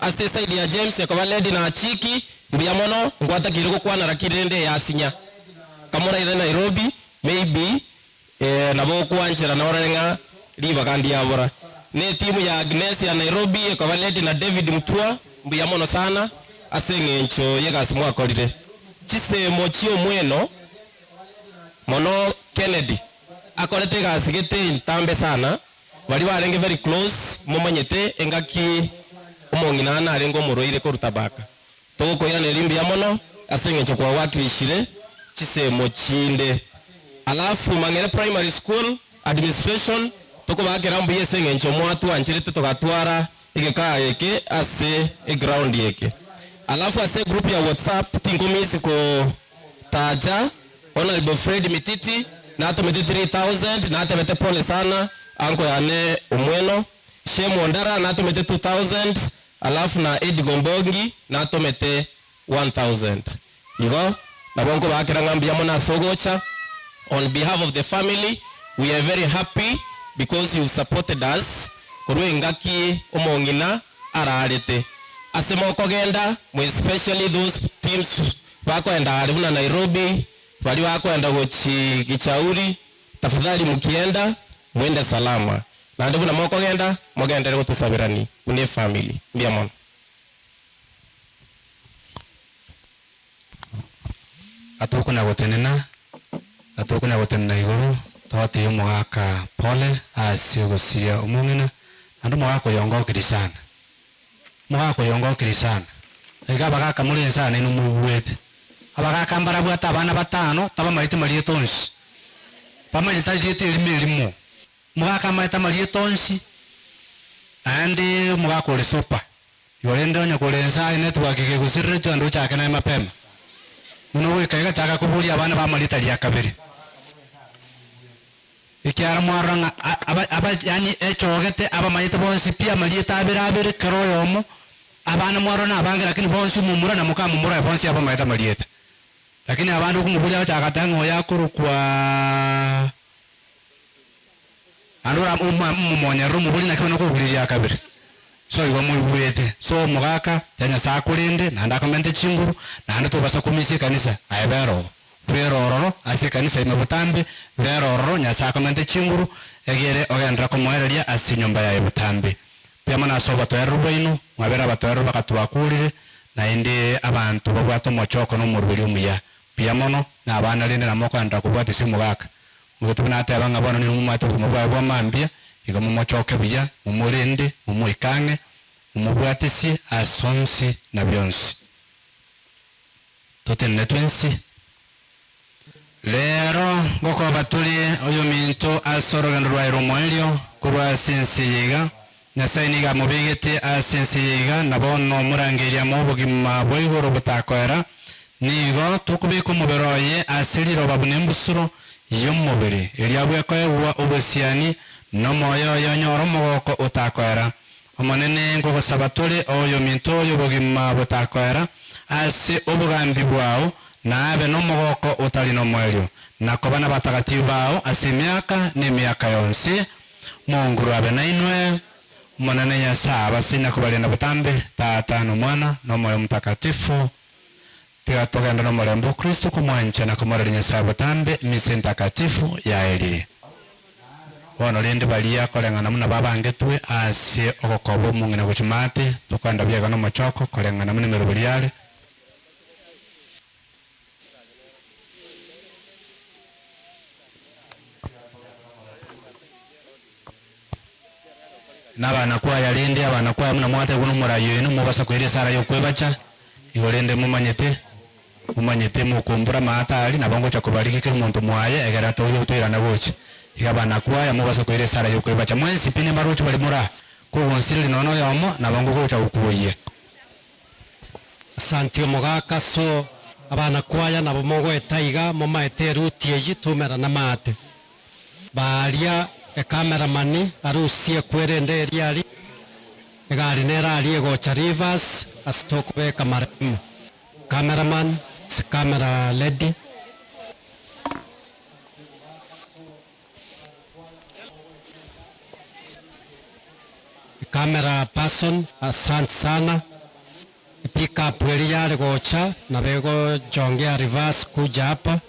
ase eside ya James ekoba led na Achiki, mbuya mono, ngwatakeire gokwana lakini rende eyasinya. Kamoraire Nairobi, maybe nabo okwanchera norore ng'a ribaga ndiabora. Ne etimu ya Agnes ya Nairobi ekoba led na David Mutua, mbuya mono sana ase eng'encho y'egasi mwakorire. Chisemo chi'omweno mono Kennedy akorete egasi gete entambe sana, baria barenge very close momanyete engaki omong'ina narenge omorwaire korwa Tabaka. Togokoiraneria mbuya mono ase engencho kwawakilishire chisemo chinde. Alafu Mang'ere Primary School administration tokobaakera mbuya ase engencho mwatwancherete togatwara egekaa eke ase eground eke. Alafu ase egroup ya WhatsApp tinkomisi kotaja. Honorable Fred Mititi natomete 3000 natebete pole sana anko yane Omweno. Shem Ondara natomete 2000 alafu na Edi Gombongi natomete 1000. Igo nabo nkobakera ng'a mbuya mono ase ogocha. On behalf of the family we are very happy because you've supported us korwa engaki omong'ina ararete. Ase mokogenda mo especially those teams bakoenda are buna Nairobi, baria bakoenda gochi Gichauri, tafadhali mukienda mwende salama. Naende buna mokogenda mogenderere gotosaberani buna efamily. Mbuya mono. Gatokona gotenena, gatokona gotenena igoro, togotebia omogaka pole ase ogosiria omong'ina, naende omogaka oyo ongokiri sana, omogaka oyo ongokiri sana. Iga abagaka more inse aa nainwe moigwete, abagaka mbarabwate abana batano, tabamaete marieta onsi, bamanyete erieta erimo erimo, omogaka amaete amarieta onsi, naende omogaka ore sober. Igo rende onye kore inse aye network gegosirire chionde ochake naye mapema. Buna ogoika iga chaka koboria abana ba amarita ria kabere. Ekiara mwarora ng'a aba aba yaani echogete abamanyete bonsi pi amarieta abere abere kera oyomo, abana mwarora na abange lakini bonsi omomura na mokamomura oye bonsi abamaete amarieta. Lakini abande okomoboria agochaka goteba ng'a oyo akorokwaaa Naende ora omomonyerere omobori naki bono okoboria ria kabere. So igo moigwete. So omogaka, tiga Nyasae akorende, naende akomente chinguru, naende tobasa komisia ekanisa, aye bera oo. Bera ororo ase ekanisa ime botambe, bera ororo Nyasae akomente chinguru, egere ogenderere komoereria ase enyomba yaye botambe. Mbuya mono ase obotoereru bwaino, mwabere abatoereru bagatwakurire, naende abanto babwate omochoko na omorweri omuya. Mbuya mono, na abana rende nabo mokoenderera kobwatia ase omogaka. Omogotu buna ateba ng'a bono nigo momwate obogima bwaye bwa mambia, igo momochoke buya, momorende, momoike ang'e, momobwatesie ase onsi na bionsi. Totenene twensi. Rero ngokoba tore oyominto ase orogendo rwaye rw'omoerio korwa ase ense eye iga. Nyasae nigo amobegete ase ense eye iga, na bono omorangeirie amo obogima bwa igoro botakoera. Nigo tokobeka omobere oye ase riroba buna embusuro y'omobere, erio abwe koegwa obosiani, na omoyo oye onyore omogoko otakoera. Omonene, nkogosaba tore oyominto oyo obogima botakoera ase obogambi bwao, na abe nomogoko otari nomoerio, na koba nabatagatifu bao ase emiaka na emiaka yonsi. Monguru abe nainwe, Omonene Nyasae abase na kobarenda botambe, Tata, na Omwana, na Omoyo Omotakatifu. Tiga togende nomorembe o Kristo komwancha na komoraria Nyasae botambe, emisa entakatifu yaerire. Bono rende baria koreng'ana buna babangetwe ase ogokoba omong'ina gochia maate, tokoenda biega nomochoko koreng'ana buna emeroberi yare. Na abanakwaya rende, abanakwaya buna mwategwa nomorai oino, mobasa koira esara y'okwebacha, igo rende momanyete, momanyete mokombora amaate aria, nabo ngocha kobarika kera omonto mwaye, egere atorie otoirana gocha. Iga abanakwaya mobasa koira esara y'okwebacha mwensi pi nimbaroche baria more aa, kogonsireri nonya noyomo, nabo ngogocha gokuoyia. Asanti omogaka so abanakwaya nabo mogoeta iga momaete eruti eyio tomerane amaate. Baaria ekameramani arusie kwerende eria aria, egari nere aria egocha reverse ase tokobeka maremo. Cameraman, ase camera lady. Camera person, asante sana. Pick up eria yare gocha nabo egochongea reverse kuja hapa.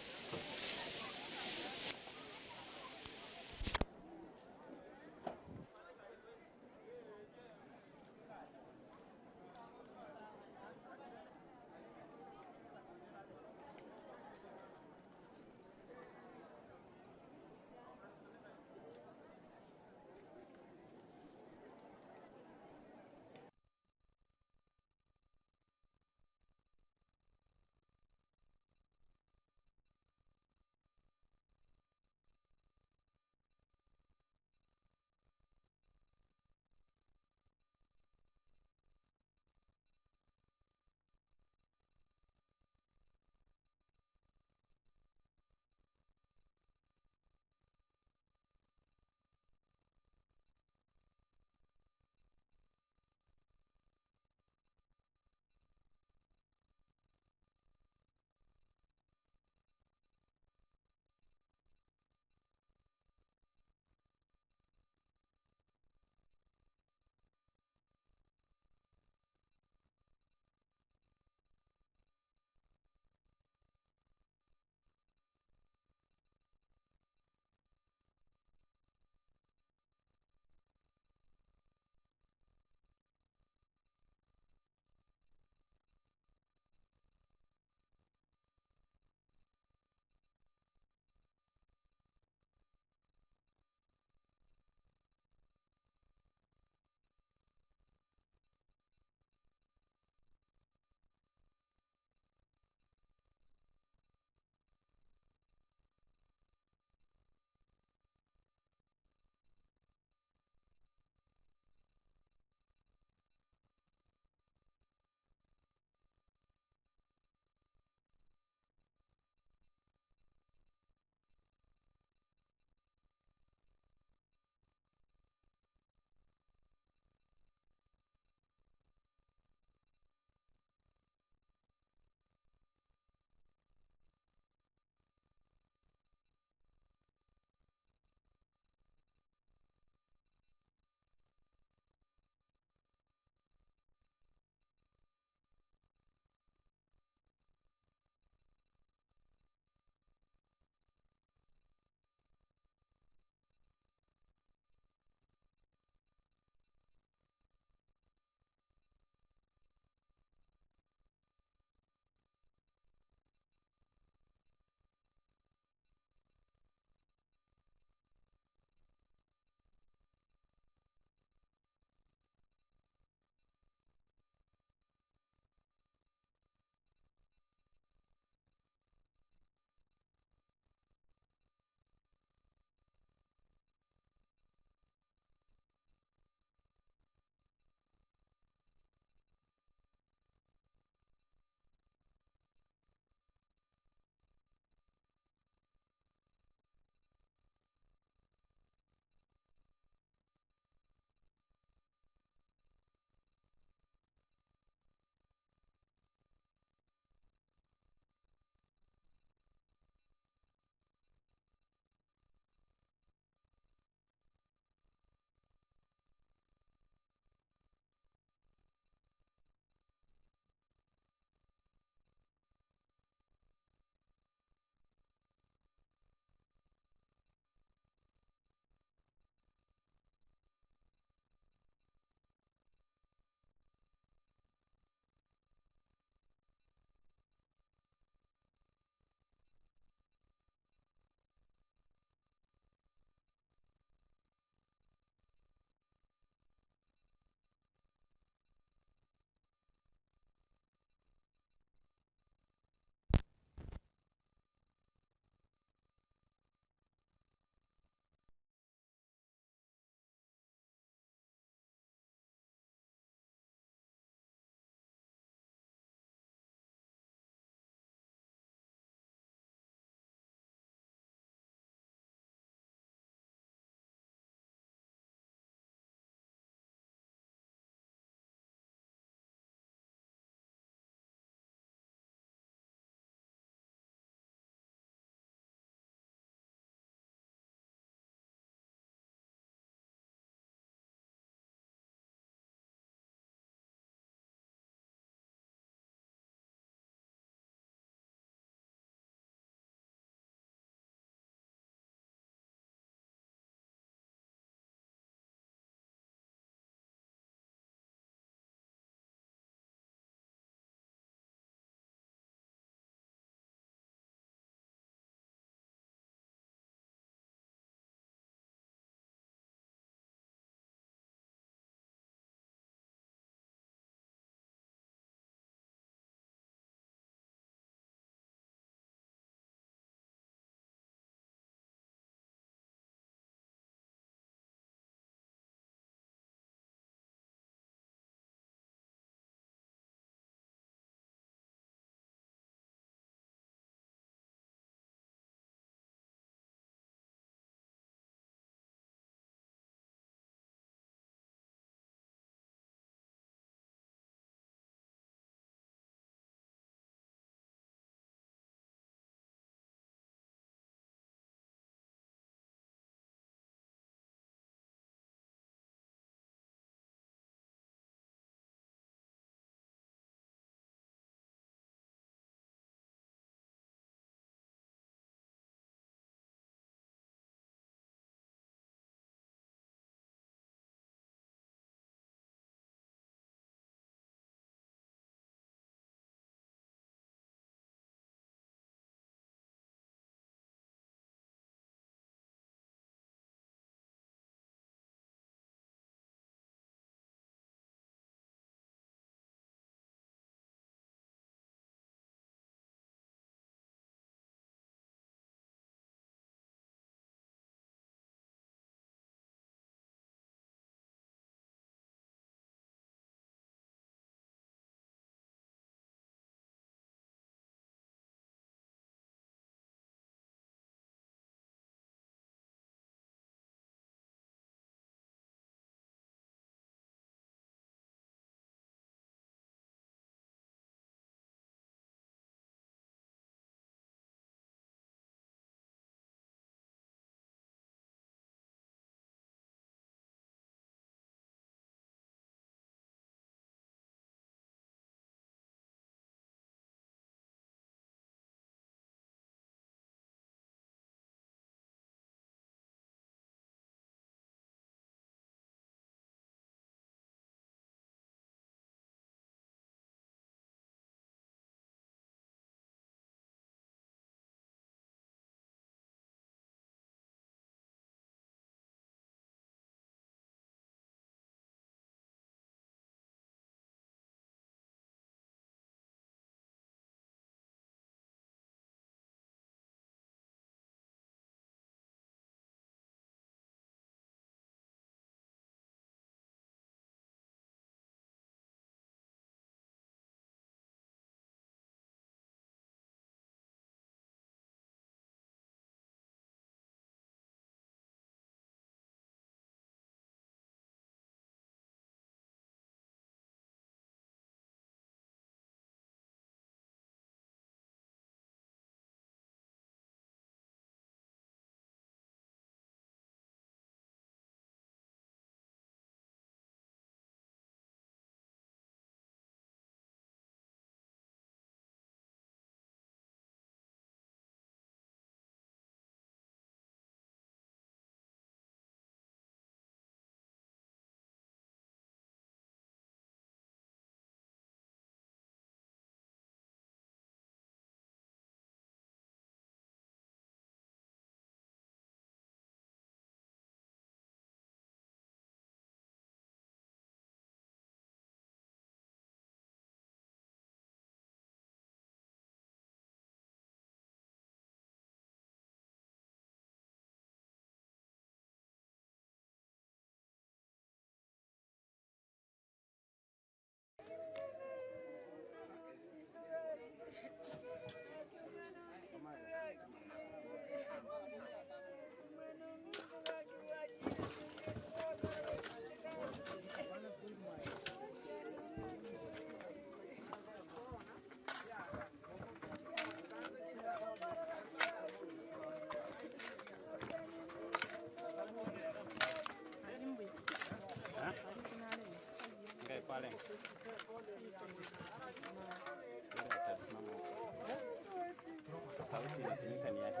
Sauti inatumika ni ya hii.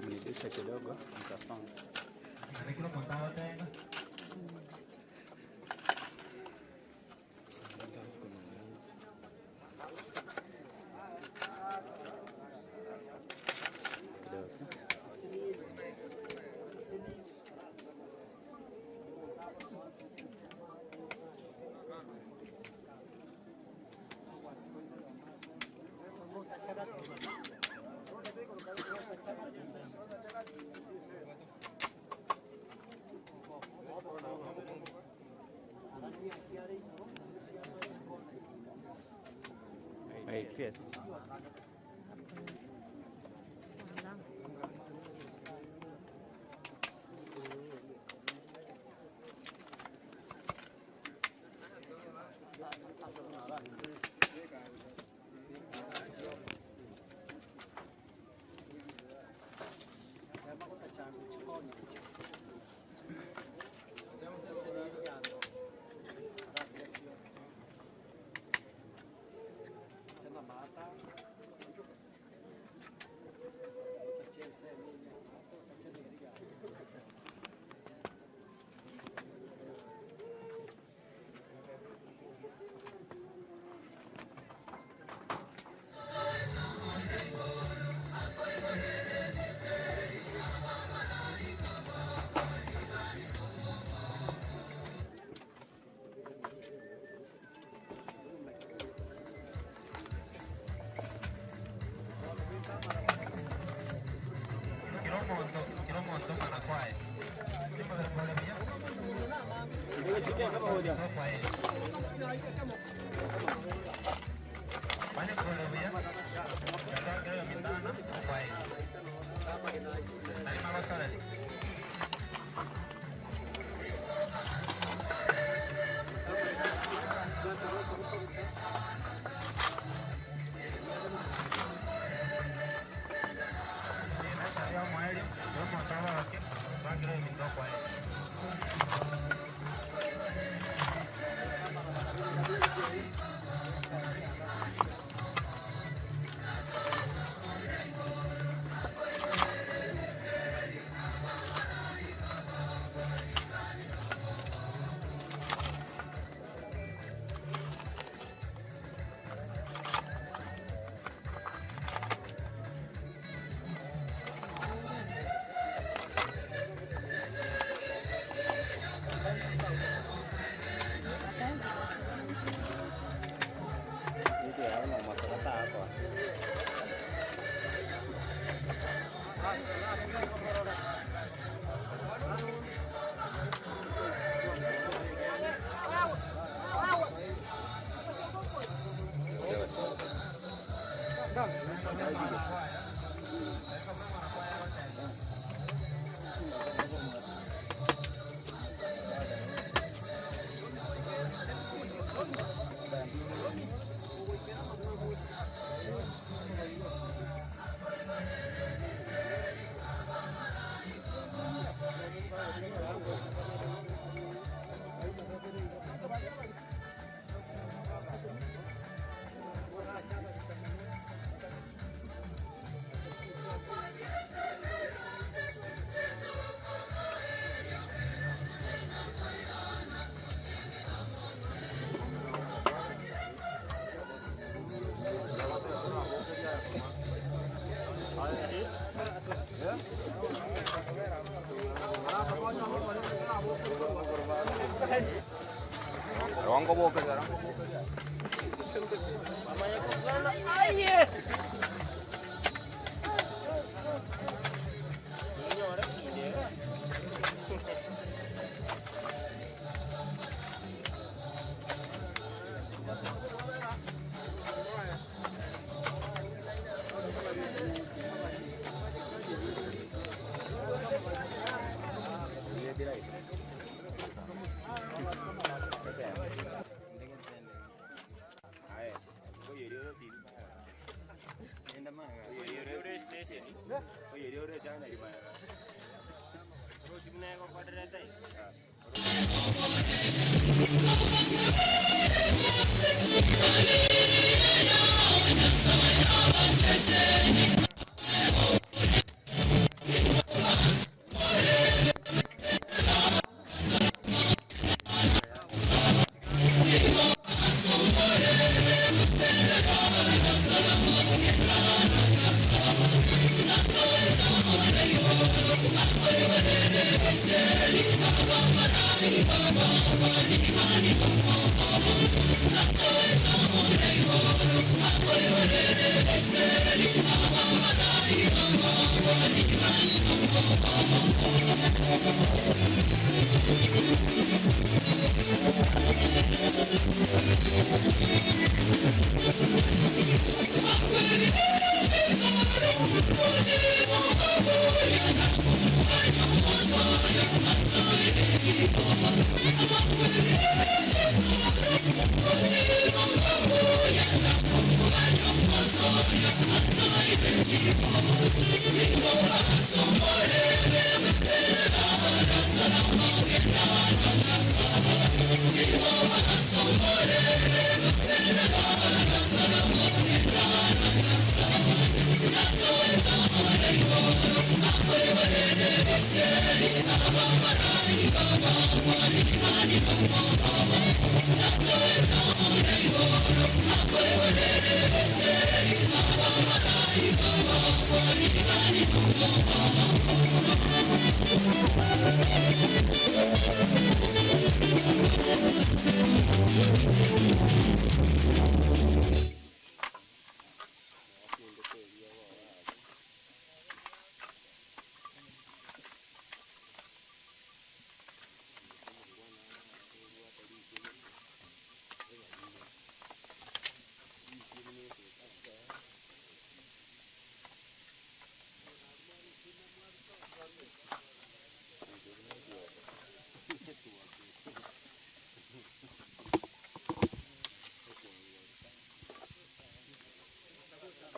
Mnibishe kidogo nitasonga. Kidogo. Hey, create.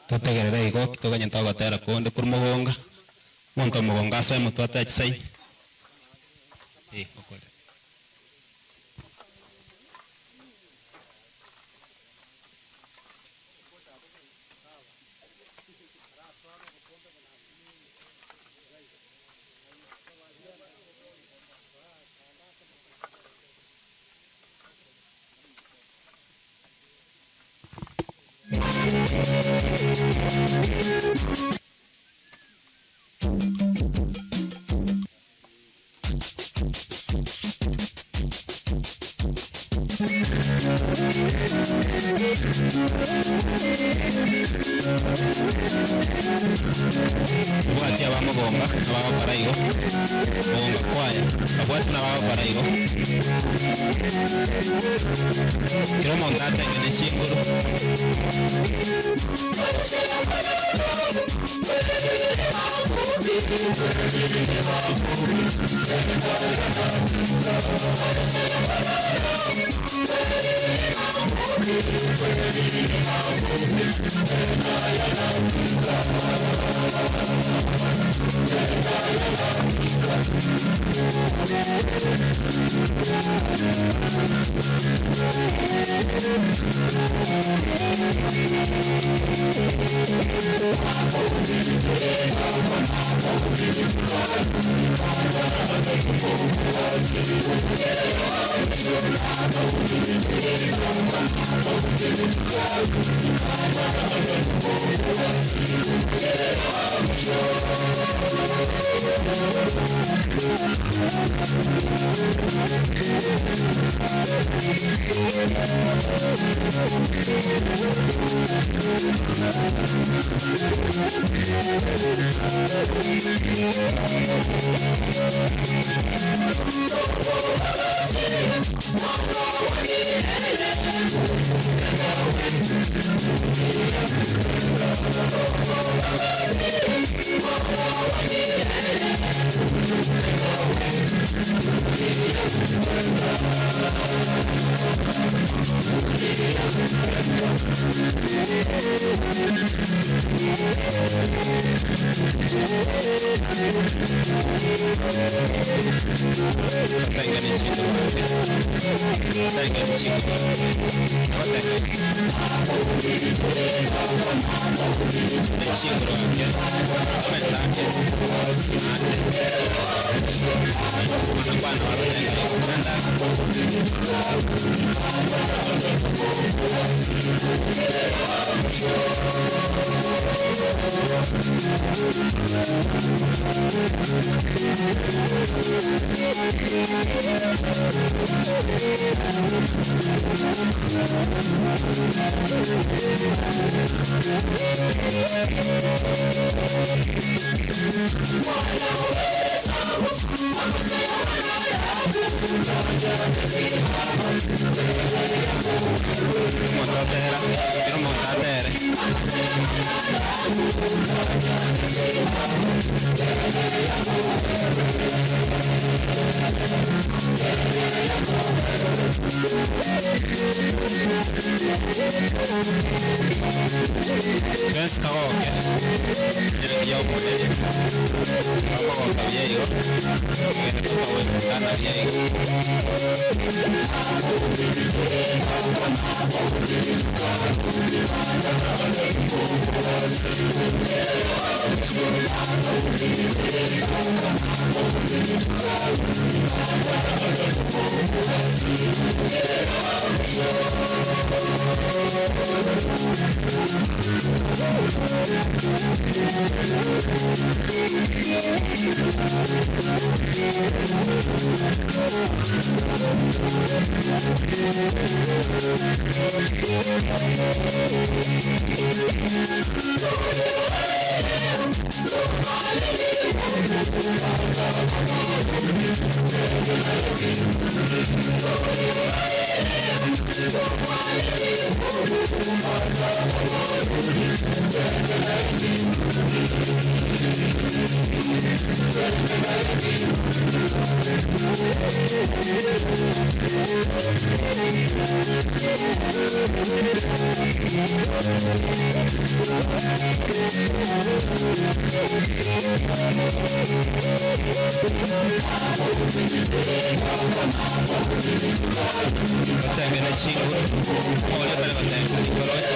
Totegerere igo toganye togotera konde kuri mugonga omonto omogonga asoe motwe atoe chisaini eh okore. Bwati abamugonga abagokora igo mugonga kwaya abwati nabagokora igo kero omonto atengene chinguru. Bensi kagoke ya omonene akogoka byaigo gende tukawekana byaigo Batengene chinguru oria bare batengene nikoroche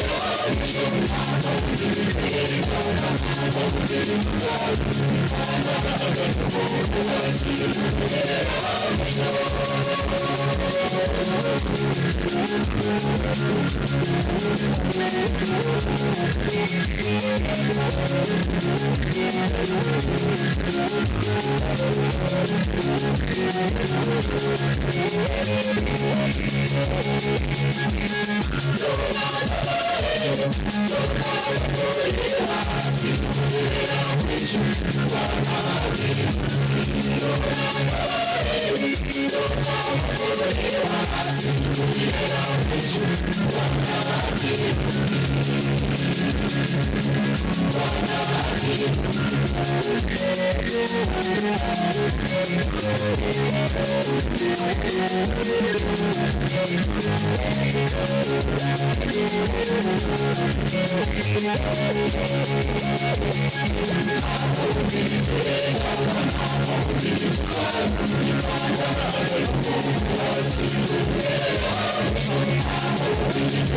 Thank you.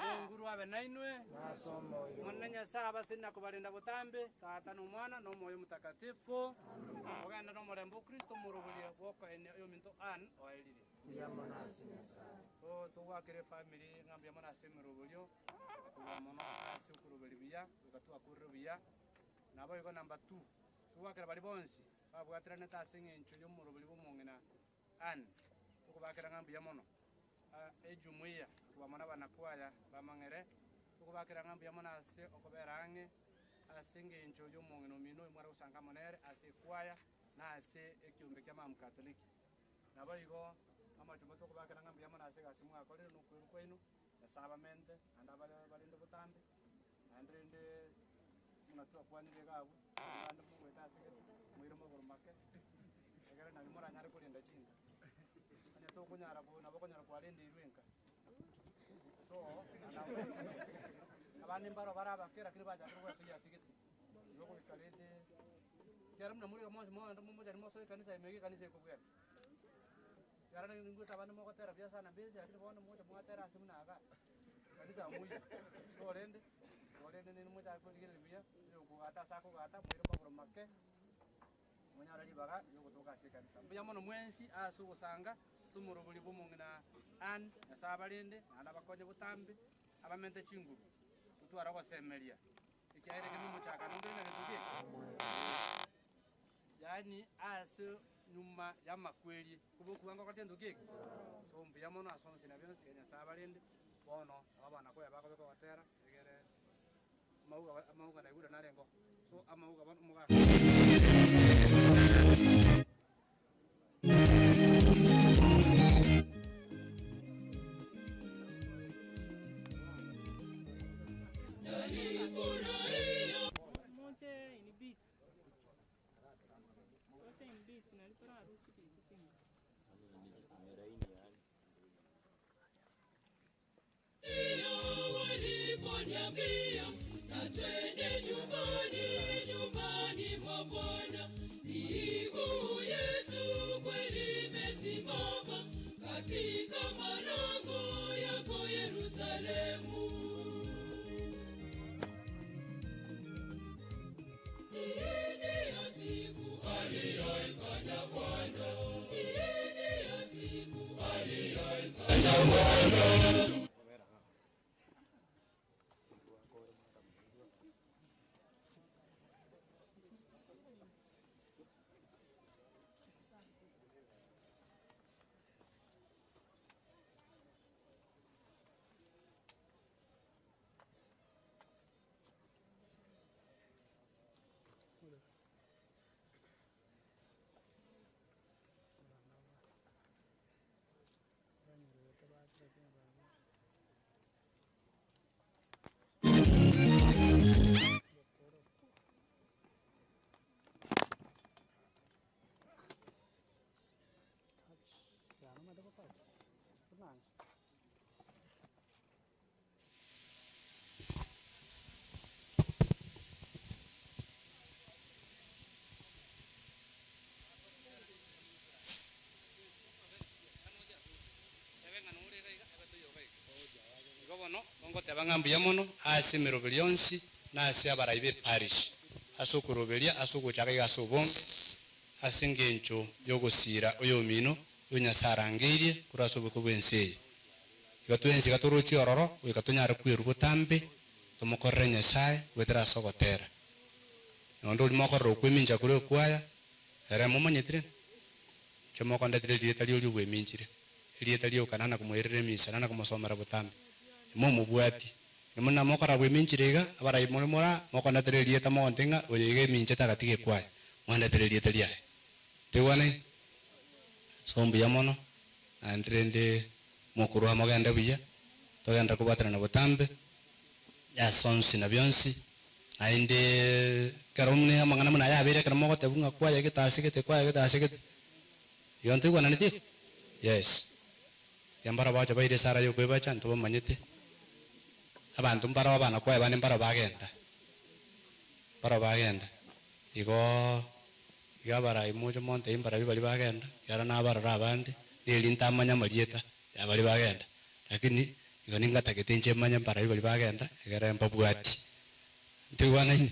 Yo abe nainwe. Omonene Nyasae abaseni na kobarenda botambe, Tata na Omwana na Omoyo Omotakatifu. Ogende nomorembe o Kristo omoroberio bw'okoenia oyominto Ann oerire. Mbuya mono ase Nyasae. So togwakera efamiri ng'a mbuya mono ase emeroberio, kobua mono ase okoroberia buya, goika twakorire buya. Naboigo number two, togwakera baria bonsi babwatiranete ase eng'encho y'omoroberio bw'omong'ina Ann, tokobakera ng'a mbuya mono. Ejumuiya kobua mono abanakwaya bamang'ere, tokobakera ng'a mbuya mono ase okobera ang'e ase eng'encho y'omong'ina omino oyio mware gosanga amo nere ase ekwaya na ase ekiombe kia Mamu Katoliki. Naboigo amachumba tokobakera ng'a mbuya mono ase egasi mwakorire na okwerwa kwaino, Nyasae abamente naende abarende botambe, naende rende buna twakwanire iga abwo, abande mogoeta ase gete, moire magoro make, egere nario moranyare korenda chinka. Onye tokonyara bo nabo okonyora kwarendeirwe enka. So, abande mbaro bare abake lakini bachakire goesoyia ase gete, igo goika rende ekiagera buna more iga mwensi mogende momochani mosoe ekanisa ime iga ekanisa ekobweka. Ekiagera ningwete abande mogotera buya sana mbese lakini bono mogocha mwatera ase buna igaa, ekanisa moiyo. So rende, igo rende nini mochake korigereria buya, oyo okogata ase akogata, moire magoro make, monyore ribaga riogotoka ase ekanisa. Mbuya mono mwensi ase ogosanga ase omorobori bw'omong'ina Ann, Nyasae abarende, naende abakonye botambe, abamente chinguru, totware ogosemeria, ekiagera eke nomochakano onde na gento ki? Yaani ase nyuma y'amakweri, kobokuba ngokora gento ki eke? So mbuya mono ase onsi na bionsi, tiga Nyasae abarende, bono nabo abana koya bakobeka ogotera, egere amauga amauga naigure narenge oo, so amauga bono omogaka. Moche in beat. Moche in beat nari torarusie chibicha chinga. Waliponiambia na twende nyumbani, nyumbani mwa Bwana. Miguu yetu kweli imesimama katika malango yako Yerusalemu. Hii ndiyo siku aliyoifanya Bwana, hii ndiyo siku aliyoifanya Bwana. Igo bono ngoteba ng'a mbuya mono ase emeroberi yonsi na ase abarai be parish ase okoroberia ase ogochaka iga ase obonge ase engencho y'ogosiira oyomino oyo Nyasae arangeirie korwa ase oboiko bw'ense eye. Igo twensi iga torochie ororo goika tonyare kwerwa botambe tomokorere Nyasae goetera ase ogotera. Nonde oria mokorora okwemincha koria okwaya, ere momanyetire? Inche mokondetera erieta ri'oria obweminchire, erieta rioka nana komoirera emisa, nana komosomera botambe. Timomobwati. Inwe buna mokorora bweminchire iga, abarai more moraa, mokondetera erieta mogontebia ng'a oyo iga eminchete agatiga ekwaya, mwandetere erieta riaye. Toigwanai? So mbuya mono, naende rende mokorwa mogende buya, togenderere kobwaterana botambe, ase onsi na bionsi, naende ekero muna amang'ana buna aya abeire ekero mogotebwa ng'a kwaya gete ase gete, kwaya gete ase gete, igo ntoigwananeti igo? Yes. Tiga mbaro bagocha baire esara ya okoebacha, ntobamanyete, abanto mbaro abana kwaya bande mbaro bagenda, mbaro bagenda, igoo iga abarai moche montebie mbarabwo baria bagenda, ekiagera nabarora abande, neri ntamanya amarieta ya baria bagenda, lakini. Igo ningatagete inche manye mbarai baria bagenda, egere mbabwati. Ntoigwanaine?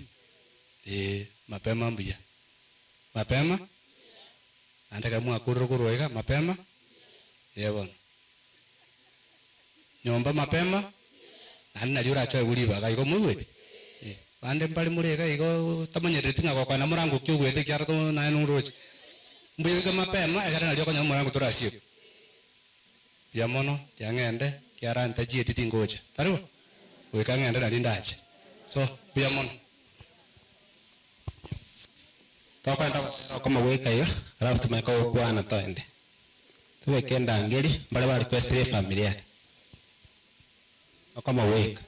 Eeh, mapema mbuya. Mapema? Naende ekero mwakorire korwa iga, mapema? Eeh bono. Nyomba mapema? Naende nario orache oegwe ribaga igo moigwete? Eh, bande mbare more iga igo otamanyerereti ng'a gokwana morango ki ogwete ekiagera to naye noroche. Mbuya oike mapema ekere nario okonyora omorango torasiekwa. Mbuya mono, tiga ng'ende, ekiagera ntachieti tingocha. Tari bo? Goika ng'ende nario ndache. So, mbuya mono. Tokoenda gotera okomo goika iga, alafu tumanye kogokwana toende. Tobeke endangeri, mbare ba requestire efamiri ere. Okomo goika.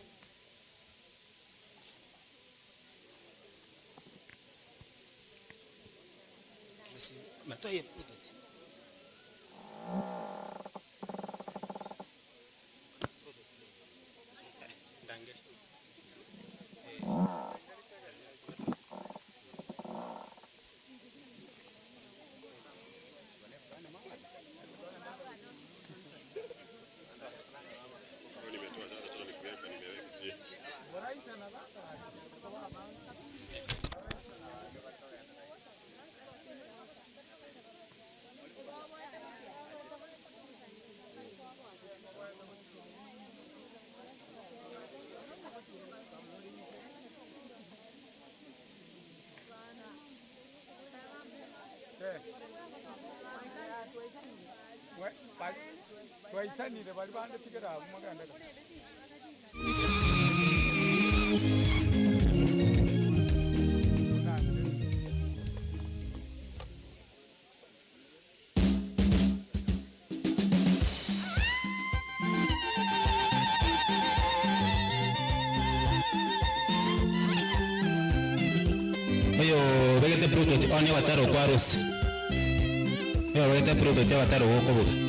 Twaisanire baria bande tigera abwo mogende gose. Oyo obegete bluetooth on ogotera okwa harusi. Oyo obegete bluetooth ogotera ogokobuga.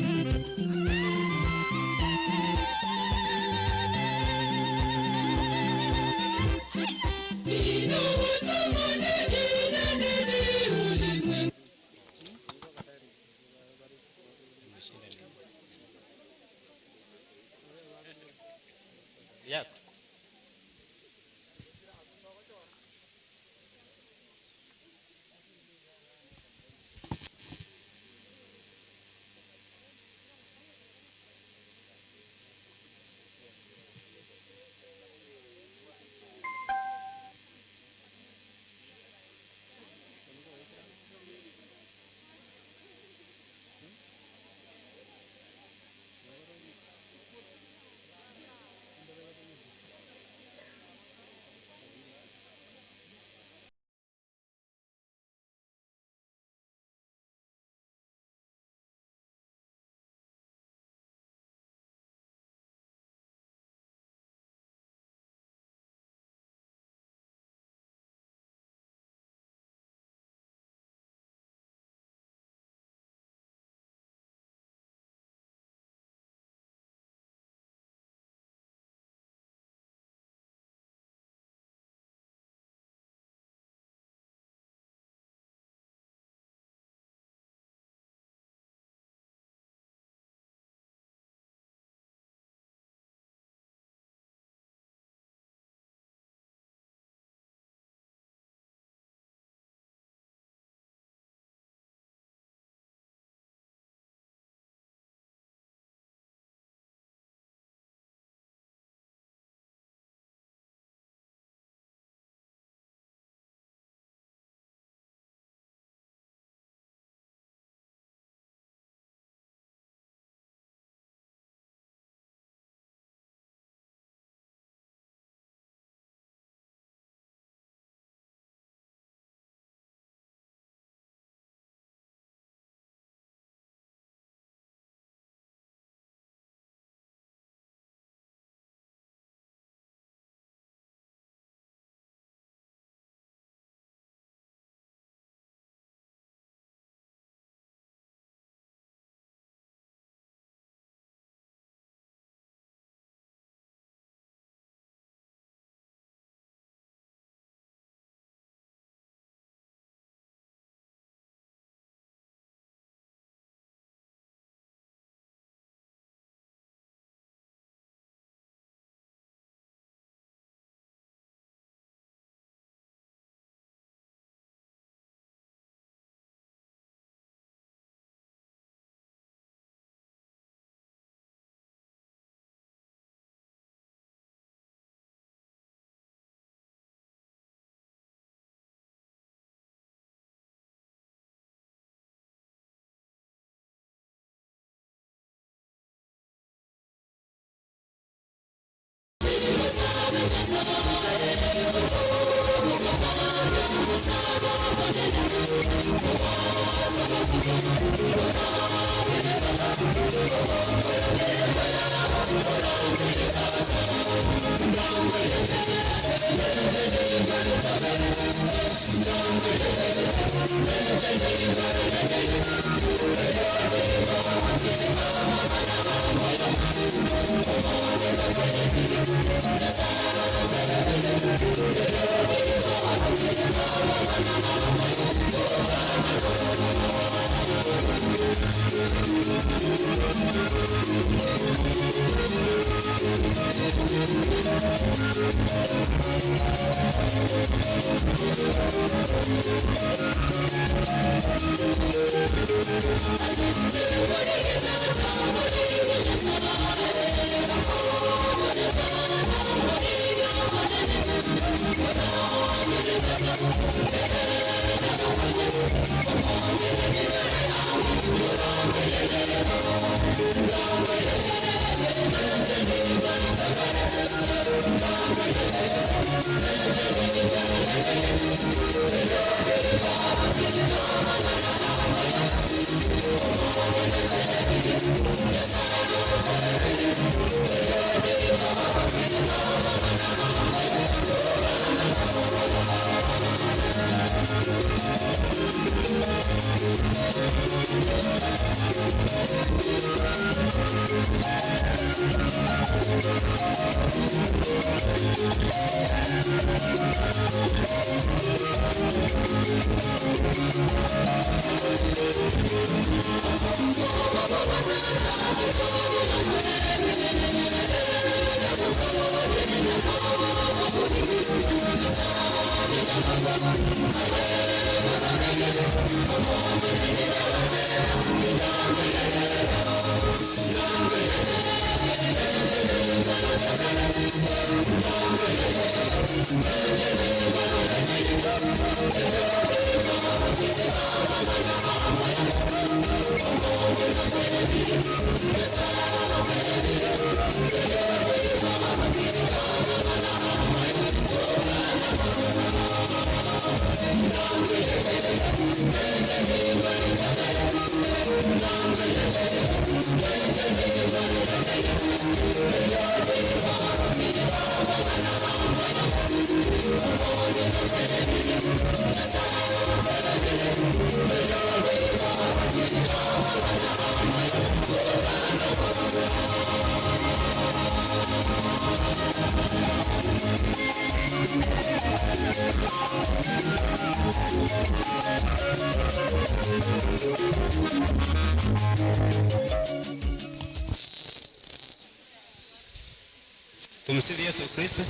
Tumsifu Yesu Kristo. Tumsifu Yesu Kristo.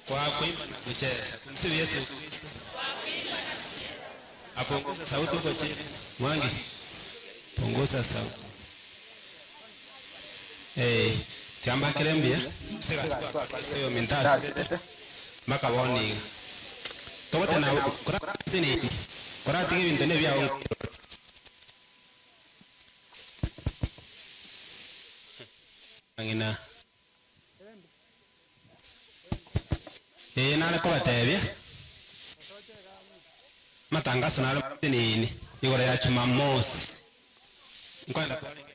Kwa kuimba na kucheza. Tumsifu Yesu Kristo. Apunguza sauti huko chini. Mwangi. Punguza sauti. Eh, tiamba kirembia. Sika sio mintasi. Maka boni. Tobote na kurasini. Kurati ibintu ne byawo. Ngina. Eh, nale kubatebia. Matangazo nalo nini? Igoro ya Jumamosi. Nkwenda